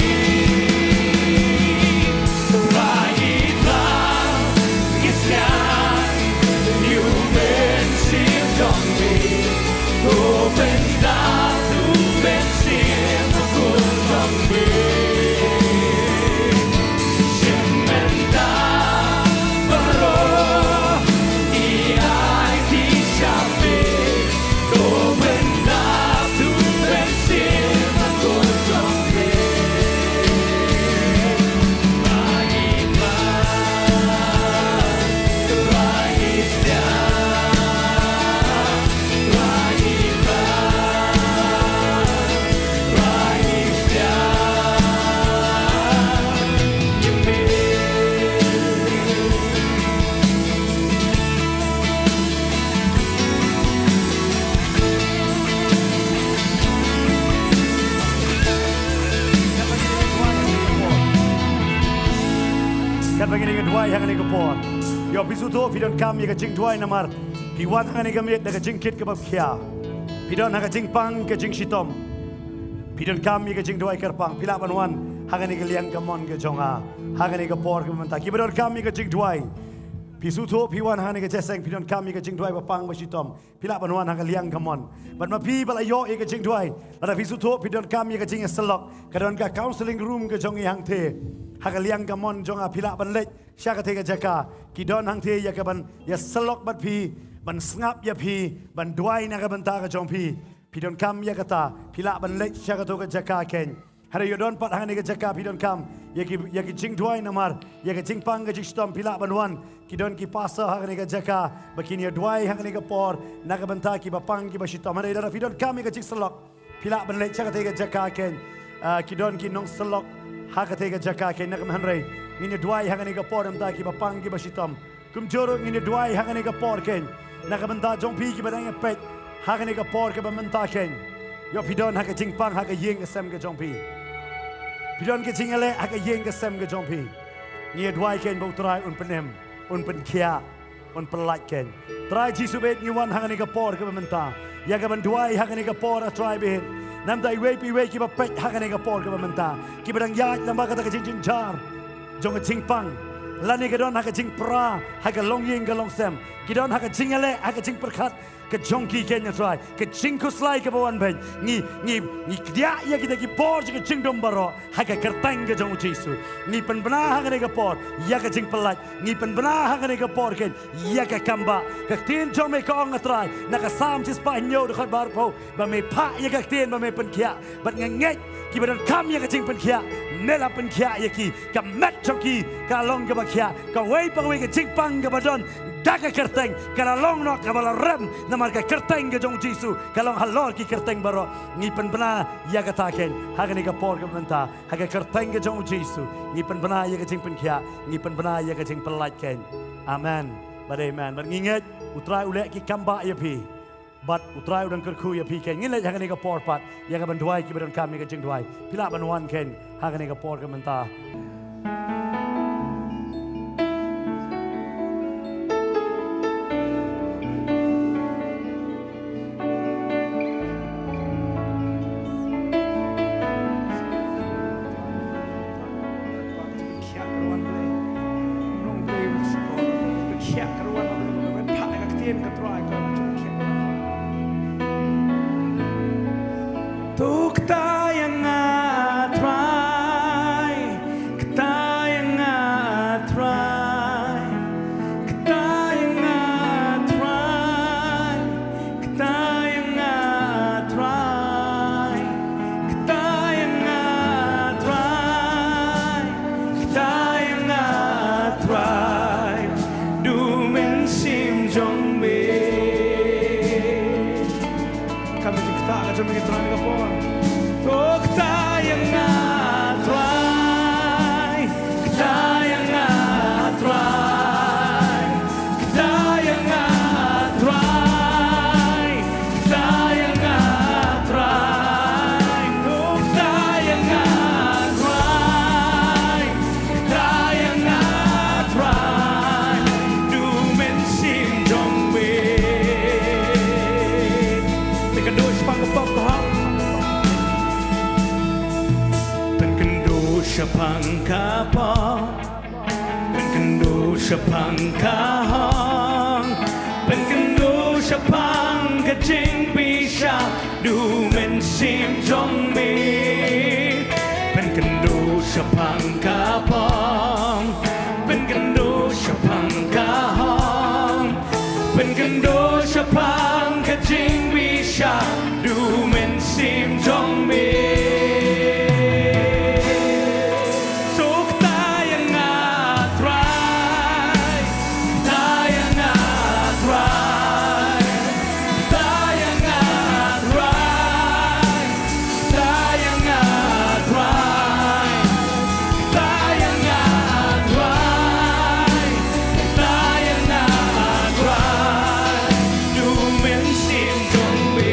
Trai ngi tang ngi sliang. Ïa u mynsiem jong me. Katba ngin ïa duwai ha kane ka por. Ïoh phi sngewthuh phi donkam ïa ka jingduwai namar phi wan ha kane ka miet da ka jingkit kaba khia. Phi don ha ka jingpang ka jingshitom. Phi donkam ïa ka jingduwai kyrpang. Phi lah ban wan ha kane ka liang ka mon ka jong nga ha kane ka por kaba mynta. Kiba donkam ïa ka jingduwai. Phi sngewthuh phi wan ha kane ka jingïaseng phi donkam ïa ka jingduwai ba pang ba shitom. Phi lah ban wan ha ka liang ka mon. Bad ma phi ba la ïoh ïa ka jingduwai. Lada phi sngewthuh phi donkam ïa ka jingïasyllok. Ka don ka counseling room ka jong ngi hangtei. Ha ka liang ka mon jong nga phi lah ban leit sha katei ka jaka. Ki don hangtei ïa kaban ïasyllok bad phi, ban sngap ïa phi, ban duwai na ka bynta ka jong phi. Phi donkam ïa kata, phi lah ban leit sha kato ka jaka kein. Hynrei ïoh don pat ha kane ka jaka phi donkam ïa ki, ïa ki jingduwai namar ïa ka jingpang ka jingshitom phi lah ban wan. Ki don ki pastor ha kane ka jaka ba kin ïa duwai ha kane ka por na ka bynta kiba pang kiba shitom. Hynrei lada phi donkam ïa ka jingsyllok phi lah ban leit sha katei ka jaka kein. Ah, ki don ki nongsyllok ha katei ka jaka kein na ka, hynrei ngin ïa duwai ha kane ka por na ka bynta kiba pang kiba shitom. Kumjuh ruh ngin ïa duwai ha kane ka por kein na ka bynta jong phi kiba dang ïa peit ha kane ka por kaba mynta kein. Ïoh phi don ha ka jingpang ha ka ïing ka sem ka jong phi. Phi don ka jingïaleh ha ka ïing ka sem ka jong phi. Ngi ïa duwai kein ba U Trai un pynim, un pynkhiah, un pyllait kein. Trai Jisu bad ngi wan ha kane ka por kaba mynta ïa kaban duwai ha kane ka por, A Trai bad na ka bynta iwei pa iwei kiba peit ha kane ka por kaba mynta, kiba dang ïaid lyngba kata ka jingjynjar jong ka jingpang, lane ka don ha ka jingpra ha ka longïing ka longsem, ki don ha ka jingïaleh ha ka jingpyrkhat ka jong ki kein, A Trai. Ka jingkhuslai kaba wan bad ngi, ngi, ngi kdiah ïa kita ki por jong ka jingdum baroh ha ka kyrteng ka jong U Jisu. Ngi pynbna ha kane ka por ïa ka jingpyllait. Ngi pynbna ha kane ka por kein ïa ka kambah. Ka ktien jong me ka ong, A Trai, na ka Salm shispah hynñiew dkhot ba arphew, ba me phah ïa ka ktien ba me pynkhiah. Bad nga ngeit kiba donkam ïa ka jingpynkhiah me la pynkhiah ïa ki. Ka met jong ki ka long kaba khiah. Kawei pa kawei ka jingpang kaba don da ka kyrteng ka la long noh kaba la rem namar ka kyrteng ka jong U Jisu ka long halor ki kyrteng baroh. Ngi pynbna ïa kata kein ha kane ka por kaba mynta ha ka kyrteng ka jong U Jisu. Ngi pynbna ïa ka jingpynkhiah, ngi pynbna ïa ka jingpyllait kein. Amen. Bad amen. Bad ngi ngeit U Trai u leh ki kambah ïa phi. Bad U Trai u dang kyrkhu ïa phi kein. Ngin leit ha kane ka por pat ïa kaban duwai kiba donkam ïa ka jingduwai. Phi lah ban wan kein ha kane ka por ka mynta. To kta ïa nga Trai, kta ïa nga Trai, kta ïa nga Trai, kta ïa nga Trai, kta ïa nga Trai, kta ïa nga Trai. jong me. Kam jingktah ka jong me Trai ka por. To ktah ïa nga Trai, ktah ïa nga Trai, ktah ïa nga Trai, ktah ïa nga Trai, to ktah ïa nga Trai. Ktah ïa nga Trai, du mynsiem jong me. Pynkynduh shaphang ka pop ka hok. Pynkynduh shaphang ka pop. Pynkynduh shaphang ka hok. Pynkynduh shaphang ka jingbishar. Du mynsiem jong me. Pynkynduh shaphang ka pop, pynkynduh shaphang ka hok, pynkynduh shaphang ka jingbishar. Du mynsiem jong me. So ktah ïa nga Trai, ktah ïa nga Trai, ktah ïa nga Trai, ktah ïa nga Trai, ktah ïa nga Trai, ktah ïa nga Trai. Du mynsiem jong me.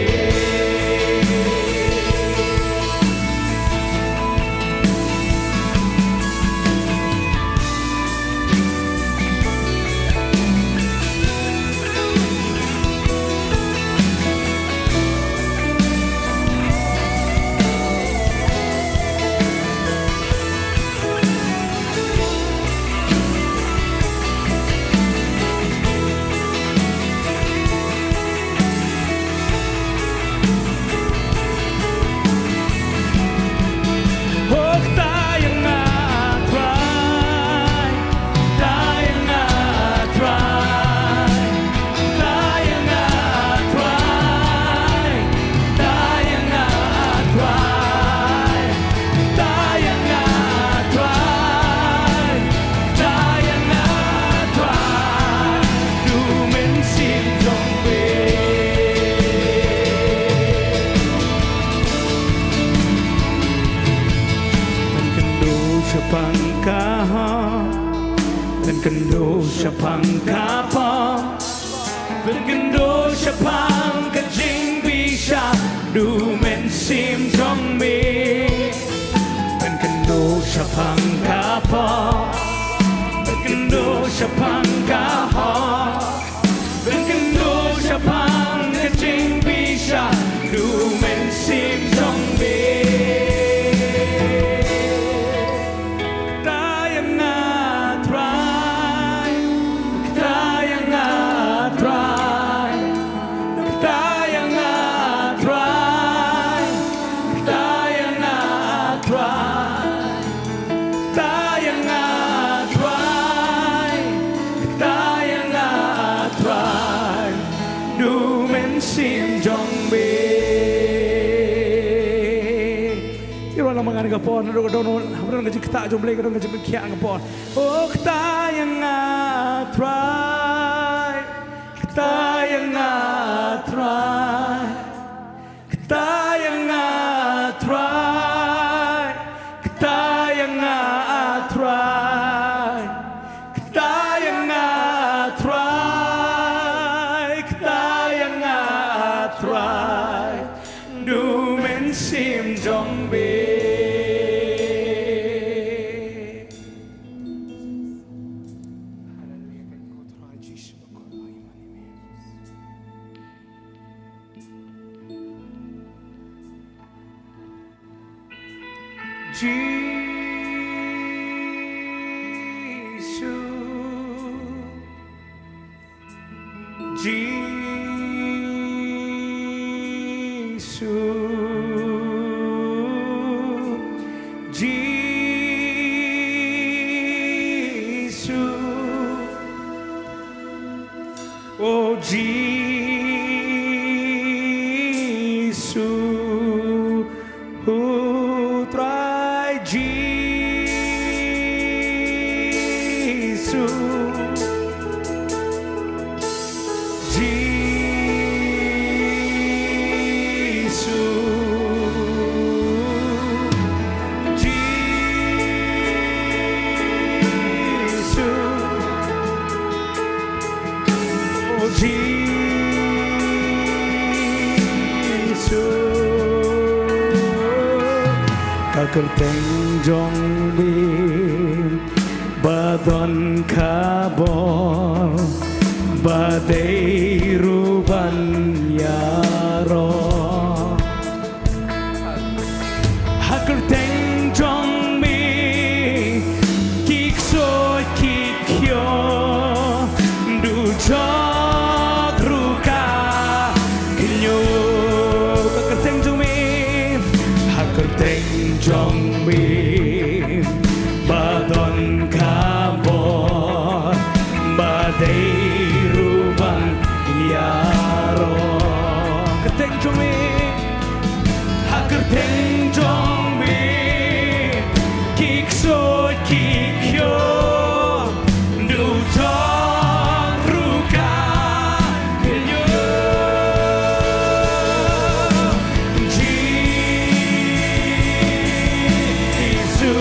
Ktah ïa nga Trai, ktah ïa nga Trai, du mynsiem jong me. Pynkynduh shaphang ka hok, pynkynduh shaphang ka pop. Pynkynduh shaphang ka jingbishar, du mynsiem jong me. Pynkynduh shaphang ka pop, pynkynduh shaphang ka hok, pynkynduh shaphang ka jingbishar, du mynsiem jong me. Ktah ïa nga Trai, ktah ïa nga Trai, ktah ïa nga Trai, ktah ïa nga Trai, ktah ïa nga Trai, ktah ïa nga Trai, du mynsiem jong me. Te ruh lang ma nga kane ka por, naduh ka don, haba don ka jingktah jong U Blei ka don ka jingpynkhiah ka por. O ktah ïa nga Trai, ktah ïa nga Trai, ktah ïa nga Trai, ktah ïa nga Trai, ktah ïa nga Trai, ktah ïa nga Trai. Du mynsiem jong me. Jisu. Jisu, Jisu, o Jisu, u Trai Jisu. Jisu, ka kyrteng jong me ba don ka bor, ba dei ruh ban ïaroh. Ha kyrteng jong me ki ksuid ki kyiuh, dujok ruh ka kynñiuh. Ha kyrteng jong me, ha kyrteng jong me ba don ka bor, ba dei ruh ban ïaroh. Kyrteng jong me, ha kyrteng jong me ki ksuid ki kyiuh, dujok ruh ka kynñiuh. Jisu, oh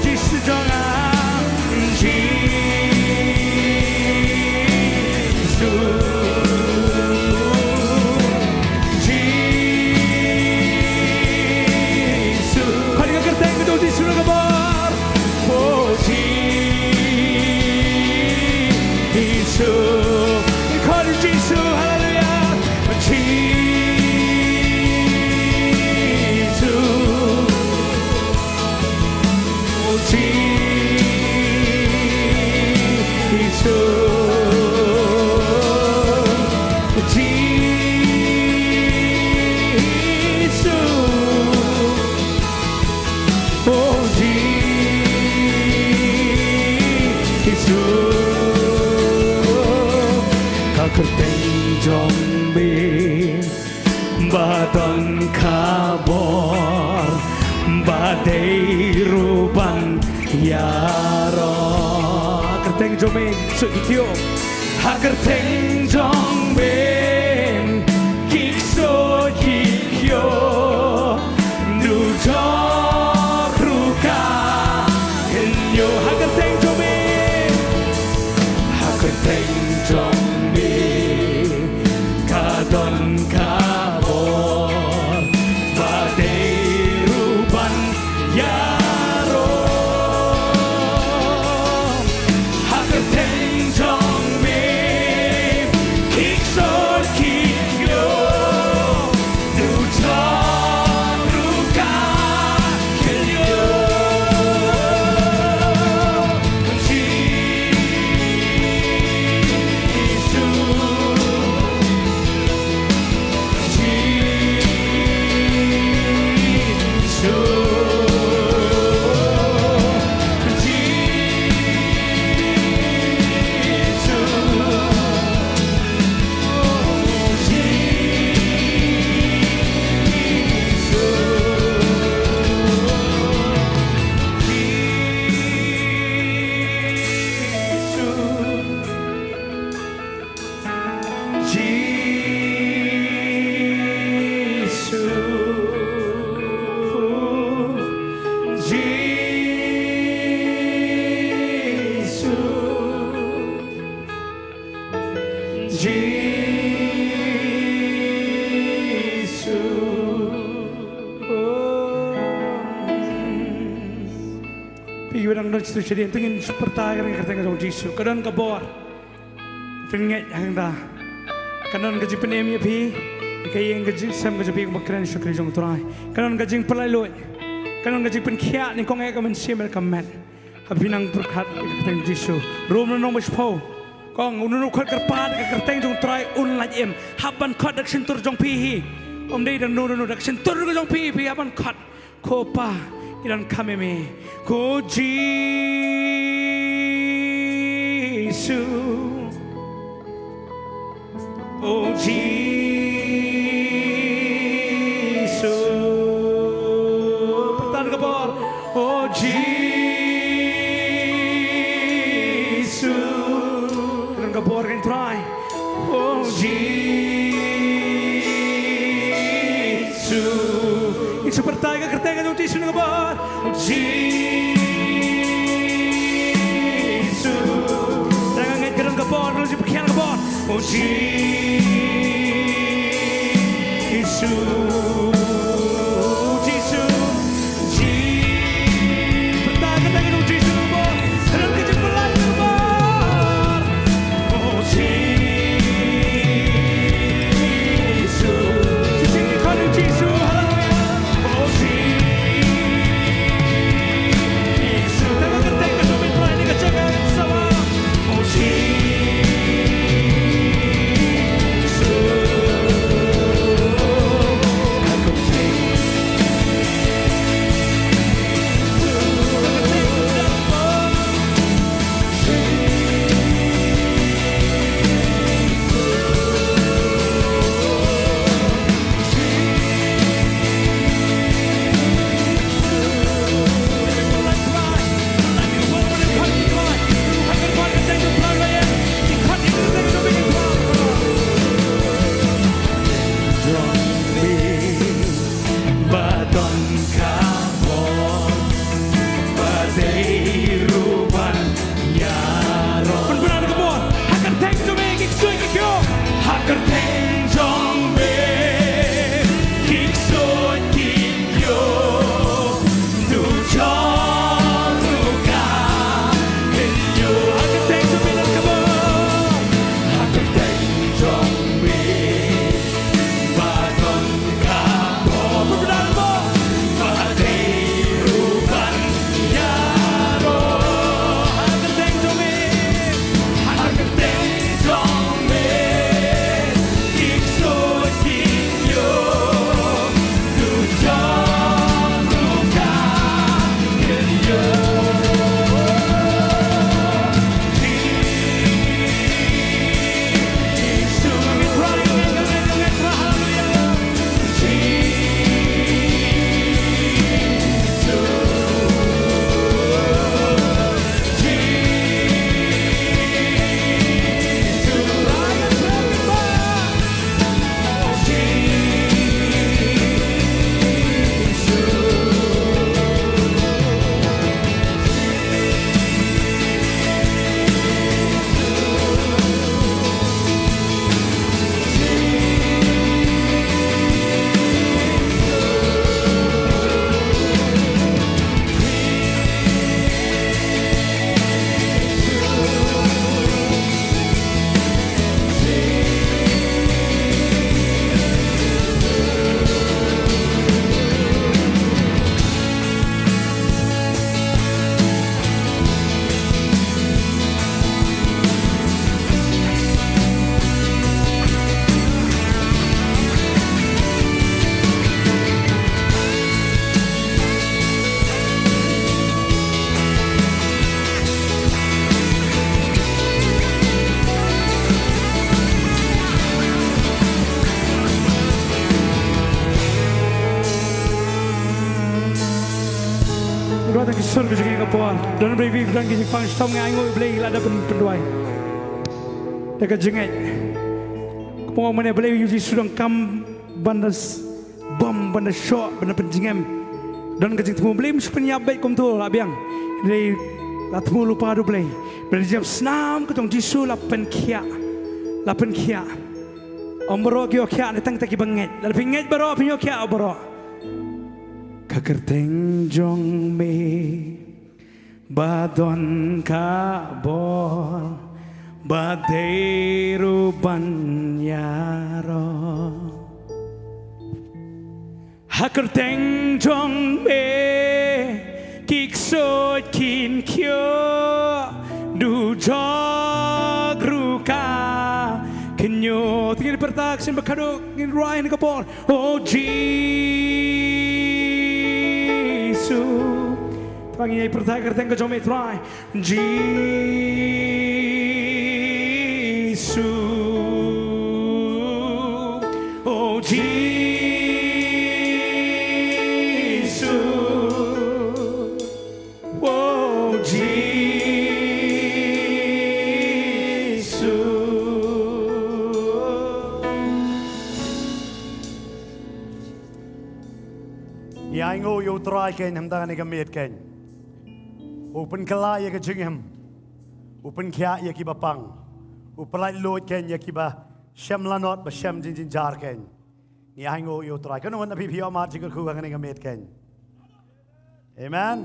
Jisu jong nga. Jisu, Jisu. Khot ïa ka kyrteng ka jong u Jisu na ka bor. Oh Jisu. Khot ïa u Jisu. Haleluya. Jisu. Oh Jisu, Jisu, oh Jisu, ka kyrteng jong me ba don ka bor, ba dei ruh ban ïaroh. Ha kyrteng jong me ki ksuid ki kyiuh. Ha kyrteng jong me ki ksuid ki kyiuh, dujok ruh ka kynñiuh. Ha kyrteng jong me, ha kyrteng jong me ka don ka bor, ba dei ruh ban ïaroh. Ha kyrteng jong me ki ksuid ki kyiuh, dujok ruh ka kynñiuh. Jisu, Jisu, Jisu. Phi ba dang don shatu shadien, to ngin pyrta ïa ka kyrteng jong Jisu. Ka don ka bor. Phin ngeit hangta. Ka don ka jingpynim ïa phi. Ka ïing ka jingshem ka jong phi kaba kren shakri jong u Trai. Ka don ka jingpynlait luid. Ka don ka jingpynkhiah nyngkong ïa ka mynsiem bad ka met. Haba phi nang pyrkhat ïa ka kyrteng Jisu. Rom lynnong ba shiphew. Ka ong uno uno u khot kyrpad ïa ka kyrteng jong u Trai un lait im. Hap ban khot da ka shyntur jong phi hi. Ym dei da uno uno, da ka shyntur ka jong phi, phi hap ban khot. Ko Pa, ngi donkam ïa me. Ko Jisu. O Jisu. Pyrta da ka bor. O Jisu. Pyrta da ka bor, ko Trai. O Jisu. Ngin sa pyrta ïa ka kyrteng ka jong u Jisu na ka bor. O Jisu. Tang nga ngeit ka don ka bor, ka don jingpynkhiah na ka bor. Jisu, Jisu, Jisu. Pyrta kata ngan ong Jisu nomor. Khlem ka jingpyllait nomor. Oh Jisu. Jisu, Jisu, haleluya. Oh Jisu. Tang ka kyrteng ka jong me Trai ha kane ka jaka. Ha kyrteng jong me ki ksuid ki kyiuh, dujok ruh ka kynjoh. Ha kyrteng jong me, ha kyrteng jong me. Ngi duwai tang ki sur ka jong ngi ha ka por. Don Blei, don ki jingpang shitom, ngi ainguh ïa U Blei, lada pyn, pynduwai da ka jingngeit. Kumba ong mynne, Blei, U Jisu u donkam ban da s-, bam, ban da shoh, ban da pynjngem. Don ka jingthmu, Blei, ym shu pynïap beit kumto, la biang. Hynrei la thmu lypa da U Blei. Ba da jingïap snam ka jong U Jisu la pynkhiah. La pynkhiah. Ym baroh ki ïoh khiah, ne tang kita kiba ngeit. Lada phi ngeit baroh, phin ïoh khiah baroh. Ha kyrteng jong me ba don ka bor, ba dei ruh ban ïaroh. Ha kyrteng jong me ki ksuid kin kyiuh, dujok ruh ka kynjoh. Te ngin pyrta shisien ba khadduh, ngin rwai ha kane ka por. O Jisu. Te ngin ïai pyrta ha kyrteng ka jong me Trai. Jisu. O Jisu. O Jisu. Ngi ainguh ïa U Trai kein, hynda kane ka miet kein. U pynkylla ïa ka jingim. U pynkhiah ïa kiba pang. u pyllait luid kein ïa kiba shem lanot ba shem jingjynjar kein. Ngi ai nguh ïa u Trai. Katno ngut na phi phi ïoh mad jingkyrkhu hangne ka miet kein? Amen.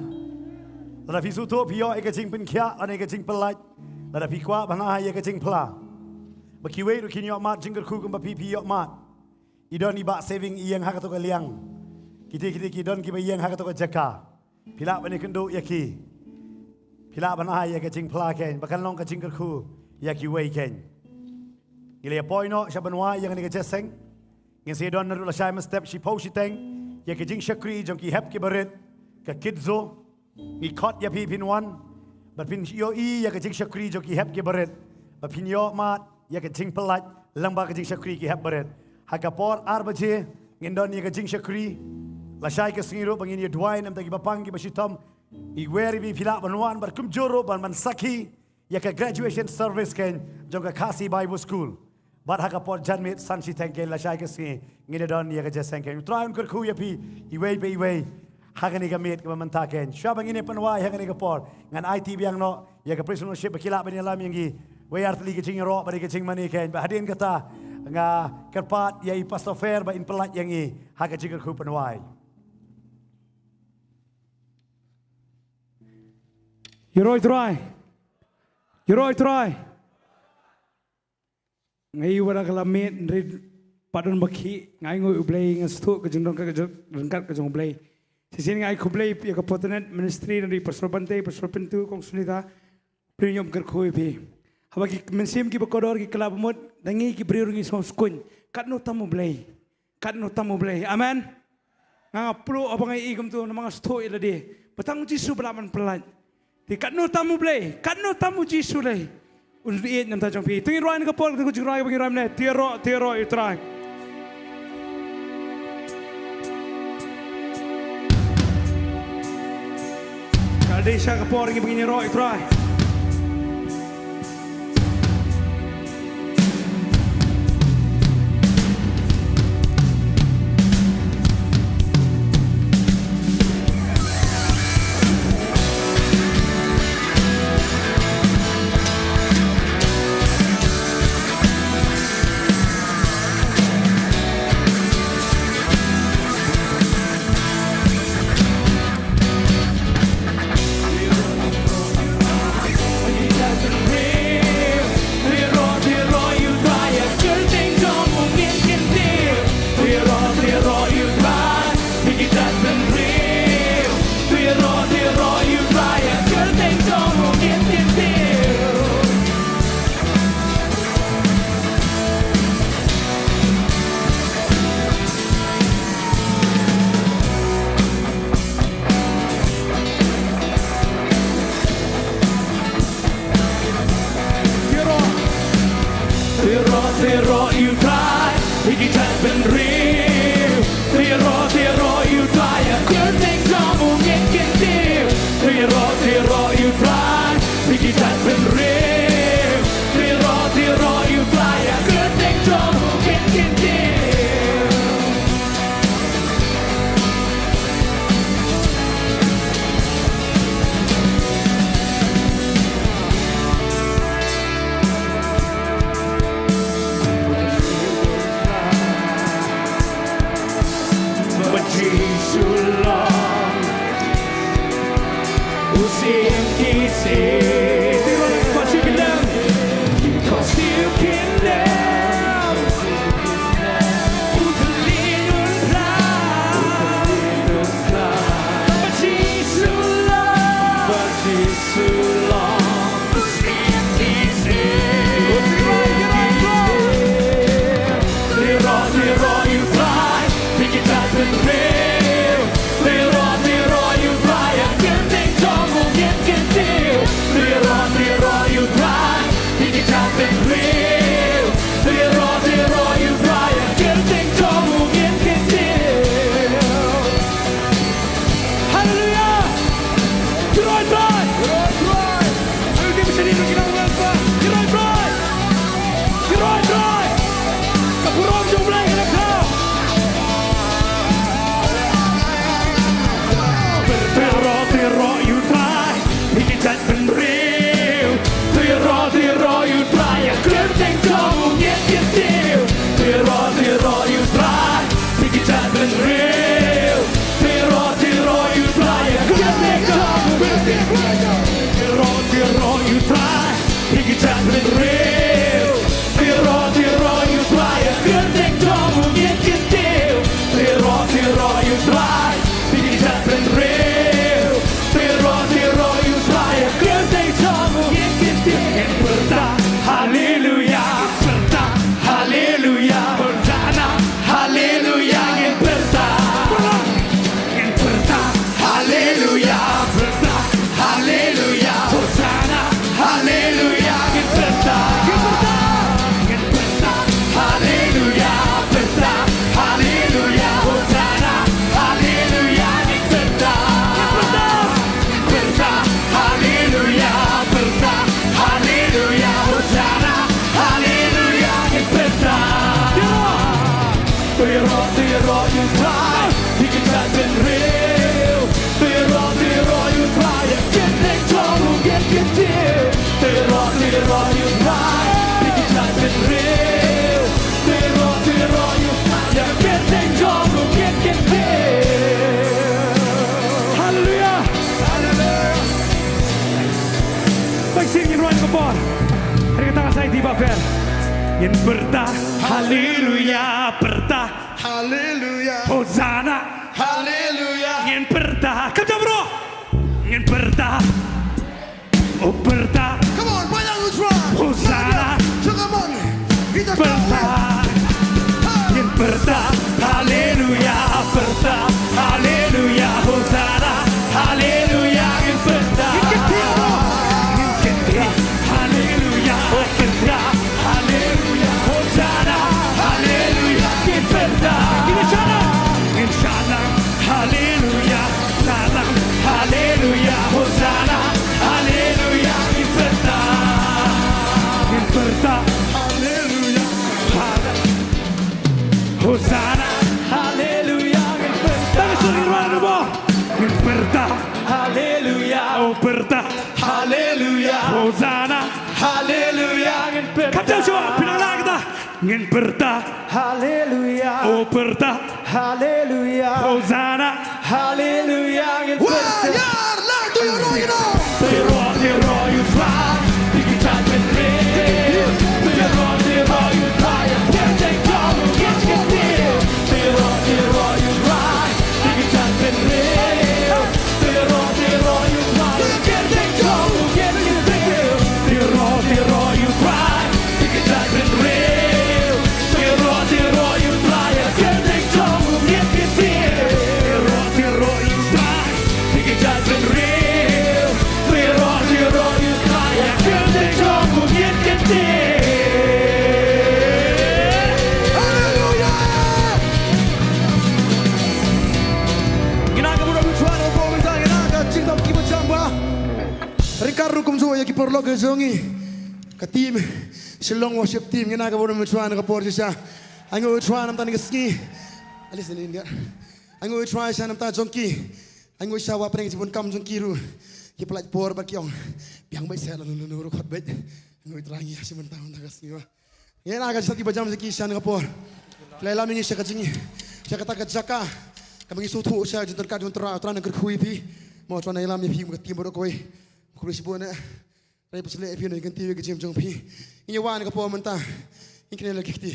Lada phi sngewthuh phi ïoh ïa ka jingpynkhiah lane ka jingpyllait, lada phi kwah ban ai ïa ka jingphla, ba kiwei ruh kin ïoh mad jingkyrkhu kumba phi phi ïoh mad. I don i bah Saving i ïeng ha kato ka liang. Kita kita ki don kiba ïeng ha kato ka jaka. Phi lah ban ïakynduh ïa ki. Phi lah ban ai ïa ka jingphla kein ba kan long ka jingkyrkhu ïa kiwei kein. Ngi la ïa poi noh sha ban wai ïa kane ka jingïaseng. Ngin sa ïa don naduh lashai mynstep shiphew shiteng ïa ka jingshakri jong ki hep ki barit, ka Kids Zoo. Ngi khot ïa phi phin wan bad phin ïohi ïa ka jingshakri jong ki hep ki barit, ba phin ïoh mad ïa ka jingpyllait lyngba ka jingshakri ki hep barit. Ha ka por ar baje ngin don ïa ka jingshakri. Lashai ka sngi ruh ba ngin ïa duwai namar kiba pang kiba shitom. Ngi wer ïa phi phi lah ban wan bad kumjuh ruh ban ban sakhi ïa ka graduation service kein jong ka Khasi Bible School. Bad ha ka por janmiet san shiteng kein lashai ka sngi ngin ïa don ïa ka jingïaseng kein. U Trai un kyrkhu ïa phi iwei pa iwei ha kane ka miet kaba mynta kein. Shuwa ba ngin ïa pynwai ha kane ka por ngan aiti biang noh ïa ka praise and worship ba ki lah ban ïalam ïa ngi. Wei ar tylli ka jingïaroh bad ka jingmane kein, bad hadien kata nga kyrpad ïa i Pastor Fer ba in pyllait ïa ngi ha ka jingkyrkhu pynwai. Ïaroh ïa u Trai. Ïaroh ïa u Trai. Nga ïohi ba da ka la miet hynrei pat don ba khih, nga ainguh ïa U Blei, nga sngewthuh ka jingryngkat ka jong, ryngkat ka jong U Blei. Shisien nga ai khublei ïa ka Fortinet Ministry, naduh Pastor Bante, Pastor Pintu, Kong Sunita, briew ñiom kyrkhu ïa phi. Haba ki mynsiem kiba kordor ki kylla ba mut, da ngi ki briew ruh ngi sngew skuñ. Katno tam U Blei. Katno tam U Blei. Amen. Nga nga pluh haba nga ïohi kumto namar nga sngewthuh ïa lade ba tang U Jisu ba lah ban pyllait. Te katno tam U Blei, katno tam U Jisu lei. Un ïeit na ka bynta jong phi. To ngin rwai na ka por, to ngin rwai, to ngin rwai mynne. To ïaroh, to ïaroh ïa U Trai. Ka dei sha ka por ngi ba ngin ïaroh ïa U Trai. Briew, tyrwa tyrwa ïa u Trai, ïa ka kyrteng jong u ngin kyntiew. Tyrwa tyrwa ïa u Trai, phi ki jaitbynriew. Tyrwa tyrwa ïa u Trai, ïa ka kyrteng jong u ngin kyntiew. Ngin pyrta haleluya, pyrta haleluya, Hosanna, haleluya, ngin pyrta. Ngin pyrta haleluya, pyrta haleluya, Hosanna, haleluya, ngin pyrta. Ngin pyrta haleluya, pyrta haleluya, Hosanna, haleluya, ngin pyrta. Ngin pyrta haleluya, pyrta haleluya, Hosanna, haleluya, ngin pyrta. Tyrwa tyrwa ïa u Trai, phi ki jaitbynriew. Tyrwa tyrwa ïa u Trai, ïa ka kyrteng jong u ngin kyntiew. Tyrwa tyrwa ïa u Trai, phi ki jaitbynriew. Tyrwa tyrwa ïa u Trai, ïa ka kyrteng jong u ngin kyntiew. Haleluya. Haleluya. Tang sien ngin rwai ka por. Hynrei kata ka sa ïa ki ba pher. Ngin pyrta haleluya, pyrta haleluya, Hosanna haleluya, ngin pyrta. Kam jam bro. Ngin pyrta. Oh pyrta. Come on, why don't you try? Hosanna. Come on. Pyrta. Ngin pyrta haleluya, pyrta haleluya, Hosanna, haleluya, ngin pyrta. Ngin kyntiew haleluya, oh pyrta haleluya, Hosanna, haleluya, ngin pyrta. Ngin shalan, ngin shalan haleluya, shalan haleluya, Hosanna, haleluya, ngin pyrta. Ngin pyrta haleluya, Hosanna, haleluya, ngin pyrta. Tang sien ngin rwai mo. Ngin pyrta haleluya, oh pyrta haleluya, Hosanna, haleluya, ngin pyrta. Kam jam shuwa, phi nang lah kata. Ngin pyrta haleluya, oh pyrta haleluya, Hosanna, haleluya, ngin pyrta. Wah, yar, lah tu ïa u Trai, ïa u Trai. Tyrwa tyrwa ïa u Trai, phi ki jaitbynriew. Tyrwa tyrwa ïa u Trai, ïa ka kyrteng jong u ngin kyntiew. Tyrwa tyrwa ïa u Trai, phi ki jaitbynriew. Tyrwa tyrwa ïa u Trai, ïa ka kyrteng jong u ngin kyntiew. Tyrwa tyrwa ïa u Trai, phi ki jaitbynriew. Tyrwa tyrwa ïa u Trai, ïa ka kyrteng jong u ngin kyntiew. Tyrwa tyrwa ïa u Trai, phi ki jaitbynriew. Tyrwa tyrwa ïa u Trai, ïa ka kyrteng jong u ngin kyntiew. Haleluya. Ngi na ka burom u Trai, u bor mynta ngi na ka jingdap kiba jam ba ryngkat ruh kumjuh ïa ki paralok ka jong ngi, ka team Shillong Worship Team, ngi na ka burom u Trai na ka por shisha. Ai nguh u Trai namar kane ka sngi. At least in India. Ai nguh u Trai sha namar jong ki. Ai nguh sha ba pyrshang ki jingbunkam jong ki ruh. Ki pynlait por bad ki ong, biang beit seh, lano lano ruh khot beit. Ai nguh u Trai ngi ïa shi mynta mynta ka sngi ba ngi na ka jingstad kiba jam sha ki sha na ka por. Ki la ïalam ïa ngi sha ka jing, sha kata ka jaka kaba ngi sngewthuh sha ka jingtyrkhong jong u Trai, u Trai un kyrkhu ïa phi. Mo u Trai un ïalam ïa phi mo ka team baroh kawei. Khublei shibun eh. Trai pynsleh ïa phi, ngi kyntiew ïa ka jingim jong phi. Ngi ïa wan ka por mynta. Ngi kynnoh la ki kti.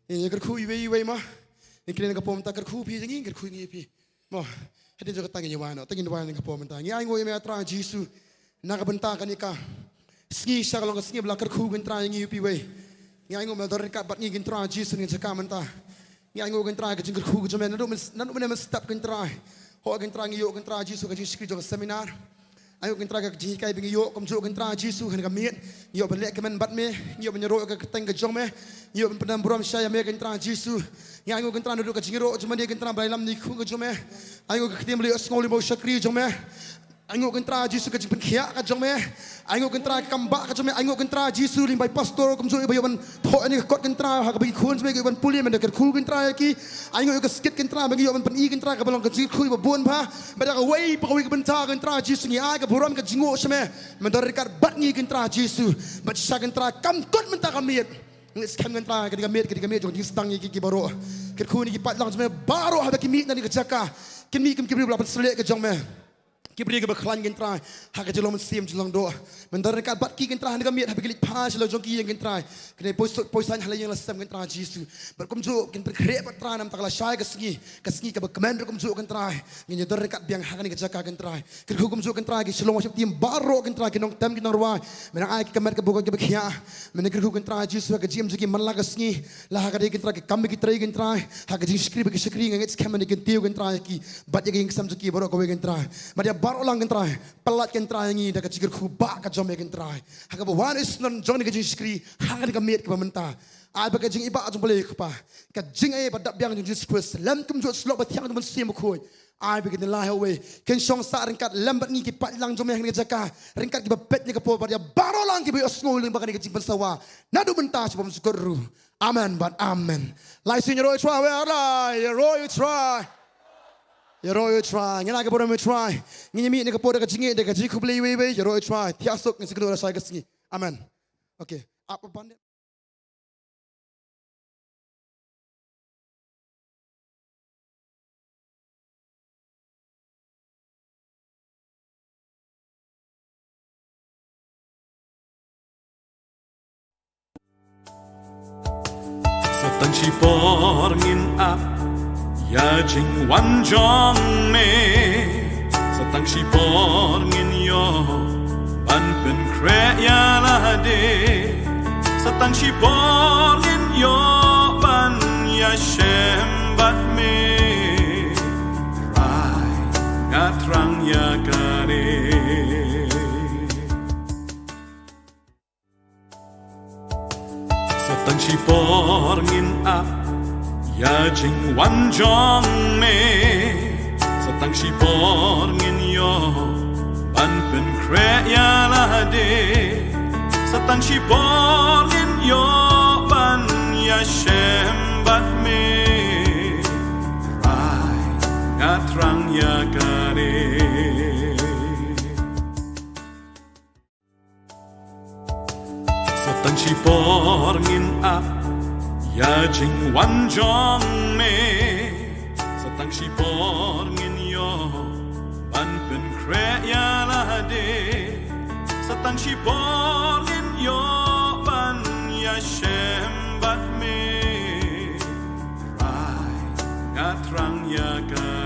Ngi ïa kyrkhu iwei iwei ma. Ngi kynnoh ka por mynta, kyrkhu phi ïa ngi, kyrkhu ngi ïa phi. Mo, hadien jong kata ngin ïa wan noh, te ngin wan ka por mynta. Ngi ainguh ïa me Trai Jisu. Na ka bynta kane ka sngi sha ka long ka sngi ba la kyrkhu, ko Trai, ïa ngi iwei pa iwei. Ngi ainguh me don ryngkat bad ngi, ko Trai Jisu, ha kane ka jaka mynta. Ngi ainguh, ko Trai, ka jingkyrkhu ka jong me naduh myn, naduh mynne mynstep, ko Trai. Ho, ko Trai, ngi ïoh, ko Trai Jisu, ka jingshakri jong ka seminar. Ainguh, ko Trai, ka jinghikai ba ngi ïoh, kumjuh, ko Trai Jisu, ha kane ka miet. Ngi ïoh ban leh kmen bad me, ngi ïoh ban ïaroh ïa ka kyrteng ka jong me, ngi ïoh ban pyndem burom sha ïa me, ko Trai Jisu. Ngi ainguh, ko Trai, naduh ka jingïaroh jong me, ko Trai, ba la ïalam ïa ki khun ka jong me. Ainguh, ka ktien ba la ïohsngew lyngba u shakri jong me. Ainguh, ko Trai Jisu, ka jingpynkhiah ka jong me. Ainguh, ko Trai, ka kam ba ka jong me. Ainguh, ko Trai Jisu, lyngba i pastor kumjuh, iba ïoh ban thoh ïa kane ka kot, ko Trai, ha kaba ki khun jong me ki ïoh ban pule, me da kyrkhu, ko Trai, ïa ki. Ainguh ïa ka skit, ko Trai, ba ngi ïoh ban pyni, ko Trai, kaba long ka jingkyrkhu iba bun bha. Bad ha kawei pa kawei ka bynta, ko Trai Jisu, ngi ai ka burom, ka jingnguh sha me. Me don ryngkat bad ngi, ko Trai Jisu. Bad shisha, ko Trai, kam kut mynta ka miet. Ngi skhem, ko Trai, ka dei ka miet, ka dei ka miet jong ka jingsdang ïa ki, ki baroh. Kyrkhu ïa ki paidlang jong me baroh haba ki mih na kane ka jaka. Kin mih kum ki briew ba la pynsleh ka jong me. Ki briew kiba khlaiñ, ko Trai, ha ka jinglong mynsiem jinglong doh. Men don ryngkat bad ki, ko Trai, ha kane ka miet, haba ki leit phai sha la jong ki ïing, ko Trai. Kine poi suk poi saiñ ha la ïing la sem, ko Trai Jisu. Bad kumjuh, ko Trai, khreh bad Trai, namar ba ka la shai ka sngi, ka sngi kaba kmen ruh kumjuh, ko Trai. Ngin ïa don ryngkat biang ha kane ka jaka, ko Trai. Kyrkhu kumjuh, ko Trai, ki Shillong Worship Team baroh, ko Trai, ki nongtem ki nongrwai. Men ai ki ka met kaba khiah. Men kyrkhu, ko Trai Jisu, ha ka jingim jong ki man la ka sngi. La ha ka dei, ko Trai, ki kam ki trei, ko Trai. Ha ka jingshakri bad ki shakri, nga ngeit skhem men kin tiew, ko Trai, ki bad ïa ka jingsngew jong ki baroh kawei, ko Trai. Bad ïa baroh lang, ko Trai, pyllait, ko Trai, ïa ngi da ka jingkyrkhu ba ka jong me, ko Trai. Ha kaba wan u syndon jong kane ka jingshakri ha kane ka miet kaba mynta. Ai ba ka jingïeit ba jong U Blei, ko Kpa, ka jingïeit ba dap biang jong U Jisu Khrist, lem kumjuh U Kpa, Kpa Mynsiem Bakhuid. Ai ba kin ïaleh ha uwei, kin shong sah ryngkat lem bad ngi, ki paidlang jong me ha kane ka jaka, ryngkat kiba peit ïa kane ka por, bad ïa baroh lang kiba ïohsngew lyngba kane ka jingpynsawa, naduh mynta sha bymjukut ruh. Amen bad amen. Lai sien, ïaroh ïa U Trai, wei ar lai, ïaroh ïa U Trai. Ïaroh ïa U Trai, ngin ai ka burom ïa U Trai. Ngin ïa mih na ka por da ka jingïeit, da ka jingkhublei iwei iwei, ïaroh ïa U Trai, thiah suk, ngin sa ïakynduh lashai ka sngi. Amen. Okay. Ap ban Sa tang shipor ngin ap ïa jingwan jong me. Sa tang shipor ngin ïoh ban pynkhreh ïa lade. Sa tang shipor ngin ïoh ban ïashem bad me. Trai, nga thrang ïa kane. Sa tang shipor ngin ap ïa jingwan jong me. Sa tang shipor ngin ïoh ban pynkhreh ïa lade. Sa tang shipor ngin ïoh ban ïashem bad me. Trai, nga thrang ïa kane. Sa tang shipor ngin ap ïa jingwan jong me. Sa tang shipor ngin ïoh ban pynkhreh ïa lade. Sa tang shipor ngin ïoh ban ïashem bad me. Trai, nga thrang ïa kane.